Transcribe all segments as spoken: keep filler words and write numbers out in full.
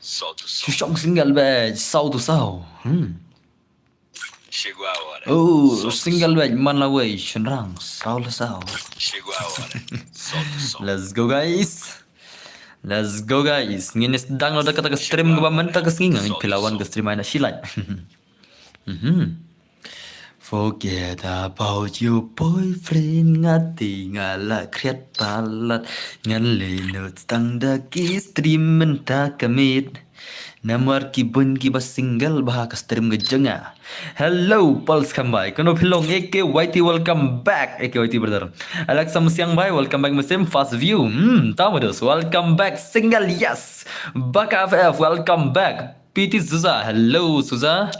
Shu shong single bad saw to saw. Hmm. Oh, single bad man la wei shynrang saw la saw. Let's go guys. Let's go guys. Ngin sdang noh da kata ka stream kaba mynta ka sngi, nga ngin phi la wan ka stream ai na shi lait. Mhm. Forget about your boyfriend, nga te nga la khriat palat, ngan leh noh tang da ki stream mynta ka miet. Namar ki bun kiba single bha ka stream ka jong nga. Hello, Pulse Khambai. Kano phi long? A K Y T, welcome back. A K Y T brother. Alexa Musiang Bai, welcome back mynsiem. Fast view. Hmm, Tamados, welcome back. Single, yes. Baka F F, welcome back. P T Suza, hello Suza.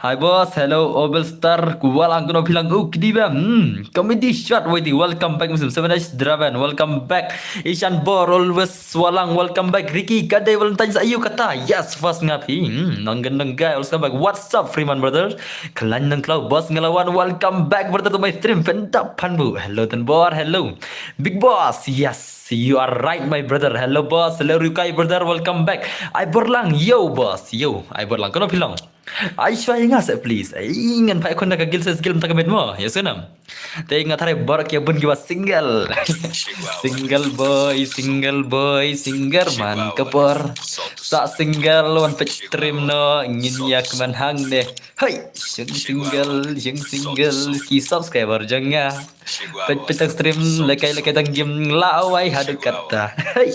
Hi boss, hello Obel Star, Kuwalang, kano phi long? Oh, kidi ba. Hmm, comedy shot, waiting. Welcome back mynsiem. Seven H Draven, welcome back. Ishan Bor, always Swalang, welcome back. Ricky, ka dei Valentine's ayu kata. Yes, first nga phi. Hmm, nang gendeng guy, welcome back. What's up, Freeman brother? Klan nang klau, boss ngelawan, welcome back brother to my stream. Pendap panbu. Hello Tanbor, hello. Big boss, yes, you are right my brother. Hello boss, hello Rukai brother, welcome back. Ai Borlang, yo boss, yo. Ai Borlang, kano phi long? Ai shwa ïa nga seh please. Ai ngan phai khun da ka gil seh gil mynta ka miet mo. Ïa sngewbha. Te nga tharai baroh ki bun kiba single. Single boy, single boy, single man ka por. Sa single wan peit stream noh, ngin ïa kmen hangne. Hai, shong single, shong single, ki subscriber jong nga. Peit peit tang stream, lekai lekai tang game, la wai haduh kata. Hai.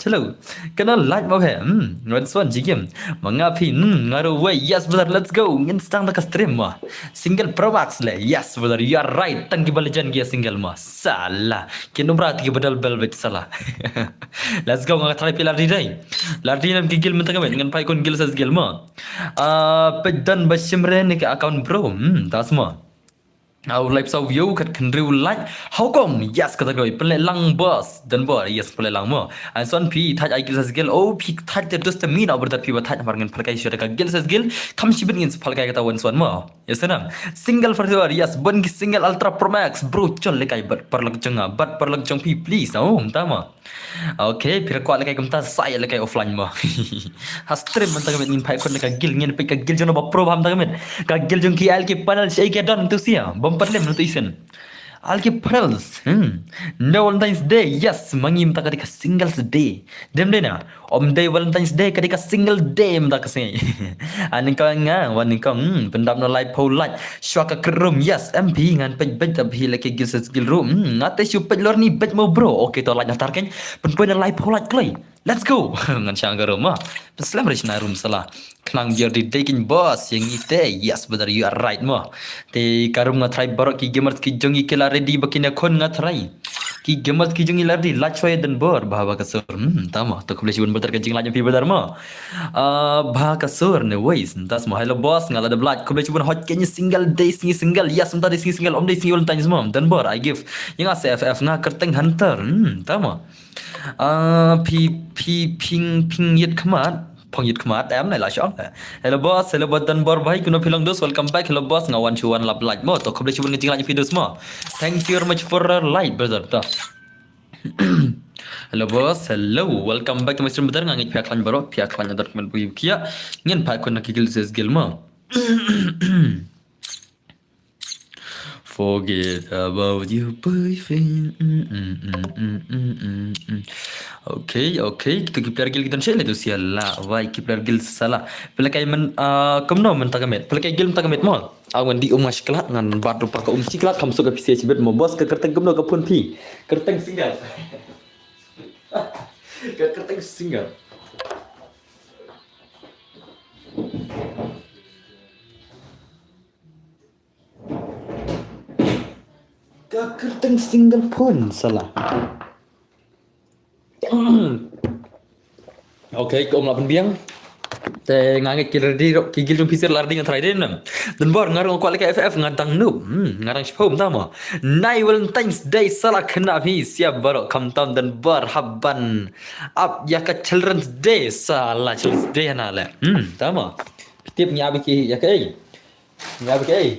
Chalo, kano lait mo he. Hmm, wan swan jigim. Ma nga phi, hmm, nga ruh wei. Yes brother, let's go. Ngin sdang da ka stream mo. Single Pro Max le. Yes brother, you are right. Tang kiba legend ki single mo. Sala. Ki numra ti kiba dal bel bit sala. Let's go, nga tharai phi lardi dei. Lardi nam ki gil mynta ka miet, ngan phai khun gil seh gil mo. Ah, peit dan ba shim re ne ka account bro. Hmm, tas mo. Au live saw view kat khynriew like. How come? Yes kata koi. Pynleh lang boss. Dan bor. Yes pynleh lang mo. An son phi thaj ai gil seh gil. Oh phi thaj te dus te min au brother phi ba thaj mar ngan phalkai shuwa ka gil seh gil. Kham shibit ngin phalkai kata wan son mo. Yes nam. Single for sure. Yes bun ki single Ultra Pro Max. Bro chol lekai bad paralok jong nga. Bad paralok jong phi please. Oh mynta mo. Okay, phi kwah lekai kumta sa ïa lekai offline mo. Ha stream mynta ka miet ngin phai khun da ka gil, ngin peit ka gil jong ba pro bha mynta ka miet. Ka gil jong ki L K Panels, eh, ki don tu sia. Bom pat lem tu isen. L K Panels. Hmm. No Valentine's Day. Yes, ma ngi mynta ka dei ka singles day. Dem dei na. Ym dei Valentine's Day, ka dei ka single day mynta ka sngi. Ani ka nga, wan ni ka, hmm, pyndap noh lai phew like. Shwa ka kyrrum, yes, M P ngan peit beit da phi leh ki gil seh gil ruh. Hmm, nga te shu peit lor ni beit mo bro. Okay, to like na tar kein. Pynpoi noh lai phew like kloi. Let's go. Ngan shang ka room mo. Pynslem re shna room sala. Khnang biar di dei kin boss ïa ngi te. Yes brother, you are right mo. Te ka room nga tharai baroh ki gamers ki jong ngi ki la ready ba kin ïakhun nga tharai. Ki gamers ki jong ngi la ready, lait shwa ïa Dan Bor, bha bha ka sur. Hmm, tamo, to khublei shibun brother ka jinglait ïa phi brother mo. Ah, bha ka sur ne wei, tas mo, hello boss, nga la dep lait, khublei shibun hot, kein sngi single, dei sngi single, yes, mynta dei sngi single, ym dei sngi Valentine's mo, Dan Bor, I give. Ïa nga C F F, nga kyrteng Hunter, hmm, tamo. Ah, phi, phi, phi, phi ïit khmat. Phong ïit khmat em, nai la shong. Hello boss, hello boss Dan Bor bhai, kino phi long dos, welcome back. Hello boss, nga wan shu wan lap like mo. To khublei shibun ka jinglike phi dos mo. Thank you very much for the like brother. To. Hello boss, hello. Welcome back to my stream brother. Nga ngeit phi ïa khlaiñ baroh, phi ïa khlaiñ ador kmen bui kia. Ngin phai khun na ki gil ses gil mo. Forget about your boyfriend. Mm, mm, mm, mm, mm, mm, mm. Okay, okay. Kita ki player guild kita shai le tu sia la. Wai ki player guild sala. Pelakai men, ah, kumno men tagamet. Pelakai guild tagamet mo. Awan di um shiklat ngan bat rupa ka um shiklat kam suka pisia chibet mo. Boss ka kerteng kumno ka pun phi. Kerteng single. Ka kerteng single. Ka kerteng single phone salah. Okay, ka um la pynbiang. Te nga ngeit ki ready ruh, ki gil jong phi sir la ready ngan try dei nam. Dan bor nga rung kwah leh ka F F nga dang noob. Hmm, nga dang shiphew mynta mo. Nai Valentine's Day salah khynnah phi siap baroh khamtam dan bor hap ban ap ïa ka Children's Day salah Children's Day hana leh. Hmm, tamo. Tip ngi ap ïa ki ïa ka ei. Ngi ap ïa ka ei.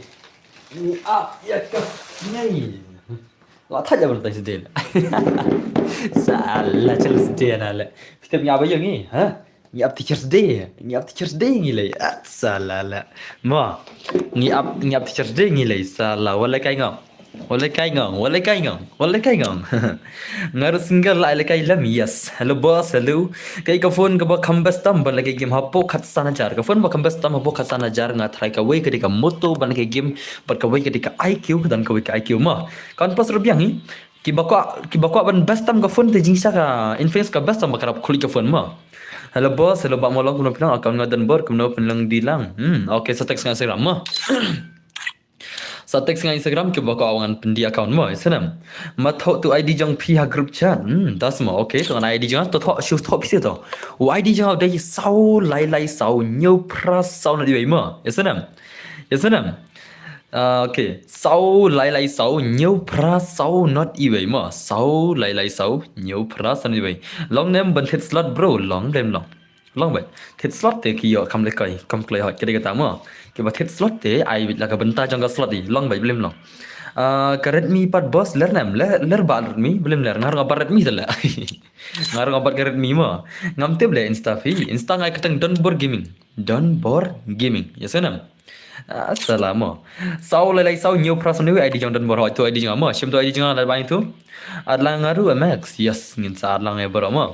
Ngi ap ïa ka sngi. La thait ïa Valentine's Day. Salah Children's Day na leh. Phi tip ngi ap ïa ngi, ha? Ngi ap Teachers Day, ngi ap Teachers Day ngi lei. At sala la. Mo. Ngi ap, ngi ap Teachers Day ngi lei. Sala, wala kai ngong. Wala kai ngong, wala kai ngong, wala kai ngong. Nga ruh single la ai la kai lem, yes. Hello boss, hello. Kai ka phone kaba kham best tam, ba la kai game hapoh khatsan hajar. Ka phone ba kham best tam hapoh khatsan hajar, nga try kawei ka dei ka Moto, ban kai game, bad kawei ka dei ka I Q, ka don kawei ka I Q mo. Kan pas ruh biang hi. Kiba kwah, kiba kwah ban best tam ka phone te jingshisha ka Infinix ka best tam ba ka rap khulih ka phone mo. Hello boss, hello Bah Molong, kumno phi long, account nga don bor, kumno pynlong dih lang. Hmm, okay, sa text nga Instagram mo. Sa text nga Instagram kiba kwah wan pyndih account mo, ïa snem. Ma thoh tu I D jong phi ha group chat. Hmm, das mo, okay, tu ngan I D jong, tu thoh, shu thoh phi seh tu. U I D jong u dei saw lai lai saw hynñiew phra saw nod iwei mo, ïa snem. Ïa snem. Ah, okay. Saw lai lai saw hynñiew phra saw nod iwei mo. Saw lai lai saw hynñiew phra saw nod iwei. Long ne em ban thied slot bro, long, blem long. Long beit. Thied slot te ki ïoh kam lehkai, kam kloi hot, ka dei kata mo. Kiba thied slot te ai beit la ka bynta jong ka slot i, long beit, blem long. Ah, ka Redmi pat boss, ler ne em, ler, ler ba Redmi, blem ler, nga ruh nga bat Redmi te leh. Nga ruh nga bat ka Redmi mo. Ngam tip leh Insta phi, Insta nga ai kyrteng Donbor Gaming. Donbor Gaming. Ïa snem. Ah, sala mo. Saw lai lai saw hynñiew phra saw nod iwei I D jong Donbor, hoi tu I D jong nga mo. Shim tu I D jong nga, lad ba ïa tu. Add lang nga ruh Max. Yes, ngin sa add lang ïa baroh mo.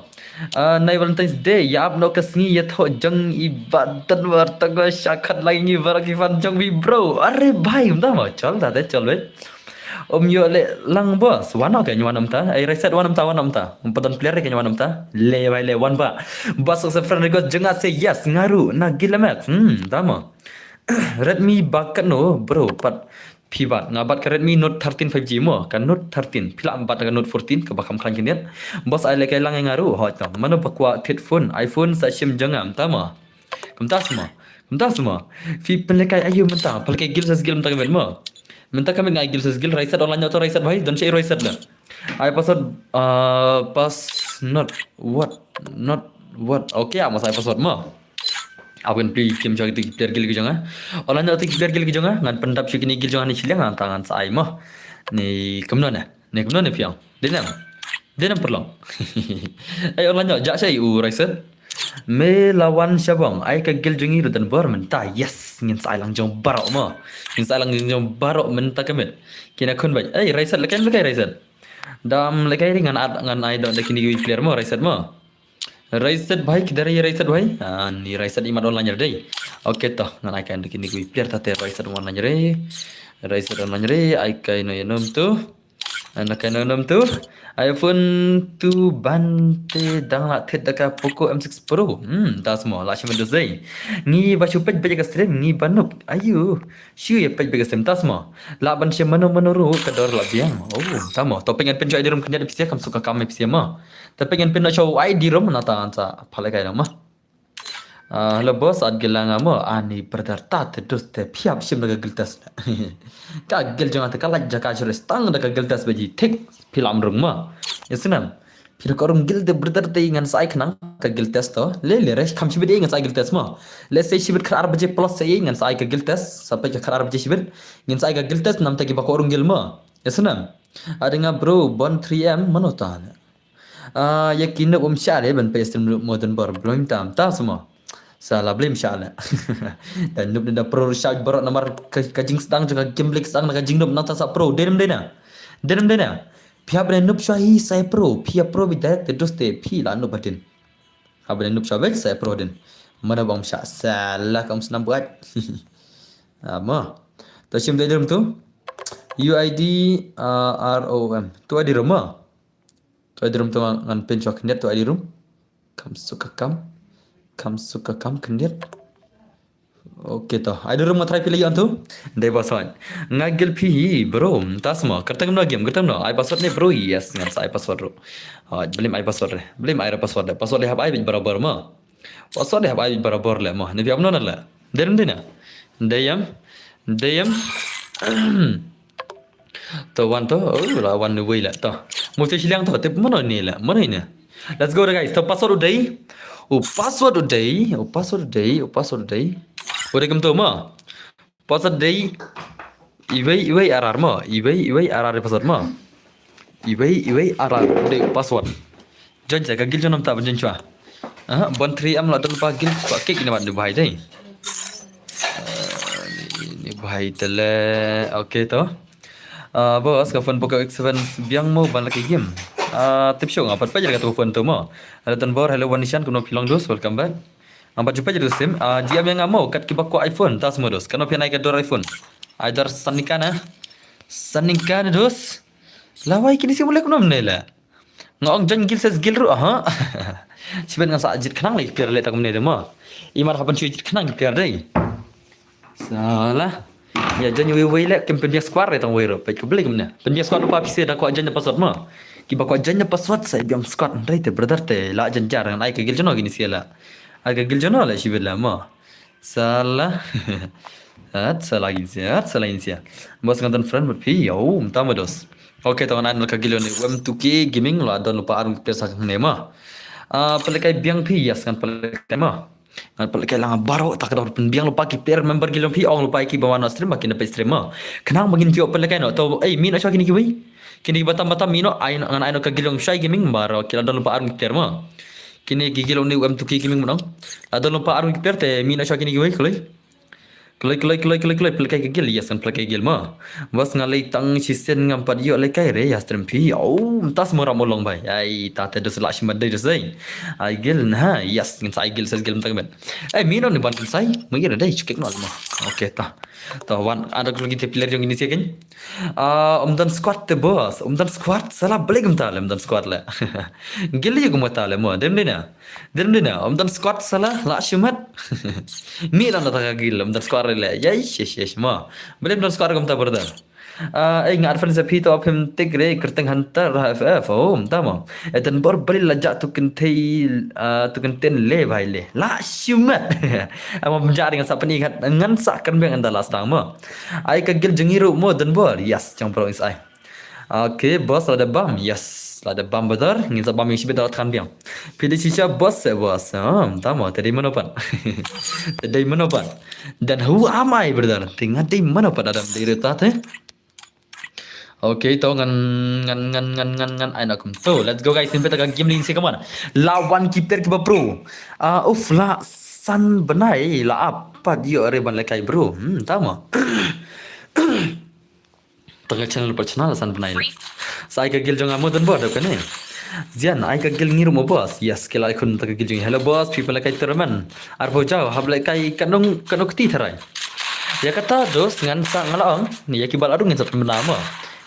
Ah, nai Valentine's Day, ïa ap noh ka sngi ïathoh jong i Bah Donbor, tang ba sha khot lang ïa ngi baroh ki fan jong phi bro. Are bhai, kumta mo. Chol da te, chol beit. Um ïoh leh lang boss, wan noh ke, wan noh mynta. Ai Raiset, wan noh mynta, wan noh mynta. Um pat don player ke, wan noh mynta. Leh bhai leh, wan bah. Boss accept friend request jong nga, say yes, nga ruh na Gilamex. Hmm, tama. Redmi ba katno bro, pat phi bat? Nga bat ka Redmi Note thirteen five G mo, ka Note thirteen. Phi lah bat ka Note fourteen, kaba kham khlaiñ khyndiat. Boss ai lehkai lang ïa nga ruh, hoi tang. Mano ba kwah thied phone, iPhone sa shim jong nga, tama. Kumta sma. Kumta sma. Phi pynlehkai aiu mynta? Pynlehkai Guild Wars Guild mynta ka miet mo. Mynta ka miet nga ai Guild Wars Guild, Raiset online ïa to, Raiset bhai, don shaei Raiset la. Ai password, ah, pass not what, not what. Okay, ah, mas ai password mo. Aban pli kim jog tu ki player guild ki jong nga. Online ïa to ki player guild ki jong nga, ngan pyndap shuh kine guild jong nga ne shiliang, ngan ta ngan sa ai mo. Ni kumno ne? Ni kumno ne phi ong? Dei ne em? Dei ne em paralok? Ai online ïa, jah shaei u Raiset. Me la wan sha bong, ai ka guild jong ngi ruh don bor mynta. Yes, ngin sa ai lang jong baroh mo. Ngin sa ai lang jong baroh mynta ka miet. Kine khun beit. Ai Raiset, lehkai em, lehkai Raiset. Dam lehkai ri, ngan add, ngan ai da kine ki player mo, Raiset mo. Raiset bhai, kidhar hai Raiset bhai? Ah, ni Raiset imat online re dei. Okay to, ngan ai ka da kine ki player, tate Raiset online re. Raiset online re, ai ka ino ino tu. Ana kai nang nam tu. iPhone tu ban te dang lah thied da ka Poco M six Pro. Hmm, ta sma, lah shim da zai. Ngi ba shu peit beit ka stream, ngi ba nup. Aiu. Shu ïa peit beit ka stream, ta sma. Lah ban shim mano mano ruh ka dor lah biang. Oh, ta mo. To peit ngan pyn sha I D room khyndiat phi sha, kam suk ka kam phi sha ma. To peit ngan pyn sha I D room, na ta ngan sa pynlehkai nang ma. Ah, hello boss, add guild lang nga mo. Ani brother, ta te dus te phi hap shim da ka guild test. Ka guild jong nga te ka lait jaka shuh re, tang da ka guild test ba ji thik, phi lam rung ma. Ïa snem. Phi da ka rung guild te brother te, ngan sa ai khnang ka guild test to. Le le re, kham shibit ïa ngan sa ai guild test ma. Let's say shibit khatar baje plus sa ïa ngan sa ai ka guild test. Sa peit ka khatar baje shibit, ngan sa ai ka guild test, namta ki ba ka rung guild ma. Ïa snem. Ade nga bro, Bon three M, mano ta ne? Ah, ïa ki noob um shah re ban peit stream noob modern bor, blem tam, ta sma. Sa la blem shah le. Da noob da pro shah baroh namar ka, ka jingsdang jong ka game leh sdang na ka jingnoob, nangta sa pro. Dei ne em dei na? Dei ne em dei na? Phi hap ban noob shwa hi sa pro, phi ïa pro beit direct te dus te phi la noob hadien. Hap ban noob shwa beit sa pro hadien. Mano ba um shah, sa la kam snam buat. Ah, ma. To shim dei drum tu. U I D, ah, R O M. Tu I D room ma. Tu I D room tu ngan pyn sha khyndiat tu I D room. Kam suk ka kam. Kam suk ka kam khyndiat. Okay to. I D room nga try phi la ïoh tu. Dei password. Nga guild phi hi bro. Ta sma. Kyrteng no game, kyrteng no. Ai password ne bro. Yes, ngan sa ai password bro. Ah, blem ai password re. Blem ai re password re. Password re hap ai beit barabor ma. Password re hap ai beit barabor le ma. Ne phi ap no na le. Dei ne em dei na? Dei ne em? Dei ne em? To wan to, oh, la wan ne wei la to. Mesti shiliang to, tip mano ne la, mano ne. Let's go guys. To password u dei. U password u dei, u password u dei, u password u dei. U dei kumto ma. Password dei. Iwei, iwei arar ma. Iwei, iwei arar password ma. Iwei, iwei arar u dei password. Join sa ka guild jong namta ban join shwa. Ah, Bon three M la don ba guild ba kick ni ban du bhai dei. Ah, ni, ni bhai tele. Okay to. Ah, boss, ka phone Poco X seven biang mo ban laki game. Ah, tip shu nga pat pajak ka tu phone tu mo. Hello Tanbor, hello Wanishan, kuno pilong dus, welcome back. Nga pat jumpa jadu sim. Ah, G M yang amo kat kiba ko iPhone, tas mo dus. Kano pian ai ka dor iPhone. Ai dor sanika na. Sanika na dus. Lawai kini si mulai kuno mnela. Nga ong jan gil ses gil ru ha. Sibet nga sa jit khnang lagi piar le tak mnela mo. Imar hapan chui jit khnang piar dei. Salah. Ya jan wei wei le kem pynbiak squad re tang wei ro. Peit ka beli kemne. Pynbiak squad lupa pisi da ko jan da password mo. Kiba ko jan da password sa biang squad ndai te brother te la jan jar ngan ai ka gil jono gini sia la. Ai ka gil jono la sibet la mo. Salah. At salah gini sia, at salah gini sia. Bos ngan friend but pi yo, mta mo dos. Okay, tong nan ka gil ni wem tuki gaming la don lupa arung pesa ne mo. Ah, pelekai biang pi yas ngan pelekai mo. Ngan pelekai lang baro tak dor pynbiang lupa ki player member gilong phi ong lupa ki ba wan stream ba kin da peit stream mo. Khnang ba ngin phi pelekai no to ei min asha kini kiwi. Kini batam batam mino ai ngan ai no ka gilong shai gaming baro kila don lupa arung player mo. Kini ki gilong ni em tuki gaming mo. Adon lupa arung player te min asha kini kiwi kulai. Kulai kulai kulai kulai kulai pelekai ka gil yas ngan pelekai gil mo. Bas ngalai tang sisen ngam pat yo lekai re yas stream phi. Oh, mtas mo ram olong bai. Ai ta te dos la shima dei dos dei. Ai gil na yas ngin sa ai gil sa gil mtang ben. Ai mino ni ban sai. Mungkin ada chukik no mo. Okay ta. Ta wan ada kulai kita player yang ini sih kan. Ah, om dan squad te bos. Om dan squad salah beli gem ta le om dan squad le. Gil ya gem ta le mo. Dem dina. Dem dina. Om dan squad salah la shumat. Mi lan da ta gil om dan squad le. Yes yes yes mo. Beli om dan squad gem ta brother. Ah, eh, nga advance phi to phim tik re kerteng hunter ha F F. Oh, mta mo. Eten bor beli la jak tu kentei, ah, tu kenten le bai le. La shumat. Ama menjak dengan sa peni ngan sa kan beng anda last dang mo. Ai ka gil jengiru mo den bor. Yes, chang pro is ai. Okay, boss la da bam. Yes, la da bam brother. Ngin sa bam yang sibit da than biang. Phi da chicha boss eh boss. Ah, mta mo tadi mano pan. Tadi mano pan. Dan who am I brother? Tinga dei mano pan adam dei reta te. Okay, to ngan ngan ngan ngan ngan ngan ai na kum. So, let's go guys. Nimpe ta ka game link si kaman. Lawan keeper kiba pro. Ah, uf la san benai la ap pat yo re ban lekai bro. Hmm, tama. Tengah channel per channel san benai. Sai ka gil jong amo don bor da kane. Zian ai ka gil ngiru mo boss. Yes, kila ikun ta ka gil jong. Hello boss, people lekai tournament. Arbo jao hab lekai kanong kanong kti tharai. Ya kata dos ngan sa ngala ong. Ni ya kibal adu ngin sa pynbna mo.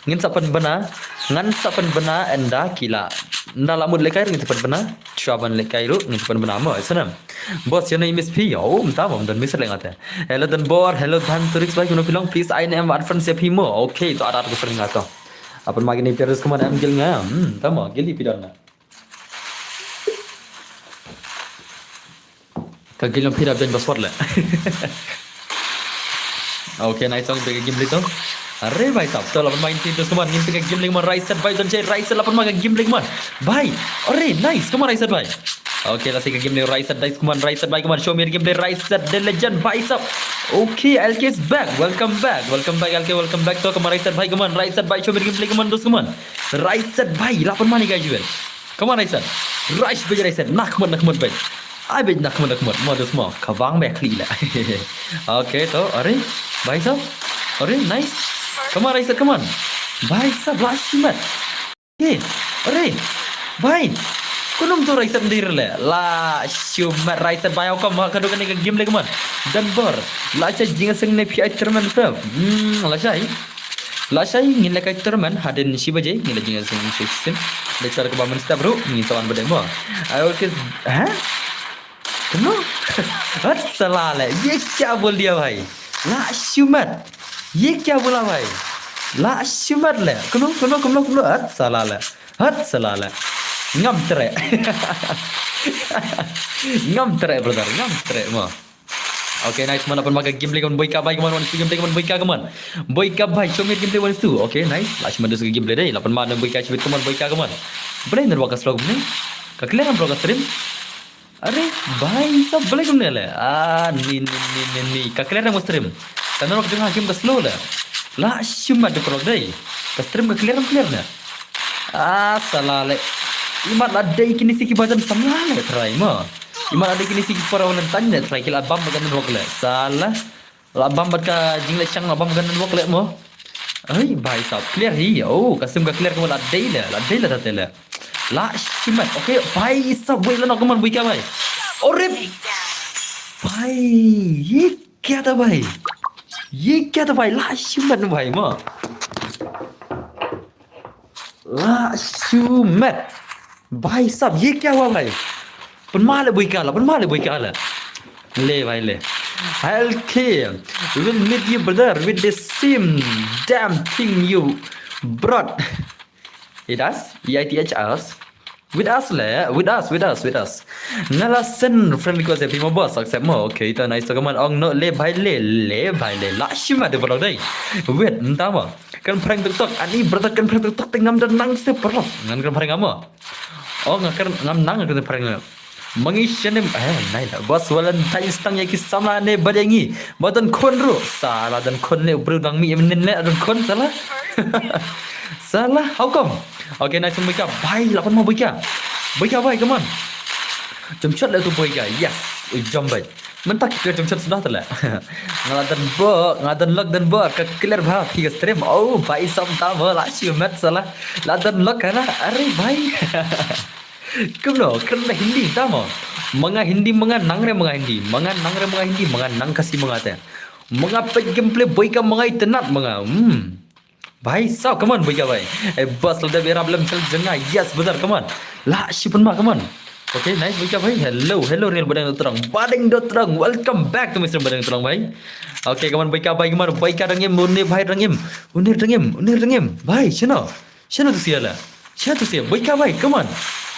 Ngin sa pynbna. Ngan sa pynbna enda kila. Enda la mut lekai ngin sa pynbna. Chua ban lekai ru ngin sa pynbna mo. Isnam. Boss yana imis phi. Oh, mta mo dan misal ngate. Hello dan bor, hello dan turix bai kuno pilong. Please ai ne em advance ya phi mo. Okay, to ada ada friend ngato. Apan magi ni terus kemana em gil nga. Hmm, tama gil di pidana. Ka gil yang phi da ben password le. Okay, nice song big game lito. Are bhai sab to lapan main tin terus kemana ngin ka game link man right set bhai don che right set lapan main game link man. Bhai. Are nice kemana right set bhai. Okay, la si ka game link right set dice kemana right set bhai kemana show me game play right set the legend bhai sab. Okay, L K is back. Welcome back. Welcome back L K, welcome back to kemana right set bhai kemana right set bhai show me game play kemana dos kemana. Right set bhai lapan main guys. Come on, Raisen. Rush bej Raisen. Nak mut, nak mut bej. Ai bej nak mut, nak mut. Modus mo. Kawang bej kli la. Okay, to. Are. Bhai sab. Are, nice. Come on, Raisen, come on. Bhai sab, la shimat. Okay. Are. Bhai. Kunum to Raisen dir le. La shimat Raisen bhai. Kau ma kadu kane ka game le, come on. Dan bor. La cha jinga sing ne pi ai terman sab. Hmm, la chai. La shai ngin la kai tournament hadien shi baje ngin la jing sing shi sim. Lecture ka ba men step ru ngin sa wan bade mo. Ai okay. Ha? Kumno? Hat sala le. Ye kya bol diya bhai? La shumat. Ye kya bola bhai? La shumat le. Kumno kumno kumno kumno hat sala le. Hat sala le. Ngam tre. Ngam tre brother. Ngam tre mo. Okay, nice man, lapan ma ka gameplay kaman boy ka bai kaman one two gameplay kaman boy ka kaman. Boy ka bai, show me gameplay one two. Okay, nice. Last man dus gameplay dei. Lapan ma boy ka shibit kaman boy ka kaman. Boleh ner waka slow ni. Ka clear bro ka stream. Are, bai sab boleh kumne le. Ah, ni ni ni ni ni. Ka clear mo stream. Ka ner waka jong game ka slow le. La shima de prog dei. Ka stream ka clear clear ne. Ah, sala le. Imat la dei kini si ki bajan samla le try mo. Iman ada kini si para Valentine ne try ki la bam bad ka network le. Salah. La bam bad ka jingleh shang la bam ka network le mo. Ai, bhai sab, clear hi. Oh, ka sim ka clear ka la dei le, la dei le ta te le. La shimet. Okay, bhai sab, wei la nok ka man bui ka bhai. Orip. Bhai, ye kya tha bhai? Ye kya tha bhai? La shimet bhai mo. La shimet. Bhai sab, ye kya hua bhai? Pynma le bui ka la, pynma le bui ka la. Le bhai le. I'll kill. We'll meet you brother with the same damn thing you brought. It us? E I T H us? With us le, with us, with us, with us. Nga la send friend request ya phi mo boss, accept mo. Okay, to nice to come on. Ong no le bhai le, le bhai le. La shimet de vlog dei. Wait, nta mo. Kan prank tok tok, ani brother kan prank tok tok te ngam da nang se paralok. Ngan kan prank ngam mo. Oh, nga kan ngam nang kan prank ngam. Mangi shanem, eh, nai la. Boss Valentine stang ya ki samla ne bad ya ngi. Ba don khun ruh. Salah don khun ne bru dang mi em nin le don khun salah. Salah, how come? Okay, nice one, bui ka. Bhai, la pynma bui ka. Bui ka bhai, come on. Jump shot le tu bui ka. Yes, jump bhai. Mynta ki clear jump shot sudah tu le. Nga la don bor, nga la don luck don bor, ka clear bha phi ka stream. Oh, bhai sam ta mo la shimet salah. La don luck ka la. Are bhai. Kumno, kren da Hindi ta mo. Manga Hindi, manga nang re manga Hindi. Manga nang re manga Hindi, manga nang Khasi manga te. Manga peit gameplay bui ka manga itynnat manga. Hmm. Bhai, sao, come on, bui ka bhai. Eh, boss, la dep ïarap lem sel jong nga. Yes, brother, come on. La, shi pynma, come on. Okay, nice, bui ka bhai. Hello, hello, real Badeng Dot Trong. Badeng Dot Trong, welcome back to my stream, Badeng Dot Trong bhai. Okay, come on, bui ka bhai, come on, bui ka dang im, une bhai dang im. Une dang im, une dang im. Bhai, shano? Shano tu sia la? Shano tu sia? Bui ka bhai, come on.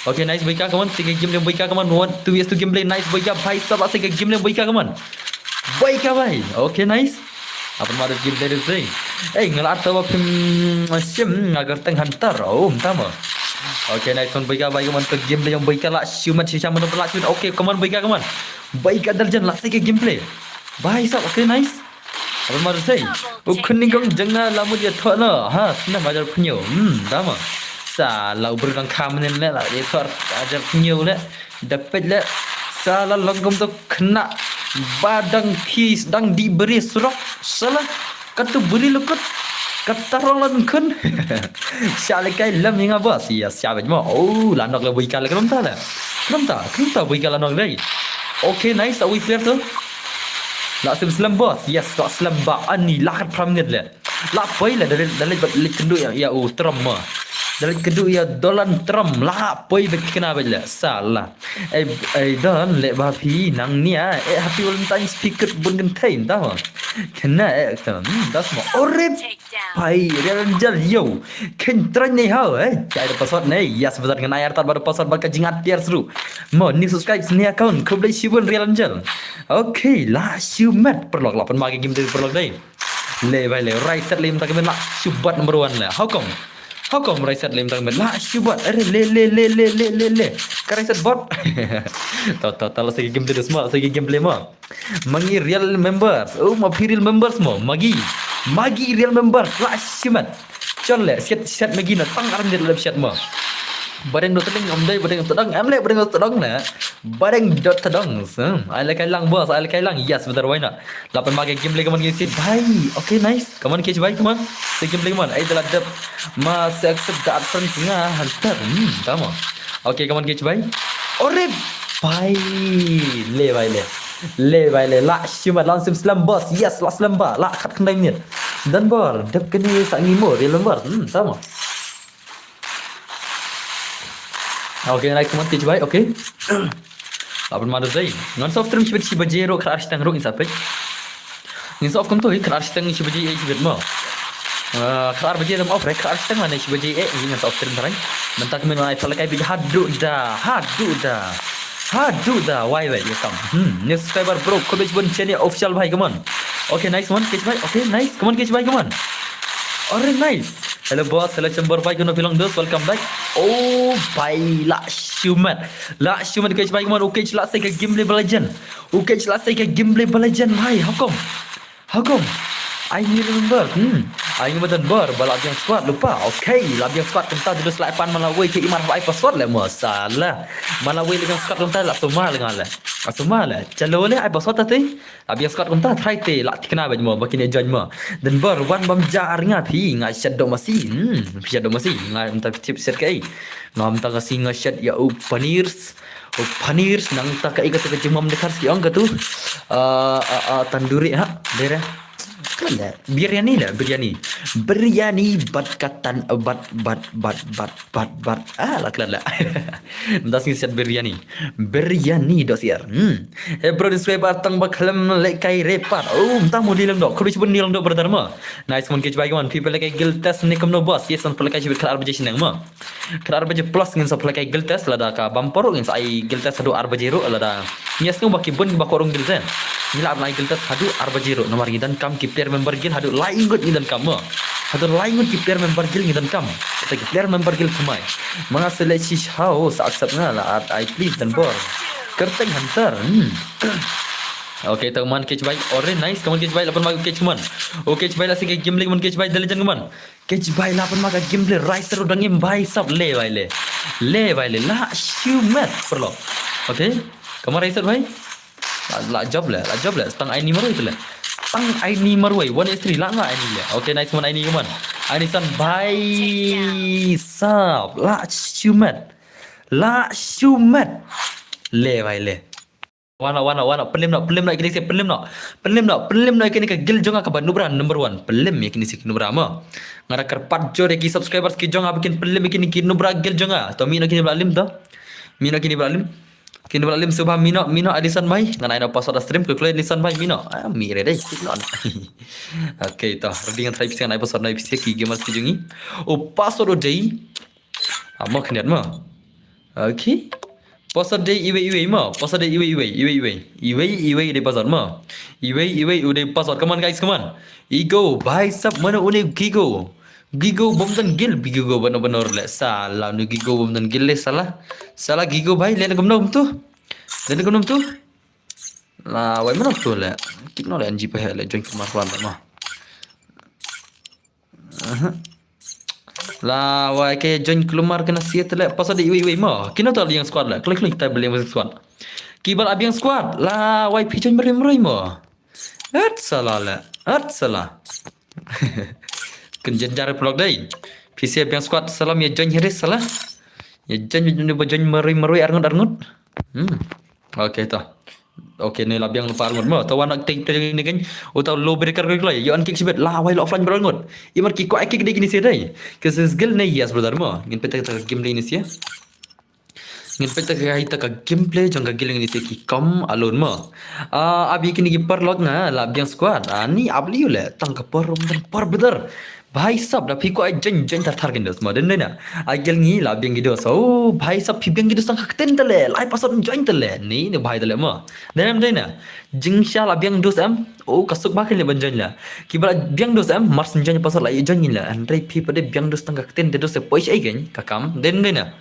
Okay, nice, bui ka, come on. Sige, gameplay, bui ka, come on. One, two versus two gameplay, nice, bui ka bhai. Sab, sige, gameplay, bui ka, come on. Bui ka bhai. Okay, nice. Apa ma ada gameplay tu sih? Eh, nga la arta ba phim shim nga kyrteng Hunter. Oh, mynta mo. Okay, nice one, bui ka bhai, come on, to gameplay jong bui ka la shimet, shisha mano la shimet. Okay, come on, bui ka, come on. Bui ka Darjan la sike gameplay. Bhai sab, okay, nice. Apa ma ada sih? U khun nyngkong jong nga la mut ïathoh noh. Ha, snem hajar phew hynñiew. Hmm, mynta mo. Salah u briew dang kham ne le la ïathoh hajar phew hynñiew le. Da peit le, salah long kum tu khynnah ba dang khie dang dih bri surok, salah. Katu bri lukut, kata rong lan khun. Shah lehkai lem ïa nga boss. Yes, shah beit mo. Oh, la nok le bui ka le, khlem ta le. Khlem ta, khlem ta bui ka la nok dei. Okay, nice, a wei player tu. La sim slem boss. Yes, la slem ba ani la khat phra minit le. La poi la da leit, da leit bad leit kynduh ïa, ïa u Trump mo. Da leit kynduh ïa Donald Trump, la poi bad khynnah bad la. Salah. Ei, ei Don, leh ba phi nang nia, eh, happy Valentine's phi kut bun kynthei, mynta mo. Khynnah, eh, ta, hmm, das mo. Orip. Pai, Real Angel, yo. Khein train ni hau, eh. Jai da password ni. Yes, betul ngan ai artat ba da password ba ka jingat tiar seru. Mo, new subscribe, new account. Khublei shibun Real Angel. Okay, la shimet. Paralok, la pynma ka game dei, paralok dei. Le bhai le, Rai Set le mynta ka met la shu bot number one le. How come? How come Rai Set le mynta ka met la shu bot? Are le le le le le le le. Ka Rai Set bot. To to to, la sike game dei, smart, la sike game play mo. Mangi real members. Oh, ma phi real members mo. Magi. Magi real members la shimet. Chon le, set set magi na tang aram dia la set mo. Badeng dot tedong, em dei badeng dot tedong, em le badeng dot tedong na. Badeng dot tedong. Hmm, ai le kai lang boss, ai le kai lang. Yes, betul, why not? Lapan makai game lagi man game sit. Bhai. Okay, nice. Come on, catch bhai, come on. Se game lagi man. Ai telah dep. Ma se accept the friends nga hantar. Hmm, tama. Okay, come on, catch bhai. Ore bhai. Le bhai le. Le bhai le. La shimat lang sim slam boss. Yes, la slam ba. La khat khyndai minit. Dan bor. Dep kene sa ngi mo. Real number. Hmm, tama. Okay, nice, come on, catch bhai. Okay. Lapan ma da zai. Ngan soft stream shibit shi baje ro khat ar shiteng ro in sa page. Ngin sa off kumto hi, khat ar shiteng shi baje eh shi bit mo. Ah, khat ar baje dam off re, khat ar shiteng lane shi baje eh, ngin sa off stream tharai. Mynta kmen ai pala kai bit haduh da, haduh da. Haduh da, wai wai, ya kam. Hmm, new subscriber bro, khublei shibun channel official bhai, come on. Okay, nice one, catch bhai. Okay, nice, come on, catch bhai, come on. Alright, nice. Hello boss, hello chamber bhai, kono phi long dos, welcome back. Oh bhai, la shumat. La shumat catch bhai, come on, okay, la sai ka game le ba legend. Okay, la sai ka game le ba legend bhai, how come? How come? I need remember. Hmm. Ai nga madan bor ba la biang squad lupa. Okay, la biang squad kumta, jadu slai pan man la wei ke imar ai password le mo sala. Man la wei la biang squad kumta la suma le nga le. La suma le. Chalo le ai password ta te. La biang squad kumta try te la tikna bad mo ba kine join mo. Dan bor wan bam jar nga phi nga shat do masi. Hmm, phi shat do masi. Nga mynta tip set kai. Nga mynta ka si nga shat ya u panirs. U panirs nang ta ka ika ta ka jimam de kar si ong ka tu. Ah, ah, ah, tanduri ha. Dere. Kan le. Biryani le, biryani. Biryani bat katan bat bat bat bat bat bat. Ah, la klan la. Mynta sngi set biryani. Biryani dok siar. Hmm. Eh bro, di swe ba tang ba khlem le kai repat. Oh, mynta mo di lang dok. Kuri chibun di lang dok brother mo. Nice mon kich bai mon. People le kai guild test ni kumno boss. Yes, on pele kai chibit khar arbaje sinang mo. Khar arbaje plus ngin sa pele kai guild test lada ka bam poro ngin sa ai guild test hadu arbaje ru lada. Yes, ngi ba ki bun ba korong guild test. Ngi la ai guild test hadu arbaje ru. Namar ngi dan kam ki player member guild hadu lai ngut ngi dan kam mo. Hadu lai ngut ki player member guild ngi dan kam. Kita ki player member guild kumai. Manga select si hau sa accept nga la at I please dan bor. Kerteng hunter. Hmm. Okay, tang man kich bai. Ore nice, kaman kich bai lapan ma kich man. Okay, kich bai la si ke game link man kich bai dalijan kaman. Kich bai lapan ma ka game link riser dang im bai sap le bai le. Le bai le la shumet perlo. Okay. Kaman riser bai. La, la job le, la job le. Stang aini marwai tu le. Stang aini marwai. One is three la nga aini le. Okay, nice man aini kaman. Aini san bai sap la shumet. La shumet. Le bai le. Wana, wana, wana, pelim no, pelim no, ikini si pelim no. Pelim no, pelim no, ikini ka guild jong nga ka ba nubra number one. Pelim ikini si nubra mo. Nga da kyrpad jor ki subscribers ki jong nga ba kin pelim ikini ki nubra guild jong nga. To mi no kini ba lim to. Mi no kini ba lim. Kini ba lim subha mi no, mi no Adison bai. Nga nai no password stream ke klo Adison bai mi no. Ah, mi re dei. Okay to. Ready ngan try pisa nai password nai pisa ki gamers ki jong ngi. O password o dei. Amo khyndiat mo. Okay. Password dei iwei iwei mo. Password dei iwei iwei, iwei iwei. Iwei iwei dei password mo. Iwei iwei u dei password. Come on guys, come on. Igo, bhai sab mano une Gigo. Gigo bom dan guild, Gigo bano bano le. Sala nu Gigo bom dan guild le sala. Sala Gigo bhai le na kumno tu. Le na kumno tu. La wai mano tu le. Kik no le anji pa he le join kumar wan ma. Aha. La wai ke join kulmar kena siat le. Password dei iwei iwei mo. Kino to liang squad le. Klik klik tab liang squad. Ki bal abiang squad. La wai phi join mroi mroi mo. At sala le. At sala. Kun jen jar vlog dei. Phi si abiang squad salam ya join hiris sala. Ya join join mroi mroi arngut arngut. Hmm. Okay to. Okay, ne la biang lupa arngut mo. To wan nak tik tik ni kan. Uta lo breaker ko kloi. Yo an kick sibet la wai lo offline bro arngut. Imar ki ko kick dei kini si dei. Ke skill ne yes brother mo. Ngin peta ta game dei ni si. Ngin peta ka ita ka gameplay jong ka guild ni si ki kam alone mo. Ah, abi kini ki parlok nga la biang squad. Ah, ni abli le tang ka par rum dan par brother. Bhai sab da phi ko ai jen jen tar tar kin dos mo den dena. Ai gel ngi la biang ki dos. Oh, bhai sab phi biang ki dos tang ka ten tale. Lai pasot join tale. Ni ni bhai tale mo. Den em dena. Jingsha la biang dos em. Oh, ka suk ba kin le ban join la. Ki ba la biang dos em. Mars join pasot la join la. Andre phi pade biang dos tang ka ten te dos e poi ai ken. Ka kam den dena.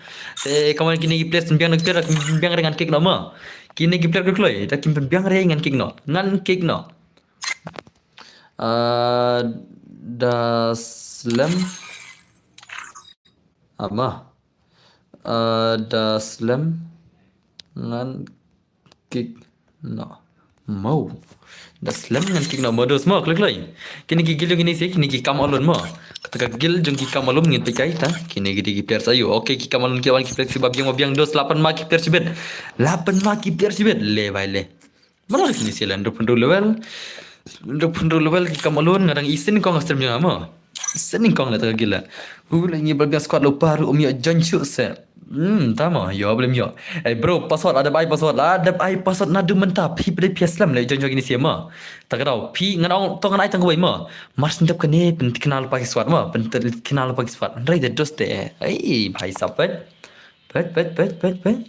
Te kaman kini ki players biang dos biang ringan kick no mo. Kini ki player ko kloi. Ta kim biang ringan kick no. Ngan kick no. Ah, da slem. Ama. Ah, da slem ngan kick no. Mau. Da slem ngan kick no modus mo klik loi. Kini ki guild kini si kini ki kam alone mo. Kata ka guild jong ki kam alone ngin pikai ta. Kini ki ki player sayu. Okay, ki kam alone ki wan ki player si babiang babiang dos lapan ma ki player sibet. Lapan ma ki player sibet. Le bai le. Mana kini si lan dua puluh level. Dua puluh level ki kam alone ngadang isin kong stream jong mo. Isin kong la ta gila. Hu la ngi bal biang squad lo paru um yo join shu se. Hmm, tamo yo belum yo. Eh bro, password ada bai password la, ada bai password na du menta phi pde phi slem le join join kini si mo. Ta ka dau phi ngan ong to ngan ai tang wei mo. Mars ndep kane pen kenal pa ki squad mo, pen kenal pa ki squad. Rai de dos te. Ai bhai sab pet. Pet pet pet pet pet.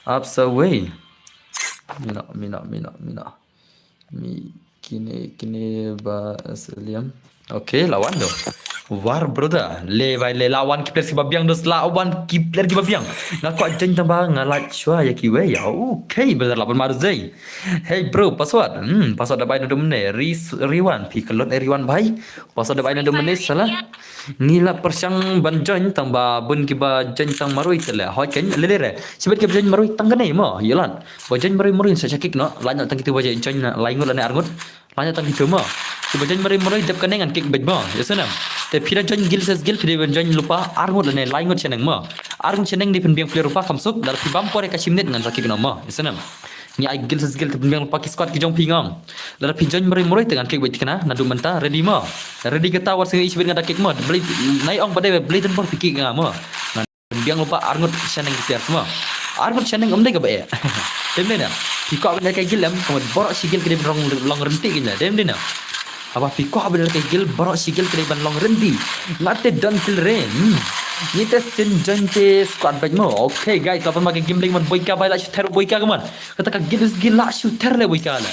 Up sa wei. Mina mina mina mina. Mi kini kini ba seliam. Okay, lawan do. War brother, le bai le la wan ki player kiba biang dos, la wan ki player kiba biang. Nga kwah join tang ba nga lait shuwa ïa kiwei. Okay brother, la pynmadu zei. Hey bro, password. Hmm, password da bai naduh mynne. Ri ri wan, phi khlot eh ri wan bai. Password da bai naduh mynne sala. Ngi la pyrshang ban join tang ba bun kiba join tang marwei te le. Hoi ken le le re. Shibit kiba join marwei tang kane mo. Ïalan. Ba join marwei marwei sa shakik no. Lait no tang kitu ba join na lai ngut lane ar ngut. Lait no tang kitu mo. Kiba join marwei marwei dep kane ngan kick back mo. Ïa snem. Te phi da join guild ses guild, phi da join lypa ar ngut lane lai ngut shaneng mo. Ar ngut shaneng dei pynbiang player lypa kham suk, lada phi bam por ïa ka shi minit ngan sa kick no mo. Ïa snem. Ngi ai guild ses guild te pynbiang lypa ki squad ki jong phi ngam. Lada phi join marwei marwei te ngan kick back thikna, naduh mynta ready mo. Ready kata war sngi shibit nga da kick mo. Blei nai ong ba dei blei don bor phi kick nga mo. Ngan pynbiang lypa ar ngut shaneng ki players mo. Ar ngut shaneng um dei kaba eh. Dem dei na. Phi kwah ban lehkai guild em, ka mut baroh shi guild ka dei ban long, long rynti kine. Dem dei na. Haba phi kwah ban lehkai guild, baroh shi guild ka dei ban long rynti. Nga te don kill re. Hmm. Ngi te sien join te squad back mo. Okay guys, la pynma ka game leh man boy ka bai la shu ther boy ka man. Kata ka guild is guild la shu ther le boy ka le.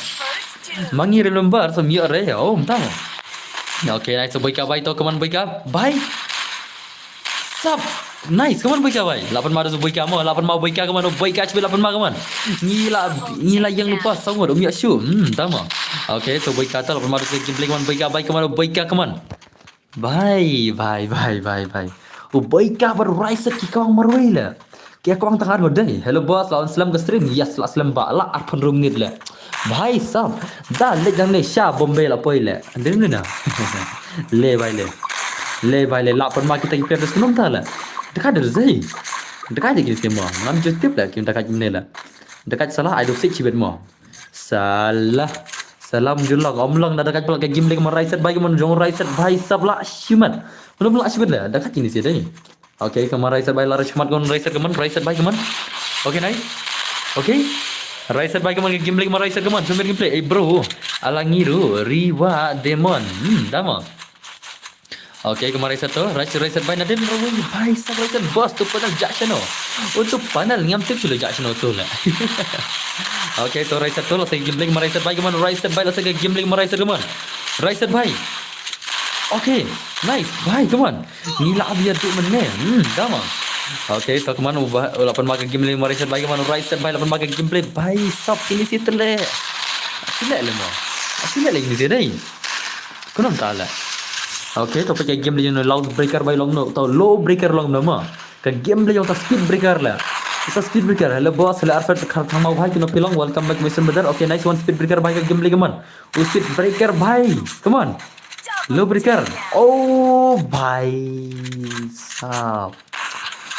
Mangi remember so mi re. Oh, mta mo. Okay, nice, so boy ka bai to, come on boy ka. Bai. Sap. Nice, come on boy ka bai. La pynma dos boy ka mo, la pynma boy ka, come on boy ka, shibit la pynma, come on. Ngi la, ngi la ïeng lypa saw ngut, um ïa shu. Hmm, tama. Okay, to boy ka to, la pynma dos game play, come on boy ka bai, come on boy ka, come on. Bai, bai, bai, bai, bai. U boy ka ba rai set ki kawang marwei le. Ki kawang tang ar ngut dei. Hello boss, la wan slem ka stream. Yes, la slem ba, la arphew hynriew minit le. Bhai sab, da leit dang ne sha Bombay la poi le. Dem ne na. Le bai le. Le bai le, la pynma kita ki players kumno ta le. Dekat de zei. Dekat de kini mo. Ngam ju tip le kim dekat ne le. Dekat salah, ai duk sik chibet mo. Salah. Salah, um ju long, um long, da dekat pala ka game leh man rai set bai, man jong rai set bai sab la shimet. Kumno la shimet le. Dekat kini si dei. Okay, ka man rai set bai la rai set ka man, rai set ka man, rai set bai ka man. Okay, nice. Okay. Rai set bai ka man, game play ka man, rai set ka man. Sumir game play. Eh bro, ala ngi ru, Riwa Demon. Hmm, dama. Okay, ka man rai set to, rai set, rai set bai na dem ru, bai sab rai set boss tu panel jak shano. Oh, tu panel ngam tip shu le jak shano tu le. Okay, to rai set to, la sa game play ka man, rai set bai ka man, rai set bai, la sa game play ka man, rai set ka man. Rai set bai. Okay, nice, bai, come on. Ngi la ap ïa tu mynne. Hmm, dama. Okay, to come on, u ba, u la pynma ka game leh man rai set bai, come on, rai set bai, la pynma ka game play bai sab kini si tele. Sile le mo. Sile le kini si dei. Kumno ta le. Okay, to peit ka game leh jong Loud Breaker bai long no, to Low Breaker long no mo. Ka game leh jong ta Speed Breaker le. Ta Speed Breaker, hello boss, hello Alfred, khar thang mau bhai, kino pilong, welcome back, Mister Brother. Okay, nice one, Speed Breaker bai ka game leh, come on. U Speed Breaker bai, come on. Low Breaker. Oh, bai sab.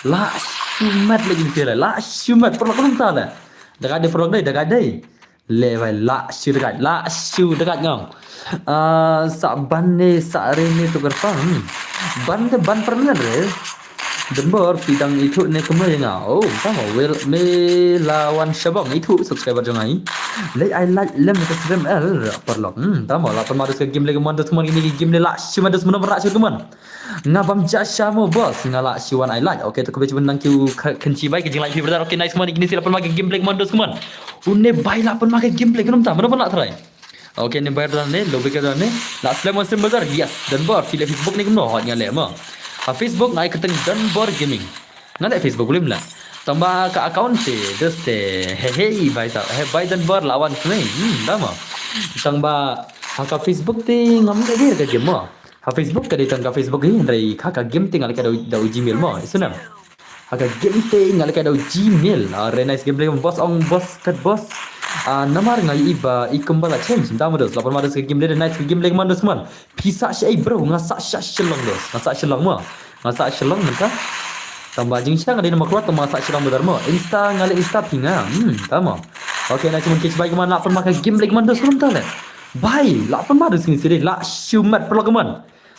La shimet lagi ni le. La shimet. Paralok kumno ta le. Dekat dei paralok dei, dekat dei. Le bai la shu dekat, la shu dekat ngam. Ah, sa ban ne, sa re ne tu kerpang. Hmm. Ban de ban permanent re. Dembor phi dang ithuh ne kumno ïa nga. Oh, tama wel me la wan shabong ithuh subscriber jong nga. Lei ai like lem ka stream el paralok. Hmm, tama la pynma dos ka game leh ka man dos mon ini game leh la shima dos mon ra shu ka man. Nga bam ja sha mo boss, nga la shi wan ai like. Okay, to ka bej ban nang kiu khenchi bai ka jing like phi brother. Okay, nice mon ini si la pynma ka game leh ka man dos ka man. Une bai la pynma ka game leh ka num ta, mana pynla try. Okay, ne bayar dan ne, lobi ka dan ne. La slem wan sim bazar. Yes, Danbor, phi le Facebook ne kumno, hot nga le mo. Ha Facebook ngai kyrteng Danbor Gaming. Nga le Facebook lim la. Tang ba ka account te, dos te, he he, bai sa, he bai Danbor la wan kne. Hmm, dama. Tang ba ha ka Facebook te ngam le ka game mo. Ha Facebook ka dei tang ka Facebook hi, hynrei ka ka game te nga le ka da u Gmail mo. Isnam. Ha ka game te nga le ka da u Gmail. Ah, re nice game le boss ong boss tat boss. Ah, namar nga i ba i kumba la change. Nda mo dos, la pynma dos ka game le nice ka game le man dos man. Phi sa sha ei bro, nga sa sha Shillong dos. Nga sa Shillong mo. Nga sa Shillong mynta. Tang ba jing sha nga dei na Mawkyrwat tang ba nga sa Shillong brother mo. Insta nga le Insta phi nga. Hmm, tama. Okay, nice mon kich bai ka man la pynma ka game le man dos man ta le. Bai, la pynma dos ni sidi la shumat paralok ka man.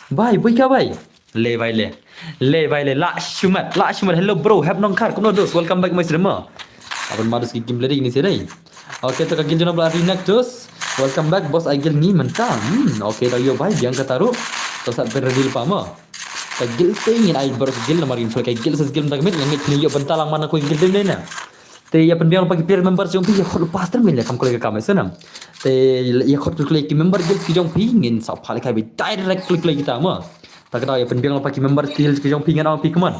Bai, bui ka bai. Le bai le. Le bai le. La shumat. La shumat. Hello bro. Hep nongkhar. Kumno dos. Welcome back my stream. Aban madus ki game lady ini sih dai. Okay, to ka game jana bla Renact dos. Welcome back boss, ai guild ngi mynta. Hmm, okay, to yo bai biang ka taru. To sat ber reveal pa ma. Ka guild te ngin ai ber guild namar ngin ka guild ses guild mynta ka mit ngin pini yo bentalang mana ku guild dei na. Te ïa pynbiang lypa ki player member jong phi ïa khot lypa stream ngin ïa kam khlei ka kam ïa snam. Te ïa khot khlei ki member guild ki jong phi ngin sa phah lypa direct khlei khlei kita ma. Ta ka dei pynbiang la pa ki member ki guild ki jong phi ngan ong phi kumon.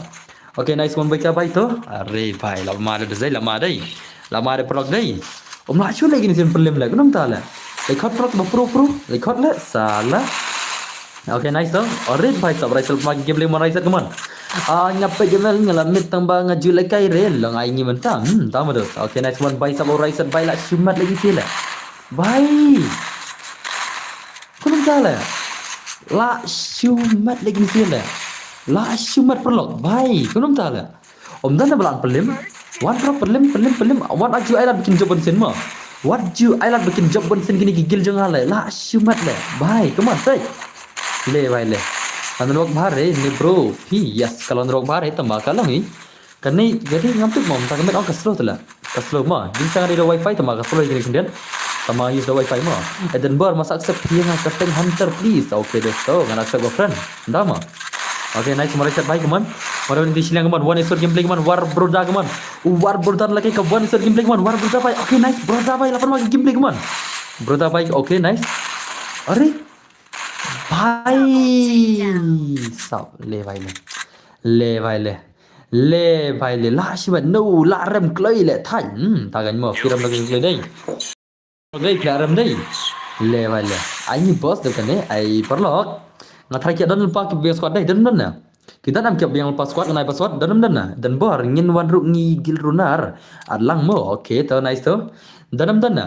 Okay, nice one bhai ka bhai to. Are bhai, la ma dei, la ma dei. La ma dei paralok dei. Ym lah shuh leh kine ki sien pynlem leh, kumno mynta leh. Leh khot paralok ba pro pro, leh khot leh sala. Okay, nice to. Alright bhai sab, Raisel ma game leh mon Raisel kumon. Ah, nga peit game nga la mid tang ba nga ju leh kai re, long ai ngi mynta. Hmm, ta ma dos. Okay, nice one bhai sab, Raisel bhai la shimat lagi sila. Bhai. Kumno mynta leh. La shimat lagi sila. La shimat paralok. Bhai, kumno mynta leh. Ym don na ba la pynlem. Wan paralok pynlem, pynlem, pynlem. Wat ju ai lad ba kin jop bun sien mo. Wat ju ai lad ba kin jop bun sien kine ki guild jong nga leh. La shimat leh. Bhai, kumon, bhai. Leh bhai leh. Ka long rok bha re ne bro. Phi, yes, ka long rok bha re tang ba ka long i. Kane, kane ngam tip mo, mynta ka met ong ka slow te leh. Ka slow mo. Jingshang dei da wifi tang ba ka slow kine khyndiat. Tang ba use da wifi mo. Edinburgh, masa accept phi nga kyrteng Hunter please. Okay, dosto, ngan accept ba friend. Nda mo. Okay, nice, mari set bhai kumon. Mari di shiliang kumon. One Isor gameplay kumon. War Broda kumon. War Broda lagi ka One Isor gameplay kumon. War Broda bhai. Okay, nice Broda bhai. La pynma gameplay kumon. Broda bhai. Okay, nice. Are. Bhai. Sab. Leh bhai leh. Leh bhai leh. Leh bhai leh. La shibat. No. La rem kloi leh. Thai. Hmm. Ta kan mo. Kiram lagi kloi dei. Paralok dei, phi la rem dei. Leh bhai leh. Ai ngi boss dei kane, ai paralok. Nga tharai ki don lypa ki biang squad dei, don don na. Ki don em ki biang lypa squad, ngan ai password, don em don na. Don bor, ngin wan ruh ngi guild runar. At lang mo, okay, to nice to. Don em don na.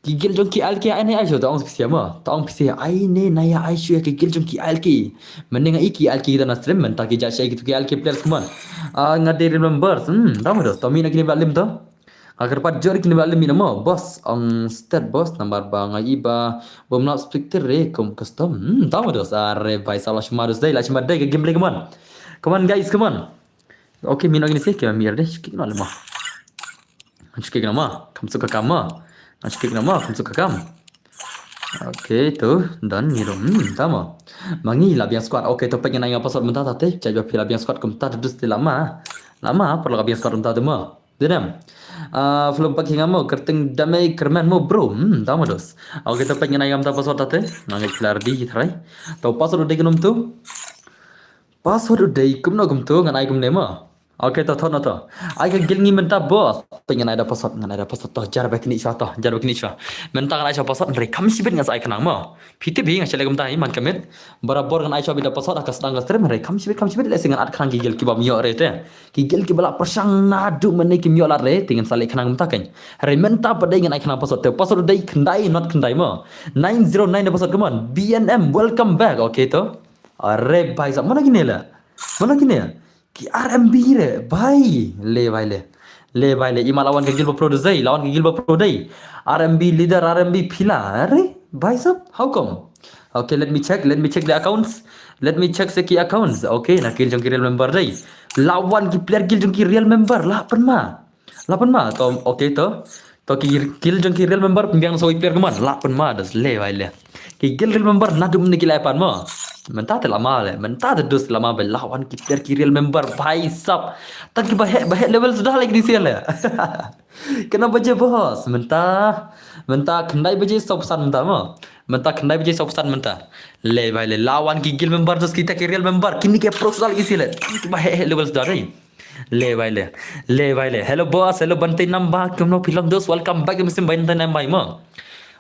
Ki guild jong ki I L K ai ne ai shu, to ong spesial mo. To ong spesial ai ne na ïa ai shu ïa ki guild jong ki I L K. Mynne nga i ki I L K ki don na stream, mynta ki ja shu ïa ki to ki I L K players kumon. Ah, nga dei remember, hmm, tang mo dos, to mi na kine ba lim to. Nga kyrpad jur kine ba lem ina mo, boss, ong stet boss, namar ba nga i ba bym lap speaker re kum custom. Hmm, tang mo dos, are bhai sab la shima dos dei, la shima dei ka gameplay, come on. Come on guys, come on. Okay, mi no gini sih, kima mir dei, shukik no lema. Shukik nama, kam suka kama. Shukik nama, kam suka kam. Okay, to, done, ngi rum, hmm, tang mo. Ma ngi la biang squad, okay, to pek ngan ai nga password mynta ta te, cai ba phi la biang squad kumta, dus te lama. Lama, paralok la biang squad mynta te mo. Dei dem. Ah, film paking amo, kyrteng dame kyrmen mo bro. Hmm, tang mo dos. Okay, to pek ngan ai ngam ta password ta te. Ngan ngai phi la ready tharai. To password u dei kumno tu. Password u dei kumno kumtu ngan ai kumne mo. Okay, to thot na to. Ai ka guild ngi mynta boss. Pek ngan ai da password, ngan ai da password to. Jar ba kini sha to, jar ba kini sha. Mynta ngan ai sha password, re kam shibit ngan sa ai khnang mo. Phi tip hi nga sha leh kumta hi man ka miet. Barabor ngan ai sha bit da password ha ka sdang ka stream, re kam shibit, kam shibit leh se ngan at khnang ki guild ki bym ïoh re te. Ki guild kiba la pyrshang naduh mynne kim ïoh lad re, te ngan sa leh khnang mynta kan. Hynrei mynta pat dei ngan ai khnang password te. Password dei khyndai not khyndai mo. Nine zero nine da password, come on. B N M, welcome back. Okay to. Are bhai sab, mano kine la? Mano kine? Ki R M B re, bhai. Leh bhai leh. Leh bhai leh. Ima la wan ka guild ba pro dei, la wan ka guild ba pro dei. R M B leader, R M B pila. Are bhai sab, how come? Okay, let me check, let me check the accounts. Let me check se ki accounts. Okay, na guild jong ki real member dei. La wan ki player guild jong ki real member, la pynma. La pynma, to, okay to. To ki guild jong ki real member, pynbiang sa wi player kumon, la pynma, dos leh bhai leh. Ki guild real member, naduh mynne ki la pan mo. Mynta te lama leh, mynta te dos lama bhai, la wan ki player ki real member, bhai sab. Tang ki ba heh, ba heh level suda lagi di sien leh. Kena baje boss, mynta, mynta khyndai baje sawphew san mynta mo. Mynta khyndai baje sawphew san mynta. Leh bhai leh, la wan ki guild member, dos kita ki real member, kine ki pro suda lagi sien leh. Tang ki ba heh, heh level suda dei. Leh bhai leh. Leh bhai leh. Hello boss, hello Bantei Namba, kumno phi long dos, welcome back to Mister Bantei Namba mo.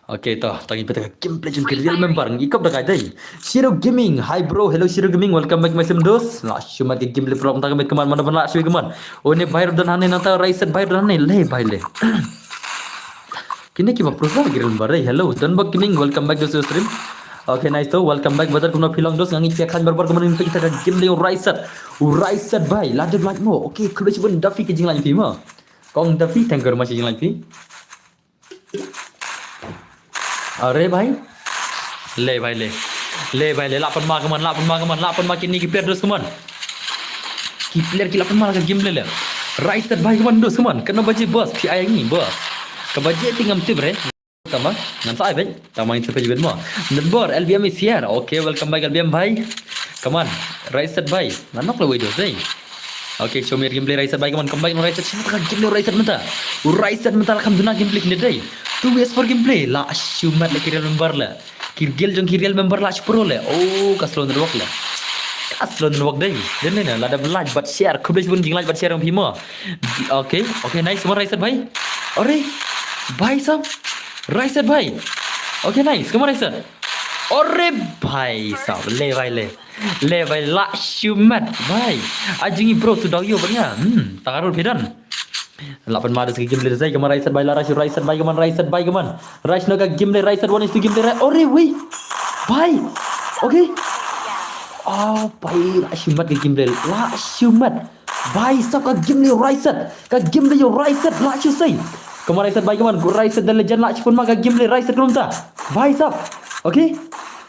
Okay to, tang ipeta ka gameplay jong ki real member, ngi kop da kai dei. Shiro Gaming, hi bro, hello Shiro Gaming, welcome back my sim dos. La shu mat ki gameplay pro tang ka met kumon, mano ban la shu kumon. One bhai ruh don hangne nangta, Raised bhai ruh don hangne, leh bhai leh. Kine ki ba pro suda ki real member dei. Hello, Donbok Gaming, welcome back to the stream. Okay, nice to, welcome back brother, kumno phi long dos, nga ngeit phi khlaiñ barabor kumno ngin peit kita ka gameplay u Raised. U Raised bhai, la dep like mo. Okay, khublei shibun Duffy ka jinglain phi mo. Kong Duffy, thank you very much ka jinglain phi. Are bhai. Leh bhai leh. Leh bhai leh, la pynma kumon, la pynma kumon, la pynma kine ki player dos kumon. Ki player ki la pynma la ka gameplay leh. Raised bhai kumon dos kumon. Kena baje boss, phi ai ngi boss. Ka baje te ngam tip re. Tama, ngan sa ai bhai. Tama ngin sa peit beit mo. Nembor, L B M is here. Okay, welcome back L B M bhai. Come on, Raised bhai. Ngan nok la wei dos dei. Okay, show me your gameplay Raised bhai. Come on, come back no Raised. Shu ka gameplay Raised mynta. U Raised mynta la kham duna gameplay kine dei. Two V S four gameplay. La shu mat leh ki real member leh. Ki guild jong ki real member la shu pro leh. Oh, ka slow network leh. Aslon wak dei. Dei ne na, lada like bad share. Khublei shibun jing like bad share ïa phi mo. Okay, okay, nice. Kumno Raisad bhai? Ore, bhai sab. Raisad bhai. Okay, nice. Kumno Raisad? Ore, bhai sab. Le bhai le. Le bhai la shimet bhai. Ajingi bro tu daw yo banya. Hmm, tangarul pidan. La pan mada segi game le zai kumno Raisad bhai la Raisad Raisad bhai kumno Raisad bhai kumno. Raisad no ka game le Raisad one is two game le Raisad. Ore, wei. Bhai. Okay. Oh, bhai la shimet ka game le. La shimet. Bhai sab ka game le Raisad. Ka game le Raisad la shu sei. Kumno Raisad bhai kumno Raisad the legend la shipun ma ka game le Raisad kumta. Bhai sab. Okay.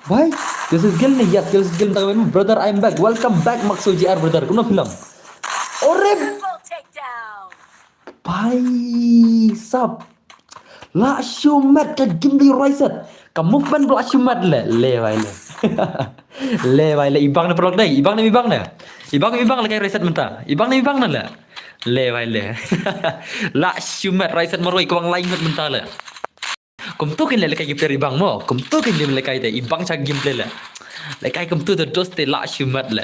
Bhai. This is Gil ne? Yes, this is Gil. Brother, I'm back. Welcome back, Maxo G R brother. Kumno film? Ore. Bhai sab. La shimet ka game le Raisad. Ka movement la shimet le. Le bhai le. Le bhai le ibang ne paralok dei. Ibang ne ibang ne. Ibang ibang le kai Raisad mynta. Ibang ne ibang ne le. Le bhai le. La shimet Raisad marwei kwang lai mynta le. Kumtu kin le lekai ki player ibang mo. Kumtu kin le lekai te ibang cha game play le. Lekai kumtu te dos te la shimet le.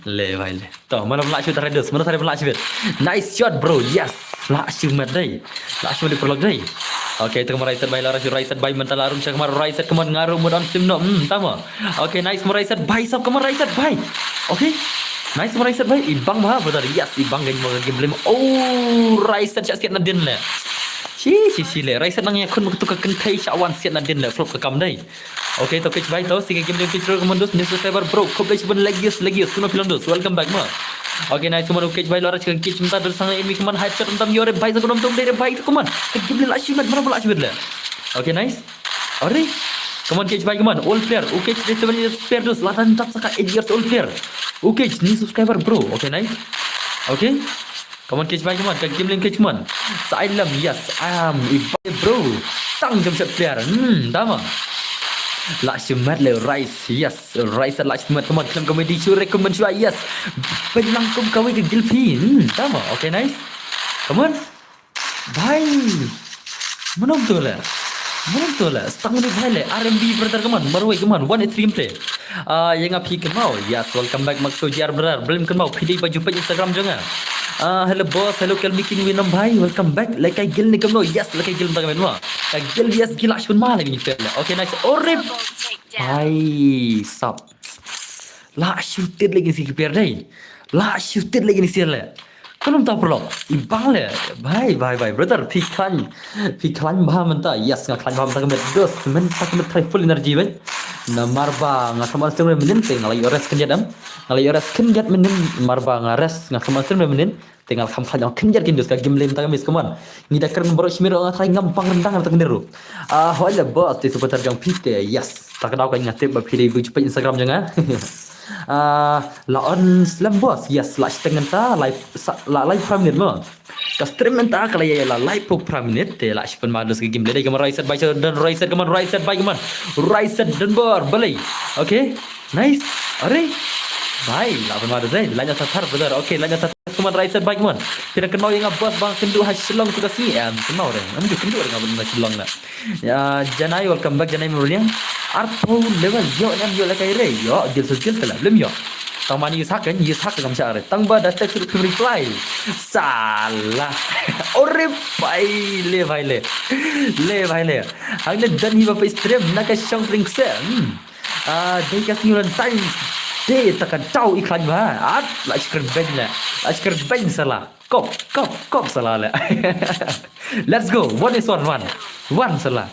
Le bhai le. To, mano la shimet re dos, mano sare la shimet. Nice shot bro. Yes. La shimet dei. La shimet di paralok dei. Okay, tu kumno Raisad bhai la Raisad bhai mynta la rum cha kumno Raisad kumno ngaru mudon sim no. Hmm, tama. Okay, nice kumno Raisad bhai sab kumno Raisad bhai. Okay. Nice kumno Raisad bhai. Ibang bha brother. Yes, ibang gan mo game play. Oh, Raisad cha siat na din le. Shi shi shi le. Raisad nang ya kun tu ka kynthei cha wan siat na din le. Flop ka kam dei. Okay, to Kech bhai to, sigi game dei Kech ro kumno dos, new subscriber bro, khublei shibun Legius, Legius, kumno phi long dos, welcome back ma. Okay, nice one, Kech bhai la Raisad ka Kech mynta dos sang imi kumno headshot mynta ore bhai sa kumno tum dei bhai sa kumno. Ka game le la shimet, mano la shimet le. Okay, nice. Ore. Kumno Kech bhai kumno, all player, okay, Kech seven years player dos, la tan tap saka eight years old player. Okay, new subscriber bro. Okay, nice. Okay. Kumno Kech bhai kumno, ka game link Kech kumno. Sa ai lam, yes, I am i bhai bro. Tang jam shot player. Hmm, tama. La shimet le Raisad, yes, Raisad la shimet kumno, khlem comedy shu recommend shu, yes. Pynlang kum kawei ka Gil phi. Hmm, tama. Okay, nice. Kumno. Bhai. Mano tu le. Mano tu le. Stang ni bhai le. R M B brother kumno. Marwei kumno. One is three gameplay. Ah, ïa nga phi kynmaw. Yes, welcome back Maxo G R brother. Blim kynmaw phi dei ba ju peit Instagram jong nga. Ah, hello boss, hello Kelmi King Winam bhai. Welcome back. Lekai Gil ni kumno. Yes, lekai Gil mynta kumno. Ka Gil yes Gil la shun ma le ni pele. Okay, nice. Orip. Bhai sab. La shooted lagi si player dei. La shooted lagi ni sila. Kumno ta paralok. Ibang le. Bhai, bhai, bhai. Brother, phi khlaiñ. Phi khlaiñ bha mynta. Yes, nga khlaiñ bha mynta ka met dos. Mynta ka met try full energy bhai. Namar ba nga thaman stem re mynnin te nga la ïoh rest khyndiat em. Nga la ïoh rest khyndiat mynnin namar ba nga rest nga thaman stem re mynnin. Te nga la kham khlaiñ ong khyndiat kin dos ka game lem ta ka miss kumno. Ngi da kren baroh shimir nga try ngam pang rendang ta ka niru. Ah, hoi le boss te supporter jong phi te. Yes. Ta ka daw ka nga tip ba phi dei ba ju peit Instagram jong nga. Ah, la on slem boss. Yes, la shiteng ta live la live prime minute mo. Ka stream mynta ka la ïa la live pro prime minute te la shipun ma dos ka game le dei kumno Raisad bhai don Raisad kumno Raisad bhai kumno. Raisad don bor balei. Okay. Nice. Are. Bhai, la pun ma dos ai. La nya tatar brother. Okay, la nya tatar kumno Raisad bhai kumno. Phi da kynmaw ïa nga boss ba nga kynduh ha Shillong tu ka sngi em kynmaw re. Em ju kynduh re nga ba na Shillong la. Ya, Janai, welcome back, Janai Murliang. Arphew level, ïoh nam ïoh lekai re, ïoh, Gil sus Gil tela, blim ïoh. Tang mani use hack kan, use hack kan kam sha re. Tang ba da text ru phim reply. Salah. Ore bhai le, bhai le. Le bhai le. Hangne dan hi ba face stream, na ka shong ring se. Hmm. Ah, dei ka sngi Valentine's Day ta ka daw i khlaiñ ba. At, la shikir beng le. La shikir beng salah. Kop, kop, kop salah le. Let's go. One is one, one. One salah.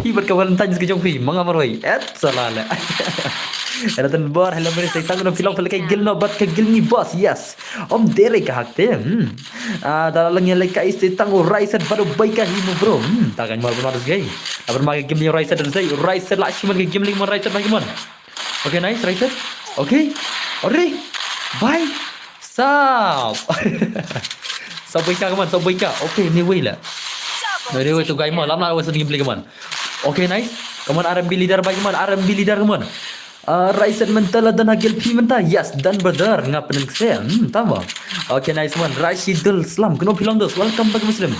Phi bad ka Valentine's ka jong phi, ma nga marwei. Et salah le. Hello Tan Bor, hello Mary Saitang, no phi long phi le ka Gil no bad ka Gil ni boss. Yes. Om dere ka hak te. Hmm. Ah, da la ngi le ka Saitang u Raisad bad u bai ka hi mo bro. Hmm, ta kan mar mar gai. Abar ma ka game ni Raisad dei. Raisad la shiman ka game ni mo Raisad ma game. Okay, nice, Raisad. Okay. Ore. Bye. Sap. Sap boika kaman, sap boika. Okay, ni wei la. Ni wei tu gai mo, lam la wei sat gameplay kaman. Okay, nice. Kaman R M B leader bye kaman, R M B leader kaman. Uh, Raisad mental dan hagil pi mental. Yes, dan brother nga peneng kse. Hmm, tama. Okay, nice man. Rashidul Slam. Keno pilong dos. Welcome back Muslim.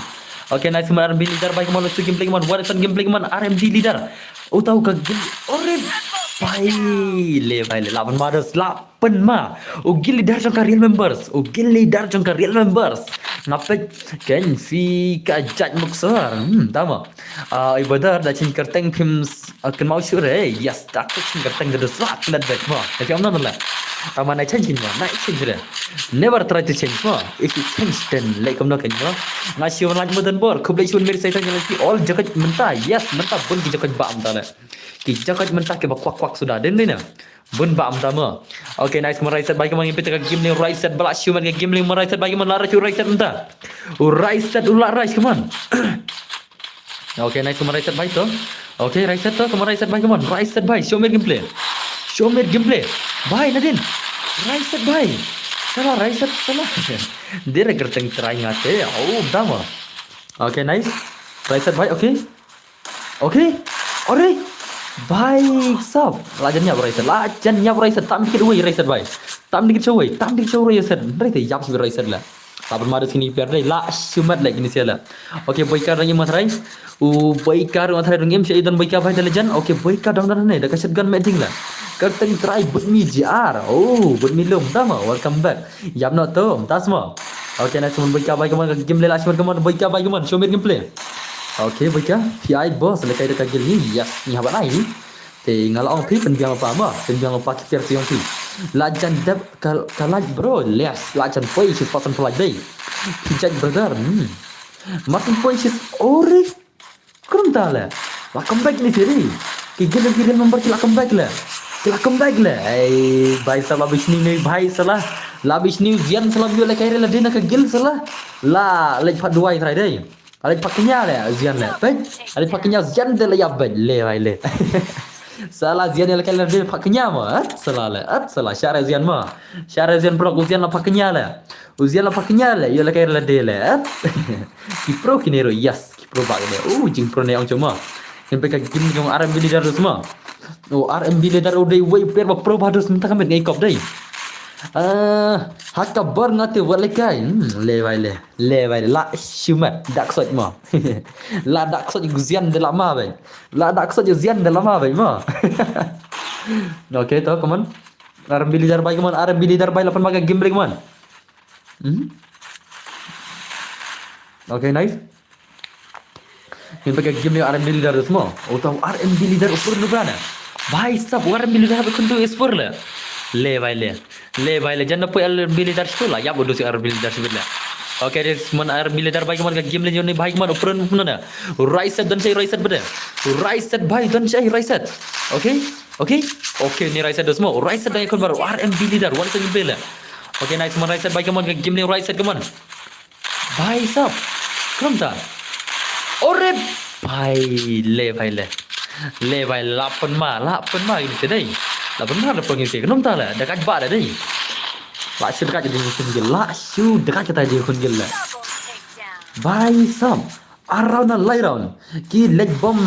Okay, nice man. R M B leader bye kaman, let's gameplay kaman. What is gameplay kaman? R M B leader. Utau ka gil. Ore. Bhai, le bhai le, lah pynma dos, lah pynma. U guild leader jong ka real members, u guild leader jong ka real members. Nga peit kein phi ka jait muksor. Hmm, tama. Ah, i brother da chin kyrteng phim s-, ah, kynmaw shuh re. Yes, da ka chin kyrteng ka dos lah klet bek mo. Tapi amna lah. Tama nai change mo, nai change re. Never try to change mo. If you change then leh kumno kein mo. Nga shu like mo dan bor. Khublei shibun meri sai ta ngi all jakat mynta. Yes, mynta bun ki jakat ba mynta le. Ki jakat mynta kiba kwak kwak suda. Den dina. Bun ba mynta mo. Okay, nice, kumon Raiset bhai, kumon ngin peit ka game lane Raiset ba lah shu met ka game lane kumon Raiset bhai, kumon lah rai u Raiset mynta. U Raiset u lah rai kumon. Okay, nice, kumon Raiset bhai to. Okay, Raiset to, kumon Raiset bhai, kumon Raiset bhai, show me gameplay. Show me gameplay. Bhai, nadin. Raiset bhai. Salah, Raiset, salah. Dia kyrteng try ngate. Oh, dama. Okay, nice. Raiset bhai, okay. Okay. Are. Bhai sab. Lah jan ïap Raiset. Lah jan ïap Raiset. Tam dikit wei Raiset bhai. Tam dikit sha wei. Tam dikit sha wei Raiset. Raiset ïap sha Raiset lah. Lah pynma dos kine ki player dei. Lah shu met leh kine sia lah. Okay, Boyka dang im ma trai. U Boyka ruh ma trai dang im sha i don Boyka bhai da legend. Okay, Boyka dang don ne da ka shotgun met ding lah. Kyrteng try bud mi G R. Oh, bud mi lum dama. Welcome back. Ïap noh to, mynta sma. Okay, nice, kumon Boyka bhai, kumon ka game lane lah shu met, kumon Boyka bhai, kumon show me gameplay. Okay, Boyka, P I boss, lehkai da ka guild ni, yes, ni haba nai. Te nga la ong phi, pynbiang pa ma, pynbiang pa ki player jong phi. Lah jan dep ka, ka like bro, yes, lah jan poi, she's person for like day. Phi jait brother, hmm. Martin poi, she's ori. Kumta le. La come back ni siri. Ki guild ki real member ki la come back le. Ki la come back le. Ei, bhai sab la bishni ni bhai salah. La bishni u Zian salah ïoh lehkai re la dei na ka guild salah. La leit pat duwai trai dei. La leit pat kñia le Zian le. Peit. La leit pat kñia Zian de la ïap beit le bhai le. Salah Zian ïoh lehkai re la dei pat kñia mo. At salah le. At salah share Zian mo. Share Zian bro u Zian la pat kñia le. U Zian la pat kñia le. Ïoh lehkai re la dei le. At. Ki pro kine ruh yes. Pro ba ka dei. Oh, jing pro ne ong cuma. Ngin peit ka game jong R M B leader dus ma. Oh, R M B leader u dei wei player ba pro ba dus mynta ka met ngai kop dei. Ah, ha ka bor nga te wat lehkai. Hmm, le bhai le. Le bhai le. La shu met dak sot ma. La dak sot gu Zian de la ma bhai. La dak sot gu Zian de la ma bhai ma. Okay, to, come on. R M B leader bhai, come on. R M B leader bhai, la pynma ka game break, come on. Hmm? Okay, nice. Ngin peit ka game lane R M B leader dus mo. Uta u R M B leader u pur nu brana. Bhai sab u R M B leader haba khun tu is pur le. Le bhai le. Le bhai le jan da poi R M B leader shu la. Ïap u dus R M B leader shu le. Okay, this man R M B leader bhai kumon ka game lane jong ni bhai kumon u pur nu na. Raiset don shai Raiset bede. Raiset bhai don shai Raiset. Okay? Okay? Okay, ni Raiset dus mo. Raiset dang ïakhun baroh. R M B leader, one second bele. Okay, nice kumon Raiset bhai kumon ka game lane Raiset kumon. Bhai sab. Kumta. Ore bhai le bhai le. Le bhai la pynma, la pynma ngin se dei. La pynma la pynma ngin se. Kumta le, da ka ba da dei. La shu da ka jingïakhun guild, la shu da ka jingïakhun guild le. Bhai sab. Ar round na lai round. Ki leit bom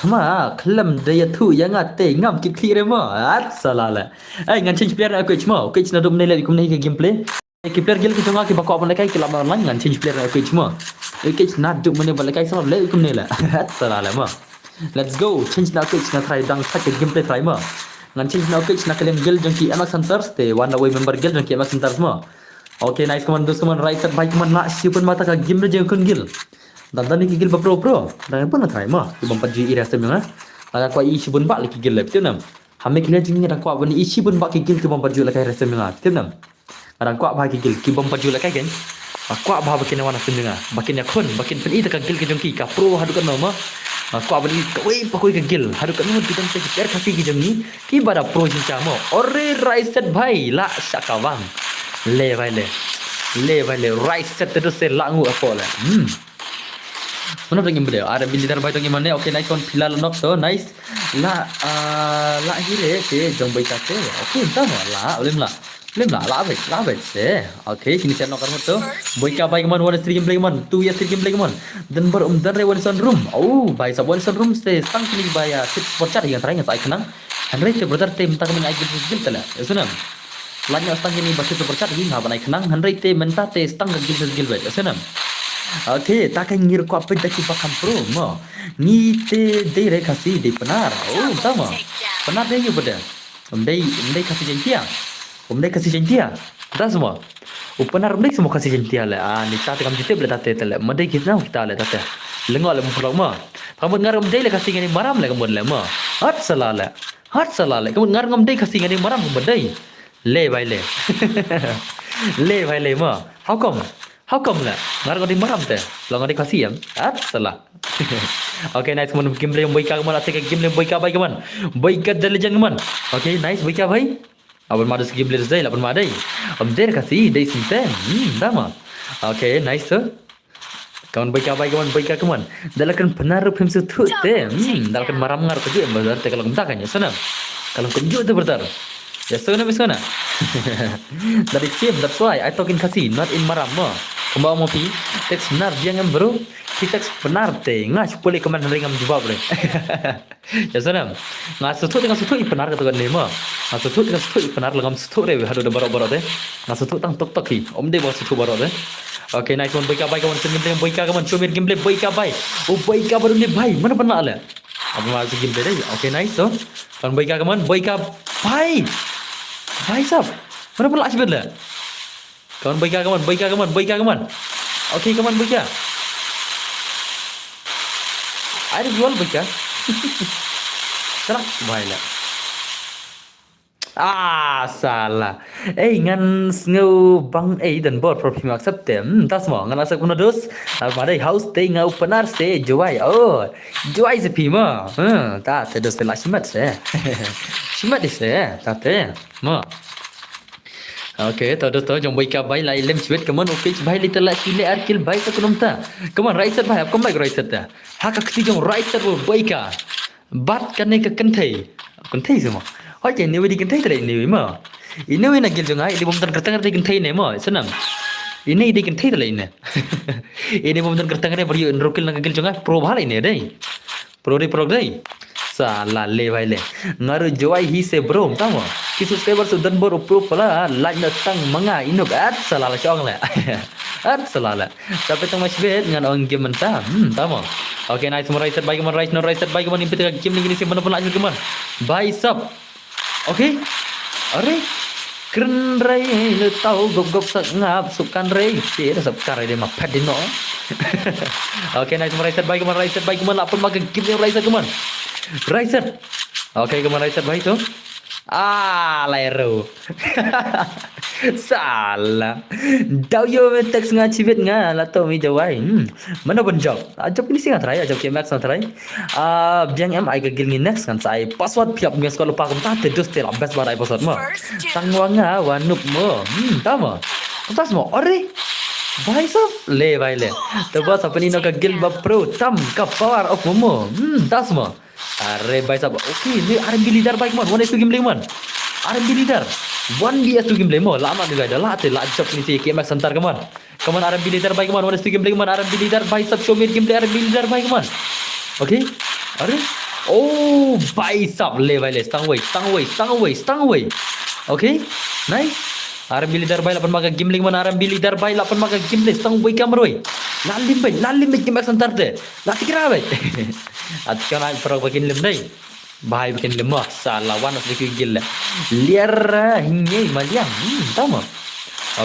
thma khlem da ïathuh ïa nga te ngam kit khlieh re mo. At salah le. Ei, ngan change player na coach mo. Coach naduh mynne leh kumne ka gameplay. Ki player guild ki jong nga kiba kwah ban lehkai ki lah ban online, ngan change player na coach mo. Coach naduh mynne ban lehkai salah leh kumne le. At salah le mo. Let's go. Change na coach nga try dang thait ka gameplay try mo. Ngan change na coach na ka liang guild jong ki M X Hunters te wan na wei member guild jong ki M X Hunters mo. Okay, nice kumon dus kumon Raiset bhai kumon la shu pynma ta ka game lane jong kun guild. Dang don ki guild ba pro pro. Dang pun try mo. Ki bym pat ju ïa i re sem nga. Dang kwah i shibun ba leh ki guild leh. Tip nam. Ha me ki leh jing dang kwah ban i shibun ba ki guild ki bym pat ju lehkai re sem nga. Tip nam. Dang kwah ba ki guild ki bym pat ju lehkai kein. Ba kwah ba ba kin wan sem nga. Ba kin ïakhun, ba kin pyni ta ka guild ki jong ki ka pro haduh katno mo. Ba kwah ban i kawei pa kawei ka guild haduh katno ki dang ki player Khasi ki jong ngi. Kiba da pro jingcha mo. Ore Raiset bhai la shah kawang. Le bhai le. Le bhai le Raiset te do se la ngu apo le. Hmm. Mano dang im bede. R M B leader bhai dang im mane. Okay, nice one. Pila la knock to. Nice. La, ah, la hire te jong Boyka te. Okay, tama la. Ulim la. Ulim la. La bhai, la bhai se. Okay, kini sian knock armut to. Boyka bhai kumon one streak gameplay kumon. Two year streak gameplay kumon. Dan bar um dan re one son room. Oh, bhai sab one son room se. Stang kini bhai ya. Tip support chat yang try ngan sa ai khnang. Hynrei te brother te mynta ka mynta ai guild skill te la. Ïa sngewbha. Lait noh stang kine ba tip support chat hi nga ban ai khnang hynrei te mynta te stang ka guild skill bad. Ïa sngewbha. Okay, ta ka ngi ruh kwah peit da ki ba kham pro mo. Ngi te dei re Khasi dei Pnar. Oh, ta mo. Pnar dei ïa ba dei. Em dei, em dei Khasi Jaiñtia. Em dei Khasi Jaiñtia. Ta mo. U Pnar em dei mo Khasi Jaiñtia le. Ah, ni ta te kam ju tip le ta te te le. Em dei ki nang kita le ta te. Lyngngoh le mo phlok mo. Ka mut ngar em dei le Khasi ngani Maram le ka mut le mo. Hat sala le. Hat sala le. Ka mut ngar em dei Khasi ngani Maram ka mut dei. Le bhai le. Le bhai le mo. How come? How come le? Ngar em dei Maram te. Long em dei Khasi em. Hat sala. Okay, nice, ka mon game le Boika, ka mon ase ka game le Boika bhai, ka mon. Boika the legend, ka mon. Okay, nice, Boika bhai. Aban ma dus game le dei, aban ma dei. Am der Khasi dei sinte. Hmm, ta mo. Okay, nice, sir. Ka mon Boika bhai, ka mon Boika, ka mon. Da la kan Pnar ruh phim sngewthuh te. Hmm, da la kan Maram ngar ka ju em brother te ka long ta ka ïa sana. Ka long kumjuh te brother. Ïa sana, ïa sana. That is same, that's why I talk in Khasi, not in Maram mo. Kumba mo phi, text Pnar biang em bro. Phi text Pnar te, nga shu pule comment hynrei ngam jubab re. Ïa sana. Nga sngewthuh te nga sngewthuh i Pnar ka tu kan ne mo. Nga sngewthuh te nga sngewthuh i Pnar, la ngam sngewthuh re haduh da baroh baroh te. Nga sngewthuh tang tok tok hi. Om dei ba sngewthuh baroh te. Okay, nice one, Boika bhai, ka mon, sien game le Boika, ka mon, show me game le Boika bhai. Oh Boika bhai, ne bhai, mana ban la le. Aban ma sien game le dei. Okay, nice, so. Ka mon Boika, ka mon Boika bhai. Bhai sab. Mana ban la shibit le. Ka mon Boika, ka mon Boika, ka mon Boika, ka mon. Okay, ka mon Boika. Ai, dei wal Boika. Salah, bhai la. Ah, salah. Ei, ngan sngew bang ei dan bor pro phim accept te. Hmm, ta mo, ngan accept kumno dus. Aban ma dei house te nga u Pnar se Jowai. Oh, Jowai se phi mo. Hmm, ta te dus te la shimet se. Shimet di se, ta te. Mo. Okay, to, to, to, jong Boika bhai la i lem shibit, ka mon, okay, bhai li te la shi le ar kill bhai sa kumno ta. Ka mon, Raisat bhai, ap kam bhai Raisat ta. Ha ka kti jong Raisat bhai Boika. Bat kane ka kynthei. Kynthei se mo. Hoi ke, ine i dei kynthei te le ine i mo. Ine i na guild jong nga, ine i bym don kyrteng re dei kynthei ne mo, sanam. Ine i dei kynthei te le ine. Ine i bym don kyrteng re, bad ïoh hynriew kill na ka guild jong nga, pro bha le ine dei. Pro dei, pro dei. Salah le bhai le. Nga ruh Jowai hi se bro, ta mo. Ki subscriber su don bor u pro pala, like na tang ma nga i noob, at salah la shong le. At salah le. Sa peit tang ma shibit ngan ong game mynta. Hmm, ta mo. Okay, nice, mon Raisat bhai, ka mon, nice, no Raisat bhai, ka mon, im peit ka game lagi ni se, mana ban la shibit, ka mon. Bhai sab. Okay. Are. Kren rei le tau gop gop sak ngap suk kan rei. Che da sap kan rei de ma phet di no. Okay, nice, mon Raisat bhai, ka mon, Raisat bhai, ka mon, la pun ma ka game ni Raisat, ka mon. Raisat. Okay, ka mon Raisat bhai tu. Ah, lai ro. Salah. Dau ïoh me text nga shibit nga la to mi Jowai. Hmm. Mana ban jop. Ah, jop ni si nga try, ah, jop ki Max nga try. Ah, biang em ai ka guild ngi next ngan sa ai password, phi ap ngi squad lypa kumta te dus te la best ba ai password mo. Tang wa nga wa noob mo. Hmm, ta mo. Kumta mo. Ore. Bhai sab. Le bhai le. Te ba sa pyni noh ka guild ba pro tam ka power of Momo. Hmm, ta mo. Are bhai sab. Okay, ni R M B leader bhai, ka mon. One is to game le, ka mon. R M B leader. One V S two game le mo. La ma ni bhai da la te la jop ni si ki Max Hunter, ka mon. Ka mon R M B leader bhai, ka mon, one is to game le, ka mon, R M B leader bhai sab, show me game le, R M B leader bhai, ka mon. Okay. Are. Oh, bhai sab, le bhai le, stang wei, stang wei, stang wei, stang wei. Okay. Nice. R M B leader bhai la pun ma ka game le, ka mon, R M B leader bhai la pun ma ka game le, stang wei ka marwei. La lim bhai, la lim bhai ki Max Hunter te. La tikra bhai. At ka na pro ba kin lim dei. Bhai bikin lemah. Salah, one of the kill le. Liar, hingi maliang. Hmm, tama.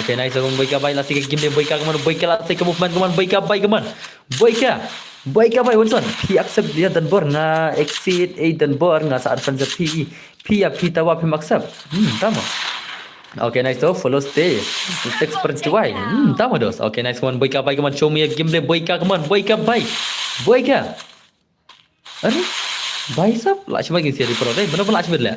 Okay, nice, ka mon Boika bhai, la si ka game de Boika, ka mon Boika, la si ka movement, ka mon Boika bhai, ka mon. Boika. Boika bhai, Wilson. Phi accept ïa don bor nga exit, eh, don bor nga sa advance phi. Phi ïa phi tawa phi accept. Hmm, tama. Okay, nice, to follow stay. Text per Jowai. Hmm, tama dos. Okay, nice, ka mon Boika bhai, ka mon, show me a game de Boika, ka mon Boika bhai. Boika. Are, bhai sab, la shibit ki seri pro dei, mano ba la shibit le.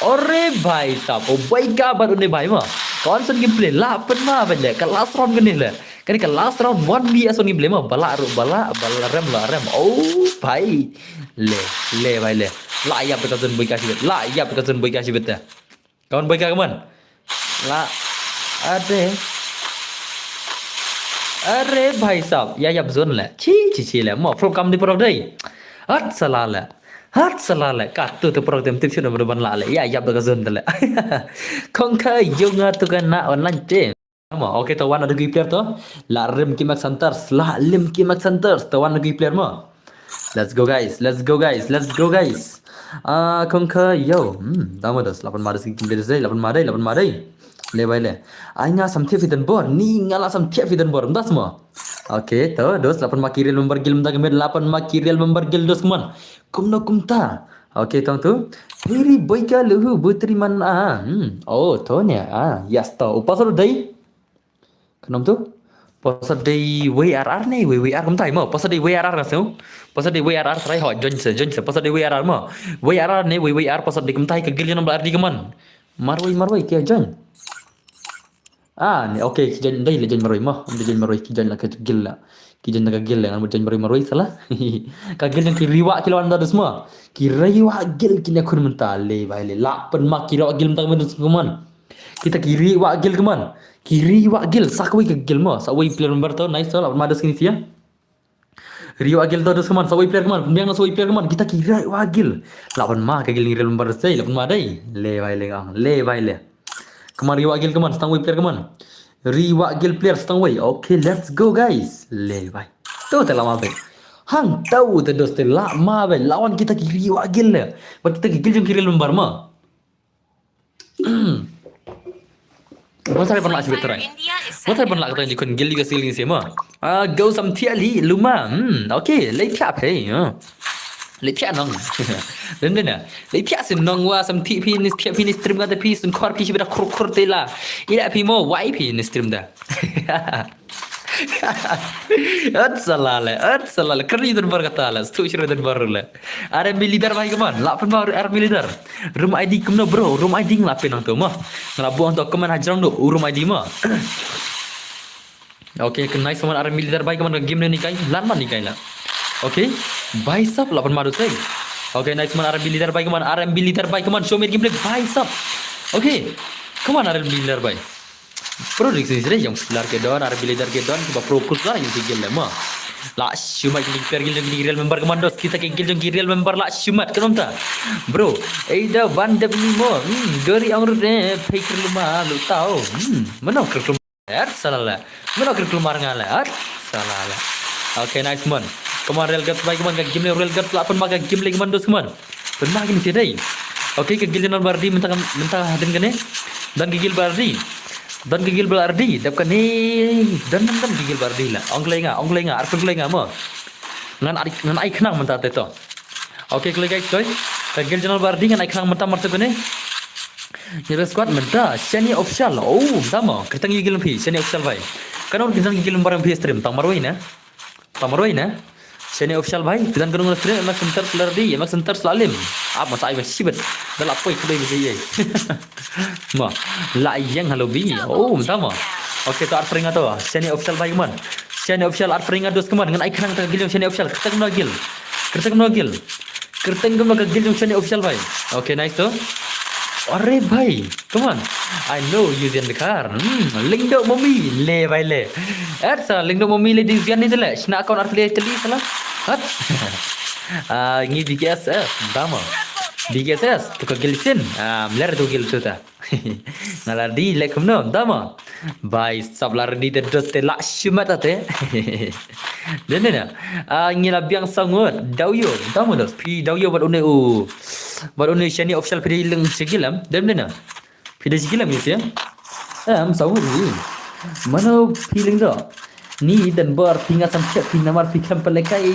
Are, bhai sab, oh, Boika bad une bhai ma. Ka wan san gameplay, la pynma bad le, ka last round kane le. Kane ka last round one V S one gameplay ma, ba la ru, ba la, ba la rem, la rem. Oh, bhai. Le, le, bhai le. La ïap ka zone Boika shibit, la ïap ka zone Boika shibit te. Ka mon Boika, ka mon. La. Ade. Are bhai sab. Ïa ïap zone le. Chi, chi, chi le. Mo, pro kam di pro dei. At salah le. At salah le. Ka tu tu pro tem tip shu na ban la le. Ïa ïap da ka zone le. Kong ka yunga tu ka na online te. Mo, okay, to wan da ki player to. La rim ki Max Hunters, la lim ki Max Hunters, to wan da ki player mo. Let's go guys, let's go guys, let's go guys. Ah, kong ka yo. Hmm, da mo dos, la pynma dos ki player dei, la pynma dei, la pynma dei. Le bai le. Ai nga sam thiah phi don bor, ni nga la sam thiah phi don bor, mynta mo. Okay, to dos, la pynma ki real member guild mynta ka miet, la pynma ki real member guild dos kumno. Kumno kumta. Okay, tong tu. Phi ri boi ka luhu butri man a. Hmm. Oh, to ne. Ah, yes to. Upa sor dei. Khnang tu. Pasa dei W R R ne, W W R kumta mo. Pasa dei W R R ka snu. Pasa dei W R R serai ho, join se, join se. Pasa dei W R R mo. W R R ne, W W R pasa dei kumta ka guild number R D ka man. Marwei, marwei, ki join. Ah, ne, okay, ki join dei le join marwei mo. Dei join marwei, ki join la ka guild la. Ki join la ka guild la, ngan join marwei, marwei sala. Ka guild ki riwa ki lawan da dus mo. Ki riwa guild ki ne khun mynta le, bai le. La pynma ki riwa guild mynta ka man dus ka man. Kita ki riwa guild ka man. Ki riwa guild, sa kawei ka guild mo. Sa wei player member to, nice to, la pynma dus kini sia. Riwa guild to dus ka man, sa wei player ka man. Pynbiang na sa wei player ka man. Kita ki riwa guild. La pynma ka guild ni real member dei, la pynma dei. Le bai le ngang, le bai le. Ka man riwa guild ka man, stang wei player ka man. Riwa guild player stang wei. Okay, let's go guys. Le bai. To te la ma be. Hang tau te dos te la ma be. Lawan kita ki riwa guild le. Ba kita ki guild jong ki real member ma. Mo sare pynlah sibit trai. Mo sare pynlah kata ni kun gil juga siling sih mo. Ah, go sam thiah li luma. Hmm, okay, lei thiah phe. Ah. Lei thiah nong. Den den ya. Lei thiah sin nong wa sam thiah phi ni thiah phi ni stream kata phi sun khor phi sibit khur khur tela. Ila phi mo wai phi ni stream da. At salale, at salale. Kari dan bar kata la, stu shira dan bar le. R M B leader bai kaman, la pun bar R M B leader. Room I D kumno bro, room I D ngla pin nang tu mo. Ngla buang tu kaman hajrong do, room I D mo. Okay, nice one R M B leader bai kaman ka game ni kai, lan man ni kai la. Okay, bai sap la pun maru sei. Okay, nice one R M B leader bai kaman, R M B leader bai kaman, show me gameplay bai sap. Okay, come on R M B leader bai. Pro dik sini sini yang lar ke don, R B leader ke don, kiba pro kus lar yang sigil le ma. La shumat ni per gil ni real member commandos, kita ke gil jong real member la shumat ke nonta. Bro, ei da van dep ni mo. Hmm, gari ang rut eh, pay ker luma lu tau. Hmm, mana ker luma. Er salala. Mana ker luma ngala. Er salala. Okay, nice man. Come on real guts bai, come on ka game le real guts la pun ma ka game le commandos, come on. Pun ma gini sih dai. Okay, ka gil jong bardi mentang mentang hadin kane. Dan ka gil bardi. Dan ka gil bardi. Dap kane. Dan dan dan ka gil bardi la. Ong klei nga, ong klei nga, arpun klei nga mo. Ngan ai ngan ai khnang mentang te to. Okay, klei guys, koi. Ka gil jong bardi ngan ai khnang mentang mar tu kane. Ni squad mentang. Shani official. Oh, mentang mo. Kerteng ye gil phi. Shani official bai. Kano kerteng ye gil bar phi stream. Tang marwei na. Tang marwei na. Shani official bai. Pidan kanu ngana stream, M X Center selardi, M X Center selalim. Ap masa ai shibet. Dala poi kudai bisa ye. Ma. La yang halo bi. Oh, mentang mo. Okay, to art fringa to. Shani official bai kaman. Shani official art fringa dos kaman. Ngan ai khnang ta gil jong Shani official. Kerteng no gil. Kerteng no gil. Kerteng kumno ka gil jong Shani official bai. Okay, nice to. Are bai, come on. I know you in the car. Hmm, lingdo mommy le bai le. At sa lingdo mommy le di zian ni tele. Shna account ar tele tele sala. Hat. Ah, ngi B K S S, dama. B K S S, tu ka gil sin. Ah, mler tu gil tu ta. Ngalar di le kumno, dama. Bai sap lar di te dos te la shumat ate. Den den. Ah, ngi la biang sangot. Dau yo, dama dos. Phi dau yo bad une u. Bad une Shani official phi leng sigilam. Den den. Phi de sigilam ni sia. Em sangot ni. Mano phi leng do. Ni dan bar phi nga sam thiah phi namar phi khlem palekai.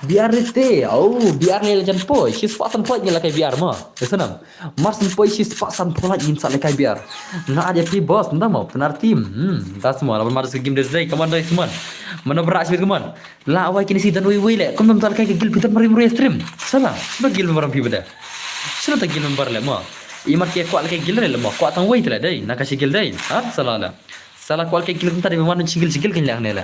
B R te. Oh, B R le jan poi. Shi spah san poi ngi la kai B R ma. Sanam. Mar san poi shi spah san poi ngin sa lekai B R. Nga ada phi boss nda mo penalty. Hmm, das mo lawan mar game des day. Come on, nice man. Mano bra shi come on. La wai kini si dan wai wai le. Kum tam tal kai gil pitan mari mari stream. Sala. Ba gil member phi bada. Sala ta gil member le mo. Imar ke kwa lekai gil le mo. Kwa tang wai tele day. Naka shi gil day. Ha, sala la. Sala kwal kai gil kumta de man chingil chingil kin lang ne la.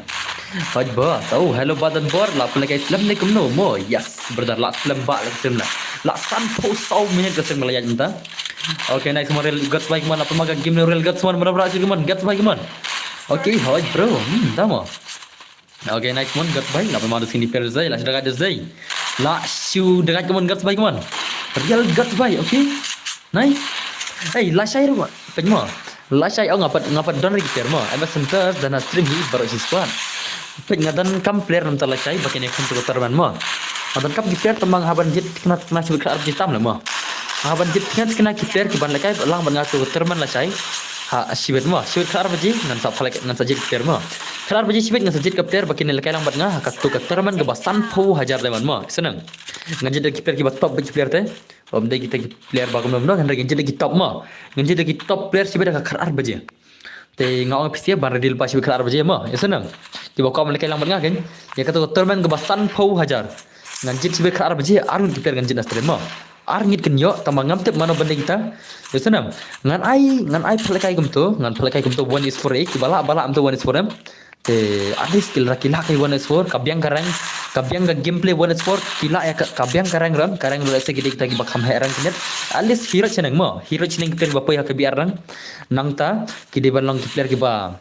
Hoj ba, so hello badan bor la pun kai slem ne kumno mo. Yes, brother la slem ba la slem la. La san pho so minute ka slem la yaj menta. Okay, nice one real guts bai kaman la pun ma ka game ne real guts man, mana bra sih kaman guts bai kaman. Okay, hoj bro. Hmm, dama. Okay, nice one guts bai la pun ma sini per zai la shu dagat zai. La shu dagat kaman guts bai kaman. Real guts bai, okay. Nice. Hey, la shai ruwa. Pejma. Lashai, oh, nga pat, nga pat don ri ki player mo. Em, Center, dang stream hi baroh shi squad. Peit nga donkam player namar lashai ba kine khun tu ka tournament mo. Nga donkam ki player tang ba nga hap ban jied khynnah khynnah shibit khatar baje tam leh mo. Nga hap ban jied khynnah khynnah ki player ki ban lehkai lang bad nga tu ka tournament lashai. Ha, shibit mo, shibit khatar baje ngan sa phalek, ngan sa jied ki player mo. Khatar baje shibit ngan sa jied ka player ba kine lehkai lang bad nga ha ka tu ka tournament kaba sanphew hajar diamond mo. Sneng. Ngan jied da ki player kiba top bad ki player te. Ym dei kita ki player ba kumno kumno, ngan jied da ki top mo. Ngan jied da ki top player shibit ha ka khatar baje. Te nga ong phi sha ban ready lypa shibit khatar baje mo. Ïa sneng. Kiba kwah ban lehkai lang bad nga kein. Ïa katu ka tournament kaba sanphew hajar. Ngan jied shibit khatar baje, arngut ki player ngan jied na stream mo. Arngut kin ïoh, tang ba ngam tip mano ban dei kita. Ïa sneng. Ngan ai, ngan ai phalehkai kumtu, ngan phalehkai kumtu One Is Four eh, kiba lah, ba lah kumtu One Is Four em. Te at least ki lah, ki lah ka One Is Four, ka biang ka rank, ka biang ka gameplay One Is Four, ki lah ïa ka, ka biang ka rank ron, ka rank ron lehse ki dei kita kiba kham heh rank kine. At least hero shaneng mo, hero shaneng ki player ba poi ha ka B R rank. Nangta ki dei ban long ki player kiba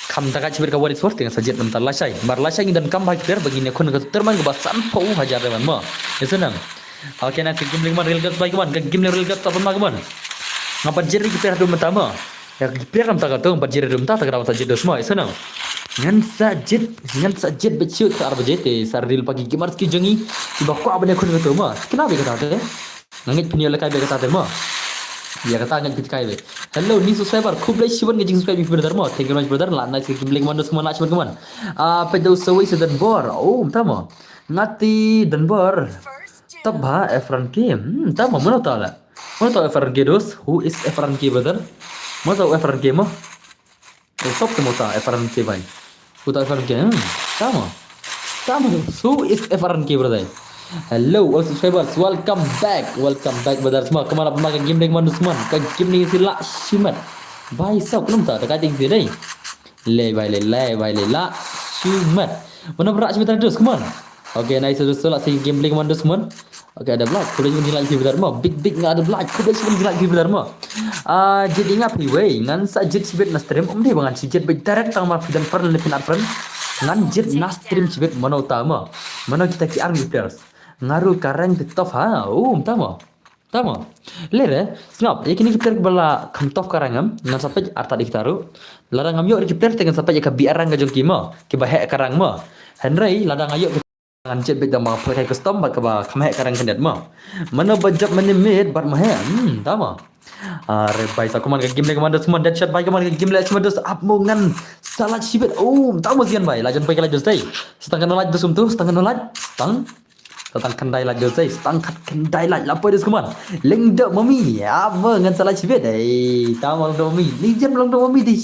kham da ka shibit ka One Is Four te ngan sa jied namar lashai. Namar lashai ngi donkam bha ki player ba ngin ïakhun ka tournament kaba sanphew hajar diamond mo. Ïa sneng. Okay, nice, ka game link man, Real Guts bhai, come on, ka game link Real Guts, open ma, come on. Nga pat jied ri ki player haduh mynta mo. Ïa ki player namar ka tu nga pat jied haduh mynta, ta ka daw sa jied dos mo, ïa sneng. Ngan sa jied, ngan sa jied bad shu khatar baje te sa ready lypa ki gamers ki jong ngi kiba kwah ban ïakhun ka tu mo. Kane bad kata te. Nga ngeit phin ïoh lehkai bad kata te mo. Ïa kata ngeit phi lehkai bad. Hello, new subscriber. Khublei shibun ka jingsubscribe ïa phi brother mo. Thank you very much brother. Lah nice ka game link man dos, come on, lah shibun, come on. Ah, peit da u Sawei sa Denbor. Oh, mynta mo. Nga te Denbor. Top bha Efran K. Hmm, mynta mo, mano ta la. Mano ta Efran K dos? Who is Efran K, brother? Mano ta Efran K mo? Oh, top te mo ta Efran K bhai. Who ta Efran K? Hmm, ta mo. Ta mo. Who is Efran K, brother? Hello all subscribers, welcome back. Welcome back brother. Sma, come on, up ma ka game ding man, sma. Ka game ni sila shimat. Bhai sab, belum ta, ta ka ding sila. Le bhai le, le bhai le, la shimat. Mana berak shimat terus, come on. Okay, nice, terus la si game ding man, sma. Okay, ada blood. Khublei shibun jingïaleh phi brother mo. Big big nga ada blood. Khublei shibun jingïaleh phi brother mo. Ah, jied ïa nga phi wei. Ngan sa jied shibit na stream. Ym dei ba ngan sa jied beit direct tang ma phi don friend ne phi nat friend. Ngan jied na stream shibit mano ta mo. Mano kita ki army players. Nga ruh ka rank te top ha. Oh, mynta mo. Mynta mo. Le re, sngap. Ïa kine ki player kiba la kham top ka rank em. Ngan sa peit artat ïa kita ruh. Lada ngam ïoh ïa ki player te ngan sa peit ïa ka B R rank ka jong ki mo. Kiba heh ka rank mo. Hynrei lada nga ïoh ngan jied beit da ma pyrthei custom bad kaba kham heh ka rank khyndiat mo. Mano ba jop mane mid bad ma heh. Hmm, ta mo. Are bhai sa, come on, ka game le, come on, dos, come on, dead shot bhai, come on, ka game le, come on, dos, ap mo ngan sa lait shibit. Oh, ta mo, zian bhai, la jan poi ka lait dos dei. Stang kan lait dos um tu, stang kan lait. Stang. Stang kan dai lait dos dei, stang kan dai lait la poi dos, come on. Leng do mami, ap mo ngan sa lait shibit. Ei, ta mo leng do mami. Ni jan leng do mami di.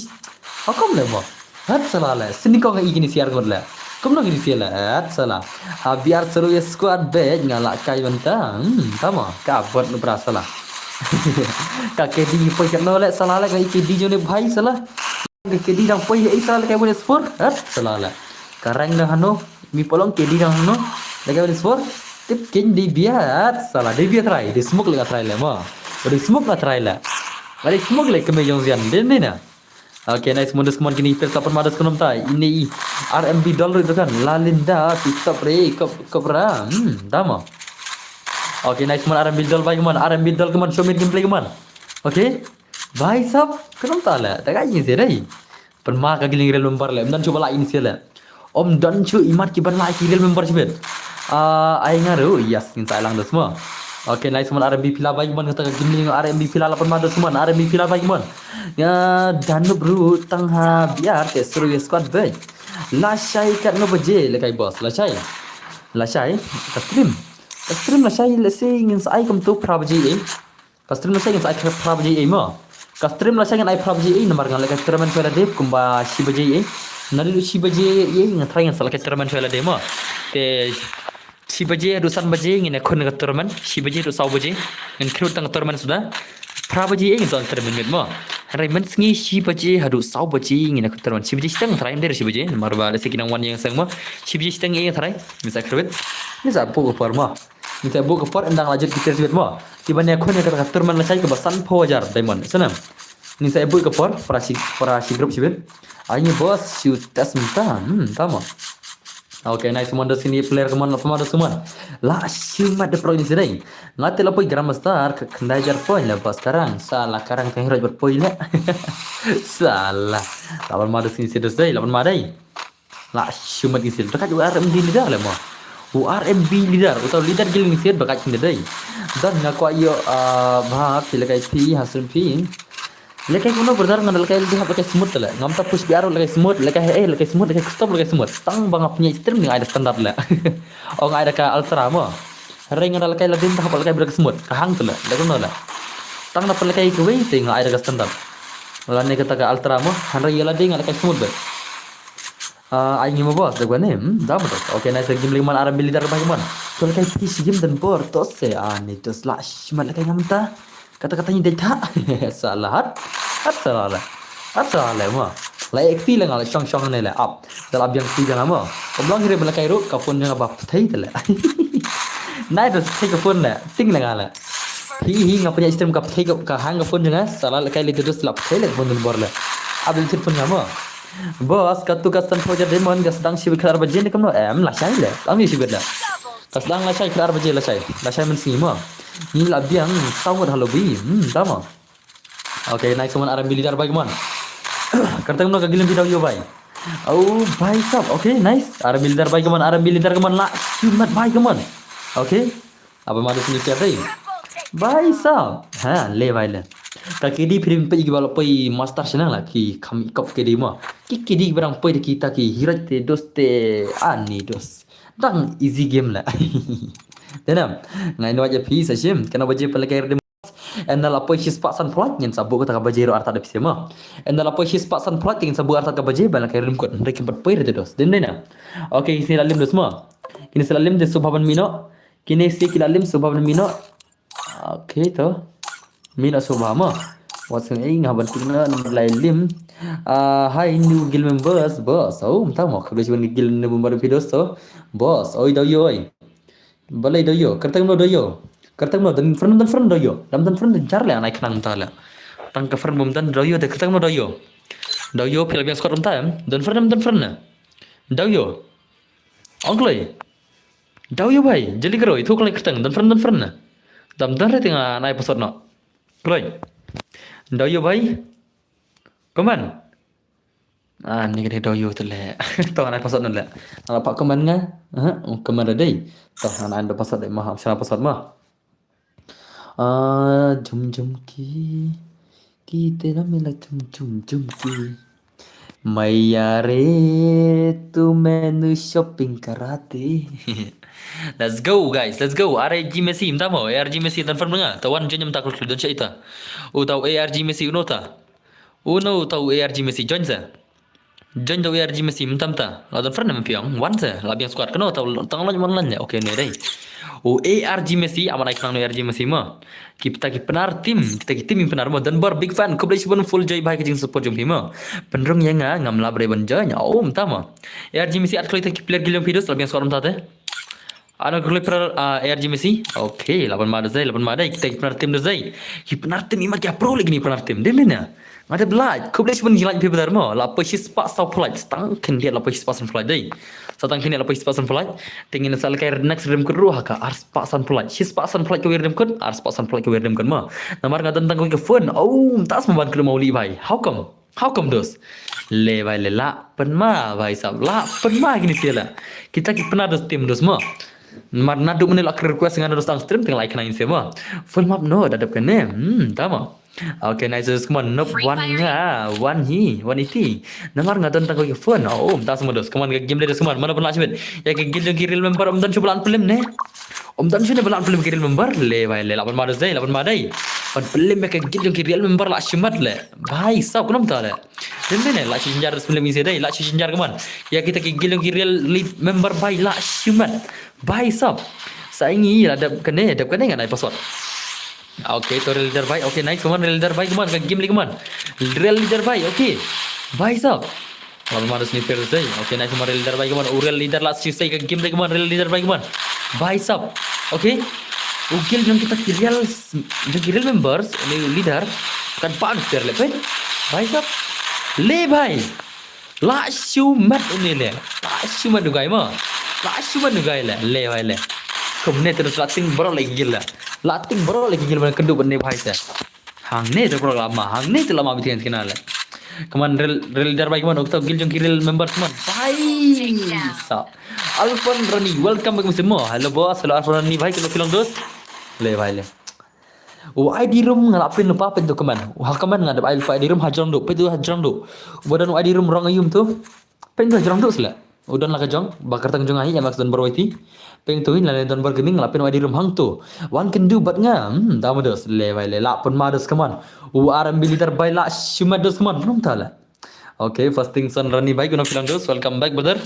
Hakum le mo. Hat sala le, sini ko nga i kini siar ngut le. Kumno kini siar le, hat sala. Ha B R solo ïa squad beit nga la kai bynta. Hmm, ta mo, ka bot nu bra sala. Ka K D poi katno le sala le, ka i K D jong ne bhai sala. Ka K D dang poi ei sala le, ka One Is Four. Hat sala le. Ka rank dang hano, mi polong K D dang hano. Le ka One Is Four. Tip kin di bia, hat sala. Di bia try, di smoke le ka try le mo. Di smoke ka try le. Di smoke le keme jong zian, din din na. Okay, nice, mon dos, mon kini pes lapan ma dos, kumno ta. Ini i R M B Doll ruh tu kan. La Linda, si top re, kop, kop ra. Hmm, ta mo. Okay, nice, mon R M B Doll bhai, mon R M B Doll, mon show me gameplay, mon. Okay. Bhai sab, kumno ta le. Ta ka ini se dei. Pynma ka giling real member le. Ym don shuh ba la ini se le. Ym don shuh imat ki ban la ki real member shibit. Ah, ai nga ruh, yes, ngin sa ai lang dos mo. Okay, nice, mon R M B pila bhai, mon kata ka giling R M B pila lapan ma dos, mon R M B pila bhai, mon. Ya, Danub ruh tang ha B R te suru ya squad bhai. Lashai katno baje le kai boss, lashai. Lashai, ka stream. Ka stream lashai lehse ngin sa ai kumtu phra baje ei. Ka stream lashai ngin sa ai phra baje ei mo. Ka stream lashai ngin ai phra baje ei, namar ngan leh ka tournament shuwa lade kumba shi baje ei. Naduh shi baje ei, ngan try ngan sa leh ka tournament shuwa lade mo. Te shi baje haduh san baje ngin ïakhun ka tournament, shi baje haduh saw baje ngin khyndiat tang ka tournament suda. Phra baje ei ngin sa tournament mo. Hynrei mynsngi shi baje haduh saw baje ngin ïakhun tournament. Shi baje shiteng try, ym dei shi baje. Namar ba lehse ki nang wan ïeng seng mo. Shi baje shiteng ei try. Ngin sa khyndiat. Ngin sa buh ka por mo. Ngin sa buh ka por, ynda la jied ki tier shibit mo. Ki ban ïakhun ïa kata ka tournament lashai kaba sanphew hajar diamond. Sngap. Ngin sa buh ka por, para shi, para shi group shibit. Ai ngi boss, shu test mynta. Hmm, ta mo. Okay, nice one, da sini player ka mon, la pynmada sumon. La shimat da pro ni sidai. Nga te la poi Grandmaster ka khyndai hajar point la bas karang. Sa la karang ka hero bar poi la. Sa la. La pynmada sini sidai, la pynmada. La shimat ni sidai. Dekat U R M B leader la mo. U R M B leader, utaw leader gil ni sidai dekat sini dai. Dan nga kwah ïoh, ah, bha phi lehkai phi, hasun phi. Lehkai kumno brother, nga da lehkai lehkai hap lehkai smooth te leh. Ngam ta push B R lehkai smooth, lehkai he, eh, lehkai smooth, lehkai stop lehkai smooth. Tang ba nga pynïaid stream nga ai da standard leh. Oh, nga ai da ka ultra mo. Hynrei nga da lehkai la dien ta hap lehkai bret ka smooth, ka hang te leh, leh kumno leh. Tang da pynlehkai kawei te nga ai da ka standard. Lane kata ka ultra mo, hynrei ïa la dien nga lehkai smooth bha. Ah, ai ngi mo boss, da gua ne, hmm, da mo boss. Okay, nice, game lagi man, R M B leader bha man. To lehkai phi shi game don bor, to se, ah, ni to sla, shi mat lehkai ngam ta. Kata kata ni dei tha. Salah hat. Hat salah la. Hat salah la mo. La ek ti la nga la shong shong ne la ap. Da la biang ti jang mo. Kom long hire ba lehkai ruh ka phone jong nga ba pthei te la. Nai da pthei ka phone la. Ting la nga la. Hi hi nga pynïaid stream ka pthei ka, ka hang ka phone jong nga. Salah lehkai li te dus la pthei la ka phone don bor la. Ab li phone nga mo. Boss, katu ka san project demon ka sdang shibit khatar baje ne kumno? Em, la shai la. Sdang shibit la. Ka sdang la shai khatar baje la shai. La shai mynsngi mo. Ngi la biang saw ngut ha lobby. Hmm, tama. Okay, nice one, R M B leader bhai, come on. Kyrteng no ka gilem video yo bhai. Oh, bhai sab. Okay, nice. R M B leader bhai, come on. R M B leader, come on. La shimat bhai, come on. Okay. Apa madu sini kya dai? Bhai sab. Ha, le bhai le. Ka K D phi rim phi ba la poi master shnang la ki kham ikop K D mo. Ki K D barang poi de kita ki hirat te dos te ani dos. Dang easy game la. Tenam. Ngai no aja phi sa shim. Kena baje pala kai rim. Enda la poi shispah san phlak ngin sa buh kata ka baje ruh artat da phi seh mo. Enda la poi shispah san phlak ngin sa buh artat ka baje ba la kai rim kot. Hynrei kim pat poi re te dos. Dem dei na. Okay, kine la lim dos mo. Kine sa la lim de subha ban mino. Kine si ki la lim subha ban mino. Okay to. Mino subha mo. Wat seng ei nga ban tik na number lai lim. Ah, hi new guild members, boss. Oh, mta mo. Khabe shi ban guild new member phi dos to. Boss, oi dau yo oi. Balei dau yo, kyrteng no dau yo. Kyrteng no dan friend, dan friend dau yo. Dam dan friend jar le anai khnang ta le. Tang ka friend bum dan dau yo, de kyrteng no dau yo. Dau yo phi la biang squad bum ta em. Dan friend, dan friend na. Dau yo. Ong kloi. Dau yo bhai, jeli kro, itu kloi kyrteng, dan friend, dan friend na. Dam dan re tinga anai pasot no. Kloi. Dau yo bhai. Come on. Ah, ni ka dei dau yo tu le. To ngan ai password nun le. Ngan pak command nga. Ha, command da dei. To ngan ai da password dei ma, sha password ma. Ah, jum jum ki. Ki te na me la jum jum jum ki. Maya re tu menu shopping karate. Let's go guys, let's go. R G Messi, mta mo, A R G Messi tan fan menga. Tawan jum jum takul don sha ita. Utau A R G Messi uno ta. Uno tau A R G Messi join sa. Join tau A R G Messi mynta mynta. La don friend me piang. Wan sa. La biang squad kano tau tang lan wan lan ya. Okay ne dei. U A R G Messi aman ai khnang A R G Messi mo. Kita ki Pnar team, kita ki team Pnar mo. Dan bar big fan. Khublei shibun full joy bhai ka jing support jong phi mo. Pynrung ya nga ngam lap re ban join. Oh mynta mo. A R G Messi at kloi ta ki player giliong phi dos la biang squad mynta te. Ano ka kloi Pnar, ah, A R G Messi. Okay, laban ma da zai, laban ma da kita ki Pnar team da zai. Ki Pnar team ima ki apro lagi ni Pnar team. Dem ni na. Nga da belai. Khublei shibun ki like phi badar mo. La poi shispah saw phlak. Tang khyndiat la poi shispah san phlak dei. Sa tang khyndiat la poi shispah san phlak. Te ngin sa lehkai next rim kut ruh ha ka arspah san phlak. Shispah san phlak ka wir rim kut, arspah san phlak ka wir rim kut mo. Namar nga don tang ka phone. Oh, mynta sma ban kru mau li bhai. How come? How come dos? Le bhai le la pynma bhai sab la pynma kini sia la. Kita ki Pnar dos team dos mo. Mar na du menit la request ngan dos tang stream teng like nang sia mo. Full map no da dep kene. Hmm, tama. Okay, nice dos, come on. Nope, one nga, one hi, one iti. Namar nga don tang ko phone. Oh, um, tas mo dos. Come on, game dos, come on. Mana pun la chibit. Ya ke gil jong ki real member um don chuba lan pelim ne. Um don chune ba lan pelim ki real member. Le bhai le la pynma dos dei, la pynma dei. Pan pelim ya ke gil jong ki real member la chimat le. Bhai sab kunam ta le. Dem ne la chi jinjar smelem isi dei, la chi jinjar keman. Ya kita ki gil ki real lead member bhai la chimat. Bhai sab. Sa ingi la dep kene, dep kene ngan ai password. Okay, to real leader bhai. Okay, nice keman real leader bhai keman ka game li keman. Real leader bhai. Okay. Bhai sab. Laban ma da sniper sei. Okay, nice keman real leader bhai keman. U real leader la chi sei ka game li keman real leader bhai keman. Bhai sab. Okay. U gil jong kita ki real, jong ki real members, ni leader. Kan pa ni player le pen. Bhai sab. Le bhai. La shu mat une le. La shu mat u guy mo. La shu mat u guy le. Le bhai le. Kumne te la ting baroh le ki gil le. La ting baroh le ki gil ban kynduh ban ne bhai te. Hangne te baroh la ma. Hangne te la ma bithian kina le. Kaman rel rel dar bhai kaman okto gil jong ki rel members man. Bhai. Sa. Alfon Rani, welcome back mo. Hello boss, hello Alfon Rani bhai, kino kilang dos. Le bhai le. U I D room nga la pyn lypa pyn tu kaman. Ha kaman nga dep ai lypa I D room hajrong du, pyn tu hajrong du. Uba don u I D room rong ayum tu. Pyn tu hajrong du sila. U don la ka jong, ba kyrteng jong nga hi, M X don barwai ti. Pyn tu hin la don bar kning la pyn u I D room hang tu. Wan kynduh bad nga. Hmm, da ma dos le bhai le la pyn ma dos kaman. U R M B leader bhai la shu mat dos kaman. Num ta la. Okay, first thing son Rani bhai, kino kilang dos. Welcome back brother.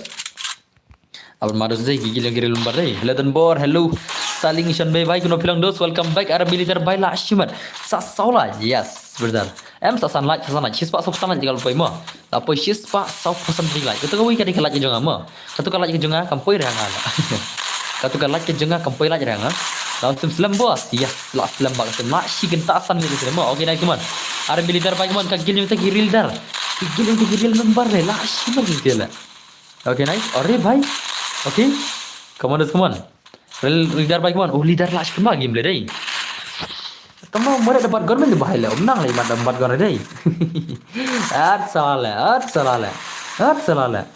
Aban ma dos dei, gigil yang gigil lembar dei. Hello Don Bor, hello. Starling Sean Bay bhai, kino kilang dos. Welcome back R M B leader bhai la shimat. Sa saw la, yes, brother. Em sa san like, sa san like. Shispah saw san like jingkal poi mo. La poi shispah saw san like. Katu ka wei ka dei ka like jong nga mo. Katu ka like jong nga kam poi rang nga. Katu ka like jong nga kam poi like rang nga. Lawan sim slem boss. Yes, la slem bak sim la shi kynta san minit slem mo. Okay, nice man. R M B leader bhai man ka gil jong ta ki rel dar. Ki gil jong ta ki rel member le la shimat ki le. Okay, nice. Are bhai. Okay. Come on, come on. Rel leader bhai, come on. Oh, leader la shi ma game le dei. Tama mare da bat gon men bhai le. Um nang le mat da bat gon dei. At sala, at sala. At sala.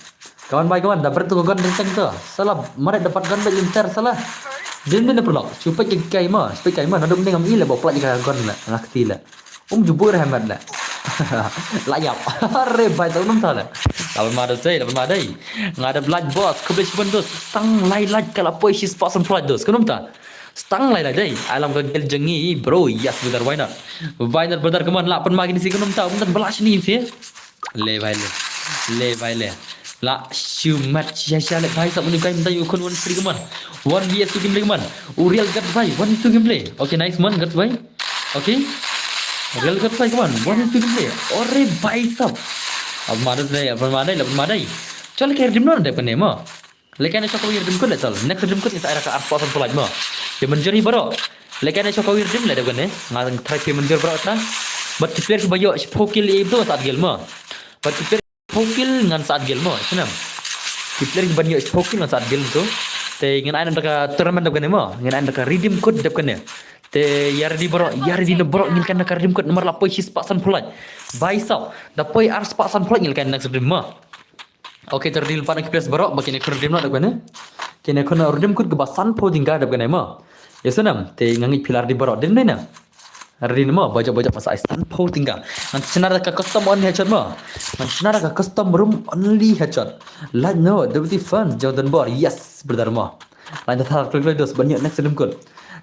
Come on bhai, come on. Da bret tu gon deng teng tu. Sala mare da bat gon le inter sala. Din din perlu. Chupai ke kai ma, chupai kai ma. Nadum ding am ile bo plak ka gon le. Ngakti le. Um jubur hemat le. La yap. Are bhai tau num ta le. Laban ma da sei, laban ma dei. Nga da blood boss, khublei shibun dos. Stang lai laj ka la poi shispah san plaj dos. Kunum ta. Stang lai laj dei. Alam ka gel jengi, bro. Yes, brother, why not? Why not, brother? Come on, la pan ma gini si kunum ta. Um tan bala shini si. Le bhai le. Le bhai le. La shu mat sha sha le bhai sab uni kai mta yu kun one free kaman. One V S two gameplay kaman. U real guts bhai. One V S two gameplay. Okay, nice man guts bhai. Okay. Real guts bhai kaman. One V S two gameplay. Ore bhai sab. Ab madai le, ab madai le, ab madai. Chal ke redeem no de pane mo. Lekin ne shoko redeem ko le chal. Next redeem ko ni sa era ka arspah san plaj mo. Ye manjur hi baro. Lekin ne shoko redeem le de pane. Nga try pe manjur baro ta. But ki player ki ba yo shpo kill e do sat gel mo. But ki player Phokil ngan sat gel mo, snem. Ki player ki ban ïoh phokil ngan sat gel tu. Te ngan ai na ka tournament dep kane mo, ngan ai na ka redeem code dep kane. Te ïa ready bro, ïa ready na bro, ngin kan na ka redeem code namar la poi shispah san pulai. Bai sap, da poi arspah san pulai ngin kan next redeem mo. Okay, te ready pan ki players bro, ba kine khun redeem no dep kane. Kine khun redeem code ki ba san pho ding ka dep kane mo. Ïa snem, te ngan ngi pilar di bro, din dei na. Ready mo, bajak bajak masa ai san pho tingga. Ngan shna da ka custom only headshot mo. Ngan shna da ka custom room only headshot. Like no, deputy fans, Jordan Bor. Yes, brother mo. Lain ta thar klik klik dos ban ïoh next redeem code.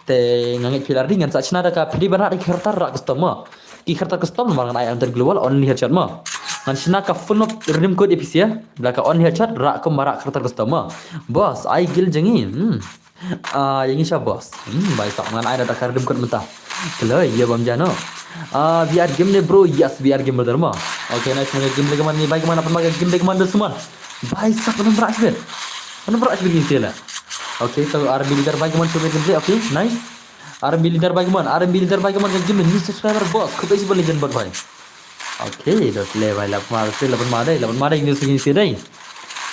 Te ngan ngit pilar di ngan sa shna da ka pidi ban da ki character ra custom mo. Ki character custom mo ngan ai under global only headshot mo. Ngan shna ka full map redeem code A P C ya. Da ka only headshot ra kum ra character custom mo. Boss, ai gil jengi. Hmm. Ah, yang isha boss. Hmm, bai sak ngan ai da ka redeem code mynta. Kloi, ya bam jano. Ah, V R game ne bro, yes V R game brother mo. Okay, nice man game lagi man ni bai man apa maga game lagi man dos man. Bai sak nang berak sibit. Nang berak sibit ni sila. Okay, so R B leader bai man sibit game. Okay, nice. R B leader bai man, R B leader bai man game ni subscriber boss. Khublei shibun legend bot bai. Okay, dos le bai lap ma, dos le lap ma dai, lap ma dai ni sini sini dai.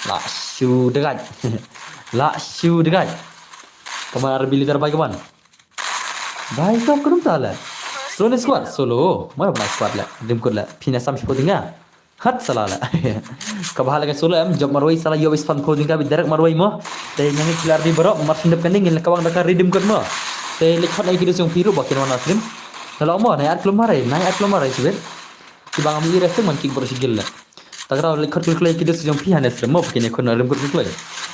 La shu degai. La shu degai. Kaman R B leader bai kaman. Bai sap kunum ta la. Solo ni squad, solo. Mara bai squad la. Dim kut la. Pina sam shpo dinga. Hat sala la. Ka bahal ka solo em job marwai sala yo wis fan pho dinga bi direct marwai mo. Te nyangi kilar di barok mar sindep kani ngin la kawang da ka redeem code mo. Te le khot ai ki dos jong phi ruh ba kin wan stream. Nala mo na yat klumare, na yat klumare sibet. Ki bang am i resting man ki bor sigil la. Tagra le khot kul kul ki dos jong phi hanes remo phi ne khon rem kul kul.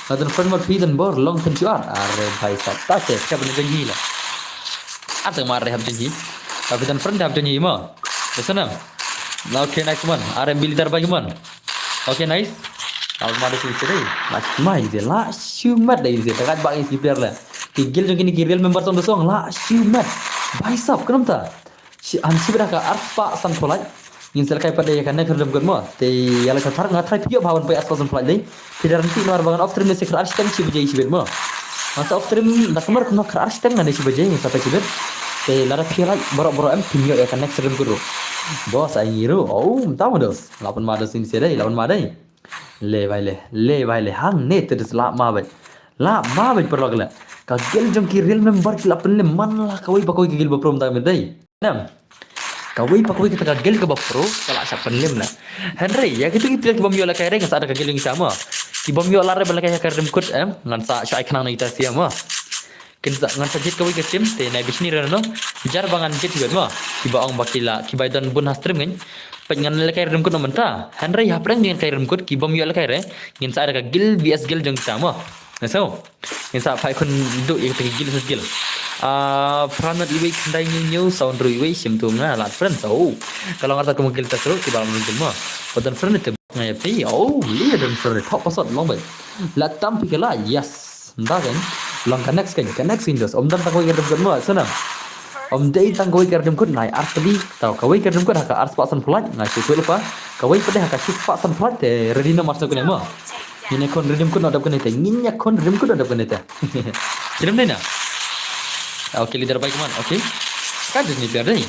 Ngan friend mo phi dan bor long phin chuar. Are bhai sab ta ke kya bane jong hi la. Ate mar re hab jong hi. Tapi dan friend hab jong hi mo. Listen na. Na okay, nice man. R M B leader bhai man. Okay, nice. Al mar sini sini. Nice mai je la shumat dai je. Takat bang isi player la. Ki gil jong kini ki real member song song la shumat. Bhai sab kunum ta. Shi, han shibit ha ka arspah san pho lait. Ngin sa lehkai pat ïa ka next redeem code mo. Te ïa la ka thar nga try phi ïoh bha ban poi arspah san pho lait dei. Phi da ranti namar ba ngan off stream ne sa khatar arspah san pho lait shibit mo. Ngan sa off stream da kumar kumno khatar arspah san ngan ne shibit jai ngin sa poi shibit. Te lada phi lait bro bro em phin ïoh ïa ka next redeem code ruh. Boss ai ngi ruh. Oh, mynta mo dos. Lapan ma dos ngin sa dei, lapan ma dei. Le bhai le, le bhai le, hangne te da sla ma bhai. La ma bhai paralok le. Ka guild jong ki real member ki la pynlem man la kawei pa kawei ka guild ba pro mynta ka miet dei. Nam. Kawei pa kawei kata ka guild kaba pro ka la shah pynlem la. Hynrei ïa kito ki player ki bym ïoh lehkai re ngan sa da ka guild jong kita mo. Ki bym ïoh lad re ban lehkai ha ka Riddim Kut em, ngan sa shah ai khnang na kita sha mo. Kin sa ngan sa jied kawei ka team te nai bishni re no. Jar ba ngan jied bad mo. Kiba ong ba ki la kiba don bun ha stream ngan. Peit ngan lehkai Riddim Kut no mynta. Hynrei hapdeng jong ngan lehkai Riddim Kut ki bym ïoh lehkai re. Ngin sa da ka guild V S guild jong kita mo. Ngan sa. Ngin sa phai khun duh ïa ka guild versus guild. Ah, phra minit iwei khyndai hynñiew hynñiew saw hynriew iwei shim tu nga lad friend. Oh. Ka long artat kum guild ta sru kiba long guild mo. Ba don friend te nga ïa phi. Oh, li don friend. Thok pasot long bhai. La tam phi ka la. Yes. Nda kan. Long ka next kan. Ka next kan dos. Om dang tang kawei ka Riddim Kut mo. Sana. Om dei tang kawei ka Riddim Kut nai artli. Taw kawei ka Riddim Kut ha ka arspah san phlak. Ngai shu tu lupa. Kawei pede ha ka shispah san phlak te ready na mar sa kane mo. Ngin ïa khun Riddim Kut na dap kane te. Ngin ïa khun Riddim Kut na dap kane te. Kirim dei na. Okay, leader bhai, come on. Okay. Ka jus ni player dei.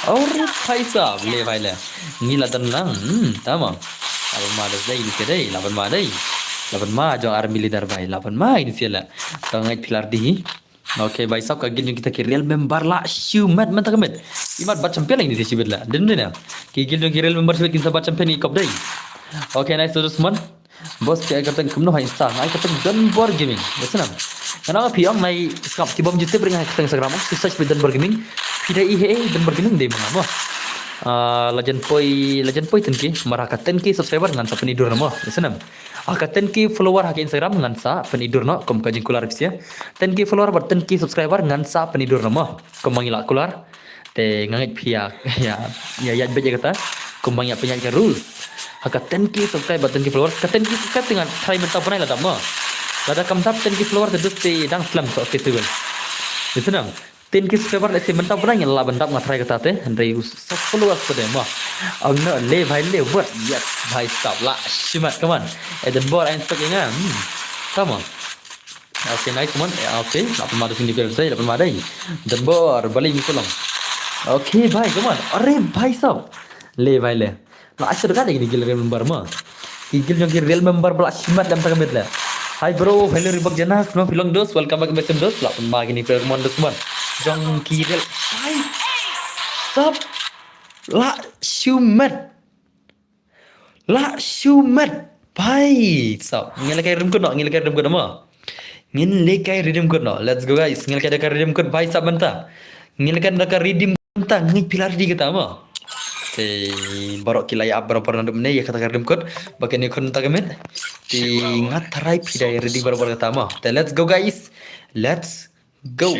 Aur bhai sahab, le bhai le. Ngi la don lang. Hmm, tamam. Laban ma dei dei ni dei, laban ma dei. Laban ma jong army leader bhai, laban ma ini sila. Ka ngai pilar di. Okay, bhai sahab ka guild jong kita ki real member la shu mat mat ka met. Imat bat champion ini si sibit la. Dei dei na. Ki guild jong ki real member sibit kin sa bat champion ni kop dei. Okay, nice to this man. Boss, phi ai kyrteng kumno ha Insta? Nga ai kyrteng Donbor Gaming. Ïa snem. Ngan ong phi ong nai sngap ki bym ju tip ring ai kyrteng Instagram. Phi search phi Donbor Gaming. Phi dei i he Donbor Gaming dei ma nga mo. Ah, lajan poi, lajan poi ten K. Mar ha ka ten K subscriber ngan sa pyni dur na mo. Ïa snem. Ha ka ten K follower ha ka Instagram ngan sa pyni dur no kum ka jingkular phi sia. Ten K follower bad ten K subscriber ngan sa pyni dur na mo. Kum ma ngi la kular. Te nga ngeit phi ïa ïa ïa ïa bad ïa kata. Kumba ngi ïa pynïaid ka rules. Ha ka ten K subscriber, ten K followers, ka ten K subscriber te nga try mynta bnai la dap mo. Lada kam dap ten K follower te dus te dang slem sa festival. Ïa snem. Ten K subscriber lehse mynta bnai ngi la ban dap nga try kata te. Hynrei u sa followers pat de mo. Ang no le bhai le what? Yes bhai sahab la. Shimat, come on. Eh, Donbor, ai inspect ïa nga. Hmm. Come on. Okay, nice one. Eh, okay, lapan ma dei sini biar saya, lapan ma dei. Donbor, balik ni pulang. Okay, bhai, come on. Are bhai sahab. Le bhai le. La ashar ka dei ni guild real member mo. Ki guild jong ki real member ba la shimat lem tang ka miet le. Hi bro, hello Reebok Jana, kumno phi long dos, welcome back to my stream dos. Lapan ma kini player, come on dos, come on. Jong ki real. Bhai sahab. La shimat. La shimat. Bhai sahab. Ngin lehkai Riddim Kut no, ngin lehkai Riddim Kut no mo. Ngin lehkai Riddim Kut no. Let's go guys. Ngin lehkai da ka Riddim Kut bhai sahab mynta. Ngin lehkai da ka Riddim Kut mynta, ngin phi la ready kata mo. Te baroh ki la ïa ap baroh por naduh mynne ïa kata ka Riddim Kut. Ba kane khun mynta ka miet. Te nga tharai phi da ïa ready baroh por kata mo. Te let's go guys. Let's Go.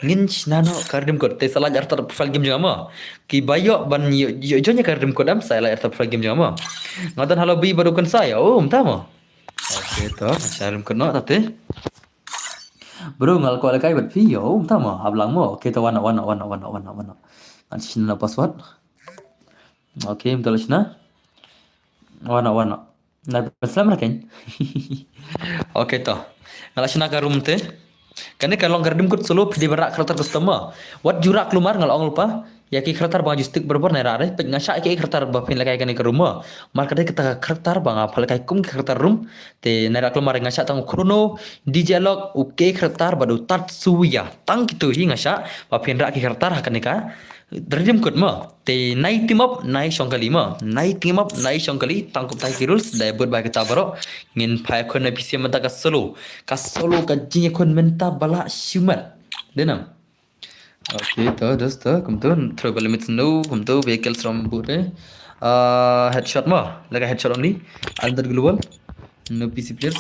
Ngin shna noh ka Riddim Kut. Te sa lait artat profile game jong nga mo. Kiba ïoh ban ïoh, ïoh join ïa ka Riddim Kut em sa lait artat profile game jong nga mo. Nga don ha lobby ba dei kan sa ïa. Oh, mynta mo. Okay to, shna Riddim Kut noh ta te. Bro, nga la kwah lehkai bad phi ïa. Oh, mynta mo. Hap lang mo. Okay to, wan noh, wan noh, wan noh. Ngan shna password. Okay, mynta la shna. Wan noh, wan noh. Nai ban slem ra kein. Okay to. Nga la shna ka room te. Kane ka long ka Riddim Kut solo, phi dei ban rah character custom mo. Wat ju rah kulmar, nga la ong lypa. Ïa ki character ba nga ju stick barabor nai rah re. Peit nga shah ïa ki character ba phin lehkai kane ka room mo. Mar ka dei kata ka character ba nga pha lehkai kum ki character room. Te nai rah kulmar, nga shah tang u Chrono, D J Alok, u K character bad u Tatsuya. Tang kito hi nga shah ba phin rah ki character ha kane ka Riddim Kut mo. Te nai team up, nai shong kali mo. Nai team up, nai shong kali. Tang kumta ki rules, dei bud bai kata baroh. Ngin phai khun na P C mynta ka solo. Ka solo ka jingïakhun mynta ba la shimat. Dei nam. Okay, to, dos, to, kumto, throw ball limit no, kumto, vehicles from boot, eh. Ah, headshot mo, like a headshot only. Another global. No P C players.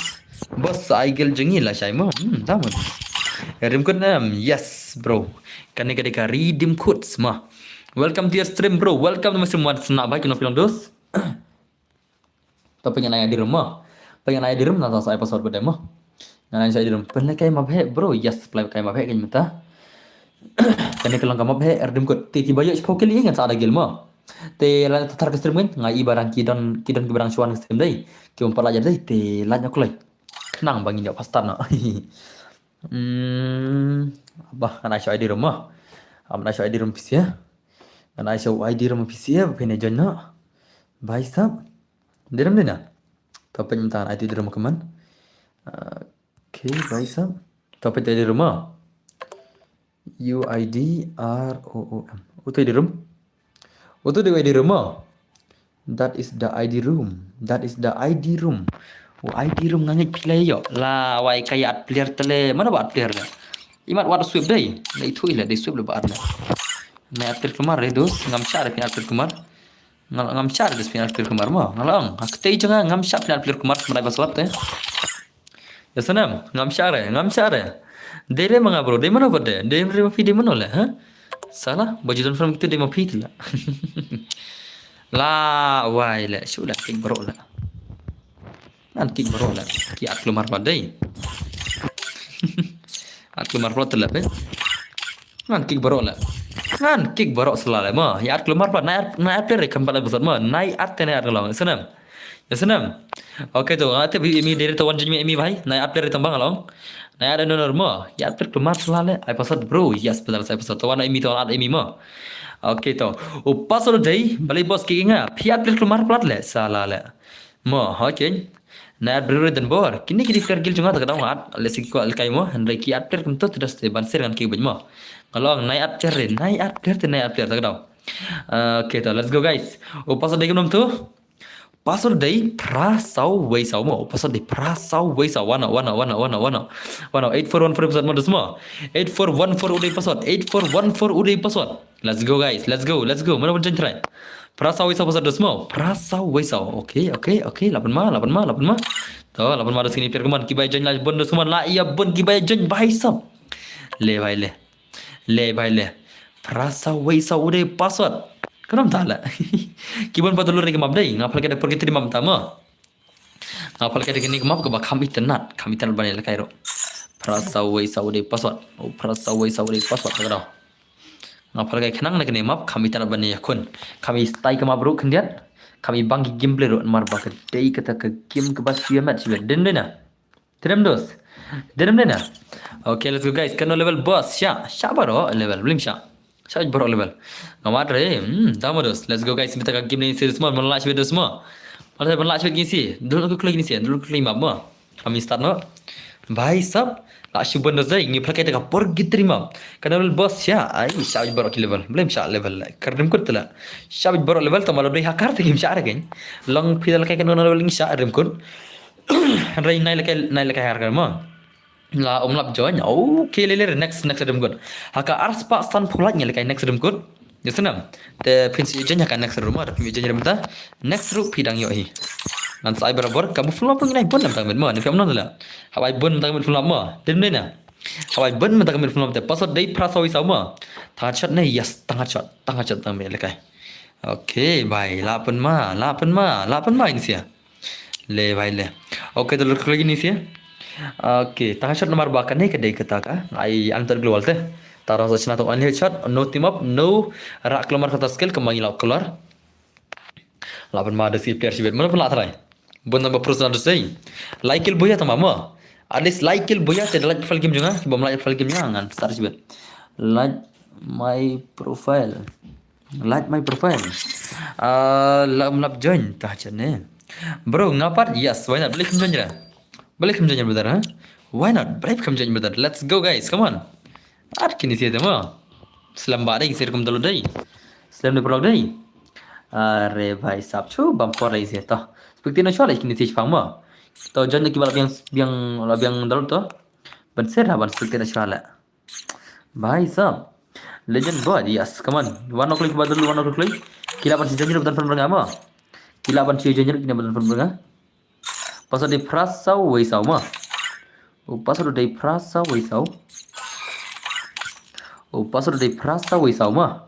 Boss, ai guild jong ngi lashai mo. Hmm, ta mo. Riddim Kut nam. Yes, bro. Kane ka dei ka Riddim Kut mo. Welcome to your stream, bro. Welcome to my stream, wan sna bhai, kumno phi long dos. To pynïaid na I D room mo. Pynïaid na I D room, na sa ai password bad mo. Ngan ai sa I D room. Pynlehkai map heh, bro. Yes, pynlehkai map heh kan mynta. Kane ka long ka map heh, Riddim Kut. Te kiba ïoh shiphew kill ïa ngan sa da guild mo. Te la thar ka stream kan, nga i ba dang ki don, ki don kiba dang shuwa ka stream dei. Ki bym pat la ïa dei, te la ñiuh kloi. Khnang ba ngin ïoh faster noh. Hmm, bah, ngan ai sa I D room mo. Am ngan ai sa I D room P C ïa. Ngan ai sa I D room P C ïa, ba phin ïa join noh. Bhai sahab. Dei nam dei na. Topic mynta ID room ka man. Okay, guys. Topic ID room. U I D R O O M. Uto ID room. Uto ID room. That is the ID room. That is the ID room. U ID room nga ngeit phi la ïoh. La wai ka ïa add player te le. Mano ba add player le? Imat wat sweep dei. Dei thui le, dei sweep le ba add le. Nai add player kumar re dos. Ngam shah re phi add player kumar. Ngam shah re dos phi add player kumar mo. Nga la ong. Hakte jong nga ngam shah phi add player kumar. Mrai ba swat te. Ïa snem, ngam shah re, ngam shah re. Dei re ma nga bro, dei mano ba dei, dei re ma phi dei mano le, ha? Sala, ba ju don from kitu dei ma phi tu la. La, wai le, shu la kick bro la. Ngan kick bro la, ki add klumar ba dei. Add klumar ba tu la pe. Ngan kick bro la. Ngan kick bro sala le ma. Ïa add klumar ba, nai add, nai add re kam ba la busat ma. Nai add te nai add long, snem. Ïa snem. Okay to, nga te bi imi dere to wan jin mi imi bhai. Nai add player tang bang along. Nai add no normal. Ïa add player klumar sala le. Ai password bro. Yes, betul saya password. To wan imi to wan add imi mo. Okay to. U password dei, balei boss ki nga. Phi add player klumar plat le. Sala le. Mo, okay. Nai add player dan bor. Kini kini player gil jong nga ta ka dang add. Le sik ko alkai mo. Hynrei ki add player kum to terus te ban share ngan ki bej mo. Nga la ong nai add player, nai add player te nai add player ta ka dang. Okay to, let's go guys. U password dei kum to. Password dei phra saw wei saw mo. Password dei phra saw wei saw. Wano, wano, wano, wano, wano. Wano, eight four one four password mo dos mo. Eight four one four u dei password. Eight four one four u dei password. Let's go guys. Let's go. Let's go. Mano ban join try. Phra saw wei saw password dos mo. Phra saw wei saw. Okay, okay, okay. Lapan ma, lapan ma, lapan ma. To, lapan ma dos kini player kumne. Ki ba ïa join la bun dos kumne. La ïa bun ki ba ïa join bhai sab. Le bhai le. Le bhai le. Phra saw wei saw u dei password. Khnang ta la. Ki bun pat lur ki map dei. Nga phalkai da por ki tri map ta ma. Nga phalkai da kini map kaba kham itynnad. Kham itynnad ban ïalehkai ruh. Phra saw wei saw u dei password. Oh, phra saw wei saw u dei password ka dei. Nga phalkai khnang da kini map kham itynnad ban ïakhun. Kham i style ka map ruh khyndiat. Kham i bang ki gameplay ruh namar ba ka dei kata ka game kaba shu ïa met shu ïa dei dei na. Trem dos. Trem dei na. Okay, let's go guys. Kano level boss? Sha, sha baroh level. Blim sha. Sha baroh level. Nga mat re. Hmm, dama dos. Let's go guys. Mita ka game ni serious mo. Mana last video semua. Mana mana last video ni si. Dulu aku klik ni si. Dulu klik map mo. Kami start no. Bhai sab. La shu bun dos dei. Ngi phalkai ta ka por gitri map. Kano level boss? Sha. Ai, sha baroh ki level. Blim sha level. Kar rim kut tela. Sha baroh level ta malu dei hakar ta game sha re kan. Long pidal kai kano level ni sha rim kut. Hynrei nai lehkai, nai lehkai har kan mo. La um lap join. Okay, le le next, next room kut. Ha ka ar spah san phew lak ngi lehkai next room kut. Ïa snem. Te phin sa join ha ka next room, te phin join room ta. Next room phi dang ïoh hi. Ngan sa ai barabor ka mu full up ngi nai bun tang mit mo. Ni phi am non la. Hawai bun tang mit full up mo. Dem dei na. Hawai bun tang mit full up te. Password dei phra saw wei saw mo. Tang shot ne, yes, tang shot. Tang shot tang mit lehkai. Okay, bhai, la pynma, la pynma, la pynma in sia. Le bhai le. Okay, to lor klik ni sia. Okay, tang shot namar ba kane ka dei kata ka. Ai antar global te. Tara sa chna to only shot, no team up, no rak klomar kata skill kemang ila keluar. La pynma da si player shibit. Mana pun la try. Bun tang ba pro sna da sei. Like kill boya tang ba mo. At least like kill boya te da like profile game jong nga. Bom like profile game jong nga ngan start shibit. Like my profile. Like my profile. Ah, la um lap join ta channel. Bro, nga pat, yes, why not? Balik kham join ra. Balik kham join brother, ha? Why not? Balik kham join brother. Let's go guys, come on. Ar kini si demo. Slem ba dei, si kum dalu dei. Slem de prolog dei. Are bhai sab chu bam por dei si to. Spectate na chwa le kini si chpang mo. To join ki bala biang biang la biang dalu to. Ban ser ha ban spectate na chwa le. Bhai sab. Legend boy, yes, come on. One o'clock ba dulu, one o'clock. Kila ban si janjir betan fan berengah ma. Kila ban si janjir kini betan fan berengah. Password dei phra saw wei saw ma. Oh, password dei phra saw wei saw. Oh, password dei phra saw wei saw ma.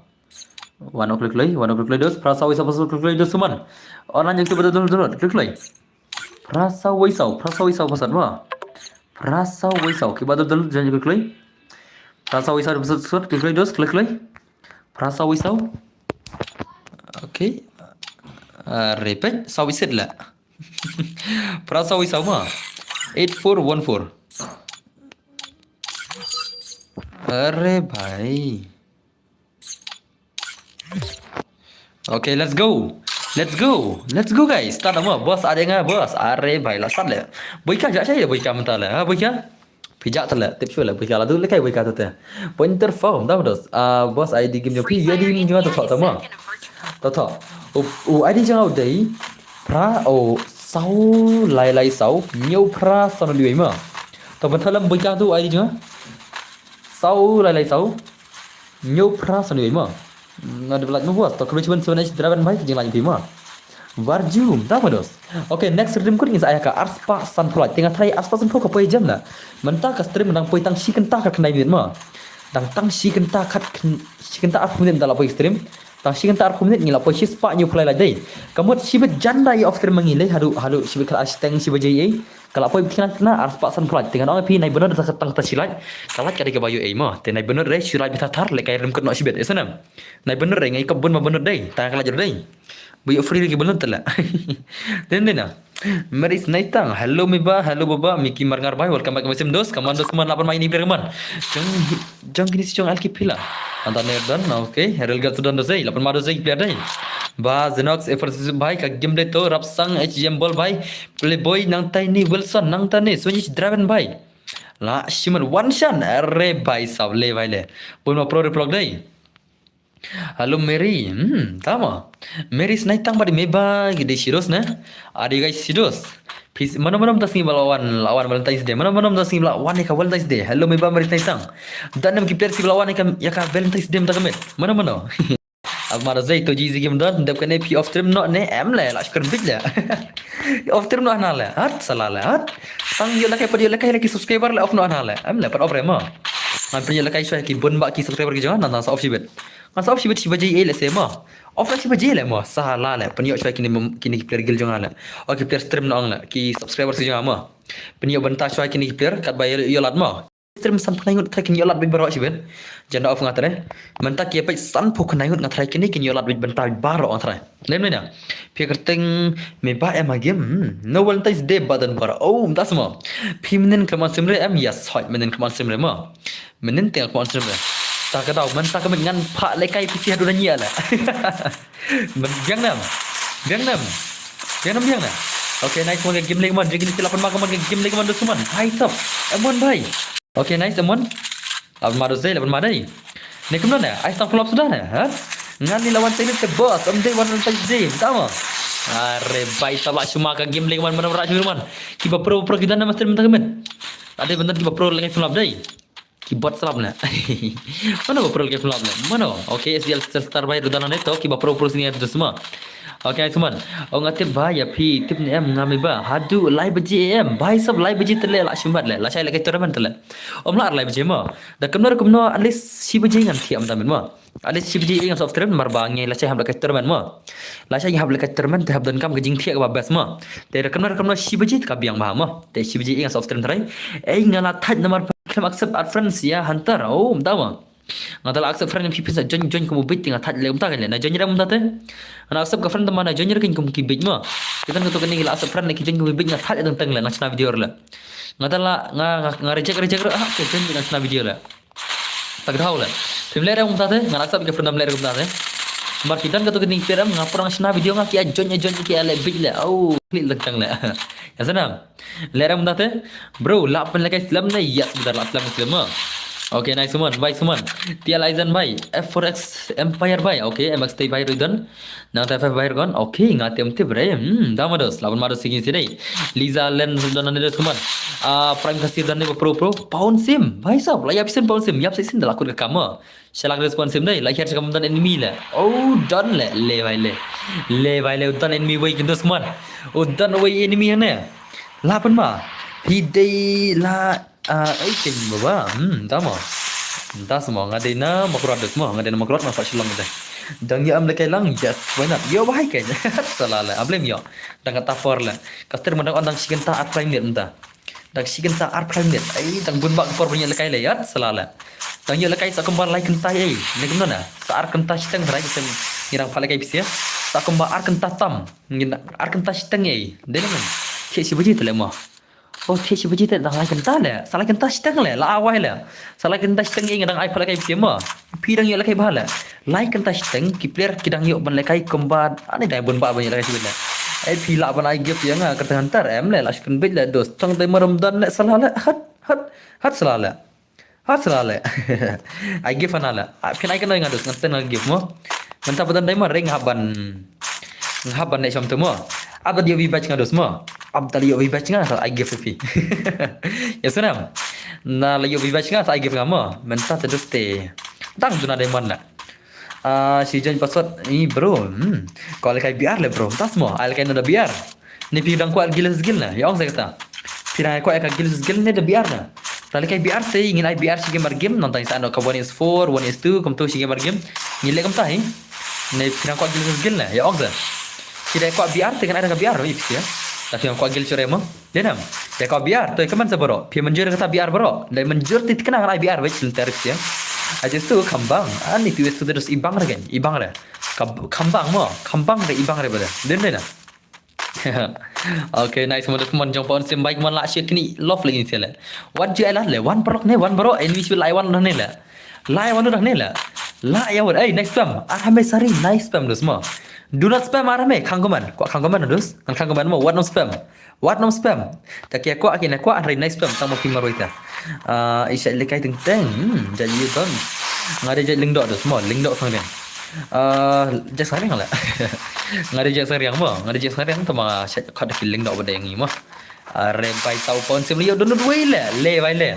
One o'clock lei, one o'clock lei dos, phra saw wei saw password klik lei dos man. Online yang tu betul dulu dulu klik lei. Phra saw wei saw, phra saw wei saw password ma. Phra saw wei saw, ki betul dulu jangan klik lei. Phra saw wei saw password klik lei dos, klik lei. Phra saw wei saw. Okay. Uh, repeat, saw wei saw la. Phra saw wei saw ma. Eight four one four. Are bhai. Okay, let's go. Let's go. Let's go, guys. Start mo. Boss, ada nga, boss. Are bhai, la start le. Boy ka ja chai boy ka mynta le. Ha, boy ka. Phi ja ta le. Tip shu le boy ka la du le kai boy ka tu te. Point ter fau, da dos. Ah, boss, I D game yo phi. Ya di ni jong to to mo. To to. U, u I D jong u dei. Phra o saw lai lai saw. Nyo phra saw no di mo. To ban thalam boy ka tu I D jong. Saw lai lai saw. Nyo phra saw no di mo. Nga de belaj mo boss. To khrui chibun seven H Draven bhai ki jinglai phi mo. Warjum, da mo dos. Okay, next stream kut ngin sa ïa ka arspah sanphew lait. Te nga tharai arspah sanphew ka poi jem na. Mynta ka stream dang poi tang shi kynta ka khyndai minit mo. Dang tang shi kynta khat kyn-, shi kynta arphew minit da la poi stream. Tang shi kynta arphew minit ngi la poi shispah hynñiewphew lai lait dei. Ka mut shibit jan da ïa off stream ma ngi lei haduh, haduh shibit khat ar shiteng shi baje ei. Ka la poi bit khynnah khynnah arspah sanphew lait. Te ngan ong ïa phi nai bynnud da tang ta shi lait. Ka lait ka dei kaba ïoh ei mo. Te nai bynnud dei shi lait bit thar thar lei ka rim kut noh shibit. Isnem. Nai bynnud dei ngai kop bun ma bynnud dei. Tang ka lait dei. Ba ïoh free lagi bynnud te la. Te ne na. Mary Snaitang, hello Meba, hello Baba, Miki Marngar bhai, welcome back to my stream dos, kaman dos man lapan mai ni player kaman. Jong jong kini si jong Alki pila. Anta ne don, okay. Real Gat Sudan dos ei, lapan ma dos ei player dei. Ba Zenox Ever bhai, ka game dei to, Rapsang, H G M Ball bhai, Playboy nang tai ni Wilson, nang tai ni Swedish Draven bhai. La shiman Wanshan, are bhai sab le bhai le. Bun ma pro replog dei. Hello Mary, hmm, tama. Mary Snaitang ba di Meba, gidi shidos na. Are you guys shidos? Please, mano mano mynta sngi ba la wan, la wan Valentine's Day. Mano mano mynta sngi ba la wan ïa ka Valentine's Day. Hello Meba Mary Snaitang. Dan nem ki player sngi ba la wan ïa ka, ïa ka Valentine's Day mynta ka met. Mano mano. Ab mara zai to ji zigim don, dep kane phi off stream noh ne, em le, la shukran bit le. Off stream noh na le, hat, sala le, hat. Tang ïoh la kai pat ïoh la kai la ki subscriber le off noh na le, em le, pat off re mo. Ngan pynïoh la kai shwa ki bun ba ki subscriber ki jong nga, nang sa off shibit. Ngan sa off shibit shi baje ei le se mo. Off la shi baje le mo, sala le, pynïoh shwa kini mem-, kini ki player guild jong nga le. O ki player stream noh le, ki subscriber ki jong nga mo. Pynïoh bynta shwa kini ki player, kat ba ïoh, ïoh lad mo. Stream sanphew khyndai ngut trai kin ïoh lad bit baroh shibit. Janda off nga trai. Mynta ki peit sanphew khyndai ngut nga trai kini kin ïoh lad bit bynta bit baroh nga trai. Lem lena. Phi kyrteng Meba em ha game. Hmm. No Valentine's Day button baroh. Oh, mynta sma. Phi mynnin khlem on stream re em? Yes, hoi mynnin khlem on stream re mo. Mynnin te khlem on stream re. Ta ka daw mynta ka met ngan phah lekai phi si haduh na nyi ala. Biang nam. Biang nam. Biang nam biang nam. Okay, nice one ka game lagi man. Jagi ni sila pan ma ka man ka game lagi man dos man. Hai sap. Em one bhai. Okay, nice em one. Lapan ma dos dei, lapan ma dei. Ne kumno ne? Ai stang flop sudah ne, ha? Ngan ni lawan team te boss. Em dei wan team dei. Tama. Are bhai sap la shuma ka game lagi man, man ra shuma man. Kiba pro pro kita na master mynta ka met. Ade bynta kiba pro lagi flop dei. Ki bot slap ne. Mano ba pro ki flop ne? Mano? Okay, S D L Star bhai rudan ne to kiba pro pro sini ada semua. Okay, Suman. Oh, nga tip ba ïa phi tip ne em nga Meba. Haduh lai baje em. Bhai sab lai baje tele la shimbat le. La shai le ka tournament tele. Om la lai baje mo. Da kumno kumno at least shi baje ngan thiam da men mo. At least shi baje ngan soft tournament mar ba ngi la shai hap le ka tournament mo. La shai hap le ka tournament te hap don kam ka jingthiah kaba best mo. Te da kumno kumno shi baje ka biang ba mo. Te shi baje ngan soft tournament trai. Ei nga la thait namar khlem accept add friends ïa Hunter. Oh, mynta ma. Nga da la accept friend phi phin sa join join kum u bit nga thait le mynta ka le na join re mynta te. Nga accept ka friend te ma na join re kin kum ki bit ma. Ki don ka to kane ki la accept friend le ki join kum u bit nga thait teng teng le na chna video le. Nga da la nga nga, nga reject reject re ah ke join na chna video le. Tak daw le. Phim le re mynta te nga accept ka friend le mynta te. Mar ki don ka to kane ki pera nga pura chna video nga ki join join ki le bit le. Au klik teng teng le. Ya sana. Lerem da te. Bro, la pen lekai slem ne? Yes, betul la slem slem ma. Okay, nice one, bhai Suman. Tia Laizan bhai, F four X Empire bhai. Okay, M X T bhai Rudan. Nang ta F five bhai Rudan. Okay, nga tem tip re. Hmm, da mados, laban mados sigin sidai. Liza Len Rudan ne Suman. Ah, Prime Kasir dan ne pro pro. Pound sim, bhai sab, la yap sin pound sim, yap sin da la kut ka kama. Shalak response sim dei, la hiar sa kam don enemy le. Oh, don le, le bhai le. Le bhai le, don enemy wei kindos man. Oh, don wei enemy ne. La pen ma. Hi dei la, ah, ai ken baba. Hmm, tama. Nta semua nga dei na makrot des semua, nga dei na makrot masa shilong dei. Dang ya am lekai lang, yes, why not? Yo bhai ken. Sala le, ablem yo. Dang kata por le. Kaster mandang on dang shikenta at prime ne nta. Dang shikenta ar prime ne. Ai, dang bun bak por punya lekai le yat, sala le. Dang yo lekai sa kumba lai kenta ai. Ne kumno na. Sa ar kenta shiteng rai kisem ngirang pale kai pisia. Sa kumba ar kenta tam. Ngin ar kenta shiteng ai. Dei na men. Ke si baje tele mo. Oh, thiah shi baje te dang lai kynta le. Sa lai kynta shiteng le, la wai le. Sa lai kynta shiteng ïa nga dang ai pha lehkai phi mo. Phi dang ïoh lehkai bha le. Lai kynta shiteng ki player ki dang ïoh ban lehkai kumba. Ani dang bun ba ban ïoh lehkai shibit le. Ai phi lah ban ai gift ïa nga kyrteng hunter em le, la shi kynbit le dos. Tang dei ma Ramadan le, sa la le. Hat, hat, hat, sa la le. Ha, sa la le. Ai gift hana le. Ah, phin ai kano ïa nga dos, ngan send nga gift mo. Mynta pat dang dei mo, ring hap ban, hap ban ne sham tu mo. Ap da ïoh V-Bucks nga dos mo. Ap da ïoh V-Bucks nga, sa ai gift phi. Ïa sngewthuh. Na la ïoh V-Bucks nga, sa ai gift nga mo. Mynta te dos te. Dang tu na diamond le. Ah, shi jan password ni bro. Hmm. Ko lehkai B R le bro. Tas mo, ai lehkai na da B R. Ni phi dang kwah Guild Guild ne? Ïa ong sa kata. Phi dang kwah ka Guild Guild ne da B R ne? Te lehkai B R te ngin ai B R shi game ar game, nangta ngin sa ai noh ka one is four, one is two, kumto shi game ar game. Ngin leh kumta hi. Ne phi dang kwah Guild Guild ne? Ïa ong sa. Phi dang kwah B R te ngin ai da ka B R ïa phi ïa. Te phi dang kwah Guild shuh re mo. Dei nam. Dei kwah B R, to ïa ka man sa baroh. Phi mynjur kata B R baroh. Dei mynjur te kane ngan ai B R bad shin tarik ïa. Ai just tu khambang. Ani tu is tu terus ibang re kan. Ibang re. Ka khambang mo. Khambang re ibang re bad. Dei dei na. Okay, nice, mon, mon jong pon sim bai, mon la shi kini love lagi ni sele. Wan ju ai la le, wan barok ne, wan barok, enemy shu lai wan ne le. Lai wan ne le. La ïa wan, eh, nice spam. Arhame sari, nice spam dos mo. Do not spam arhame, khang koman. Kwah khang koman dos. Kan khang koman mo, wat nom spam. Wat nom spam. Ta ki kwah ki ne kwah, arhai nice spam, tang mo phi marwei ta. Ah, i shait lehkai teng teng. Hmm, jait ïa don. Nga dei jait lyngdoh dos mo, lyngdoh sang deng. Ah, jait sang deng la. Nga dei jait sang deng mo, nga dei jait sang deng, to ma shait khot da ki lyngdoh ba dei ngi mo. Are bai tau pon sim lei ïa don dud wei le, le bai le.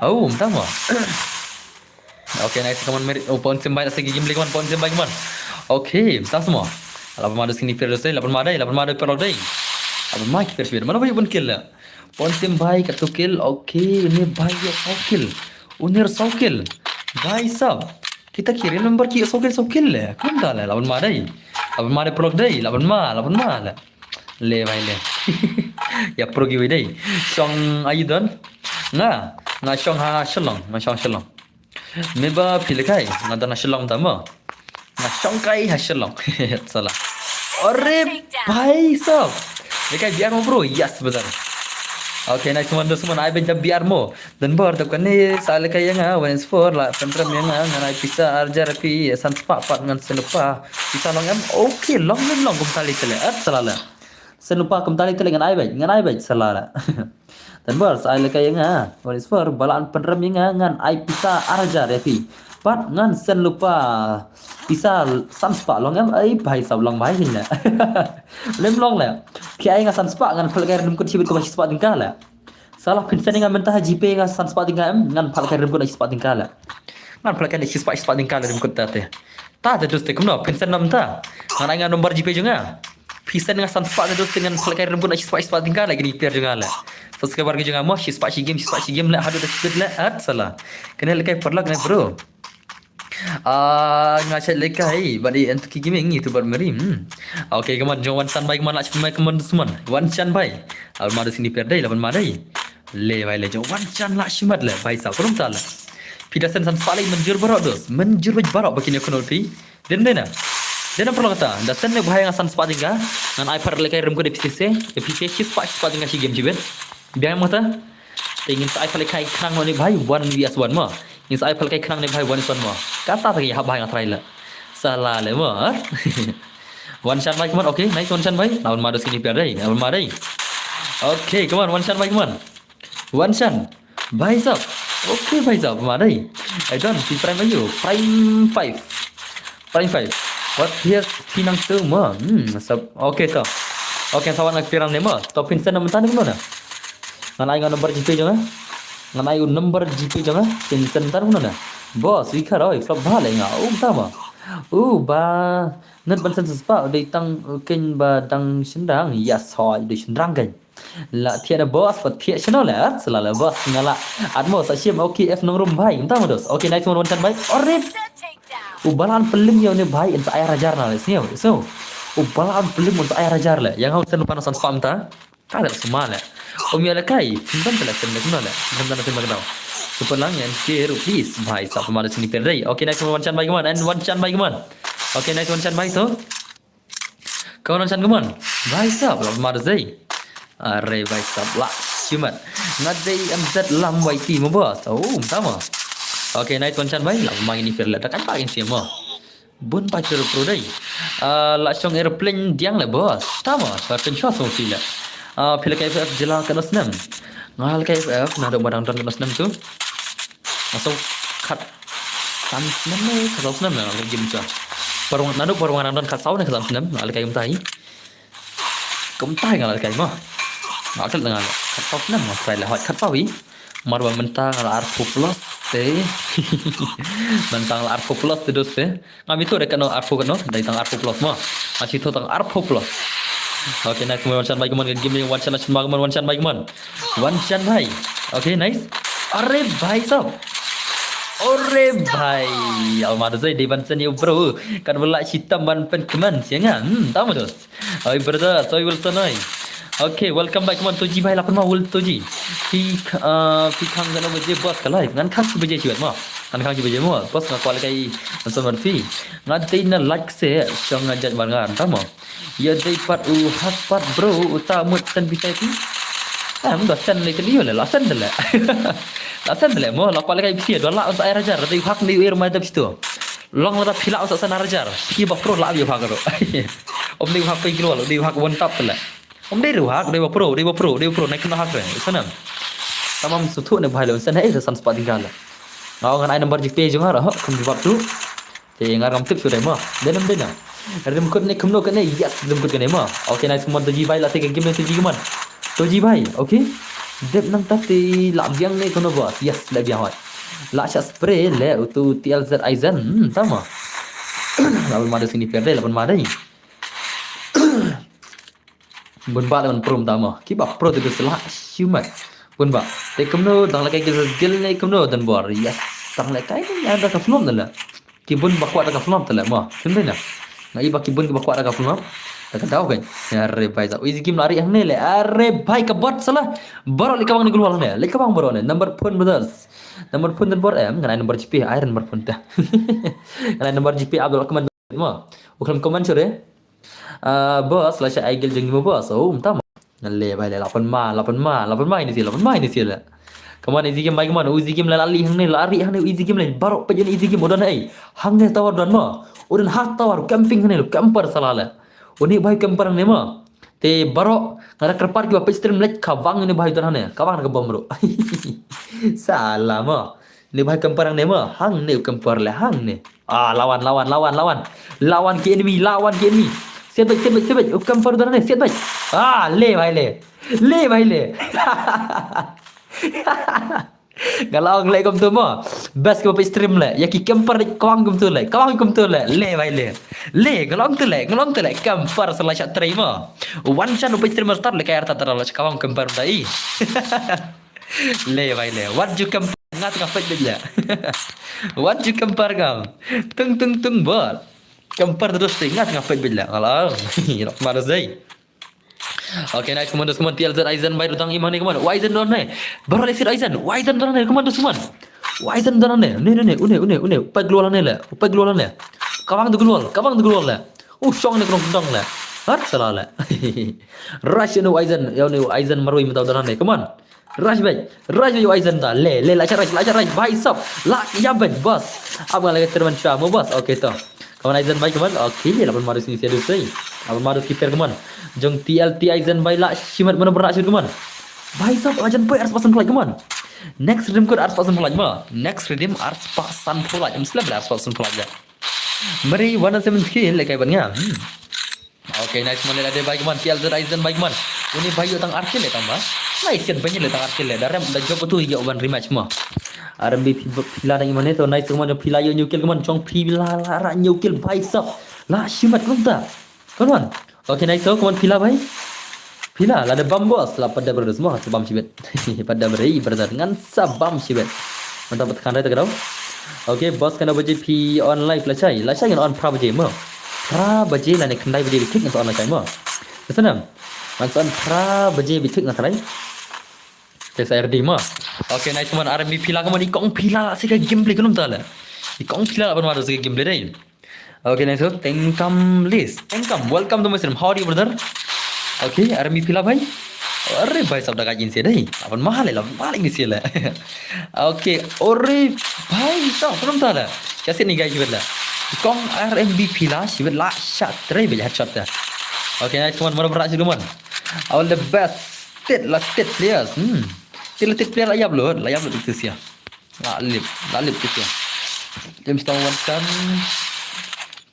Oh, mynta mo. Okay, nice, come on, Mary. Oh, pon sim bai, lasa ki game lei, come on, pon sim bai, come on. Okay, mynta mo. Laban ma dos kini player dos dei, laban ma dei, laban ma dei paralok dei. Laban ma ki player shibit. Mano ba ïa bun kill le. Pon sim bai katto kill. Okay, une bai ïa saw kill. Une saw kill. Bhai sab. Kita ki remember ki saw kill, saw kill le. Kumta le, laban ma dei. Laban ma dei paralok dei, laban ma, laban ma le. Le bai le. Ïa pro giveaway dei. Shong ayu don. Nga, nga shong ha Shillong, nga shong Shillong. Me ba phi lehkai, nga don ha Shillong ta mo. Nga shong kai ha Shillong. Salah. Ore bhai sab. Lehkai B R mo bro. Yes, betul. Okay, nice one, dos mon ai ben jam B R mo. Dan bor to kane sa lehkai ïa nga, one is four la, pynrem ïa nga, ngan ai pisa ar hajar phi, san spah pat ngan send lypa. Pisa long em, okay, long em long kumta lei tele, at salah la. Send lypa kumta lei tele ngan ai beit, ngan ai beit salah la. Dan bor sa ai lehkai ïa nga, one is four, ba la pynrem ïa nga, ngan ai pisa ar hajar ïa phi. Pat ngan send lypa pisa san spah long em, ai bhai sab long bhai hin la. Lem long la. Ki ai nga san spah ngan pynlehkai rim kut shibit kumba shi spah tyngka la. Salah phin send ïa nga mynta ha GPay nga san spah tyngka em, ngan pynlehkai rim kut na shi spah tyngka la. Ngan pynlehkai na shi spah, shi spah tyngka la rim kut ta te. Ta te dus te kumno, phin send na mynta. Ngan ai nga number GPay jong nga. Phi send nga san spah te dus te ngan pynlehkai rim kut na shi spah, shi spah tyngka la kini player jong nga la. Subscriber ki jong nga mo, shi spah shi game, shi spah shi game la, haduh da speed la, at salah. Kane lehkai paralok ne bro. Ah, nga shait lehkai, bad i Entuki Gaming, itu bad Mary. Hmm. Okay, come on, jong wan shan bai, come on, last bai, come on, this one. Wan shan bai. Laban ma dei sini player dei, laban ma dei. Le bai le jong wan shan la shimat le, bai sa, kurum ta le. Phi da send san spah le, mynjur baroh dos, mynjur baroh ba kine khun phi. Dei na, dei na. Dei na paralok kata, da send ne bhai nga san spah tyngka, ngan ai pat lehkai rim kut da phi seh, da phi seh, shi spah, shi spah tyngka shi game shibit. Biang em kata. Te ngin sa ai pat lehkai khnang ne bhai, one versus one mo. Ngin sa ai pat lehkai khnang ne bhai, one versus one mo. Kata te hap bhai nga try la. Salah le mo, ha? Wan shan bai, come on. Okay, nice, wan shan bai. Laban ma dos kini player dei, laban ma dei. Okay, come on, wan shan bai, come on. Wan shan. Bhai sab. Okay, bhai sab, ma dei. I don't, phi prime ayu. Prime five. Prime five. What, yes, phi nang tu mo. Hmm, sab. Okay to. Okay, sa wan nga pyrshang ne mo. To phin send na mynta ne kumno na. Ngan ai nga number GPay jong nga. Ngan ai u number GPay jong nga. Phin send na mynta ne kumno na. Boss, wi kharoi, flop bha le nga. U mynta mo. U ba. Ngan ban send san spah, dei tang, u keiñ ba dang shynrang. Yes, hoi, dei shynrang keiñ. La thiah na boss, pat thiah shano le, at, salah le boss, nga la. At mo, sa shim, okay, F nongrum bhai, mynta mo dos. Okay, nice one, wan shan bai. Orip. U ba la pynlem ïa une bhai, in sa ai ar hajar na le, sngew, so. U ba la pynlem in sa ai ar hajar le. Ïa nga send lypa na san spah mynta. Ka le suma le. Um ïa lehkai, pynban le send le kumno le. Pynban le send le kumno. Super lang ïa share, please. Bhai, sa pynban le sini per day. Okay, nice one, wan shan bai, come on. And wan shan bai, come on. Okay, nice one, shan bai to. Kawan, wan shan, kawan. Bhai sab, la pynmar dei. Are bhai sab, la Shimet. Nga dei M Z Lam Y T mo boss. Oh, tama. Okay, nice one chan bhai. Lam mang ini pir le. Takan pa in sim mo. Bun pa pir pro dei. Ah, la shong airplane diang le boss. Tama. Sa pen chwa song phi le. Ah, phi le ka F F jela ka no snem. Nga le ka F F na do madang don ka no snem tu. Aso khat san snem ne khat saw snem na le game cha. Parwang nadu parwang nang don khat saw ne khat san snem na le kai kumtai. Kumtai nga le kai mo. Nga khat nga khat saw snem nga try le hot khat saw i. Marwa mentang la arphew plus te. Mentang la arphew plus te dos te. Nga mi tu dei kano arphew kano dei tang arphew plus mo. Nga si tu tang arphew plus. Okay, nice mo wan chan bai kumon game ni wan chan bai kumon wan chan bai kumon. Wan chan bai. Okay, nice. Are bhai sab. Are bhai. Alma da zai dei ban sen yo bro. Kan wala shi tam ban pen kemen siang ah. Hmm, tam dos. Oi brother, sorry Wilson oi. Okay, welcome back. Come on, Toji bhai, lapan ma ul Toji. Phi uh, phi khang kano baje boss ka live. Ngan khang shi baje shi wet ma. Ngan khang shi baje mo. Boss nga kwal kai ngan son wan phi. Nga dei na like se shong nga jat mar nga anta mo. Ya dei pat u hak pat bro uta mut sen phi sai phi. Ah, mun da sen le kali le la sen de le. La sen de le mo la kwal kai phi do la uns ai rajar dei hak ni ir mai dap situ. Long la da phi la uns sen rajar. Phi ba pro la bi hak ro. Om dei hak pe gro dei hak one tap le. Om dei hak dei ba pro dei ba pro dei ba pro nai kena hak re. Sanam. Tamam suthu ne bhai le sen hai san spa tinggal. Ngau ngan ai number GPay jong ha ho kum jawab tu. Te ngar ngam tip shu dei mo. Denam denam. Rim kut ne kumno kane yes rim kut kane mo. Okay nice mon Toji bhai la se ka game ne Toji man. Toji bhai, okay. Dep nang ta te la biang ne kono boss. Yes la biang hot. La sha spray le utu T L Z Aizen. Hmm, tama. La ban ma de sini per dei la ban ma dei. Bun ba le ban pro mynta mo. Ki ba pro te sla human. Bun ba. Te kumno dang la kai ki skill ne kumno dan bor. Yes. Dang la kai ni ada ka flop na la. Ki bun ba kwat da ka flop te la mo. Kin dei na. Nga i ba ki bun ki ba kwat da ka flop. Da ka daw kan. Are bhai sa. Easy game la ri hangne le. Are bhai ka bot sala. Baro le ka bang ni gulwal ne. Le ka bang baro ne. Number phone brothers. Number phone dan bor em. Ngan ai number GPay. Ai number phone ta. Ngan ai number GPay Abdul Rahman mo. U khlem comment sure. Ah, boss, la sha ai gel jong mo boss. Oh, mynta ma. Ngan le bai le lapan ma, lapan ma, lapan ma ini sila, lapan ma ini sila. Come on, easy game bai, come on, easy game la lali hangne, lari hangne, easy game le. Baro pejin easy game udan ai. Hangne tower dan ma. Udan hak tower camping hangne lo, camper sala le. Uni bai camper hangne ma. Te baro ngara kerpat ki ba pej stream lek kawang ini bai udan hangne. Kawang ka bom bro. Sala ma. Ni bai camper hangne ma. Hangne u camper le, hangne. Ah, lawan, lawan, lawan, lawan. Lawan ki enemy, lawan ki enemy. Siat bait, siat bait, siat bait. U camper udan ne, siat bait. Ah, le bai le. Le bai le. Nga la ong le kumtu mo. Best ka ba pej stream le. Ya ki camper de kawang kumtu le. Kawang kumtu le. Le bai le. Le, nga la ong tu le, nga la ong tu le. Camper sala sha trei mo. Wan sha nu pej stream start le kaya ta ta la kawang camper dai. Le bai le. Wat ju camper nga tengah pej bej le. Wat ju camper kam. Tung tung tung bol. Camper terus tengah tengah pej bej le. Alah. Rak marah zai. Okay, nice, come on, come on, T L Z Aizen bai rutang imang ne, come on. Aizen don ne. Baru le sit Aizen. Aizen don ne, come on, come on. Aizen don ne. Ne ne ne, une une une. Upai global ne le. Upai global ne. Kawang tu global, kawang tu global le. U shong ne krong dong le. Hat sala le. Rush ne Aizen, ya ne Aizen marui mata don ne. Come on. Rush bej, rush bej Aizen ta. Le, le, la cha rush, la cha rush. Bhai sab, la ya bej boss. Ab nga lagi terman chua mo boss. Okay to. Come on Aizen bhai, come on. Okay, lapan marus ni sia dusai. Lapan marus keeper, come on. Jong T L T Aizen bhai la shimat mana berak shit, come on. Bhai sab Aizen boy arspah san pelajar, come on. Next redeem code arspah san pelajar ma. Next redeem arspah san pelajar. Em slab arspah san pelajar. Mari wana seven skill le kai ban nga. Hmm. Okay, nice, mane la de bai kman, T L Z Aizen bai kman. Uni bai yo tang arkil le tang ba. Nice, yan bai le tang arkil le. Darem da job tu yo ban rematch ma. R M B phi-, phila dang imane to nice kman, phila yo new kill kman, chong phila la ra new kill bai sab. La shimat kman ta. Kman. Okay, nice, so kman phila bai. Phila la de bam boss, la pada brothers mo, bam shibet. Pada beri brother ngan sa bam shibet. Mantap, tekan rai tekan. Okay, boss, kano baje phi on live la chai. La chai ngan on phra baje mo. Phra baje lane khyndai baje bitik ngan sa on la chai mo. Kesanam. Ngan sa on phra baje bitik ngan sa lai. Tes R D mo. Okay, nice one. R M B phila kman, i kong phila si ka gameplay kano ta le. I kong phila la ban madu si ka gameplay dai. Okay, nice one. Tengkam list. Tengkam. Welcome to my stream. How are you, brother? Okay, R M B phila bhai. Ore bhai sab da ka jin se dei. Aban mahal la, mahal ni se la. Okay, ore bhai sab, kumno ta la. Kasi ni guys, shibit la. Kong R M B Pila, shibit la, shot, three bhai headshot ta. Okay, nice, come on, mara mara, come on. All the best. Tit la tit players. Hmm. Tit la tit player la yap lut, la yap lut itu sia. La lip, la lip itu sia. James Tong Wan Tan.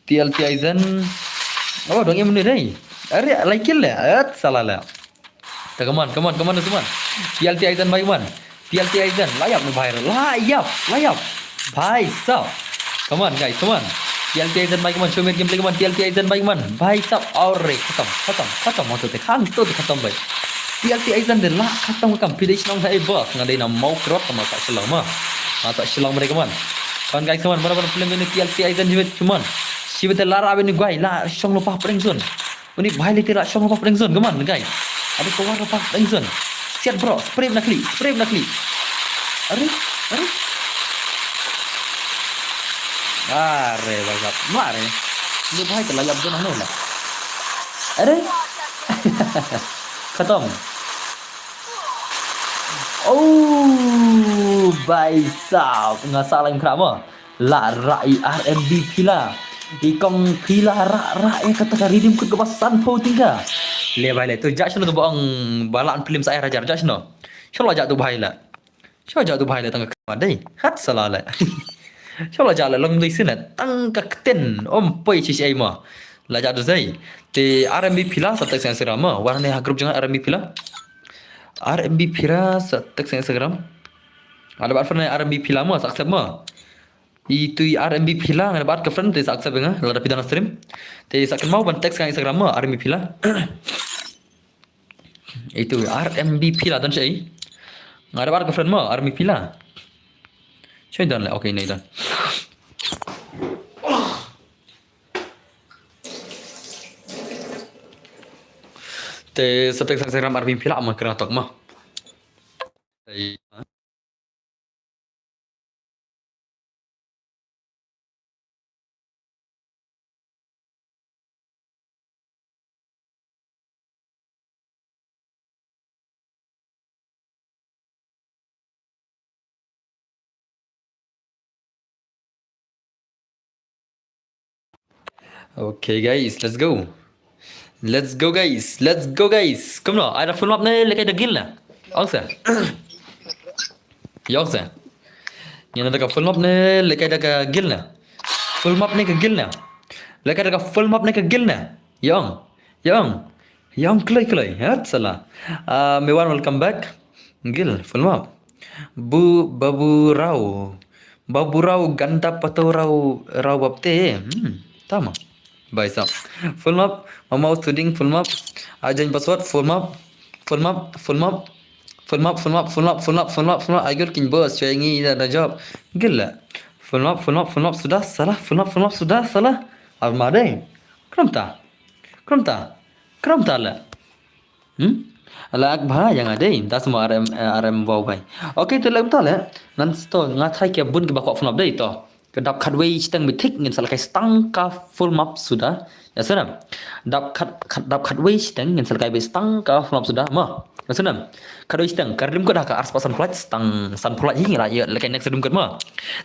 T L T Aizen. Oh, dong em ni dei. Are, la kill le. Et, salah le. Ta, come on, come on, come on, come on. T L T Aizen, bhai, come on. T L T Aizen, la yap ni bhai. La yap, la yap. Bhai sab. Come on, guys, come on. T L T Aizen, bhai, come on. Show me gameplay, come on. T L T Aizen, bhai, come on. Bhai sab, aur re, khatam, khatam, khatam, hangto te, hangto te khatam, bhai. T L T Aizen de la khatam, kam pidei shnong hai boss. Nga dei na Mawkyrwat, ma sa shlong ma. Ma sa shlong, bhai, come on. Come on, guys, come on. Mana, mana, film ini T L T Aizen, jibit, come on. Shibit la ra bini guai, la shong lo pa prank zone. Uni bhai liti la shong lo pa prank zone, come on, guys. Ada keluar lo pa prank zone. Siap, bro, spray na kli, spray na kli. Are, are. Are, bagap, mare. Ini bhai telah yap zone ano la. Are. Khatam. Oh, bhai sab, nga sa lain kra mo. La ra i R M B Pila. I kong Pila ra ra i kata ka redeem code kaba sanphew tyngka. Le bhai le, to ja shano to ba ong ba la film sa ai rajar, ja shano. Shano la ja to bhai la. Shano ja to bhai le tang ka kma dei. Hat salah le. Shano la ja le long dei sine tang ka kten. Om poi shi shi ai ma. La ja to sei. Te R M B Pila sa text Instagram ma. Wan ne ha group jong R M B Pila. R M B Pila sa text Instagram. Ada ba friend R M B Pila ma sa accept ma. Itu i R M B Pila nga da bad ka friend te sa accept nga lada phi don ha stream. Te sa kynmaw ban text ka Instagram ma R M B Pila. Itu R M B Pila don shai. Nga da bad ka friend ma R M B Pila. Shai don le, okay, nei don. Te sa text ka Instagram R M B Pila ma kena tok ma. Ei. Okay guys, let's go. Let's go guys, let's go guys. Kumno, ai da full map ne lehkai da guild na? Ong sa. Ïong sa. Ngi na da ka full map ne lehkai da ka guild na? Full map ne ka guild na? Lehkai da ka full map ne ka guild na? Ïong. Ïong. Ïong kloi kloi. Hat salah. Ah, Mewan, welcome back. Guild full map. Bu Babu Rao. Babu Rao ganda pato Rao Rao bapte. Hmm. Tama. Bhai sahab. Full map. Mama Studing full map. Ajan password full map. Full map. Full map. Full map, full map, full map, full map, full map, full map. Ai gol king boss, chwe ngi da da job. Gila. Full map, full map, full map sudah salah. Full map, full map sudah salah. Arma dei. Kram ta. Kram ta. Kram ta la. Hmm? Ala ak bha yang adei. Das mo R M, eh, R M wow bai. Okay, to lem to le. Ngan sto nga try ke bun ke bakwa full map dei to. Ka dap khatwei shiteng beit thik ngin sa lehkai stang ka full map suda. Ïa snem. Dap khat, khat, dap khatwei shiteng ngin sa lehkai beit stang ka full map suda. Mo. Ïa snem. Khatwei shiteng ka redeem code ha ka arspah sanphew lait stang sanphew lait hi ngi la ïa lehkai next redeem code mo.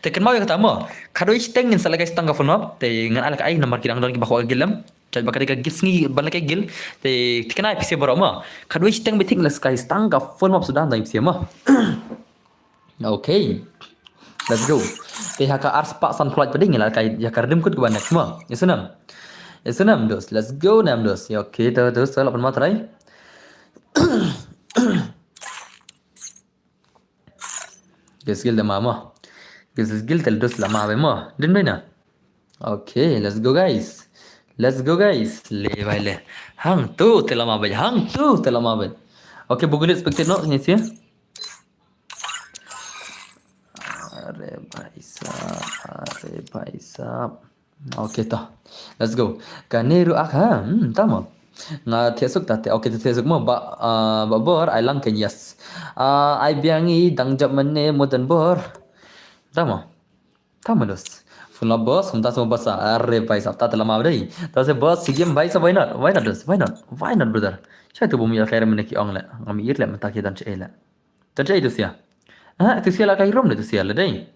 Te kynmaw ïa kata mo. Khatwei shiteng ngin sa lehkai stang ka full map. Te ngan ai lehkai namar ki dang don ki ba kwah ka guild em. Jait ba ka dei ka guild sngi ban lehkai guild. Te thikna ai phi seh baroh mo. Khatwei shiteng beit thik ngin sa lehkai stang ka full map suda dang ai phi seh mo. Okay. Let's go. Te ha ka arspah sanphew lait pat dei ngi la kai ïa ka redeem code kaba next mo. Ïa snem. Ïa snem dos. Let's go nam dos. Ïa okay to dos to la pan ma trai. Guild skill da ma mo. Guild skill tel dos la ma be mo. Din be na. Okay, let's go guys. Let's go guys. Le bai le. Hang tu te la ma be. Hang tu te la ma be. Okay, bugu expected no ni sia. Are bhai sahab, are bhai sahab. Okay to. Let's go. Kane ruh ak ha. Hmm, tama. Nga thiah suk ta te. Okay, thiah suk mo ba, ah, ba bor ai lang ken yes. Ah, ai biang i dang jap mane mo dan bor. Tama. Tama dos. Sula boss, kumta sa boss. Are bhai sab, ta te lama dei. Ta sa boss, si game bhai sab, why not? Why not, boss? Why not? Why not, brother? Shai tu bum ïa khair mynne ki ong le. Ngam ïa le mynta ki don che le. Don che tu sia. Ah, tu sia la kai room le tu sia le dei.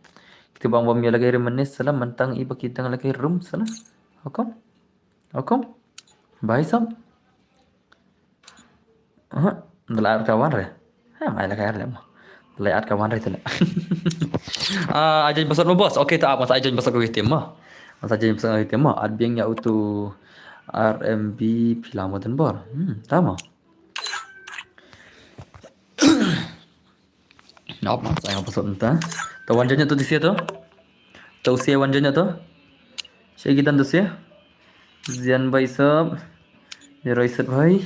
Kita bang bum ïa la kai room mynne sala, mynta i ba ki dang la kai room sala. Hukum? Hukum? Bhai sab. Aha, da la at ka wan re. Ha, mai la ka re mo. Da la at ka wan re te le. Ah, ai join password mo boss. Okay, ta ap, ngan sa ai join password ko item mo. Ngan sa ai join password ko item mo. At biang ïa utu R M B phi la mo ten bor. Hmm, ta mo. Ap, ngan sa ai password mynta. Ta wan join ïa tu di sia tu. Ta u sia wan join ïa tu. Sia ki tan tu sia. Zian bhai sab. Ïa Raiset bhai.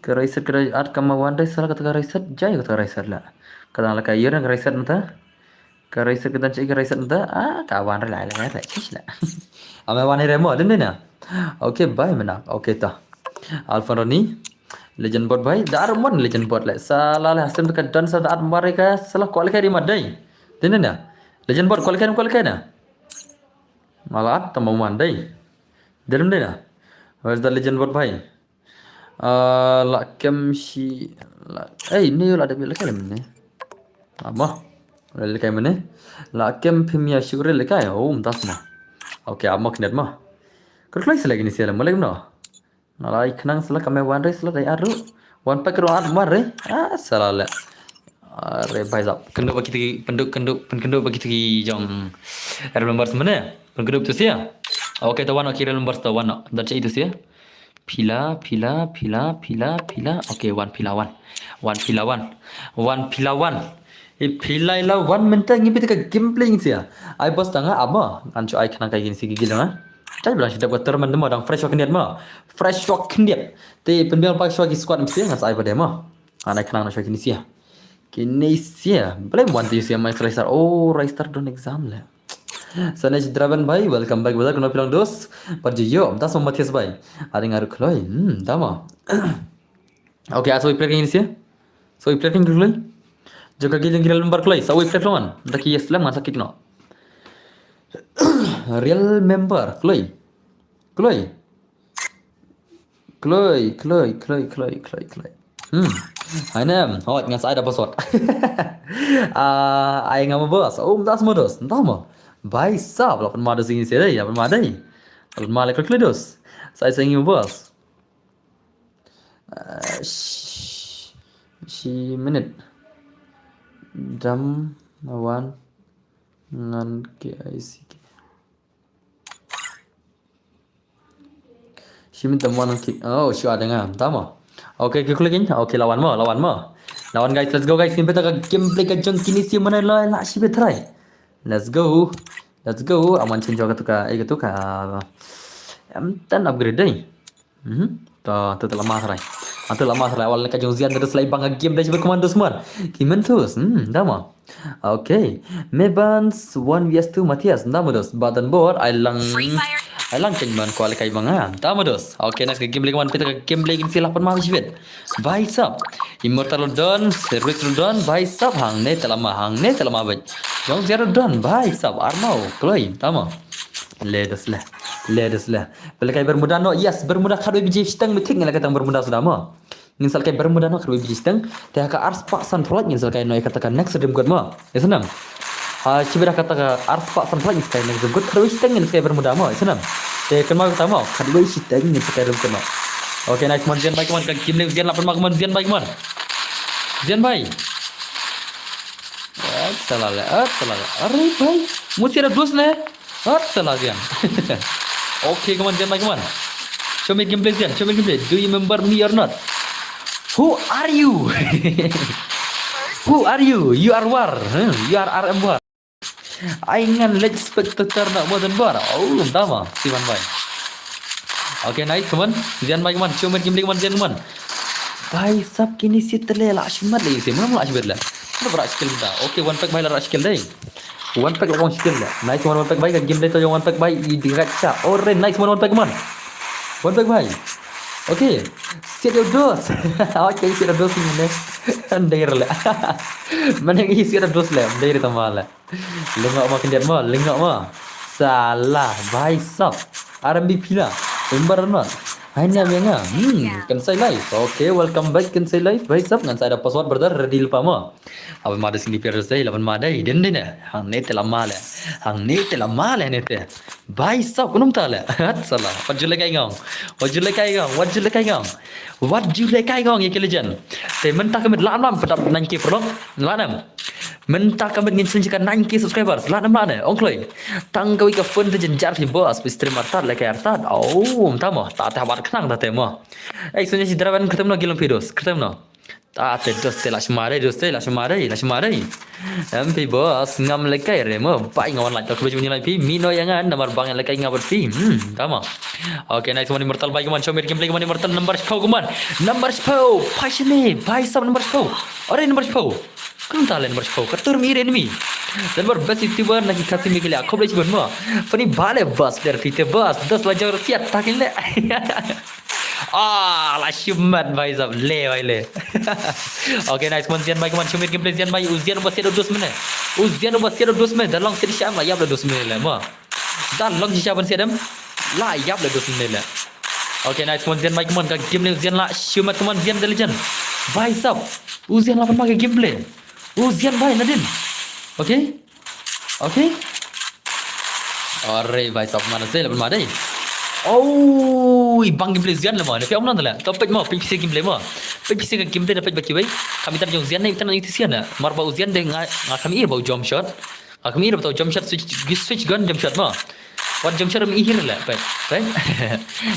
Ka Raiset ka at kama wan dei sala kata ka Raiset. Jai kata ka Raiset la. Ka dang la ka ïa ka Raiset mynta. Ka Raiset ka dang cek ka Raiset mynta. Ah, ka wan re la la la. Kish la. Ame wan re mo, dei na. Okay, bhai mena. Okay ta. Alpha Roni. Legend bot bhai. Da ar mon legend bot le. Sala le hasem ka don sa da at mare ka sala ko le ka ri ma dei. Dei na. Legend bot ko le ka ko le ka na. Malah at tama wan dei. Dei dei na. Where's the legend bot bhai? Ah, la kem shi la. Eh, ni la da bi la kem ni. Amo. La kem ni. La kem phim ïa shu re le kai. Oh, mynta sa mo. Okay, amo knet mo. Kut kloi sala kini sala mo lagi no. Nalai khnang sala kame wan re sala dai aru. Wan pack ro at mar re. Ah, sala le. Are bhai sab. Kynduh ba kita ki, pynkynduh, pynkynduh ba kita ki jong. Remember semene. Pynkynduh tu sia. Okay, ta wan, okay, remember ta wan. Dah cek itu sia. Pila, pila, pila, pila, pila. Okay, wan pila wan. Wan pila wan. Wan pila wan. I pila ila wan mynta ngi bit ka gameplay ngi sia. Ai boss tanga ama. An chu ai khnang kai gin si gigil nga. Kai bilang si dap ka termen demo dang fresh wak khyndiat ma. Fresh wak khyndiat. Te pynbiang pa shwa ki squad mesti ngan sa ai pada ma. An ai khnang na shwa kini sia. Kini sia. Blame one to sia my Raistar. Oh, Raistar don exam le. Sanesh Draven bhai, welcome back brother. Kena pilang dos. Parji yo, das mo Mathias bhai. Ada ngaru kloi. Hmm, dama. Okay, aso i play kini sia. So i play kini kloi. Joka gili gili lembar kloi. Sa i play kloi. Daki yes lam ngan sakit no. Real member kloi. Kloi. Kloi, kloi, kloi, kloi, kloi, kloi. Hmm. Hai nem, hot ngan sa ai da password. Ah, ai ngam boss. Oh, das mo dos. Entah mo. Bhai sab, lapan ma dos ini sih, ya, lapan ma dai. Lapan ma le kloi dos. Sa ai sing boss. Ah, shi, shi minute. Dam wan ngan K I C K. Shi minit dam wan ki. Oh, shu ada nga. Tama. Okay, ki kulikin. Okay, lawan mo, lawan mo. Lawan guys, let's go guys. Kin peta ka gameplay ka jong kini si mana la la shi betrai. Let's go. Let's go. Aman change ka tu ka, eh, ka tu ka. Em tan upgrade dai. Mhm. Ta, ta, ta lama sarai. Anta lama sarai awal ka jong Zian terus lai bang game dai shi berkomando semua. Ki mentus. Hmm, tama. Okay. Mebans one vs two Matthias. Nda mudos. Button board ai lang. Ai lang ken man kual kai banga. Nda mudos. Okay, next game lagi man pita game lagi sila pun ma bishbit. Bhai sab. Immortal don, Service don, bhai sab hang ne telama hang ne telama bai. Jong zero don, bhai sab armau. Kloi, tama. Ledes le. Ledes le. Pelekai Bermuda no. Yes, Bermuda kadoi biji steng miting la katang Bermuda sudah mo. Ngin sa kai Bermuda no kharwi biji steng. Te ha ka arspah san phlak ngin sa kai no ïa kata ka next dream god mo. Ïa sanam. Ha, shibit ha kata ka arspah san phlak ngin sa kai next dream god kharwi steng ngin sa kai Bermuda mo. Ïa sanam. Te kan ma kata mo kharwi steng ngin sa kai dream god mo. Okay, nice man Zian bhai, come on, ka game ne Zian lapan ma, come on Zian bhai, come on. Zian bhai. At salah le, at salah le. Are bhai. Musi ada dos le. What salah Zian? Okay, come on, Zian, come on. Show me gameplay, Zian. Show me gameplay. Do you remember me or not? Who are you? Who are you? You are war. Huh? You are R M war. Ai ngan lej spectator na modern war. Oh, tama. Siwan bai. Okay, nice, come on. Zian bai, come on. Show me gameplay, come on, Zian, come on. Bai sab kini si tele la shimat le si. Mana la shimat le. Mana berak skill dah. Okay, one pack bai la berak skill deh. One pack la kong skill la. Nice one, one pack bai, ka game dai to jong one pack bai, i direct shot. Oh, re, nice one, one pack man. One pack bai. Okay. Set your dose. Okay, set your dose ni ne. Andai re la. Mana ngi set your dose le, andai re tama le. Lengok ma kendiat ma, lengok ma. Salah, bhai sab. R M B phi la. Remember or not? Hai na menga. Hmm, kan sai live. Okay, welcome back, kan sai live. Bhai sab, ngan sai da password, brother, ready lypa mo. Aban ma da sini pier sai, laban ma da. Din din eh. Hangne te lama le. Hangne te lama le ne te. Bhai sab, kunum ta le. Hat salah. Wat ju le kai ngong. Wat ju le kai ngong. Wat ju le kai ngong. Wat ju le kai ngong, ïa ki legend. Te mynta ka miet lah nam pat dap nine K paralok. Lah nam. Mynta ka miet ngin sngewsih ka nine K subscribers. Lah nam lah ne. Ong kloi. Tang kawei ka phone te jynjar phi boss. Phi stream artat le kai artat. Oh, mynta mo. Ta te wat khnang ta te mo. Ei, sunya si draven kyrtem no gilong phi dos. Kyrtem no. Ta te dos te la shmare, dos te la shmare, la shmare. Em phi boss, ngam le kai re mo. Bai nga wan like to kbe jumni like phi. Mino ïa nga namar bang le kai nga bad phi. Hmm, tama. Okay, nice one Immortal, bai kaman show me gameplay kaman Immortal number shiphew kaman. Number shiphew. Passionate, bhai sab number shiphew. Are number shiphew. Kunta le number shiphew. Ka tur mi re enemy. Number best YouTuber na ki Khasi Meghalaya. Khob le chiban mo. Pani bale boss, player phi te boss. Dos la jor siat takin le. Ah, la shimat bhai sab. Le bhai le. Okay, nice one Zian bai kaman show me gameplay Zian bai. U Zian uba siat u dos mene. U Zian uba siat u dos mene. Da long siat sham la ïap le dos mene le mo. Da long shisha ban siat em. La ïap le dos mene le. Okay, nice one Zian bai kaman ka gameplay Zian la. Show me kaman Zian the legend. Bhai sab. U Zian la ban ma ka gameplay. U Zian bai nadin. Okay. Okay. Are bhai sab mana se la ban ma dei. Oh, i bang gameplay Zian le mo. Ne phi ong nan le. To peit mo, peit phi se gameplay mo. Peit phi se ka gameplay da peit ba kiwei. Kami tam jong Zian ne tam jong ti Zian na. Mar ba u Zian de nga nga kami ba u jump shot. Nga kami ba u jump shot switch switch gun jump shot mo. Wat jump shot mi hir le. Peit. Peit.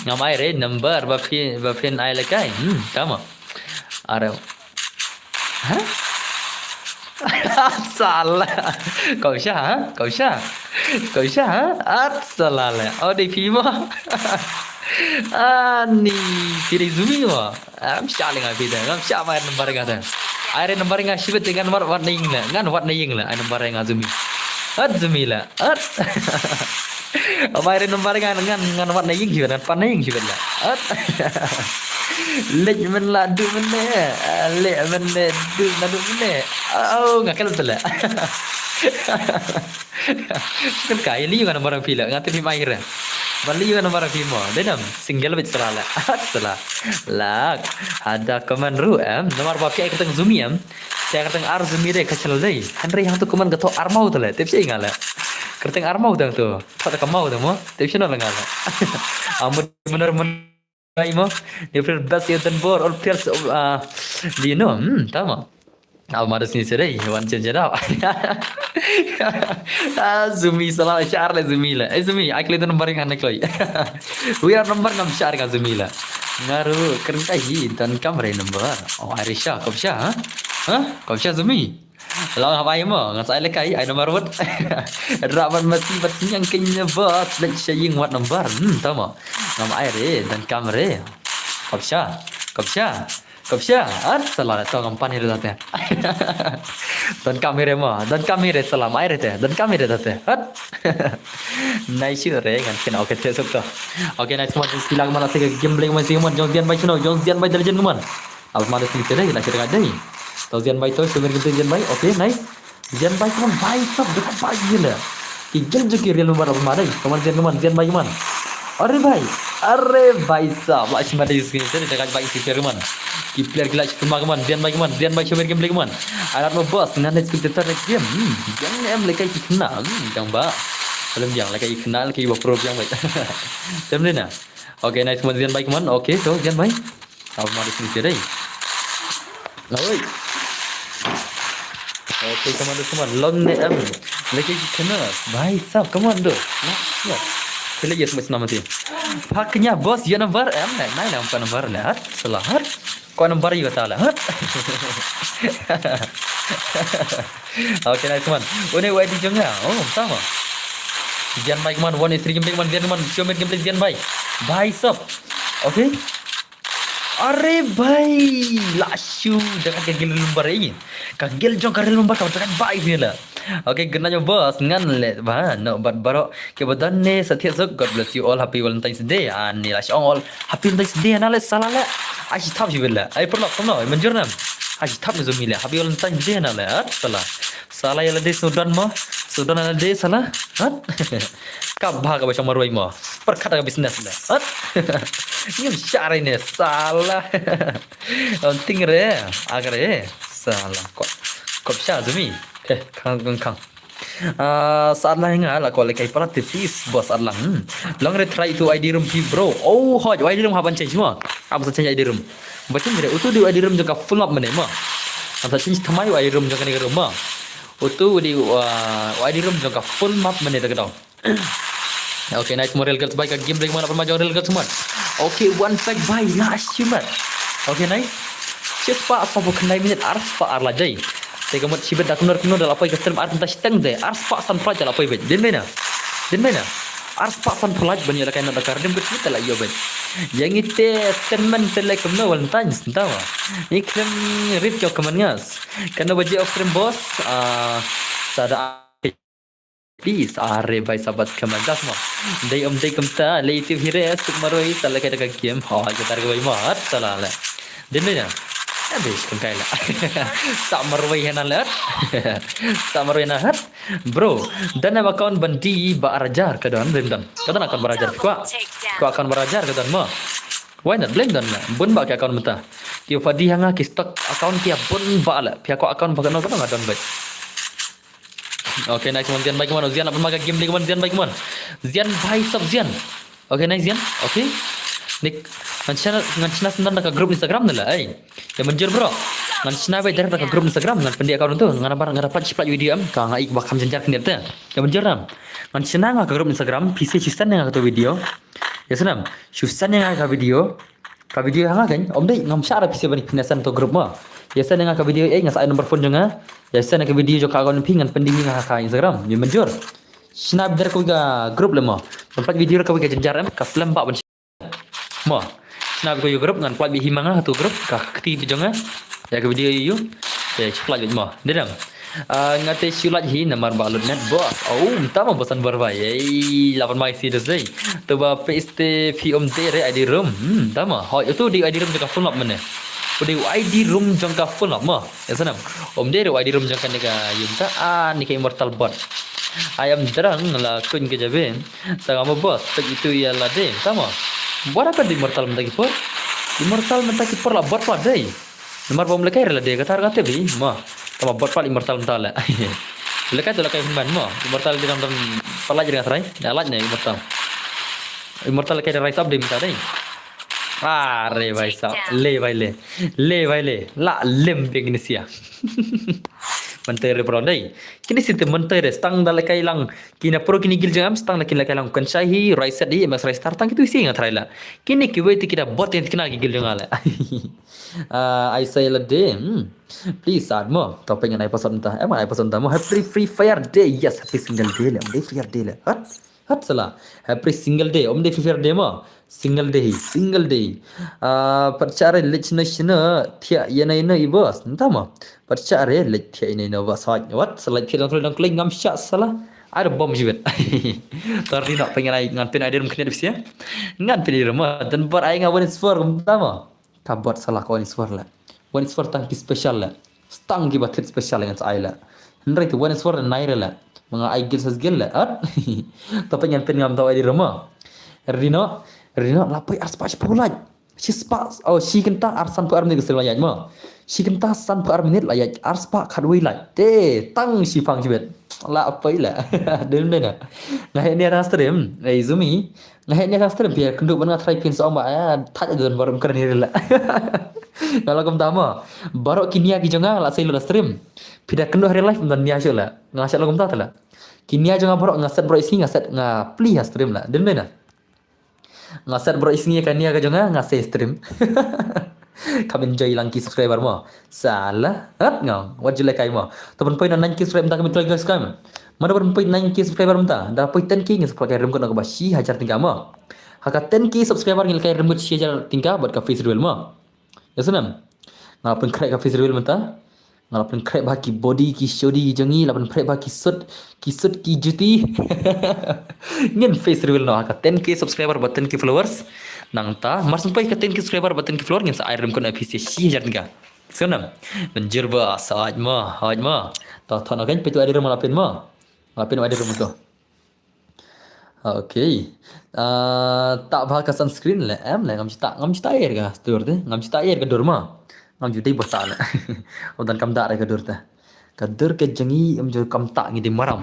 Ngam ai re number ba phi ba phin ai le kai. Hmm, tama. Are. Ha? Salah. Kau sha ha? Kau sha. Kau sha ha? At salah le. Oh, dei phi mo. Ani, phi dei Zumi mo. Am sha le nga phi da. Ngam sha ma number nga da. Ai re number nga shibit ngan wat wat na ing le. Ngan wat na ing le. Ai number nga Zumi. At Zumi le. At. Amai re number ngan ngan ngan wat na ing jibat, ngan pan na ing jibat la. At. Lej men la du men ne. Lej men ne du na du men ne. Oh, nga kelem tele. Kan kai li nga number phi la. Nga te phi mai re. Bali nga number phi mo. Denam single bit sala la. At sala. Lak. Ada comment ru em. Nomor ba phi ai kyrteng Zumi em. Te kyrteng ar Zumi de ka channel dei. Hynrei hangtu comment ka to ar mau tele. Tip si nga le. Kyrteng ar mau tang tu. Thot ka mau da mo. Te shano la nga la. Amut bener men ai mo. Ni players best ya dan bor all players, ah, di no. Hmm, tama. Al mada sini sedai wan chen chen dau. Ah, Zumi salah shar le Zumi le. Eh, Zumi, ai kle number yang anak loi. Wira number ngam shar ka Zumi le. Ngaru kren kai hi dan kamre number. Oh, Arisha, kop sha, ha? Ha? Kop sha Zumi. Long hap ai mo, ngan sa ai le kai, ai number wat. Raban masi bat sinyang kenya bas, lek shaying wat number. Hmm, tama. Ngam ai re, dan kam re. Kop sha, kop sha, kop sha. At salah to ngam pan re tate. Dan kam re mo, dan kam re salam ai re te, dan kam re tate. At. Nai shu re ngan kin okay te suk to. Okay, nice one. Sila man asik game play man sik man jong Zian bai chuno, jong Zian bai dalajan man. Al mada sini sedai la sedai dai. To Zian bai to, sumir kita Zian bai. Okay, nice. Zian bai kaman bai sab dekat bai gila. Ki gel jo ki real number apa madai. Kaman Zian kaman Zian bai kaman. Are bai. Are bai sab. La sima dai sini sedai dekat bai si kaman. Ki player gila sima kaman Zian bai kaman Zian bai sumir game play kaman. Alat mo boss ngan next kita next game. Hmm, yang em lekai ki kena. Hmm, yang ba. Belum yang lekai kena lekai ba pro yang bai. Tem ni na. Okay, nice kaman Zian bai kaman. Okay, to Zian bai. Apa mari sini sini. Oi. Okay, kaman dos kaman long ne em. Lagi kena. Bhai sab kaman dos. Nah, ya. Kena yes mas nama ti. Paknya boss ya number em. Nah, nah, nampak number lah. Salah. Kau number ya salah. Okay, nice kaman. Une wai di jong nga. Oh, tama. Zian bai kaman one is three game kaman Zian kaman. Show me game play Zian bai. Bhai sab. Okay. Are bai, la shu da ka gel lumbar eh. Ka gel jong ka rel lumbar ka da bai ni la. Okay, good night boss. Ngan le ba no bat baro ke badan ne satya sok. God bless you all. Happy Valentine's Day. Ani la shong all. Happy Valentine's Day na le salah le. Ai shi thap shi bela. Ai perlok kumno manjur nam. Ai thap ni zumi le. Habi ol tang je na le. Hat sala. Sala ïa lade sudon mo. Sudon lade sala. Hat. Ka bha ka ba shong marwei mo. Perkat ka business le. Hat. Ngim share ne sala. Ong ting re. Agre. Sala. Kop. Kop sha zumi. Ke kang kang kang. Ah, sat lang nga la ko le kai para tipis bos at lang. Hmm. Long re try to I D room pi bro. Oh, hoj I D room haban change mo. Ab sa change I D room. Ba change re utu di I D room jong ka full map mane mo. Ab sa change thamai I D room jong ka ni room mo. Utu di uh, I D room jong ka full map mane ta ka dong. Okay, nice mo real girls bai ka game ring mo na pama jong real girls mo. Okay, one pack bai na ashimat. Okay, nice. Shispah sabu khnai minit arspah ar la jai. Te ka mut shibit da kunor kunor da la poi ka stream ar kynta shiteng de. Arspah san phlaj da la poi bet. Din bena. Din bena. Arspah san phlaj ban ïa la kaina da ka rim bet te la ïoh bet. Yang ite ten man te le kumno Valentine's nta wa. Ni khlem rit jok kaman ngas. Kano baje of stream boss. Ah, sada Please, are bai sabat skhem das mo. Dei om dei kumta, le itip hire, suk marwei, sala kai da ka game. Ho, kita ka bai mat, sala le. Din le na. Abis kan kai la. Sa marwei hena le. Sa marwei na hat. Bro, dan am account ban di ba arajar ka don, rim don. Ka don account ba arajar. Kwa. Kwa account ba arajar ka don mo. Why not blame don la? Bun ba ki account mata. Ki fa di hanga ki stock account ki bun ba la. Pia ko account ba ka no ka don ba. Okay, nice one, Zian bai kemon, Zian apa maga game lagi kemon, Zian bai kemon. Zian bai sub Zian. Okay, nice Zian. Okay. Nik ngan chna ngan chna sendang da ka group Instagram nila, ai. Ya manjur bro. Ngan chna bai direct da ka group Instagram ngan pendi account tu, ngan bar ngan dapat chiplat video em, ka ngai ba kam jenjar kini te. Ya manjur nam. Ngan chna nga ka group Instagram, P C chisten nga ka tu video. Ya senam. Chisten nga ka video. Ka video hanga kan, om dei ngam share pisa bani pinasan to group mo. Ya sen nga ka video eh ngas ai number phone jong nga. Ya sen ka video jong ka account phi ngan pending nga ka Instagram. Ni manjur. Shna bidar ko ka group le mo. Tempat video ka ka jenjar em ka slem ba ban. Mo. Shna ko group ngan plat bi hima nga to group ka kti bi jong nga. Ya ka video yu. Ya chuplat mo. Dedam. Ah, nga te shu laj hi namar ba lut net boss. Oh, tama bosan barbai. Ei, lapan mai si des dei. Tu ba piste phi om te re I D room. Hmm, tama. Hoi, itu di I D room jong ka full map mane. Udah I D room jong ka full map mo. Ya senam. Om de re I D room jong ka ni ka yum ta. Ah, ni ka immortal bot. Ayam derang la kun ke jabe. Sanga mo boss, tak itu ya la de. Tama. Bora ka di immortal mentaki por. Immortal mentaki por la bot la dei. Namar bom lekai rela de katar kate bi ma. Tama bot pal immortal mentale. Lekai tu lekai himban ma. Immortal di dalam dalam palaj ring atrai. Dah laj ne immortal. Immortal lekai dah rise up di minta dei. Ah, re bai sa. Le bai le. Le bai le. La lem bing ni sia. Menteri pro dei. Kini sinte menteri stang da lekai lang. Kina pro kini gil jangam stang da kini lekai lang kan shahi rise di mas rise tar tang kitu isi ngatrai la. Kini kiwei ti kita bot yang kena gil jangale. Ah, I say la de. Hmm. Please add mo. Topeng ngan ai password ta. Em ai password ta mo. Happy Free Fire Day. Yes, happy single day le. Happy Free Fire Day le. Hat. Hat sala. Happy single day. Om day Free Fire Day mo. Single day. Single day. Ah, perchare lech no shino. Thia yena yena i boss. Nta mo. Perchare lech thia yena yena boss. Hat. Wat sala thia dong dong kling ngam sha sala. Ada bom jiwet. Tadi nak pengen ai ngan pin ai drum kena bisia. Ngan pin ai drum. Dan bar ai ngan win score nta mo. Ka bot sala ka one is four la. One is four tang ki special la. Stang ki ba thit special ngan sa ai la. Hynrei ki one is four nai re la. Manga ai gil sas gil la. At. Tapi ngan pen ngam tau ai di rama. Rino, rino la poi ar spach pulai. Shi spach, oh shi kenta ar san pu ar minit la yaj ma. Shi kenta san pu ar minit la yaj ar spach khat wei la. Te tang shi pang shi bet. La poi la. Dem de na. Ngai ne ra stream. Ai zumi. Nga heh nia ka stream pia kynduh ban nga try pin song ba eh thaj don barum kren hi la. Nga la kumta mo. Baroh ki nia ki jong nga la sei lo da stream. Phi da kynduh real life ban nia shu la. Nga sha la kumta la. Ki nia jong nga baroh nga set baroh isi nga set nga pli ha stream la. Din bena. Nga set baroh isi ka nia ka jong nga nga sei stream. Kam enjoy lang ki subscriber mo. Sala. Hat ngau. Wat julai kai mo. To ban poi na nine K subscriber ta kami try guys kam. Mana ban poi nine K subscriber mynta. Da poi ten K ngin sa poi kai rim ko na ba shi hajar tingka mo. Ha ka ten K subscriber ngin kai rim ko shi hajar tingka bad ka face reveal mo. Ya senam. Nga pun crack ka face reveal mynta. Nga la pun crack ba ki body ki shodi ki jongi la pun crack ba ki sut ki sut ki juti. Ngin face reveal no ha ka ten K subscriber ba ten K followers. Nangta mar sum poi ka ten K subscriber ba ten K followers ngin sa ai rim ko na face shi hajar tingka. Sngewbha mynjur ba sa hooid mo, hooid mo. To, to, na kan peit wai dei ruh mo la pyn mo. La pyn wai dei ruh mo to. Okay. Ah, tah bha ka sunscreen le em le, ngam ju tah, ngam ju tah er ka dur te, ngam ju tah er ka dur mo. Ngam ju dei ba tah le. Udan kam dak re ka dur te. Ka dur ka jong ngi em ju kam tah, ngi dei maram.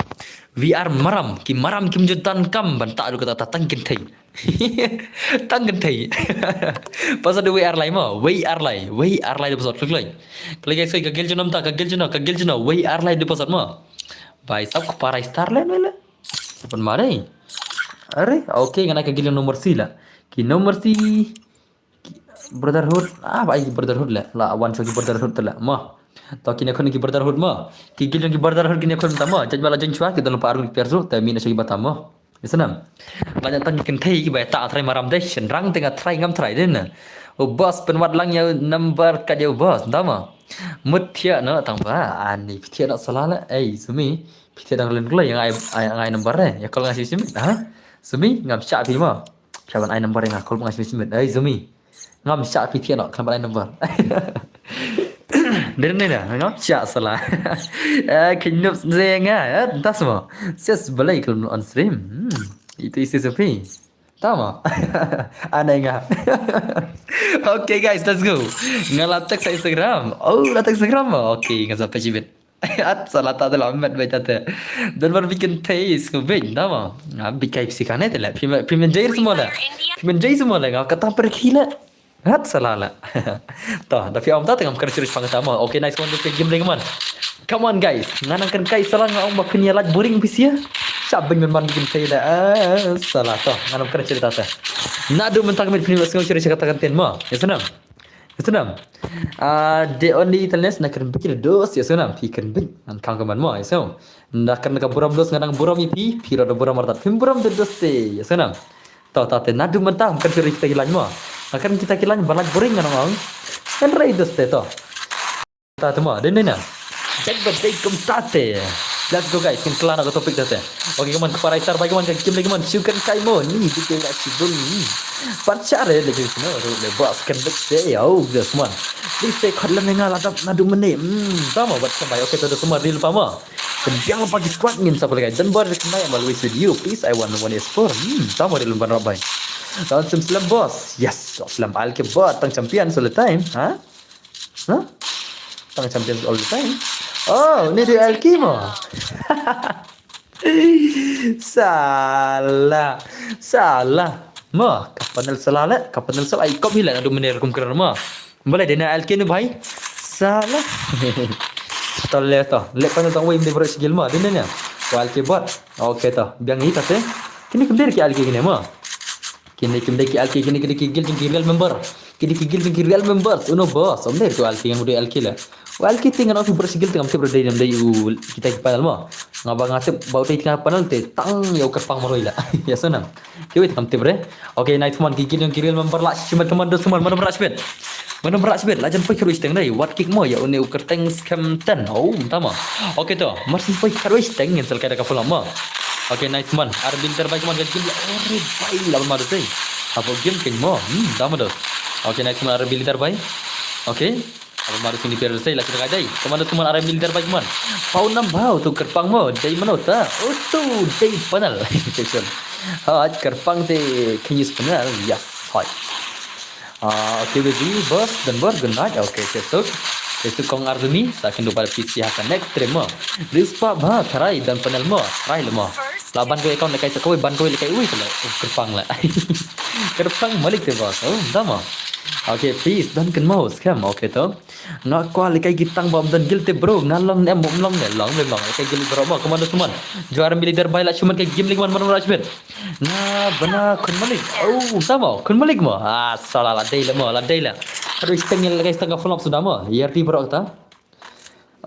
We are maram, ki maram kim ju donkam ban tah dur kata, tang kynthei. Tang kynthei. Pass da wei ar lai mo, wei ar lai, wei ar lai da pass kloi kloi. Kloi guys, ka gel jong ngi ta, ka gel jong ngi, ka gel jong ngi, wei ar lai da pass mo. Bhai sab, ka para star le, le. Pan mare. Are, okay, ngan ai ka gel jong No Mercy la. Ki No Mercy, ki Brotherhood, ah, ba ai ki Brotherhood le. La wan sha ki Brotherhood te le mo. To, kine khun ki Brotherhood mo. Ki gel jong ki Brotherhood kine khun ta mo. Jait ba la jong chwa ki don pa arun ki persu, te mi na sha ki ba ta mo. Ïa sngewbha. Ba ïa tang ki kynthei kiba tah trai maram dei, shynrang te nga trai ngam trai dei na. U boss pynwad lang ïa u number kat ïa u boss, ynda mo. Mut thiah noh tang ba, ani phi thiah noh sala la. Ei, Sumi, phi thiah dang len kloi, ïa nga ai, ai, nga ai number eh. Ïa call nga shi shi minit, ha? Sumi, ngam shah phi mo. Phi ban ai number ïa nga, call nga shi shi minit. Ei, Sumi. Ngam shah phi thiah noh, khlem ban ai number. Dei ne na, ngam shah sala. Eh, kynop se nga, eh, das mo. Ses balai khlem on stream. Hmm. Itu isi sepi. Tama. Anai nga. Okay guys, let's go. Nga la text Instagram. Oh, la text Instagram mo. Okay, nga sa pechibit. At sala ta de la met bai ta te. Don bar bikin taste ko bin, tama. Nga bikai psi kane te la. Phi men, phi men jair semua la. Phi men jair semua la. Nga kata pergi la. At sala la. To, da phi om ta te ngam kren serius pang ta mo. Okay, nice one, this game lagi man. Come on guys. Nga nang kren kai sala nga ong ba phin ïa lait boring phi sia. Sha beng men man bikin taste la. Ah, sala to. Nga nang kren serius ta te. Naduh mynta ka miet phin ïa sngewsih serius kata kan ten mo. Ïa sngewbha. Ïa sngewbha. Ah, the only Italians na kren bikir dos, ïa sngewbha. Phi kren bik. Ngan kang ka man mo, ïa sngewbha. Na kren ka burom dos, nga nang burom ïa phi, phi ruh da burom artat. Phim burom de dos te, ïa sngewbha. To, ta te naduh mynta, kren kita ki lain mo. Nga kren kita ki lain, ba lait boring nga nang ong. Kan rai dos te to. Ta te mo, dei ne na. Jait ba dei kum ta te. Let's go guys, kin klan ka topic ta te. Okay, come on, ka para star bai, come on, ka game lagi man. Shu kan kai mo, ni dei te la shu bun. Pat chare lagi sino, ru le boss kan bek se, oh, this one. Dei se khot lem nga la dap naduh mynne. Hmm, tama, pat kan bai. Okay, to da semua real pa mo. Kan biang pa ki squad ngin sa pulai. Don bar kan bai, I'm always with you. Please, I want one is four. Hmm, tama real ban rap bai. Lawan sim slam boss. Yes, slam al ke bot tang champion all the time, ha? Huh? Tang champions all the time. Oh, ni dei L K mo. Salah. Salah. Mo, ka panel salah le, ka panel salah. Ai, kop hi le, naduh mynne rukom kren mo. Balei dei na L K ni bhai. Salah. To le to. Le panel tang wei mynne bro sigil mo. Dei ne. Wa L K bot. Okay to. Biang hi ta te. Kini kember ki L K kini mo. Kine kim dei ki L K, kine ki dei ki gil jong ki real member. Kine ki gil jong ki real members. Uno boss, um dei tu L K, ngam dei L K la. Wa L K te ngan ong phi bro sigil te ngam tip bro dei nam dei u kita ki panel mo. Nga ba nga tip ba u dei kita panel te tang ïa u kyrpang marwei la. Ïa sngewbha. Kiwei te ngam tip re. Okay, nice one, ki gil jong ki real member la. Shimet commander suman, mana berat shibit. Mana berat shibit, la jan poi kyrwai shiteng dei. Wat kick mo ïa une u kyrteng skhem ten. Oh, mynta mo. Okay to, mar syn poi kyrwai shiteng ngin sel kai da ka full mo. Okay, nice man. Ar bil ter bai kman ka gil. Ore bai la ma dei. Apo game ken mo. Hmm, da ma dos. Okay, nice man, ar bil ter bai. Okay. Apo ma dos ni per sei la kena kai dei. Kman dos kman, ar bil ter bai kman. Pau nam bau tu kyrpang mo. Dei mano ta. Oh tu dei panel. Attention. Hot kyrpang te can use panel. Yes, hot. Ah, okay, baby, boss, Don Bor, good night. Okay, Sesuk. Sesuk kong Arzumi, sa kynduh bad phi ha ka next stream mo. Rispa ba, tharai, don panel mo, tharai le mo. La ban ko account le kai sa kawei, ban kawei le kai, ui, kala, uh, kyrpang la. Kyrpang malik te boss, oh, da mo. Okay, please, don kynmaw, scam, okay to. Nga kwah le kai ki tang ba ym don gil te bro, nga long ne em, ym long ne, long ne, long, le kai gil bro mo, Commander Suman. Juara mi leader bai la Suman kai game link man, man, man, man. Nga bana khun malik. Oh, tama khun malik mo. Ah, salah la dei la mo, la dei la. Aduh, steng la guys, tang ka full up suda mo. Yer ti bro ta.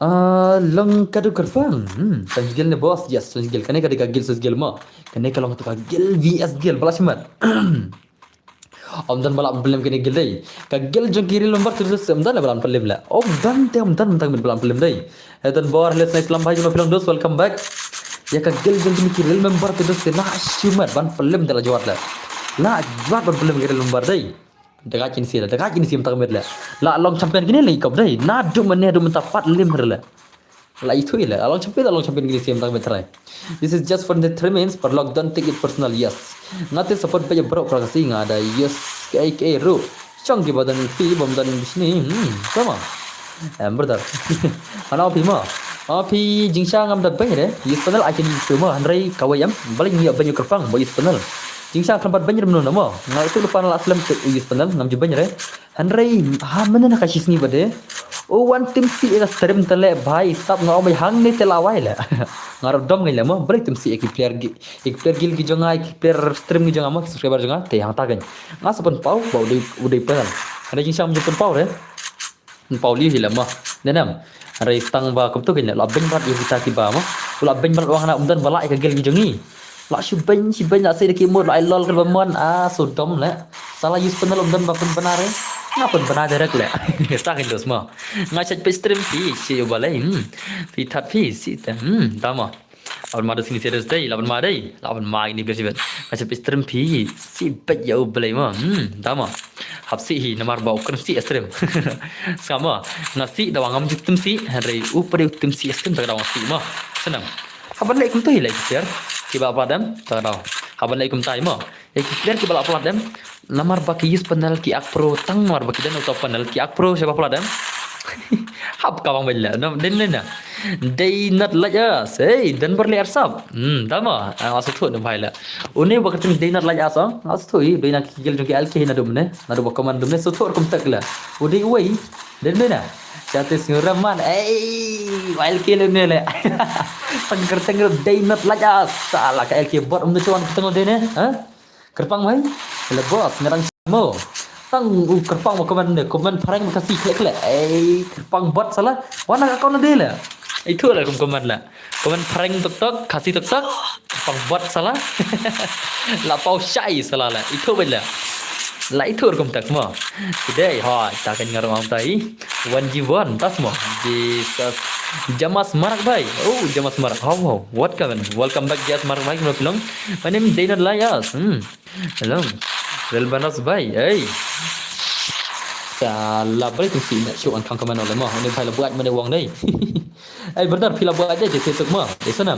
Ah, long kadu kyrpang. Hmm, tang gil ne boss. Yes, tang gil. Kane kadu ka gil sus gil mo. Kane ka long tu ka gil V S gil bala simat. Om dan bala pylem kane gil dei. Ka gil jong ki real member tu sus om dan bala pylem la. Om dan te om dan tang bala pylem dei. Hetan bor, let's nice lam bhai, jom film dos, welcome back. Ya ka gil jong ki real member tu dos la simat ban pylem de la jwat la. La jwat ban pylem ki real member dei. Dagat kini sila, dagat kini sim tak met le. La long champion kini le kop dai. Na du mene du menta pat lim re le. La itu le, la long champion, la long champion kini sim tak met try. This is just for entertainment, paralok, don't take it personal, yes. Nga te support ba ya bro pra kasi nga da, yes, ka ai ka ai ru. Chong ki ba don pi bom don bisni, hmm, sama. Em, brother. Hana pi ma. Ah, pi jingshang am da beng re. Use panel akin use ma. Hanrai kawai am. Balik ni beng kyrpang ba use panel. Jingshang kan bat beng re menu nama. Nga itu lupa la slem tu use panel ngam ju beng re. Hanrai ha mena na ka shisni bade. O wan tim si ila stream tele bai sap nga omai hang ni tela wai le. Nga dom ngai le ma. Balik tim si ki player gi. Ki player gil ki jonga, ki player stream ki jonga ma. Subscriber jonga. Te hang tagen. Nga sapan pau ba udai udai panel. Hanrai jingshang ju pan pau re. Pau liu hi lama. Denam. Rai stang ba kum tu kini la beng rat yu kita ki ba ma. La beng rat wang na umdan bala ka gel ki jongi. La shu beng shi beng la sai deki mut la ai lol ka ba mon. Ah, so dom le. Sala use panel umdan ba pen benar eh. Nga pen benar direct le. Stang indos ma. Nga chat pe stream pi si yu balai. Hmm. Pi that pi si te. Hmm, dama. Laban ma da sini serius dai, laban ma dai, laban ma ini bersih bet. Macam stream pi, si bet ya u belai ma. Hmm, dama. Hap si hi namar ba u kren si stream. Sama, nga si da wang am juk tem si, hanrai u pade u tem si stream tak da wang si ma. Senang. Haban lai kum tai lai kiar, ki ba ba dam, tak da. Haban lai kum tai ma. Ya ki player ki ba la plat dem. Namar ba ki use panel ki ak pro tang namar ba ki den auto panel ki ak pro siapa plat dem. Hap ka bang bela. No, den den na. They not like us. Hey, den berli arsap. Hmm, dama. Ah, asu tu dum hai la. Une ba kerteng they not like us, ah. Asu tu i, doi na ki gel jong ki L K na dum ne. Na dum ba command dum ne. Su tu kum tak la. Udai uai. Den den na. Jate singura man. Hey, L K le ne le. Tang kerteng they not like us. Salah ka L K bot um ne chuan kerteng de ne. Ha? Kyrpang mai. Kele boss ngarang mo. Tang u kyrpang mo comment ne, comment phareng mo Khasi kle kle. Ei, kyrpang bot salah. Wana ka account de la. Itu la kum comment la. Comment phareng tok tok, Khasi tok tok. Kyrpang bot salah. La pau shai salah la. Itu bela. La itu kum tak mo. Today ha, ta kan ngarang tai. One G one, tas mo. Jesus. Jamas Marak bai. Oh, Jamas Marak. How how. What kawan? Welcome back Jamas Marak bai. Kena pilong. My name is Zainal Layas. Hmm. Hello. Real Banas bai. Hey. Salah balik tu si nak show angkang kaman oleh mo. Ini bai la buat mana wang dai. Hey brother, pila buat aja je Facebook mo. Di sana.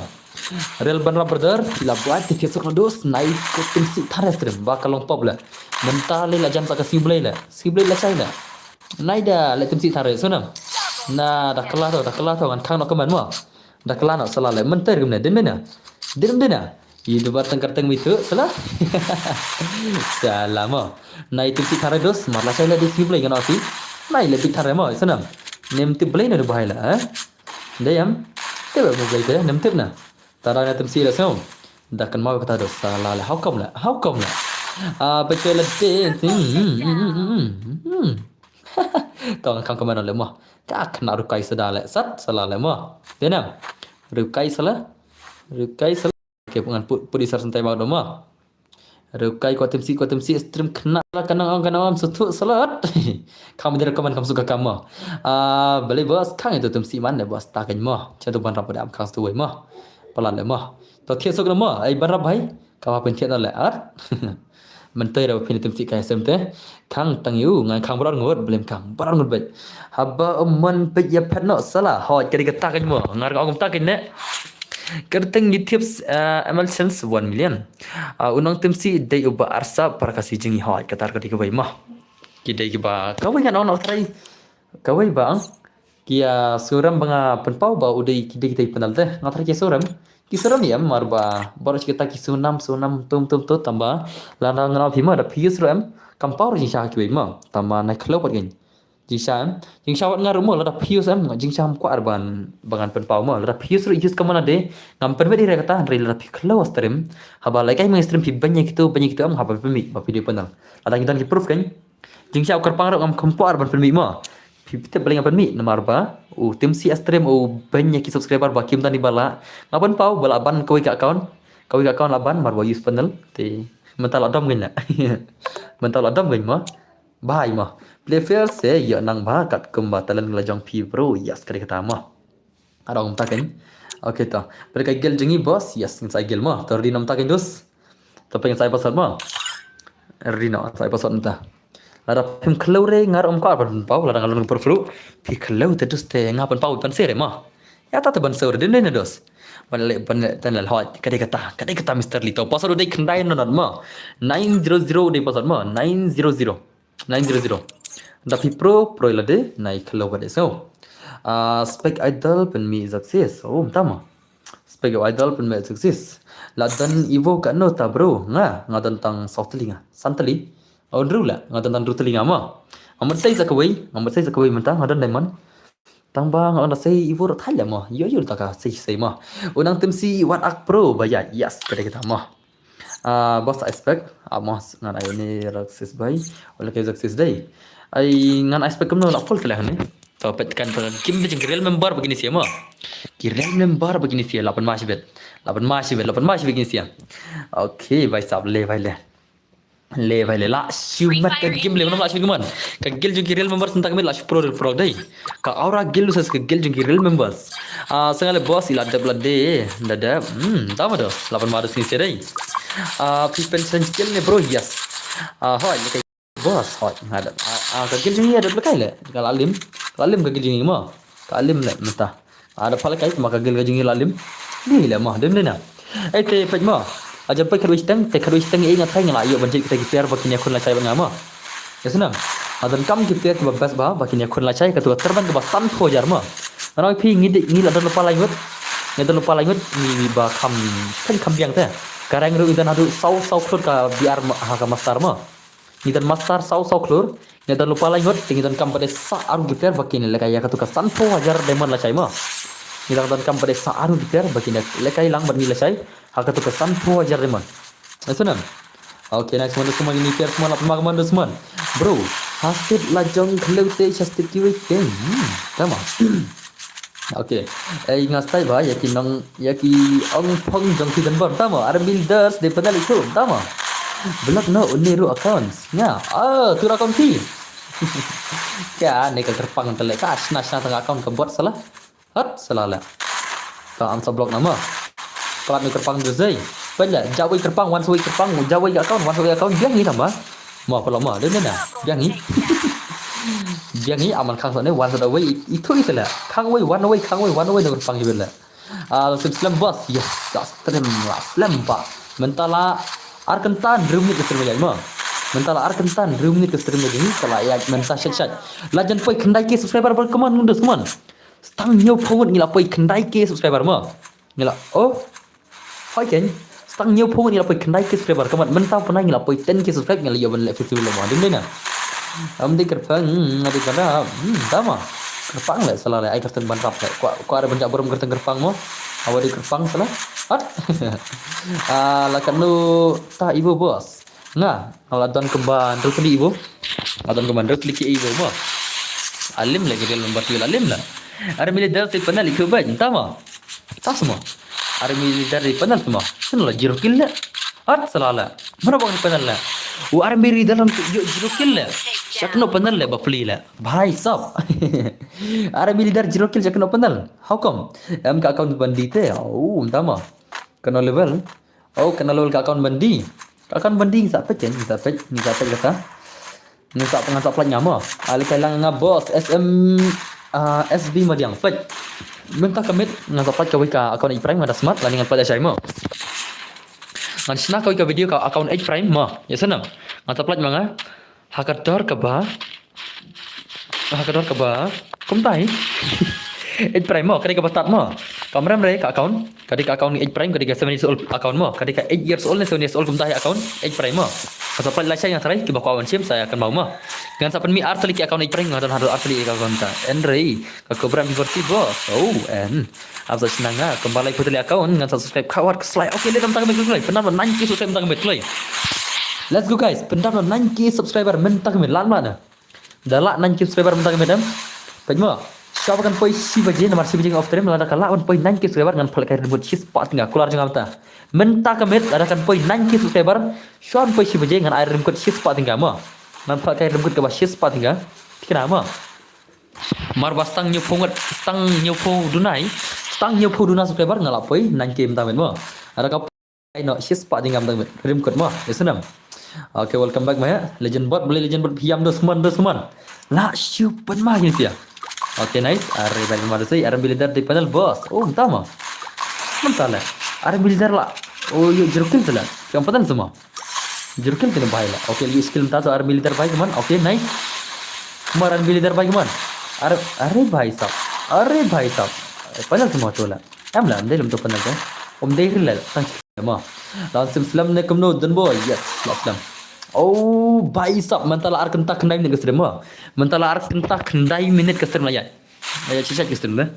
Real Banra brother, pila buat ti Facebook na dos, nai ko tim si thare stream ba ka long pop la. Menta le la jam sa ka si blai la. Si blai la chai la. Nai da le tim si thare sunam. Na da kala to, da kala to ngan khang no kaman mo. Da kala no sala le menta rim ne din mena. Din mena. I du bar tang kar tang mi tu sala. Sala mo. Nai tim si thare dos, mar la chai la di si blai ngan oti. Nai le bit thare mo sunam. Nem ti blai na du bahai la, eh? Dayam. Tip mo blai te, nem tip na. Tara na tem si la sngau. Da kan mau kata da sala le. How come la? How come la? Ah, betul la de. Hmm, hmm, hmm, hmm, hmm. Tong kan kaman le mo. Ka kena rukai sada le. Sat sala le mo. Denam. Rukai sala. Rukai sala. Okay, pengan put put isar santai mau doma. Rukai ko tem si ko tem si stream kena la kanang ong kanang am sutu salat. Kam der kaman kam suka kam mo. Ah, beli bos kang itu tem si man le bos takin mo. Chatu ban rap dam kang sutu mo. Palan le mo. To thiet sok na mo. Ai ban rap hai. Ka ba pin thiet na le ar. Mentoi ra pin tem si kai sem te. Kang tang yu ngan kang barar ngut belem kang barar ngut bet. Haba umman bet ya pet no sala. Hoi kari ka takin mo. Ngar ka ong takin ne. Kerteng ni tips uh, M L Sense one million. Uh, unang tim si dei uba arsa para kasi jingi hoi katar kadi kawai mah. Ki dei kiba kawai ngan ong nak try. Kawai bang. Ki uh, suram banga penpau ba udei ki dei kita penal teh. Ngat try ki suram. Ki suram ya mar ba baru kita ki sunam sunam tum tum tum tamba. Lana ngan ong pima da pius ram. Kampau ri sha kiwai mah. Tamba nai kelo pat gin. Jingsha em, jingsha wat nga rumo lada pius em, jingsha em kwah ban bangan penpau mo, lada pius ru yus kamana de, ngam penwet ira kata, ri lada pi kelo stream, haba like ai meng stream pi banya kitu, banya kitu em, haba pemi, ba video penang. Lada ngi don ki proof kan, jingsha u kerpang ru ngam kempo ar ban pemi mo. Pi pite beli ngam pemi, namar ba, u tim si stream, u banya ki subscriber ba kim tani bala, ngam penpau, bala ban kawai ka account, kawai ka account la ban, mar ba use panel, ti, mental adam gin la. Mental adam gin mo. Bhai mo. Play fair se yo nang ba kat kumba talent la jong phi bro. Yes kari kata mo. Ada ong takin. Okay to. Beri ka gel jengi boss. Yes ngi sai gel mo. To ready nom takin dus. To pengen sai password mo. Ready no sai password nta. Lada phim khlem re nga ruh ym kwah ban pynpaw, lada nga long pyrfru. Phi khlem te dus te nga pynpaw ban sere ma. Ya ta te ban sere din ne dos. Ban le ban le tan le hoi ka dei kata, ka dei kata Mister Lito. Password dei khyndai nonat ma. Nine zero zero dei password ma. Nine zero zero. Nine zero zero. Da phi pro pro la de nai khlem ba de so. Ah, Spec Idol pynmih success. Oh, mynta ma. Spec Idol pynmih success. La don Evo ka no ta bro. Nga, nga don tang saw tylli nga. San tylli. Oh, hynriew la. Nga don tang hynriew tylli nga ma. Nga mut sei sa kawei, nga mut sei sa kawei mynta nga don diamond. Tang ba nga on da sei Evo ro thai la ma. Yo yo ta ka sei sei ma. Unang tim si wat ak pro ba ya. Yes, ka dei kata ma. Ah, boss, I expect. Ah, boss, ngan ai ni success bai. Wala ke success dei. Ai ngan expect kumno la full kala ni. To pet kan pet kim de jing real member begini sia ma. Ki real member begini sia lapan mas bet. Lapan mas bet, lapan mas begini sia. Okay, bai sab le bai le. Le bai le la shu mat ka game le, mana la shu man. Ka guild jong ki real members mynta ka met la shu pro real pro dei. Ka aura guild versus ka guild jong ki real members. Ah, sangale boss ila dep la de, da dep. Hmm, tama dos. Lapan mas ni sia dei. Ah, phi pen challenge kill ne bro, yes. Ah, hoi, le ka boss, hoi, nga dep. Ah, ah, ka guild jong i dep le kai le. Ka la lim. Ka la lim ka guild jong i ma. Ka lim le mynta. Ada pala kai ma ka guild ka jong i la lim. Ni le ma dem le na. Ai te pej ma. Aja pej kadu isteng, te kadu isteng i nga thai nga la ïoh ban jit kita ki player ba kin ïakhun lashai bad nga ma. Ya senang. Adan kam ki player ki ba best ba ba kin ïakhun lashai katu ka terbang ki ba san phew hajar ma. Nga ong phi ngi dei ngi la don lypa lai ngut. Ngi don lypa lai ngut ngi ba kham kan kham biang te. Ka rank ruh ngi don haduh saw saw klur ka B R ma, ha ka master ma. Ngi don master saw saw klur, ngi don lypa lai ngut, te ngi don kam ba dei sa arngut ki player ba kin lehkai ïa katu ka san phew hajar diamond lashai ma. Ngi don kam ba dei sa arngut ki player ba kin lehkai lang bad ngi lashai ha katu ka san phew hajar diamond. Asenang. Okay, nice man, Usman, ini player Usman, lap ma man Usman. Bro, hastit la jong khleu te hastit ki wei keng. Hmm, tama. Okay. Ei nga stai ba ïa ki nong ïa ki ong phong jong ki don bor tama. Army leaders de panel itu tama. Block no une ruh account. Nga. Ah, tu account ki. Ka ne ka kyrpang tele ka shna shna tang account ka bot salah. Hat salah la. Ka am sa block nama. Palat ne kyrpang de zai. Pala jawai kyrpang wan sawai kyrpang jawai account wan sawai account biang ni tama. Ma pala ma de na. Biang ni. Biang ni aman khang sa ne wan sa da wai itu itu la. Khang wai wan wai khang wai wan wai ne kyrpang ni bela. Ah, sim slem boss. Yes, sa stream la slem ba. Mynta la ar kynta hynriew minit ka stream ïa ma. Mynta la ar kynta hynriew minit ka stream ïa ni ka la ïa mynta shait shait. La jan poi khyndai K subscriber ba, come on, ngundes, come on. Stang hynñiew phew ngut ngi la poi khyndai K subscriber ma. Ngi la, oh. Hoi ken. Stang hynñiew phew ngut ngi la poi khyndai K subscriber, come on. Mynta pynai ngi la poi ten K subscriber ngi la ïoh ban leh festival ma. Ding dei na. Am dei kyrpang, hmm, dei kada, hmm, tama. Kyrpang le salah le, ai kyrteng ban rap le. Kwa, kwa ada ban jak burom kyrteng kyrpang mo. Awa dei kyrpang salah. Hat. Ah, la kanu ta ibu bos. Nga, nga la don kumba hynriew tylli ibu. Nga don kumba hynriew tylli ki ibu mo. Alim le ki real member tu alim la. Army leader si panel iku ba, tama. Ta semua. Army leader di panel semua. Sino la zero kill le. At salah la. Mana bang di panel la. U army leader lam tu zero kill le. Siak no panel le bapli le. Bhai sab. Army leader zero kill siak no panel. How come? Em ka account bandi te. Oh, tama. Kano level? Oh, kano level ka account bandi. Ka account bandi ngi sa pet, ngi sa pet, ngi sa pet kata. Ngan sa ngan sa plat nga mo. Ah, lehkai lang nga bos S M, ah, S B Madiang pet. Mynta ka miet ngan sa plat kawei ka account H Prime nga da smart lane ngan plat shai mo. Ngan shna kawei ka video ka account H Prime mo. Ïa sngewbha. Ngan sa plat ma nga. Ha ka dor kaba. Ha ka dor kaba. Kumtai. H Prime mo, ka dei kaba tad mo. Kam rem re ka account. Ka dei ka account H Prime, ka dei ka seven years old account mo. Ka dei ka eight years old ne seven years old kumta hi account H Prime mo. Ka sa pynlait lashai nga trai kiba kwah ban shim sa ïa kan mau mo. Ngan sa pynmih ar tylli ki account H Prime, nga don haduh ar tylli ki account ta. Enrei ka Cobra Viver T boss. Oh, en. Ap sa shnang nga kumba lai putli account ngan sa subscribe khawat ka slai. Okay, le dam tang me kloi. Pynban nine K subscribe tang me kloi. Let's go guys. Pynban nine K subscriber men tang me lan mana. Da lah nine K subscriber mynta ka miet em. Peit mo. Shuwa ba kan poi shi baje namar shi baje nga off stream lada ka lah ban poi nine K subscriber ngan pynlehkai rim kot shispah tyngka kular jong nga mynta. Mynta ka miet lada kan poi nine K subscriber shuwa ban poi shi baje ngan ai rim kot shispah tyngka mo. Ngan pynlehkai rim kot kaba shispah tyngka. Thikna mo. Mar ba stang hynñiew phew ngut, stang hynñiew phew duna, stang hynñiew phew duna subscriber nga lah poi nine K mynta miet mo. Lada ka Ai no shispah tyngka mynta ka miet. Rim kot mo. Ïa sngewbha. Okay, welcome back ma ya. Legend bot, boleh legend bot phi ïam dos man, dos man. Lah shu pynma kine sia. Okay, nice. Are bhai ma dos, are bilidar di panel boss. Oh, mynta ma. Mynta la. Are bilidar la. Oh, ïoh jerukil tu la. Yang patan semua. Jerukil kine bhai la. Okay, ïoh skill mynta tu are bilidar bhai man. Okay, nice. Kumar are bilidar bhai man. Are, are bhai sab. Are bhai sab. Panel semua tu la. Em la, em dei lem tu panel tu. Om dei ril la. Tang ma. Lan sim slam ne kumno don boy. Yes, slam slam. Oh, bhai sab, mynta la ar kynta khyndai minit ka stream ma. Mynta la ar kynta khyndai minit ka stream la ya. Ya, cicak ka stream la.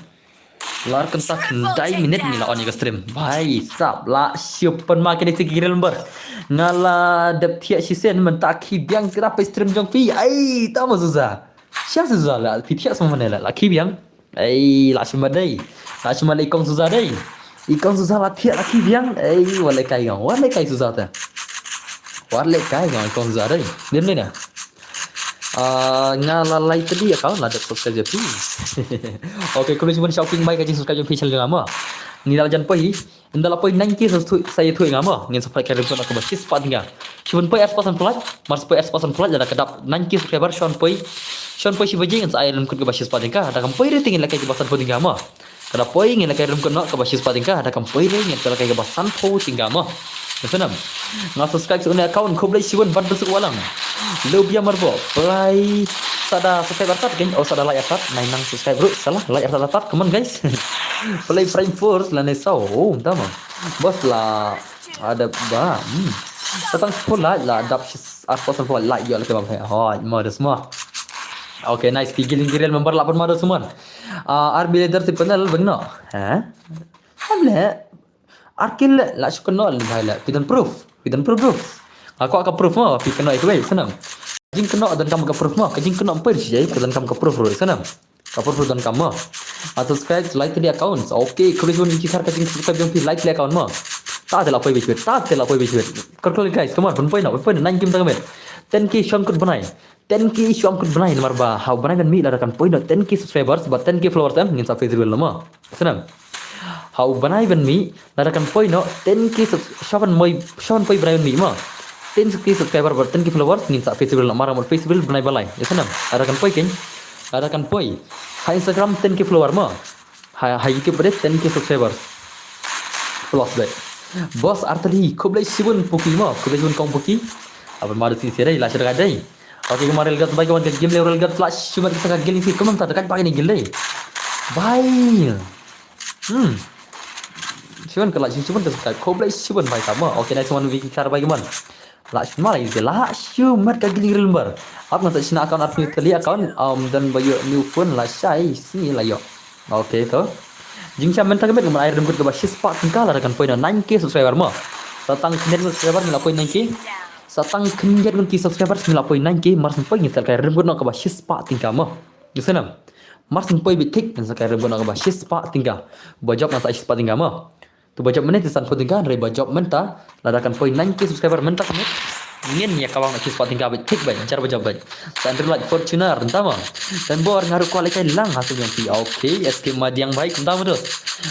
La ar kynta khyndai minit ngi la on ïa ka stream. Bhai sab, la shu pynma kine sia ki rel number. Nga la dep thiah shisien mynta ki biang ki rap stream jong phi. Ai, tama Suza. Sha Suza la, phi thiah sama mane la, la ki biang. Ei, la shima dei. La shima dei kong Suza dei. I kong Suza la thiah la ki biang. Ei, wat leh kai ngam. Wat leh kai Suza te. Wat leh kai ngam kong Suza dei. Dim dei na. Ah, nga la lai tadi account la dep subscribe jong phi. Okay, khublei shibun shopping bai ka jing subscribe jong phi channel jong nga ma. Ngi la jan poi. Ynda la poi nine K sa ïathuh, sa ïathuh ïa nga mo. Ngin sa pynlait ka rympot noh kaba shispah tyngka. Shu poi ar spah san pynlait, mar sa poi ar spah san pynlait lada ka dap nine K subscriber shu poi. Shu poi shi baje ngin sa ai rympot kaba shispah tyngka. Da kam poi re te ngin lehkai kaba sanphew tyngka mo. Ka da poi ngin lehkai rympot noh kaba shispah tyngka. Da kam poi re ngin sa lehkai kaba sanphew tyngka mo. Ngin sa nam. Nga subscribe sa une account khublei shibun bad besuk walang. Lubia marbo. Pynlait sa da subscribe artat kan. Oh sa da like artat. Nai nang subscribe ruh. Salah like artat artat. Come on guys. Pynlait Prime Force lane saw. Oh, tama. Bos la ada ba. Hmm. Sa tang sepul la la dap shis- ar spah san pynlait ïoh lehkai ba. Hoi, ma da semua. Okay, nice. Ki giling ki rel member la pynma da semua. Ah, ar bilidar si panel bengno. Ha? Am le. Ar kill le la shu kynnoh le bhai le. Phi don proof. Phi don proof, proof. Nga kwah ka proof mo, phi kynnoh ïa kiwei, sa nam. Jingkynnoh donkam ka proof mo, ka jingkynnoh em poi shi jai, ka donkam ka proof ruh, sa nam. Ka proof ruh donkam mo. Ah, subscribe, like the accounts. Okay, khublei shibun ïa ki khar ka jingsubscribe jong phi, like the account mo. Ta te la poi bishwit, ta te la poi bishwit. Kor kor guys, come on, pynpoi noh, pynpoi noh, nine K mynta ka miet. Ten K shong kut bnai. Ten K shong kut bnai namar ba ha u bnai ban mih lada kan poi noh ten K subscribers bad ten K followers em, ngin sa face reveal noh mo. Sa nam. Ha u bnai ban mih lada kan poi noh ten K subs- sha ban moi, sha ban poi bnai ban mih mo. Ten K subscriber bad ten K followers ngin sa face reveal noh, mar mut face reveal bnai ba lai. Ïa sa nam. Lada kan poi keiñ. Lada kan poi. Ha Instagram ten K follower mo. Ha, ha YouTube ba dei ten K subscribers. Plus bad. Bos Artali, khublei shibun Puki mo, khublei shibun kong Puki. Apa ma da sini sini la sini dei. Okay, kumar rel guts bai kumar game le rel guts la shimar kita ka game si kumar ta ka bai ni gil dei. Bai. Hmm. Shibun ka la shibun ka subscribe. Khublei shibun bai sama. Okay, nice one Vicky Kar bai kumar. La shim la ïa la shu mat ka giling remember. Ap ngan sa shna account ap new tali account um dan ba ïoh new phone la shai sni la ïoh. Okay to. Jingshah mynta ka miet ngam ai rympot kaba shispah tyngka lada kan poi noh nine K subscriber mo. Sa tang khyndiat ngut subscriber ngi la poi nine K. Sa tang khyndiat ngut ki subscriber ngi la poi nine K, mar syn poi ngin sa lehkai rympot noh kaba shispah tyngka mo. Ngi sa nam. Mar syn poi bit thik ngin sa lehkai rympot noh kaba shispah tyngka. Ba jop ngan sa ai shispah tyngka mo. To ba jop mynne te sanphew tyngka, hynrei ba jop mynta lada kan poi nine K subscriber mynta ka miet. Ngin ïa kawang na shispah tyngka bad thik bad jar ba jop bad. Sa hynrei like Fortuner mynta ma. Dan bor nga ruh kwah lehkai lang ha sum jong phi. Okay, S K Madiang bhai mynta ma dos.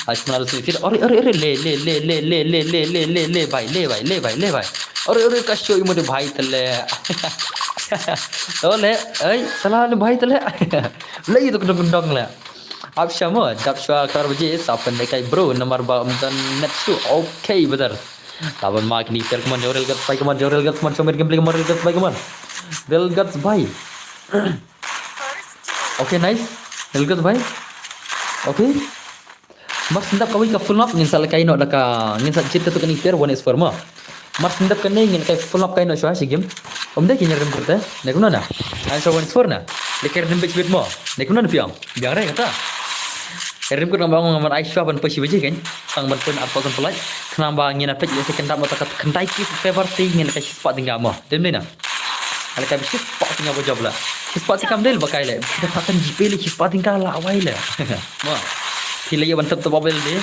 Ai sma dos ni fit. Ore ore ore le le le le le le le le le bhai le bhai le bhai le bhai. Ore ore ka show imo de bhai tele. To le, ai salah le bhai tele. Le itu kendong kendong le. Ap sha mo, dap shuwa kar baje sa pynlehkai bro namar ba um don net shu. Okay brother. Laban ma kini ter kman jorel gat pai kman jorel gat kman shomer gameplay kman rel gat pai kman. Rel gat pai. Okay, nice. Rel gat pai. Okay. Mar syn dap kawei ka full map ngin sa lehkai noh da ka ngin sa jied katto katne ter one is four mo. Mar syn dap kane ngin lehkai full map kai noh shuwa shi game. Ym dei ki nyar rem kut te. Ne kumno na. Ai shuwa one is four na. Lehkai rem bit bit mo. Ne kumno na piang. Biang re kata. Rem kut nang ba ngam ai shuwa ban poi shi baje kan. Tang ban poi ar thousand pynlait. Khnang ba ngin ïa peit ïa second dap mo ta ka khyndai K subscriber te ngin lehkai shispah tyngka mo. Dem dei na. Lehkai ba shispah tyngka ba jop la. Shispah tyngka ym dei ba kai le. Da pasan GPay le shispah tyngka la wai le. Mo. Phi la ïa ban tap tap abel de.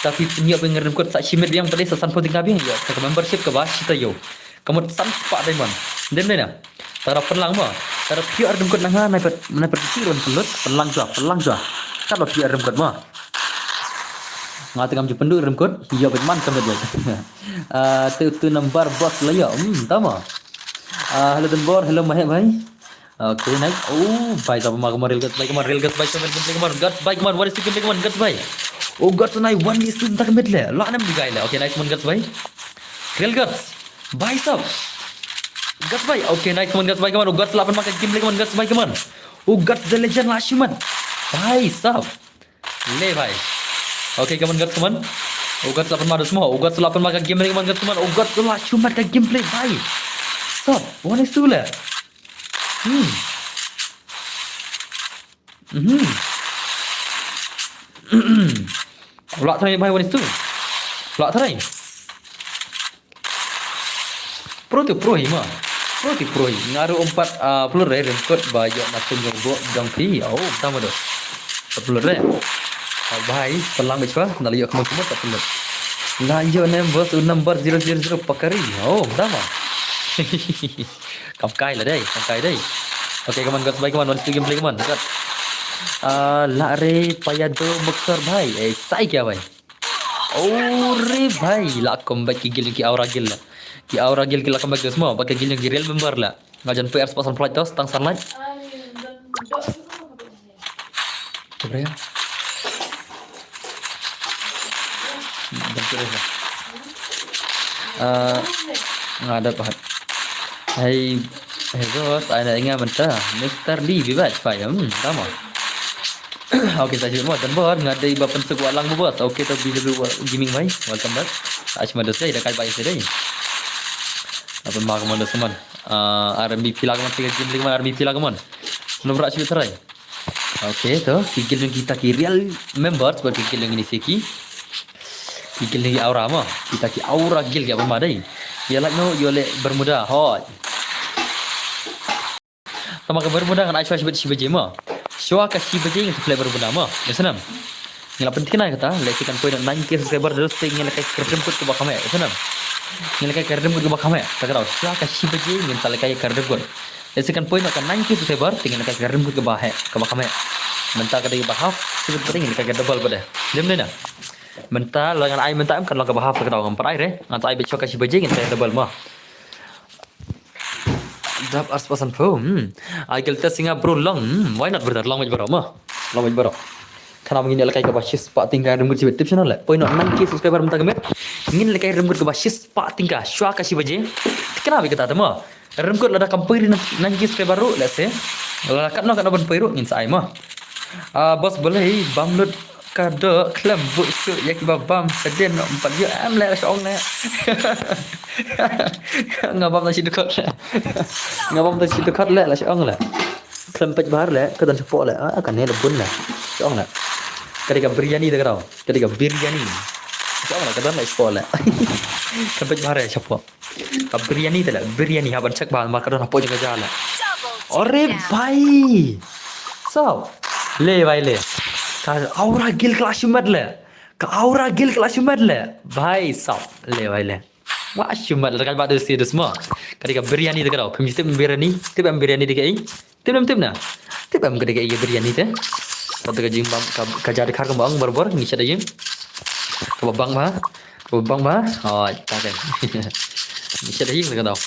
Ta phi pynïoh ba ngin rem kut sa shi miet biang pat de sa sanphew tyngka biang ïa. Ka membership kaba shi taïew. Ka mut sanspah diamond. Dem dei na. Tara pynlang mo. Tara phi ar dum kut na nga nai pat nai pat phi ron pynlut pynlang shuwa pynlang shuwa. Kat ba phi ar dum kut mo. Nga te ngam ju pynduh rem kut ïa bad man ka met bad. Ah, tu tu number boss la ïa. Hmm, tama. Ah, hello Donbor, hello Mahek bhai. Okay, nice. Oh, bhai, sap ma ka mon, Real Guts bhai ka mon, Real Guts bhai ka mon, gameplay ka mon, Guts bhai ka mon, one is two gameplay ka mon, Guts bhai. Oh, Guts nai, one is two mynta ka mid leh. Lah nam di guy leh. Okay, nice one, Guts bhai. Real Guts. Bhai sap. Guts bhai. Okay, nice one, Guts bhai ka mon. Oh, Guts lah pynma ka gameplay ka mon, Guts bhai ka mon. Oh, Guts the legend lah shimet. Bhai sap. Le bhai. Okay, ka mon Guts ka mon. Oh, Guts lah pynma da smoh. Oh, Guts lah pynma ka gameplay ka mon, Guts ka mon. Oh, Guts lah shimet ka gameplay bhai. Sap, one is two leh. Hmm. Mhm. Lah try bhai, one is two. Lah try. Pro tu pro hi ma. Pro tu pro hi. Nga ruh ym pat, ah, upload re, ryngkut ba ïoh na tu nyobo jong phi. Oh, tama tu. Upload re. Ah, bhai, pelang bechwa, na la ïoh kemon kemon upload. La ïoh nem bos u number zero zero zero pakari. Oh, tama. Kam kai la dei, kam kai dei. Okay, ka mon, Guts bhai ka mon, one is two gameplay ka mon, Guts. Ah, la re payado muksar bhai. Eh, sai kya bhai? Oh, re bhai, la comeback ki guild ki aura guild la. Ki aura guild ki la comeback da smoh, ba ki guild ki real member la. Nga jan P R spot san flight dos, tang san light. Coba ya. Bentar ya. Eh, nga ada pahat. Hey, hey bos, ai na inga mynta. Mister D, bibat, fire. Hmm, tama. Okay, sa jumpa mo, Donbor, nga dei ba pynsuk wa lang mo bos. Okay, to B W gaming mai. Welcome back. Sa jumpa dei, da kai bai dei. Apa ma ka mon da saman. Ah, R M B pila ka mon, sa game lagi man, R M B pila ka mon. Nomor asyik terai. Okay, to. Ki guild kita ki real members, ba ki guild ini seki. Ki guild ni aura mo. Kita ki aura guild ki apa ma dei. Ya, like no, yo le Bermuda. Hoi. Tama ka Bermuda ngan ai shwa shi baje mo. Shwa ka shi baje ngan play Bermuda mo. Ya sanam. Ngi la pynthikna kata, lehse kan poi noh nine K subscriber, terus te ngi la kai ka rympot kaba kham heh, ya sanam. Ngi la kai ka rympot kaba kham heh, ta ka daw. Shwa ka shi baje ngi la kai ka rympot. Lehse kan poi noh ka nine K subscriber, te ngi la kai ka rympot kaba heh, kaba kham heh. Mynta ka dei ba half, shi baje ngi la kai ka double pat de. Lem ne na. Mynta la ngan ai mynta em kan long kaba half, ta ka daw, ngam pat ai re. Ngan sa ai bad shwa ka shi baje ngi la kai double mo. Dap ar spah sanphew. Hmm. Ai kel ta singa bro long. Hmm. Why not brother? Long wait bro ma. Long wait bro. Khana ma ngin ïalehkai kaba shispah tyngka rympot shibit tip channel le. Poi noh nine K subscriber mynta ka miet. Ngin ïalehkai rympot kaba shispah tyngka. Shwa ka shi baje. Khana ba kata te ma. Rympot lada kam poi nine K subscriber ruh lehse. Lada katno katno ban poi ruh ngin sa ai ma. Ah, boss, balei bam lut ka doh khlem buh shuh ïa kiba bam hadien, ym pat ïoh em leh, la shu ong leh. Nga bam tang shi dkhot leh. Nga bam tang shi dkhot leh, la shu ong leh. Khlem peit bha leh, ka don shapoh leh. Ah, kane la bun leh. Shu ong leh. Ka dei ka biryani te ka daw. Ka dei ka biryani. Shu ong leh, ka don leh shapoh leh. Khlem peit bha leh shapoh. Ka biryani te leh, biryani, hap ban check bha, namar ka don hapoh jong ka ja leh. Ore bhai. Saw. Le bhai le. Ka aura guild ka la shimet leh. Ka aura guild ka la shimet leh. Bhai saw. Le bhai le. Wa shimet leh, ka ba de si de sma. Ka dei ka biryani te ka daw. Phim tip biryani. Tip em biryani te kaei? Tip em, tip na. Tip em ka dei kaei ka biryani te. Ka dei ka jingbam, ka, ka ja dkhar kaba ong barabor, ngi shet da jing. Kaba bang bha. Kaba bang bha. Oh, ta ka. Ngi shet da jing ka daw.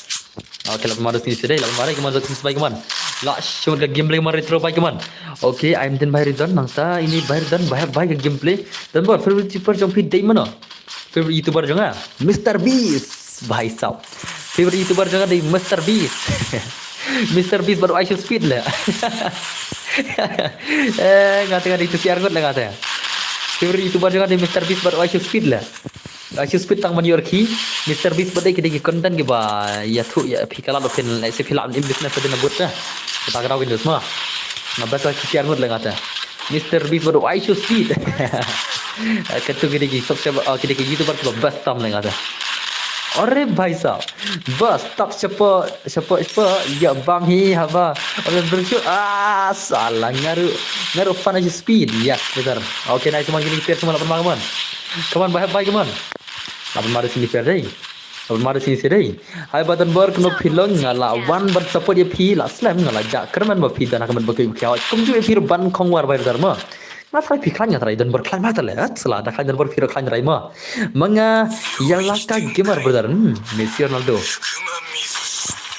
Okay, la pynmada sini sini, la pynmada, come on, Zok, sini, bye, come on. La shimon ka gameplay, come on, retro, bye, come on. Okay, I'm then bye, Ridon, nangta ini bye, Ridon, bye, bye, ka gameplay. Donbor, favorite YouTuber jong phi dei mano? Favorite YouTuber jong nga, Mister Beast, bhai saw. Favorite YouTuber jong nga dei Mister Beast. Mister Beast bad IShowSpeed leh. Eh, nga te nga dei tu siar ngut leh nga te. Favorite YouTuber jong nga dei Mister Beast bad IShowSpeed leh. IShowSpeed tang ban ïoh rkhie, Mister Beast bad dei ki dei ki content kiba ïathuh ïa phi ka lad ba phin leh, se phi lad im business hadien na bud te. Kata ka daw kin dus ma. Nga best ki siar ngut leh nga te. Mister Beast bad IShowSpeed. Katu ki dei ki subscriber, ah, ki dei ki YouTuber kiba best tam leh nga te. Ore bhai saw. Bas, tap shapoh, shapoh, shapoh. Ya bam hi haba. Ore bro shu. Ah, salah, nga ruh, nga ruh fan IShowSpeed. Yes, better. Okay, nice one, kini pair semua lapan bang, come on. Come on, bye, bye, come on. Lapan mari sini pair dei. Lapan mari sini sini dei. Hai ba Donbor, kano phi long, nga la wan ban support ïa phi, la slem, nga la jah kyrmen ba phi don ha ka met ba ki, ki hoi. Kumjuh ïa phi ruh ban khongwar, bhai, brother ma. Nga trai phi khlaiñ, nga trai Donbor khlaiñ ma tale. Sala da khlaiñ Donbor phi ruh khlaiñ trai ma. Ma nga ïa la ka gamer, brother. Hmm, Messi, Ronaldo.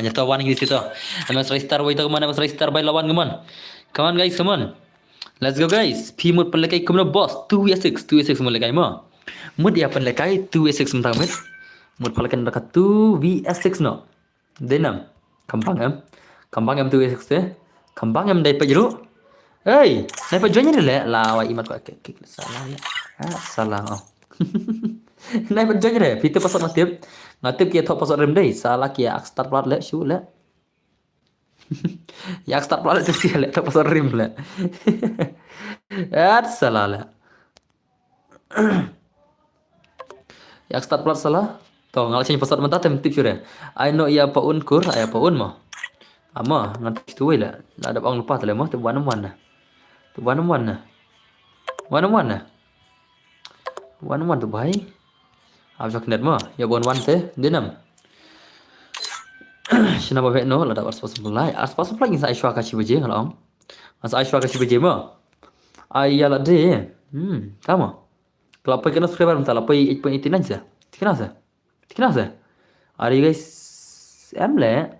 online to wan ngi to. Am star wei to, come on, am star bai lawan, come on. Come on guys, come on. Let's go guys. Phi mut pynlehkai kumno boss? Two v six, two v six mut lehkai mo. Mut ïa pynlehkai two v six mynta mut. Mut pynlehkai ka two v six noh. Dei nam. Kham bang em. Kham bang em two v six te. Kham bang em dei peit ruh. Ei, nai peit join re leh. La wai imat ko kik kik salah leh. Ah, salah oh. Nai peit join re. Phi tip password ma tip. Nga tip ki ïa thoh password rim dei. Salah ki ïa ak start palat leh shu leh. Ïa ak start palat leh te shu leh thoh password rim leh. At salah leh. Ïa ak start palat salah. To nga la change password mynta te tip shuh re. Ai noh ïa pa un kur, ai pa un mo. Ama ngan tip tu wei leh. La dap ong lypa te leh mo, te wan wan na. Te wan wan na. Wan wan na. Wan wan tu bai. Ap jok net mo. Ïa bon wan te, dei nam. Shina ba beh no, la dap ar spot supply. Ar spot supply ngin sa ai shwa ka shi baje nga la ong. Ngan sa ai shwa ka shi baje mo. Ai ïa la dei. Hmm, tamo. Ka la poi kano subscriber mynta la poi eight point eighty nine se. Tikna se. Tikna se. Are you guys em leh?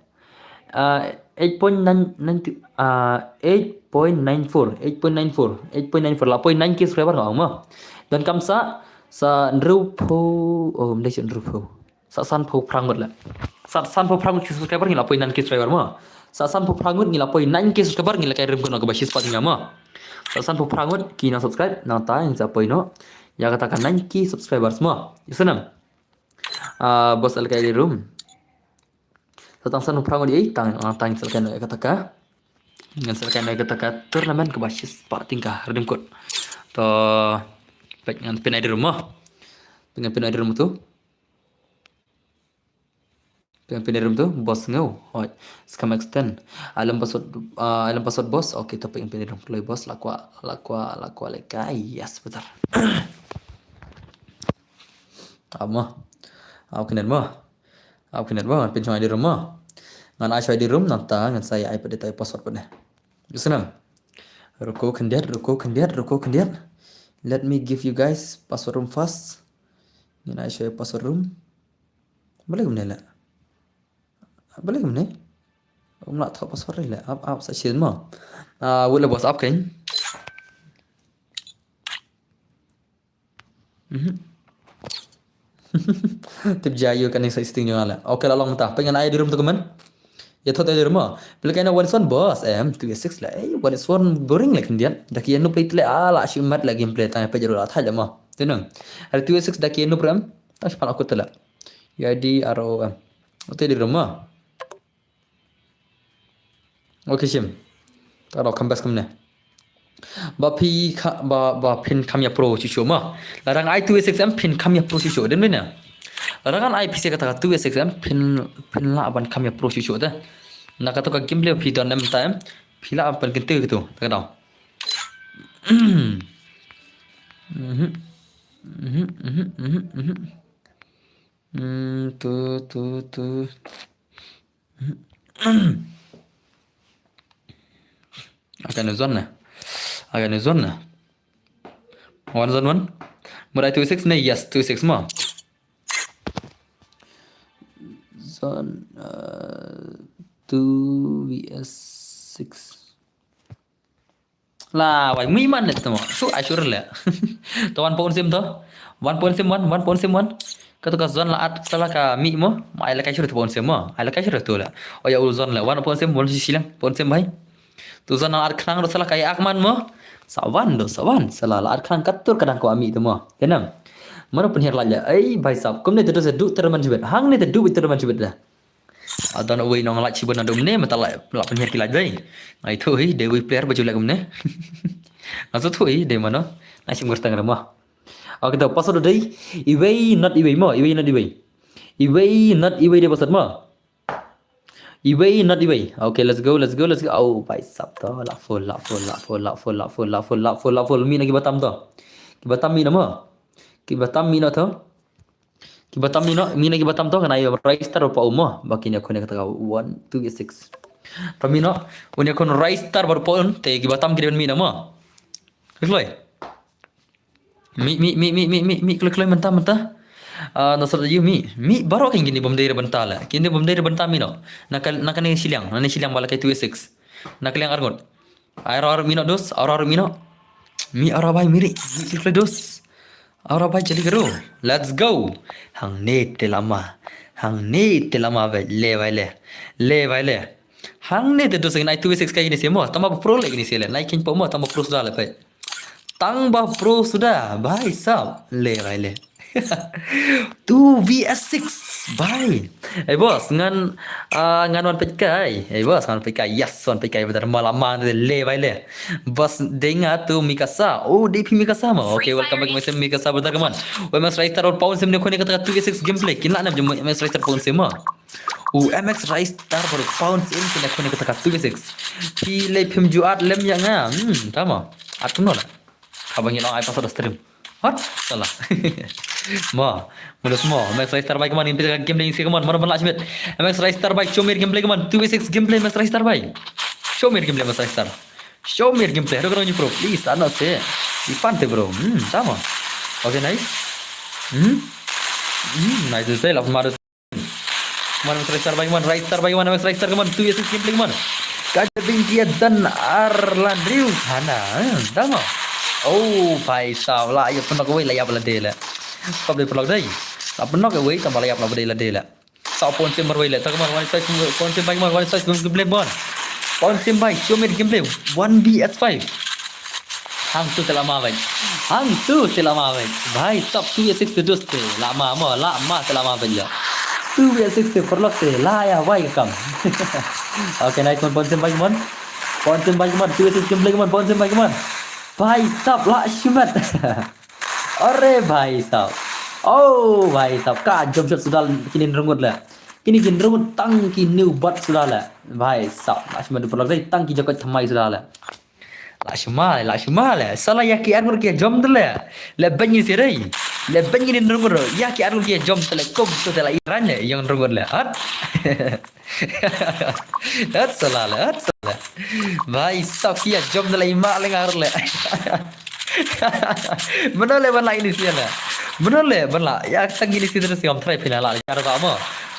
Ah, eight point nine nine, ah, eight point nine four, eight point nine four, eight point nine four. La poi nine K subscriber nga ong mo. Donkam sa, sa hynriewphew, oh, ym dei hynriewphew. Sa sanphew phra ngut leh. Sa sanphew phra ngut ki subscriber ngi la poi nine K subscriber mo. Sa sanphew phra ngut ngi la poi nine K subscriber ngi la kai rim kut noh kaba shispah tyngka mo. Sa sanphew phra ngut ki nang subscribe nangta ngin sa poi noh ïa kata ka nine K subscribers mo. Ïa snem. Ah, boss alkai di room. Sa tang sanphew phra ngut ei tang nangta ngin sa kai noh ïa kata ka. Ngin sa kai noh ïa kata ka tournament kaba shispah tyngka rim kut. To peit ngan pyn ai di room mo. Peit ngan pyn ai di room tu. Pyn, pyn rum tu, boss ngau. Hoi. Scam extend. Alam password, ah, alam password boss. Okay, to pyn, pyn rum kloi boss. La kwah, la kwah, la kwah lehkai. Yes, betul. Ap mo. Ap kynnet mo. Ap kynnet mo. Ngan pyn shong ai di room mo. Ngan ai shong ai di room nangta ngan sa ïa ai pat dei tai password pat ne. Ïa snem. Ruko khyndiat, ruko khyndiat, ruko khyndiat. Let me give you guys password room first. Ngin ai shong ai password room. Balei kumne leh? Balei kumne? Um lah thoh password leh. Ap, ap sa shisien mo. Ah, wut leh boss ap kein. Mhm. Tip jia ïa kane sa sting jong nga leh. Okay, la long mynta. Peit ngan ai di room to kumne. Ïa thoh ai di room mo. Peit lehkai na one is one boss. Em, two is six leh. Eh, one is one boring leh khyndiat. Da ki ïa nup leh ah, la shu mat leh gameplay tang peit ruh la thait leh mo. Te nang. Ada two is six da ki ïa nup rem. Tang shu pan akut leh. Ïa di R O M. Te di room mo. Okay, shim. Ta dok kham best kumne. Ba phi kha, ba, ba phin kham ïa pro shuh shuh mo. Lada nga ai two S X M phin kham ïa pro shuh shuh. Dem ne. Lada ngan ai phi sa kata ka two S X M phin, phin lah ban kham ïa pro shuh shuh te. Na kato ka gameplay phi don em ta em. Phi lah ban kyntu katu. Ta ka dok. Mhm. Mhm, mhm, mhm, mhm. Hmm, tu, tu, tu. Aka ne zone na. Aka ne zone na. One zone one. Mut ai two six ne? Yes, two six mo. Zone, uh, two V S six. La wai mih man ne to mo. Shu ai shu le. To wan pon sim to. Wan pon sim wan, wan pon sim wan. Ka to ka zone la at sala ka mih mo. Ma ai la kai shu to pon sim mo. Ai la kai shu to la. O ya u zone la. Wan pon sim wan si silang pon sim bai. To zone la at khnang do sala kai ak man mo. Sa wan do sa wan. Sala la at khnang ka tur ka dang ko mih to mo. Tenam. Mano pynhiar la ya. Ai bai sab. Kumne te do se du ter man jibet. Hang ne te du ter man jibet da. Adon uwei nong lait shibun nadum ne mynta la, la pynhiar ki lait dei. Ngai thu hi dei uwei player ba ju lek kumne. Nga sa thu hi dei mano. Ngai shim ngur tang rama. Okay, to password dei. Iwei not iwei mo, iwei not iwei. Iwei not iwei dei password mo. Iwei not iwei. Okay, let's go, let's go, let's go. Oh, bai sab to. La full, la full, la full, la full, la full, la full, la full, la full. Mih na ki batam to. Ki batam mih na mo. Ki batam mih na to. Ki batam mih noh, mih na ki batam to, kane ïa rai star rupa um mo. Ba kin ïa khun ïa kata ka one, two, six. To mih noh, un ïa khun rai star ba rupa un, te ki batam ki dei ban mih noh mo. Kloi kloi. Mih, mih, mih, mih, mih, mih, mih, kloi kloi mynta, mynta. Ah, na sat yu mih. Mih baroh kin kine bym dei re bynta la. Kine bym dei re bynta mih noh. Na ka, na kane shiliang, na ne shiliang ba la kai two six. Na ka liang arngut. Ai ro ro mih noh dos, ro ro mih noh. Mih ro bai mih ri, mih kloi kloi dos. Ora bai jali karo. Let's go. Hangne te lama. Hangne te lama bai le bai le. Le bai le. Hangne te dos ngan ai two v six kai kine semo. Tama pro le kine sele. Nai kin pomo tama pro suda le bai. Tang ba pro suda, bhai sab. Le bai le. two v six, bhai. Hey boss, ngan ah, ngan wan peit kai. Hey boss, ngan peit kai. Yes, wan peit kai. Betar malam mang le bai le. Boss, denga tu Mikasa. Oh, D P Mikasa ma. Okay, welcome back myself Mikasa betar kaman. Wei mas Raistar or pound sim ne khone kata two v six gameplay. Kin la nam jom mas Raistar pound sim ma. U M X Raistar baru pound sim kine khone kata two v six. Pi le phim juat lem ya nga. Hmm, tama. At kuno la. Abang ngi long ai pasal stream. Hot, salah. Mo, mulus mo. M X Raistar bai kaman, ngin pita game lagi sih kaman. Mana mana last minute. M X Raistar bai, show me gameplay kaman. Two v six gameplay M X Raistar bai. Show me gameplay M X Raistar. Show me gameplay. Aduh, kena pro. Please, ano sih. Ifan te bro. Hmm, sama. Okay, nice. Hmm. Hmm, nice saya lah pemadus. Kaman, M X Raistar bai kaman, Raistar bai kaman, M X Raistar kaman, two v six gameplay kaman. Kaja bingki dan Arlan Riu hana, eh, dama. Oh, bhai sab, la ya penok wei, la ya bela dela. Kop de penok dai. La penok wei, tambah la ya bela dela dela. Sa pon sim marwei le, ta kaman, one side pon sim bai kaman, one side gameplay kaman. Pon sim bai, show me gameplay, one v s five. Hang tu te lama bai. Hang tu te lama bai. Bhai sab two v six te dus te lama mo, lama te lama bai ya. Two v six te perlok te la ya bai kam. Okay, nice one, pon sim bai mon. Pon sim bai mon, two v six gameplay mon, pon sim bai mon. Bhai sab la shimat. Are bhai sab. Oh bhai sab, ka jump shot suda kini rungut la. Kini kin rungut tang ki new bot suda la. Bhai sab, la shimat perlok dai tang ki jakot thamai suda la. La shima le, la shima le. Sala ya ki arngut ki jom de le. Le benyi si rei. Le benyi ni nrungur. Ya ki arngut ki jom de le kum tu de la iran le yang nrungur le. Hat. Hat sala le, hat sala. Bhai sab ki ya jom de la ima le ngar le. Mano le ban la ini si le. Mano le ban la. Ya tang ini si de si om trai pina la. Kar ba mo.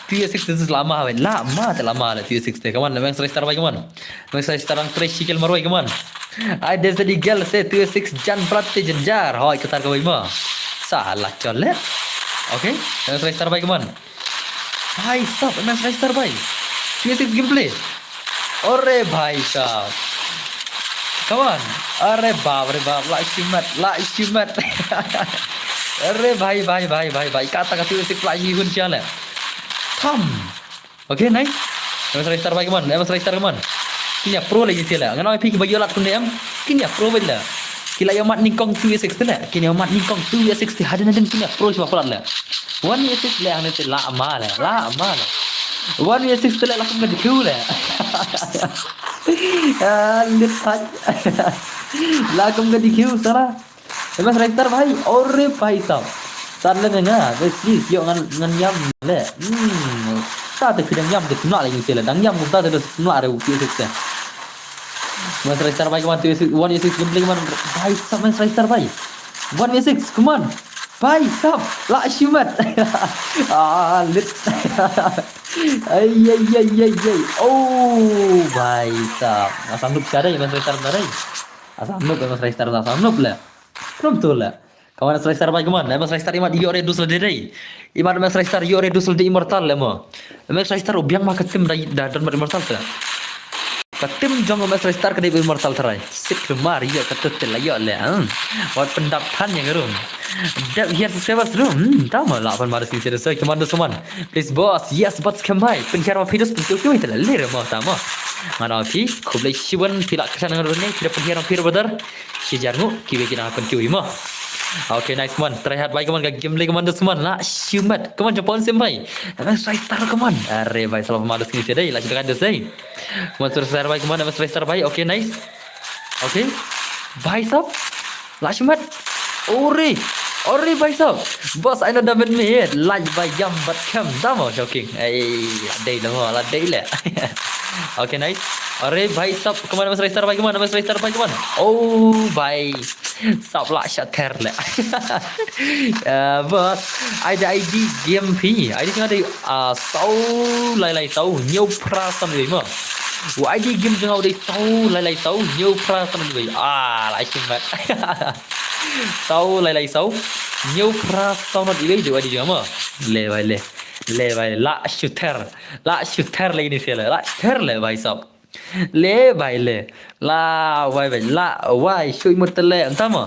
Two v six te lama bai. Lama te lama le two v six te. Kaman, M X Raistar bai kaman. M X Raistar ang three shikel marwei kaman. Ai de jadi gel se two v six jan plat te jenjar. Hoi, ketar kawei ma. Salah chole. Okay, M X Raistar bai kaman. Bhai sab, M X Raistar bai. Two v six gameplay. Ore bhai sab. Kaman. Are bap re bap, la shimat, la shimat. Are bhai bhai bhai bhai bhai. Kata ka two v six la shi hun chale. Tham. Okay, nice. M X Raistar bai kaman, M X Raistar kaman. Kini ya pro lagi sila. Ngano pi ki ba yolat kun em. Kini ya pro bai la. Ki la yomat ningkong two v six te la. Kini yomat ningkong two v six te, hadin hadin kini ya pro siwa pro la. One v six le hane te la ma la. La ma la. One v six te la la kum ka dikhu la. Ah, lit haj. La kum ka dikhu sara. M X Raistar bhai, ore bhai sab. Sat le nga, guys, please, yo ngan ngan yam le. Hmm. Ta te pidang yam te kumla le yung sila. Dang yam kumta te kumla re uti sik te. M X Raistar bhai, come on, two v six, one v six gameplay, come on. Bhai sab, M X Raistar bhai. One v six, come on. Bhai sab, la shimat. Ah, lit. Ay, ay, ay, ay, ay. Oh, bhai sab. Asam nuk siada ya M X Raistar bhai. Asam nuk ya M X Raistar, asam nuk le. Krum tu le. Kawan M X Raistar bai kawan. M X Raistar imat yo re dus le dei. Imat M X Raistar yo re dus le dei immortal le mo. M X Raistar u biang ma ka tim da da don immortal te. Ka tim jong M X Raistar ka dei immortal trai. Sik mar yo ka tut te la yo le. Hmm. Wat pendap than ya garum. Dep hiar subscribers rum. Hmm, tama la pan mar sing sing sing kawan dus kawan. Please boss. Yes boss kembai. Pynhiar ma phi dus pynhiar ma phi te la le mo tama. Ngara phi khublei shibun phi la ksan ngan ne phi da pynhiar ma phi da badar. Shi jar ngu, kiwei ki dang hapdeng kiwei mo. Okay, nice man. Try hard bai kaman ka game le kaman dus man. La shimat. Kaman Japan sem bai. Kaman Raistar kaman. Are bai salah ma dus ni sedai. La shi dus dei. Kaman Raistar bai kaman, Raistar bai. Okay, nice. Okay. Bai sab. La shimat. Ore. Ore bai sab. Boss, I know the man made. Like bai yam bat kam. Damo shocking. Hey, la dei damo, la dei le. Okay, nice. Ore bai sab. Kaman Raistar bai kaman, Raistar bai kaman. Oh bai. Sab la shatter le. Eh, boss, ai da I D game phi. I D kena dei ah, sau lai lai sau nyau pra san dei ma. Wa I D game jeng au dei sau lai lai sau nyau pra san dei. Ah, la shimat. Sau lai lai sau. Hynñiew phra saw not iwei dei wai dei jong mo. Le bai le. Le bai le. La shu ther. La shu ther le ini sele. La shu ther le bai sap. Le bai le. La wai bai. La wai shu imut tele. Anta mo.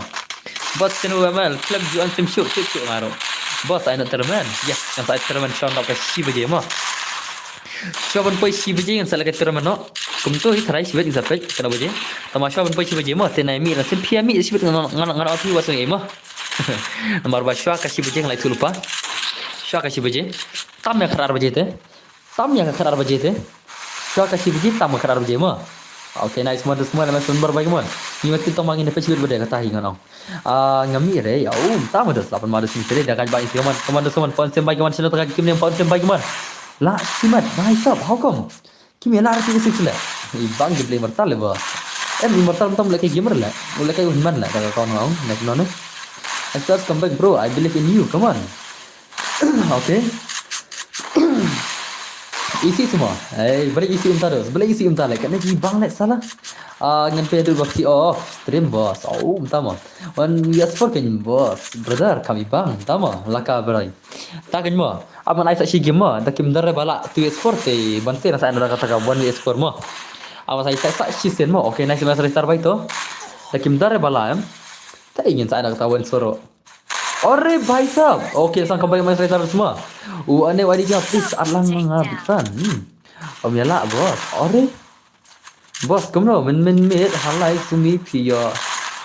Boss sinu wemel. Klem ju an sim shu. Shu shu ngaro. Boss ai not termen. Yes. Kan sa ai termen shon dap ka shi baje mo. Shu ban poi shi baje ngan sa laka termen no. Kumto hi tharai shi bet ngan sa poi. Kana baje. Tama shu ban poi shi baje mo. Tenai mi na sim pia mi shi bet ngan ngan ngan ati wasung imo. Namar ba shwa ka shi baje ngan lai tu lupa. Shwa ka shi baje. Tam ya khatar baje te. Tam ya khatar baje te. Shwa ka shi baje tam khatar baje mo. Okay, nice mo, dus mo, nice mo, bar bai mo. Ni mati tong mangi ne pechibit bade kata hi ngan ong. Ah, ngam mi re, au, tam mo dus lapan mo dus ni sere da kaj bai si mo. Come on, dus mo, pon sem bai mo, sino ta kim ne pon sem bai mo. La simat bai sap, how come? Kim ya la rati sik le. I bang gameplay mortal le ba. Em immortal tam le ke gamer le. Ule ke un man le da ka no, ne no ne. Stars come back bro, I believe in you. Come on. Okay. Isi semua. Hey, balik isi unta terus. Balik isi unta le. Kan ji bang le salah. Ah, ngan pe tu bakti off stream boss. Oh, tama. Wan yes for kan boss. Brother kami bang. Tama. Laka berai. Ta kan mo. Aman ai sa shi game mo. Da kim dare bala two S four te. Ban se na sa na kata ka one S four mo. Aman ai sa sa shi sen mo. Okay, nice mas restart bai to. Da kim dare bala em. Ta ingin sa na kata one soro. Ore bhai sahab. Okay, sang kembali main restart semua. U ane wadi jam please alang manga big fan. Hmm. Om ya lah boss. Ore. Boss kumno min min mit halai sumi pia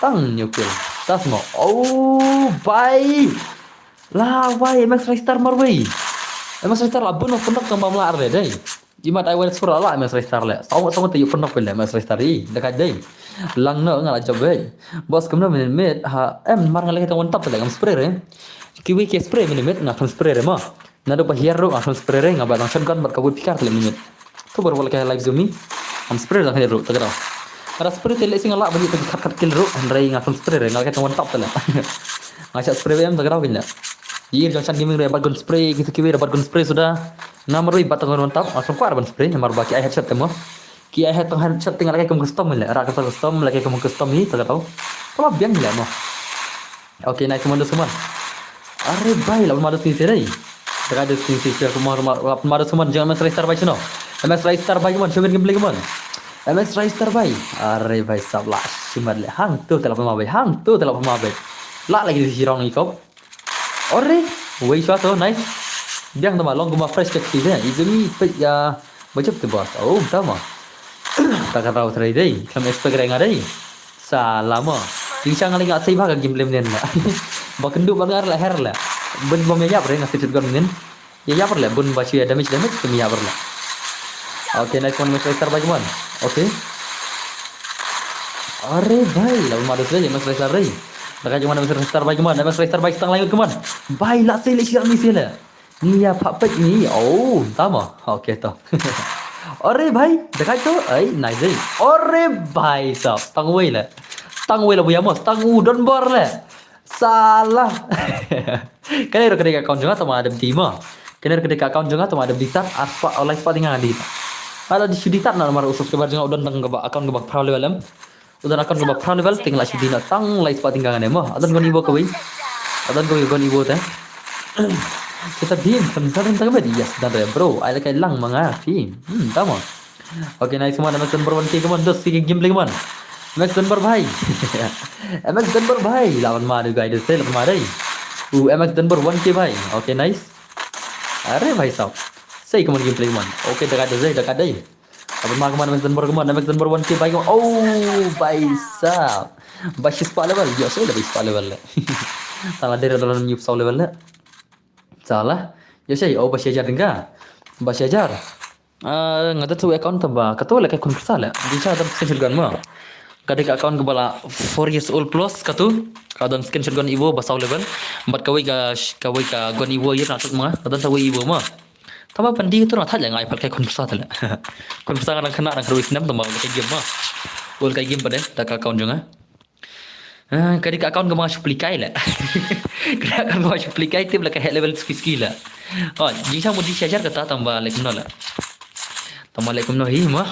tang nyukil. Tas mo. Oh bhai. La wai M X Ristar mar wai. M X Ristar la bunuh pendok tang bam la arde dai. Imat ai wai sur la M X Ristar le. Saw saw te yu pendok le M X Ristar i. Dekat dai. Lang no ngala job wai. Boss kumno min mit ha em mar ngala kita one tap le ngam spray re. Kiwi ke spray min mit ngam spray re ma. Nado ba hiar ru ngam spray re ngam ba tang shotgun bat kabut pikar le min mit. Tu baru boleh ke live zoom ni. Am spray dah kena ru tak ada. Ada spray tele sing ala bagi tak kat kat kill ru. Andrai ngam spray re ngam kata one tap tele. Ngam spray em tak ada gila. Yir jong chan gaming re bat gun spray kita kiwi bat gun spray sudah. Ngam ru bat tak one tap ngam kuar ban spray mar ba ki ai headshot temo. Ki ai head tang headshot tinggal lagi kum custom le. Rak kata custom lagi kum custom ni tak ada. Kama biang gila mo. Okay, nice one, nice one. Are bhai, lawan madu sini sini. Tengah ada sini sini ke rumah rumah lawan madu semua jangan M X Ristar bhai chino. M X Ristar bhai kemon, show gameplay kemon. M X Ristar bhai. Are bhai sab la simat le hang tu telap ma bhai, hang tu telap ma bhai. La lagi di sirong ikop. Ore, wei shwa to, nice. Biang tama long kuma fresh ke kide. Izumi pe ya bajap tu boss. Oh, tama. Takatau trai dei, kam expect renga dei. Salama. Jingshang ngali nga sei ba ka game lem nen na. Ba kendu ba ngar la her la. Bun ba me yap re nga sei gun nen. Ya yap le bun ba chu ya damage damage ke me yap le. Okay, nice one, M X Ristar bhai kemon. Okay. Are bhai, la madu sei M X Ristar re. Baka jong M X Ristar bhai kemon, M X Ristar bhai tang lain kemon. Bhai la sei le siap ni sei le. Ni ya pha pek ni. Oh, tama. Okay to. Ore bhai, dekat tu. Ai, nice. Ore bhai sab, stang wei le. Stang wei le buya mo, stang u don bor le. Salah. Kane ro kane ka account jong nga tama adam di mo. Kane ro kane ka account jong nga tama adam di tat aspa olai spa tinga di. Ada di sudi tat na mar u subscriber jong nga u don tang ka ba account ka ba proud level em. U don account ka ba proud level ting la sudi na tang lai spa tinga ngane mo. Adon gon ibo kawei. Adon kawei gon ibo te. Kita dim kan dan tang med yes dan re bro. Ai la kai lang manga fi. Hmm, tama. Okay, nice one. M X Dunbar one K kemon, dos ki gameplay kemon. M X Dunbar bhai. M X Dunbar bhai. Lawan ma du guys, sei lawan ma dei. U M X Dunbar one K bhai. Okay, nice. Are bhai sab. Sei kemon gameplay kemon. Okay, dekat dei, dekat dei. Lawan ma kemon M X Dunbar kemon, M X Dunbar one K bhai kemon. Oh, bhai sab. Ba shi spah level. Yo, sei la ba shi spah level le. Tang la dei dalam nyup saw level le. Salah. Yo, sei, oh, ba shi hajar dengka. Ba shi hajar. Ah, nga da tu account taba. Katu la ka kun pisa le. Di cha da skin shotgun ma. Ka dei ka account ka bala four years old plus katu. Ka don skin shotgun Evo ba saw level. Bat kawei ka, kawei ka gun Evo yir na tut ma. Ka don sa wei Evo ma. Tama pandi tu na thaj le ngai pal ka kun pisa le. Kun pisa ngan khana ngan kharui snem tama ka game ma. Ul ka game ba dei da ka account jong nga. Ah, ka dei ka account ka ma shu plikai le. Ka dei ka account ka ma shu plikai tip la ka heh level ski ski le. Oh, jingshang mudi shajar kata tamba lek no le. Tamba lek no hi ma.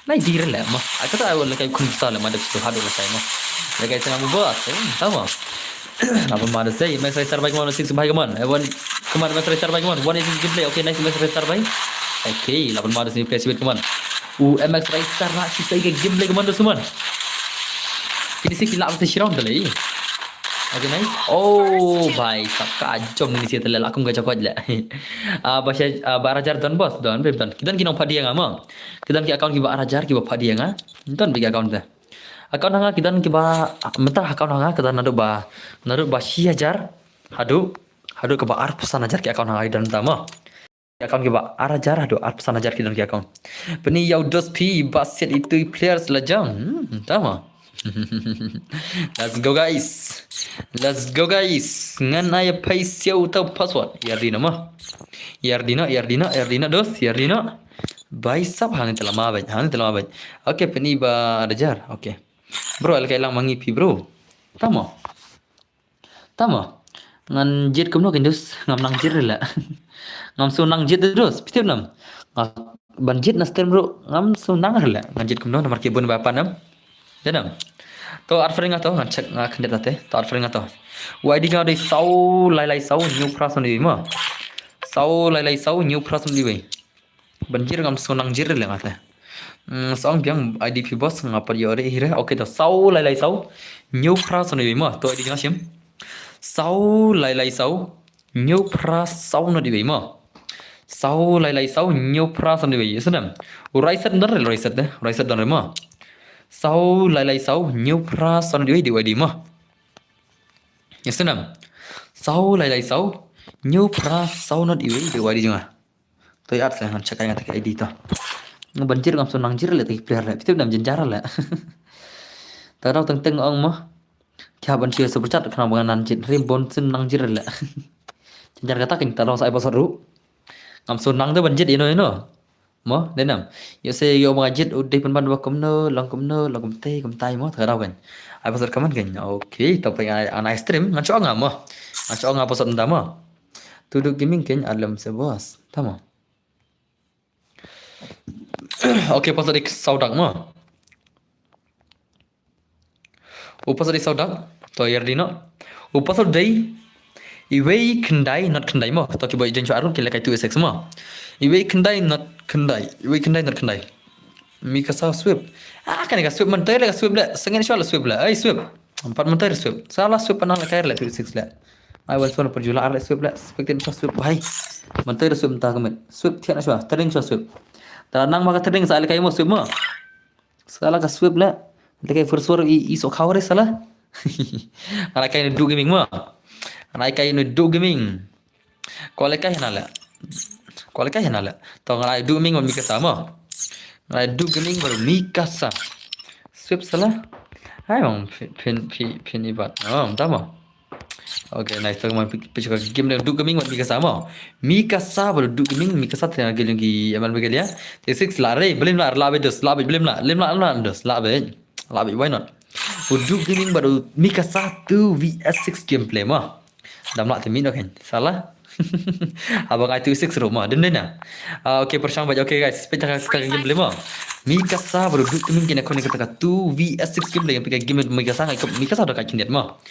Nai dir le ma. Aka ta awal le kai kun sa le ma dek tu hadu le kai ma. Le kai sa mu boss, eh, tama. Laban ma da sei, M X Raystar bhai, come on, six bhai, come on. Eh, one, come on, M X Raystar bhai, come on. One eighty gameplay. Okay, nice, M X Raystar bhai. Okay, laban ma da sei, play sweet, come on. U M X Raystar na shi sei ka gameplay, come on, da suman. Kini si ki lap sa shirong ta lei. Okay, nice. Oh, bhai, sab ka jom ni si ta lei, la kum ka jakot lei. Ah, ba sha, ah, ba ar hajar don boss, don, beb don. Ki don ki nong padiang ama. Ki don ki account ki ba ar hajar ki ba padiang a. Don big account ta. Account hanga ki don ki ba, mynta account hanga ki don naduh ba, naduh ba shi hajar, haduh, haduh kaba arphew san hajar ki account hanga ki don ta mo. Ki account ki ba ar hajar, haduh arphew san hajar ki don ki account. Pyni ïa u dos phi ba siat itu players la jam. Hmm, ta mo. Let's go guys. Let's go guys. Ngan ai phi siaw ta password. Ïa di na mo. Ïa di na, ïa di na, ïa di na dos, ïa di na. Bai sap hang te lama bai, hang te lama bai. Okay, pyni ba ar hajar. Okay. Bro, al kai lang mangi phi bro. Ta mo. Ta mo. Ngan jied kumno kin dus, ngam nang jied rila. Ngam su nang jied dus, phi tip nam. Nga ban jied na stream bro, ngam su nang rila. Ngan jied kumno namar ki bun ba pan nam. Janam. To ar friend nga to, ngan check nga khyndiat te. To ar friend nga to. U I D nga dei saw lai lai saw, hynñiew phra saw hynñiew wei mo. Saw lai lai saw, hynñiew phra saw hynñiew wei. Ban jied ngam su nang jied rila nga te. Mm, song biang I D phi boss nga pat ïoh re hire. Okay to saw lai lai saw. Hynñiew phra saw hynñiew wei mo. To I D nga shim. Saw lai lai saw. Hynñiew phra saw hynñiew wei mo. Saw lai lai saw. Hynñiew phra saw hynñiew wei. Ïa snem. U Raiset don re, Raiset de. Raiset don re mo. Saw lai lai saw. Hynñiew phra saw hynñiew wei di wei di mo. Ïa snem. Saw lai lai saw. Hynñiew phra saw hynñiew wei di wei di jong nga. To ïa sa ngan check ai nga te ka I D to. Nga ban jied ngam su nang jied le te ki player le. Phi tip nam jynjar le. Ta daw teng teng ong mo. Ki hap ban share super chat khnang ba ngan nang jied. Rim bon su nang jied le. Jynjar kata kin ta daw sa ai password ruh. Ngam su nang te ban jied ino ino. Mo, dei nam. Ïoh se ïoh ba nga jied u dei pynban ba kumno, long kumno, long kumtai, kumtai mo, ta daw kan. Ai password kaman kan. Okay, to phi ai, an ai stream ngan shu ong nga mo. Ngan shu ong nga password mynta mo. Tudu Gaming kan, ar lem se boss. Ta mo. Okay, password dei saw dak mo. U password dei saw dak. To ïa di na. U password dei iwei khyndai not khyndai mo. To ki ba join shuwa ruh ki lehkai two six mo. Iwei khyndai not khyndai. Iwei khyndai not khyndai. Mikasa sweep. Ah, kane ka sweep, mynta leh ka sweep leh. Sngewsih shuwa la sweep leh. Ai sweep. Empat mynta sweep. Sa la sweep, nang lehkai leh two six leh. Ai wan sweep, per jula leh sweep leh. Spectate sweep bhai. Mynta sweep mynta ka met. Sweep thiah na shuwa. Tering shuwa sweep. Ta nang ma ka tering sa lehkai mo sweep mo. Sala ka sweep leh. Lehkai first war i, i sok khaw re sala. Nga la kai na Duke Gaming mo. Nga la kai na Duke Gaming. Ko lehkai na leh. Ko lehkai na leh. To nga la Duke Gaming mo Mikasa mo. Nga la Duke Gaming mo Mikasa. Sweep sala. Hai bang phin, phin, phin, phin ibat. Oh, ta mo. Okay, nice. To man pi, pi ka game de Duke Gaming bad Mikasa mo. Mikasa bad Duke Gaming, Mikasa te game ki aman begelia. Te six la re, blim la, la be dos, la be blim la, lim la, la dos, la be. La be, why not? U Duke Gaming bad Mikasa two V S six gameplay mo. Dam la te min okay. Sala. Haba ngai two six ruh mo, dum dena. Ah, okay, pyrshang bad, okay guys, peit ka, ka gameplay mo. Mikasa bad Duke Gaming kine khon kata ka two V S six gameplay, ka game Mikasa ngai kop Mikasa da ka khyndiat mo.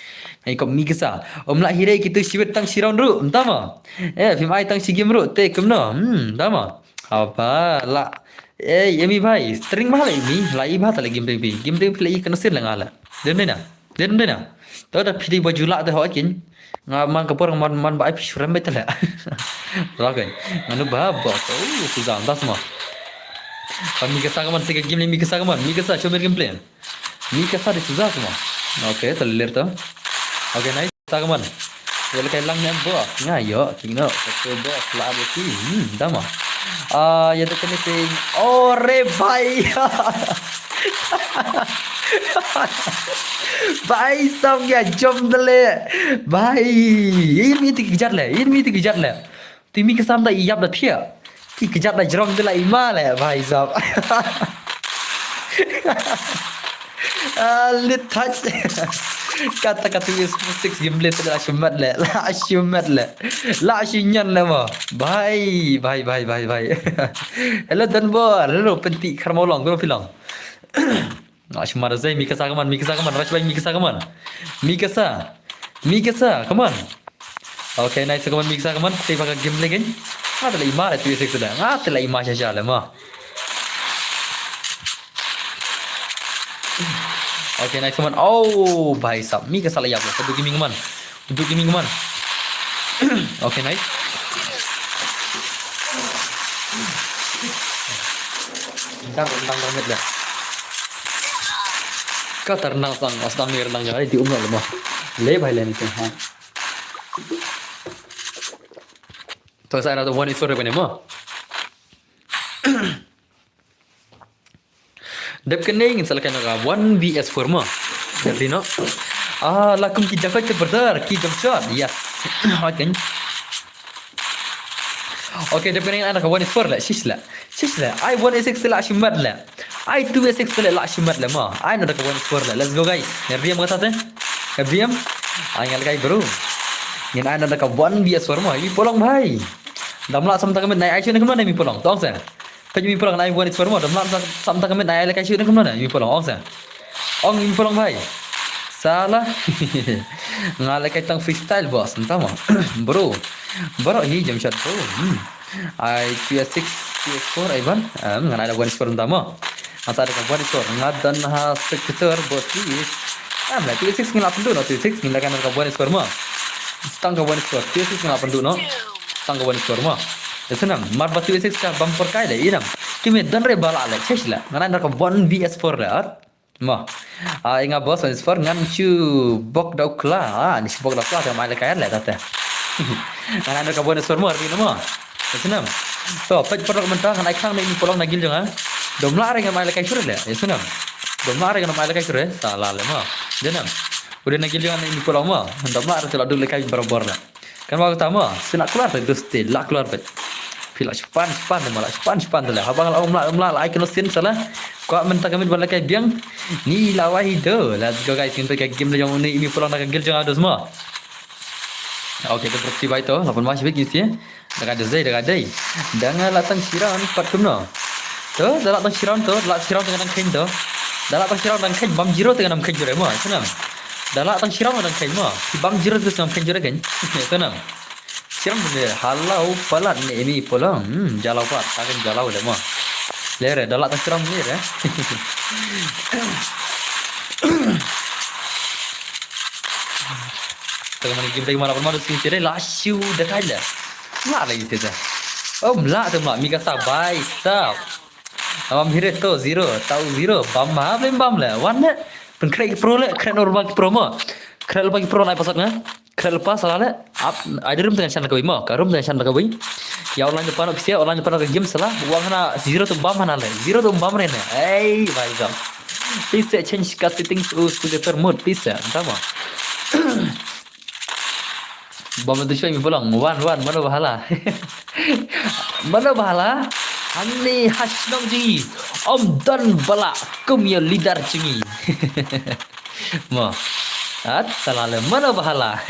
Ngai kop Mikasa. Ym lah hire kitu shiwet tang shi round ruh, mynta mo. Eh, phim ai tang shi game ruh, te kumno. Hmm, mynta mo. Haba, la. Eh, emi bhai, string bha la emi, la i bha ta la game ring phi. Game ring phi la i kena sir la nga la. Dem dena. Dem dena. To da phi dei ba ju la te ho kin. Nga man ka por man, man ba ai phi shuram ba ta la. Ra kan. Nganu ba ba. Oh, Suza, das mo. Pa Mikasa ka man, sika game ni Mikasa ka man. Mikasa, show me gameplay. Mikasa de Suza mo. Okay, ta ler to. Okay, nice. Sa ka man. Ïa lehkai lang ne boss. Nga ïoh, king no. Satu boss la ada ki. Hmm, dama. Ah, ïa tu kene ping. Oh, re bhai. Bhai, sam ïa jom dale. Bhai, ini ti kejat le. Ini ti kejat le. Ti Mikasa da ïap da thiah. Ti kejat da jrong de la ima le, bhai sab. Ah, lit thach. Kata kata is six gameplay te la shimat le. La shimat le. La shinyan le mo. Bhai, bhai, bhai, bhai, bhai. Hello, Donbor. Hello, Penti Kharmolong. Gua pilong. Nga shu mar zai Mikasa ka man, Mikasa ka man, rush bai Mikasa ka man. Mikasa. Mikasa, come on. Okay, nice, come on, Mikasa, come on. Save ka game lagi. Nga te la ima le two six da. Nga te la ima sha sha le ma. Okay, nice, come on. Oh, bhai sahab. Mikasa la ïap le. Sadu Gaming, come on. Sadu Gaming, come on. Okay, nice. Dang, dang, dang, dang. Ka tar nang sang, as dang ni nang jai di umla le ma. Le bhai le ni tu, ha. To sa ra to one is four bene ma. Dep kane ngin sa lehkai noh ka one V S four ma. Dep di noh. Ah, la kum ki jam shot ki brother, ki jam shot. Yes. Hoi kan. Okay, dep kane ngin ai noh ka one is four le. Shish le. Shish le. Ai one is six le shimet le. Ai two is six le la shimet le ma. Ai noh da ka one is four le. Let's go guys. Ngin riam kata te. Ngin riam. Ai ngal kai bro. Ngin ai noh da ka one V S four ma. Imi polong bhai. Dam lah sam ta ka met nai ai shu ne kumno ne imi polong. Tong se. Peit imi polong nai one is four ma. Dam lah sam ta ka met nai ai le kai shu ne kumno ne imi polong. Ong se. Ong imi polong bhai. Salah. Nga le kai tang freestyle boss. Entah ma. Bro. Bro hi jam shot bro. Hmm. Ai two S six, two S four ai ban. Em, ngan ai da one is four entah ma. Nga sa da ka one is four. Nga don ha spectator boss please. Em, la two S six ngin la pynduh noh two S six ngin la kan da ka one is four ma. Stang ka one is four. Two S six ngin la pynduh noh. Stang ka one is four ma. Ïa snem, mar ba two S six ka bam por kai le, ïa nam. Ki me don re ba la le, chesh le. Ngan ai da ka one V S four le, ar. Ma. Ah, ïa nga boss one is four ngan shu bok da u kla. Ah, ni shu bok da u kla te mai le kai le ta te. Ngan ai da ka one is four ma, ri na ma. Ïa snem. To, peit por mynta ngan ai khang na imi polong na guild jong nga. Dom lah re ngan mai le kai shuh le. Ïa snem. Dom lah re ngan mai le kai shuh. Salah le ma. Ïa snem. Udah na guild jong nga na imi polong ma. Dom lah re te la duk le kai barabor le. Kan ba kata ma, sien la kular te doste, la kular te. Phi la span, span te ma, la span, span te le. Haba la um la, um la, la ai kano sien salah. Kwah mynta ka met ban lehkai biang. Ni la wai do. Let's go guys, ngin peit ka game la jong une imi polong na ka guild jong nga dos ma. Okay, te proxy bai to, la pun ma shibit ngin sie. Da ka dei, da ka dei. Da nga la tang shiran pat kumno. To, da la tang shiran to, da la shiran tang khein to. Da la tang shiran tang khein, bam zero tang nam khein jure ma, snem. Da la tang shiran tang khein ma. Bam zero tang nam khein jure khein. Snem. Shiram ne, halau palat ne imi polong. Hmm, jalau pat, takin jalau le ma. Le re, da la tang shiram ne re. Tang mani game tang mana pun ma sing sire la shu da kai le. La la ite da. Om la tu ma, Mikasa bhai sahab. Am hire to zero, tau zero, bam ma, bam bam le. Wan ne. Pen kre pro le, kre nor baki pro ma. Kre baki pro nai pasat nga. Kre lepas salah le. Ap, ai rum tengah shan ka bui ma. Ka rum tengah shan ka bui. Ya online depan official, online depan ka game salah. Wang hana zero tu bam hana le. Zero tu bam re ne. Ei, bhai sahab. Please, eh, change ka settings u spectator mode, please, eh. Entah ma. Bam tu shoi mi pulang. Wan, wan, mano bahala. Mano bahala. Ani hashnong ji. Om don bala. Kum ya leader jingi. Mo. At salah le mano bahala.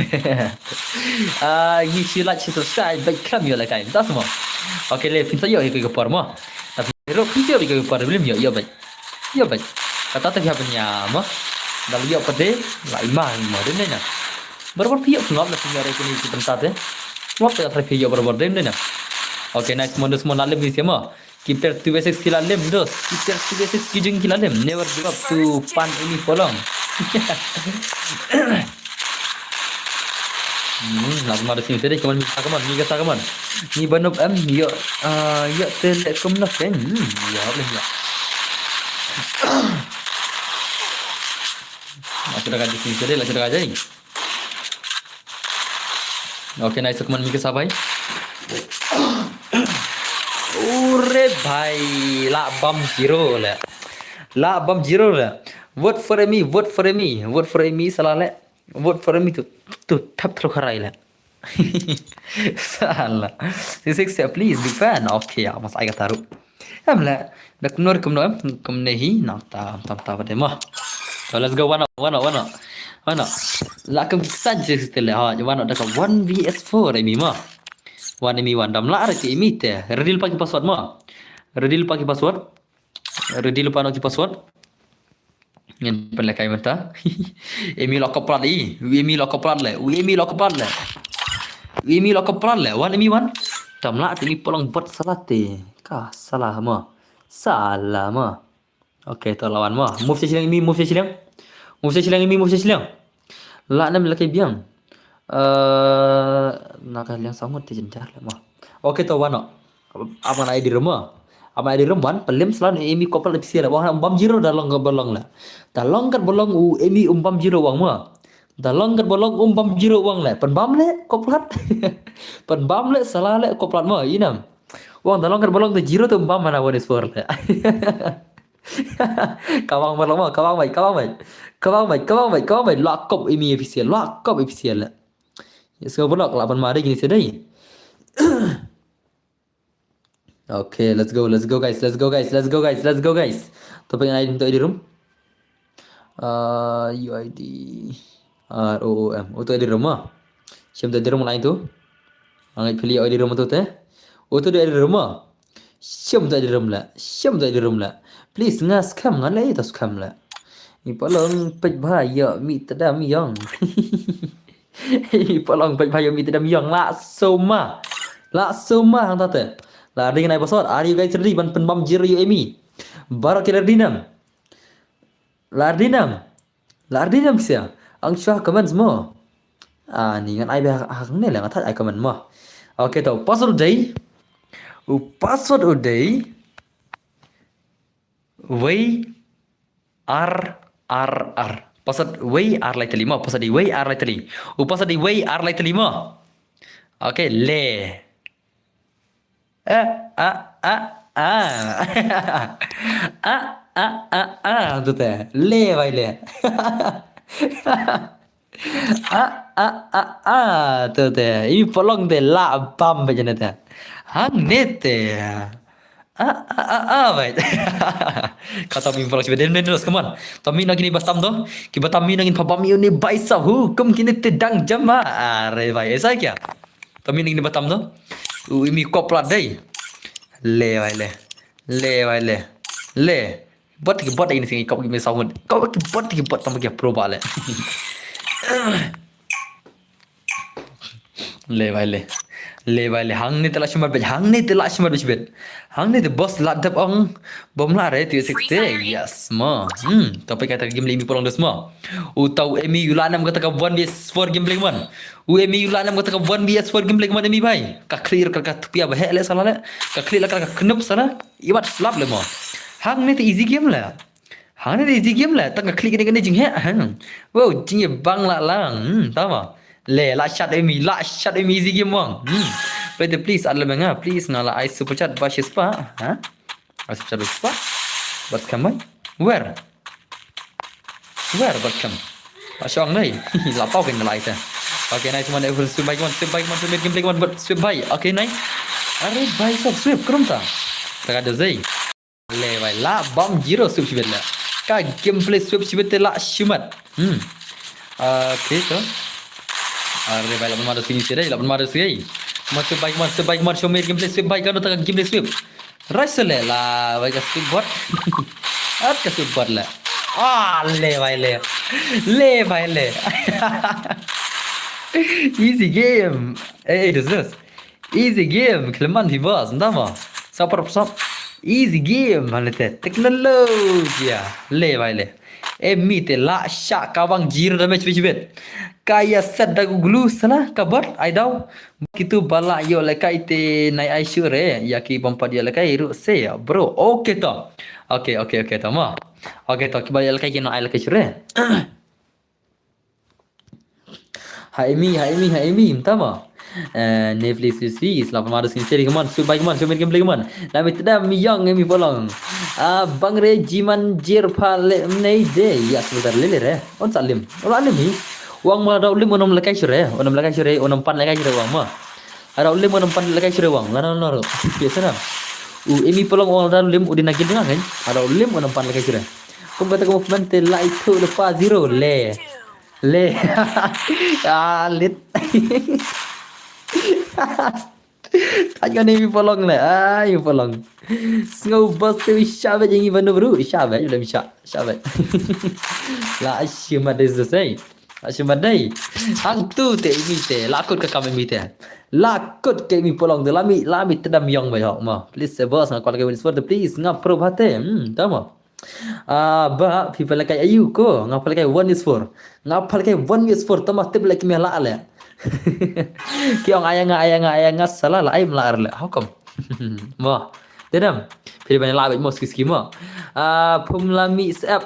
Ah, you should like, subscribe, bad klam yo le kai. Das mo. Okay, le pynsa yo hi ko por mo. Tapi ro pynsa yo hi ko por blim yo yo bad. Yo bad. Kata te phi hap nya mo. Dal yo pade la ima mo de ne na. Barbar phi yo ngap na phi yo re kini ki pynta te. Ngap te ka phi yo barbar de ne na. Okay, nice mo, dos mo na le bi mo. Keep there two by six ki la lem dos. Keep there two by six ki jing ki la lem. Never give up to pan ini polong. Hmm, nak ma sini tadi kaman, kaman, ni kata kaman. Ni banop em yo, ah, yo te le kum nak kan. Hmm, yo le yo. Aku dah kaji sini tadi lah, sudah kaji. Okay, nice, kaman mi kasa bhai. Ure bhai, la bam zero le. La bam zero le. Vote for me, vote for me, vote for me, salah le. Vote for me tu, tu tap through kharai le. Salah. Six six, please, big fan. Okay, ya, mas ai kata ru. Em le, da kumno re kumno em, kumne hi, nang ta, tam ta pade mo. So let's go, wano, wano, wano. Wano. La kum san je site le ha, wano da ka one V S four imi mo. One imi one dam la re ki imi te. Ready pa ki password mo. Ready pa ki password. Ready pa no ki password. Ngin pynlehkai mynta. Emi la kop plat i. U Emi la kop plat le. U Emi la kop plat le. U Emi la kop plat le. Wan Emi wan. Tam lah te Emi polong bot salah te. Ka salah mo. Salah mo. Okay, to lawan mo. Move sha shiliang Emi, move sha shiliang. Move sha shiliang Emi, move sha shiliang. Lah nem lehkai biang. Eh, na ka liang sangut te jynjar le mo. Okay, to wan no. Ap ngan ai dei rum mo. Ap ngan ai dei rum wan, pynlem slan Emi kop plat official. Wah, um bam zero da long kat ba long le. Da long kat ba long u Emi um bam zero wang mo. Da long kat ba long um bam zero wang le. Pynbam le kop plat. Pynbam le salah le kop plat mo. Inam. Wang da long kat ba long te zero te um bam mana one is four le. Ka wang ba long mo, ka wang bai, ka wang bai. Ka wang bai, ka wang bai, ka wang bai. Lah kop Emi official, lah kop official le. Yes, go block lah ban mari gini sedai. Okay, let's go, let's go guys, let's go guys, let's go guys, let's go guys. Topik ngan ai to ai dei rum. Uh, U I D R O O M. Uto ai dei rum mo. Shem to ai dei rum lain tu. Angai pili ai dei rum tu te. Uto ai dei rum mo. Shem to ai dei rum la. Shem to ai dei rum la. Please nga scam nga le to scam la. Emi polong peit bha ïa mi tdam yong. Emi polong peit bha ïa mi tdam yong la soma. La soma hangta te. La ding nai basot. Are you guys ready ban pynbam zero ïa Emi? Baroh ki ready nam. La ready nam. La ready nam sia. Ang shuwa comments mo. Ah, ni ngan ai ba hak ne la ngat ai comment mo. Okay to password u dei. U password u dei. Wei ar ar ar. Password wei ar lai tali mo. Password di wei ar lai tali. U password di wei ar lai tali mo. Okay, le. A a a a. A a a a. Tu te. Le bai le. A a a a. Tu te. Emi polong te la bam ba jane te. Hang ne te. A a a a bai. Kata mi polong sibeden men terus, come on. Tami na kini bastam to. Ki batam mi na ngin pabam yu ni bai sa hu. Kum kini te dang jama. Are bai. Esa kya? Tami ning ni batam to. U Emi kop plat dei. Le bai le. Le bai le. Le. Bot ki bot ini sing kop ki me saun. Kop ki bot ki bot tam ki pro ba le. Le bai le. Le bai le. Hang ni te la shimat bet. Hang ni te la shimat bet bet. Hang ni te boss la dep ong. Bom la re tu sixty. Yes mo. Hmm. Topik kata game le Emi polong des mo. U tau Emi u la nam kata ka one v four game play man. U Emi u la nam kata ka one v four game play man Emi bai. Ka clear ka ka tupia ba he le sala le. Ka clear la ka ka knup sala. Iwat slap le mo. Hang ni te easy game le. Hang ni te easy game le. Tang ka clear ni ka ni jing he. Hang. Wow, jing ye bang la lang. Hmm, tama. Le la shot Emi, la shot Emi easy game wang. Hmm. Wait, please, adle menga, please nga la ai super chat ba shispa. Ha? Ai super chat ba shispa. Bas kamai. Where? Where bas kam? Ba shong nei. La pau kin la ite. Okay, nice one. Everyone sweep by one, sweep by one, sweep game play one, but sweep by. Okay, nice. Are bai sab sweep krum ta. Taka da zai. Le bai la bam zero sweep shibet la. Ka game play sweep shibet te la shimat. Hmm. Okay to. Are bai la pun madu sini sini la pun madu sini. Come on, sweep by, come on, sweep by, come on, show me game play sweep by, kano taka game play sweep. Rasale la bai ka sweep bot. At ka sweep bot la. Ah, le bai le. Le bai le. Easy game. Eh, eh, this is easy game. Kleman fi boss, ndama. Super, super. Easy game. Mana te technology. Le bai le. Emi te la sha ka bang zero damage bit bit. Ka ya set da gu glue sala ka bot ai dau. Kitu bala yo lekai te nai ai shure ya ki bompa dia lekai ru se ya bro. Okay to. Okay, okay, okay to ma. Okay to ki bala lekai ki no ai lekai shure. Ha Emi, ha Emi, ha Emi, tama. Eh, Netflix is free, is love mother sincere, come on, sweet by, come on, show me game play, come on. Lami tedam, young, Emi polong. Ah, bang re, jiman, jir, pa, le, mnei, de, ya, sebentar, lele, re. On sa lim, on lim, hi. Wang ma, rau lim, onom lekai shure, onom lekai shure, onom pan lekai shure, wang ma. Rau lim, onom pan lekai shure, wang, lana, lana, ro. Biasa na. U, Emi polong, wang, rau lim, udin lagi dengan, kan? Rau lim, onom pan lekai shure. Kum kata ka movement te la itu lepas zero, le. Le. Ah, lit. Thait nga ne mi polong le. Ai mi polong. Sngew boss te wi sha bad ïa ngi ban bru. Sha bad, sha, sha bad. La shimat dei sa sei. La shimat dei. Hangtu te imi te. La kut ka kam imi te. La kut ka imi polong te. La mi, la mi tdam yong ba yok mo. Please se boss nga kwal ka win sport te please. Nga pro bha te. Hmm, tama. Ah, ba, phi pale kai ayu ko, nga pale kai one is four. Nga pale kai one is four, tama tip lek me la ale. Ki ong aya nga, aya nga, aya nga, sala la ai mla ar le. How come? Mo. Te dam. Phi bane la bet mo ski ski mo. Ah, pum la mi sep.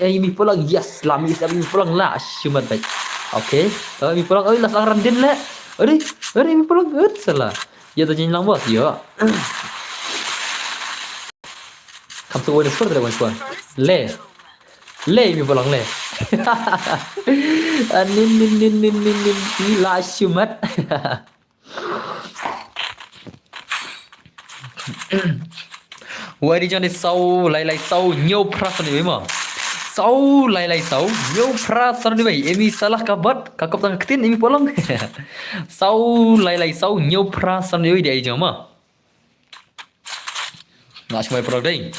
Ai mi polong, yes, la mi sep mi polong la. Shimat bet. Okay. Tama mi polong, oi la sang ran din le. Ori, ori mi polong, ut sala. Ya ta jin lang bos, yo. Kam su wani spur da wani spur. Le. Le mi bolong le. Ah, nin nin nin nin nin nin. Ni la shimat. Wai di jani sau lai lai sau nyau prasan di ma. Sau lai lai sau nyau prasan di wai. Emi salah kabat kakop tang ketin emi polong. Sau lai lai sau nyau prasan di wai di ai jama. Nga shmai produk dei.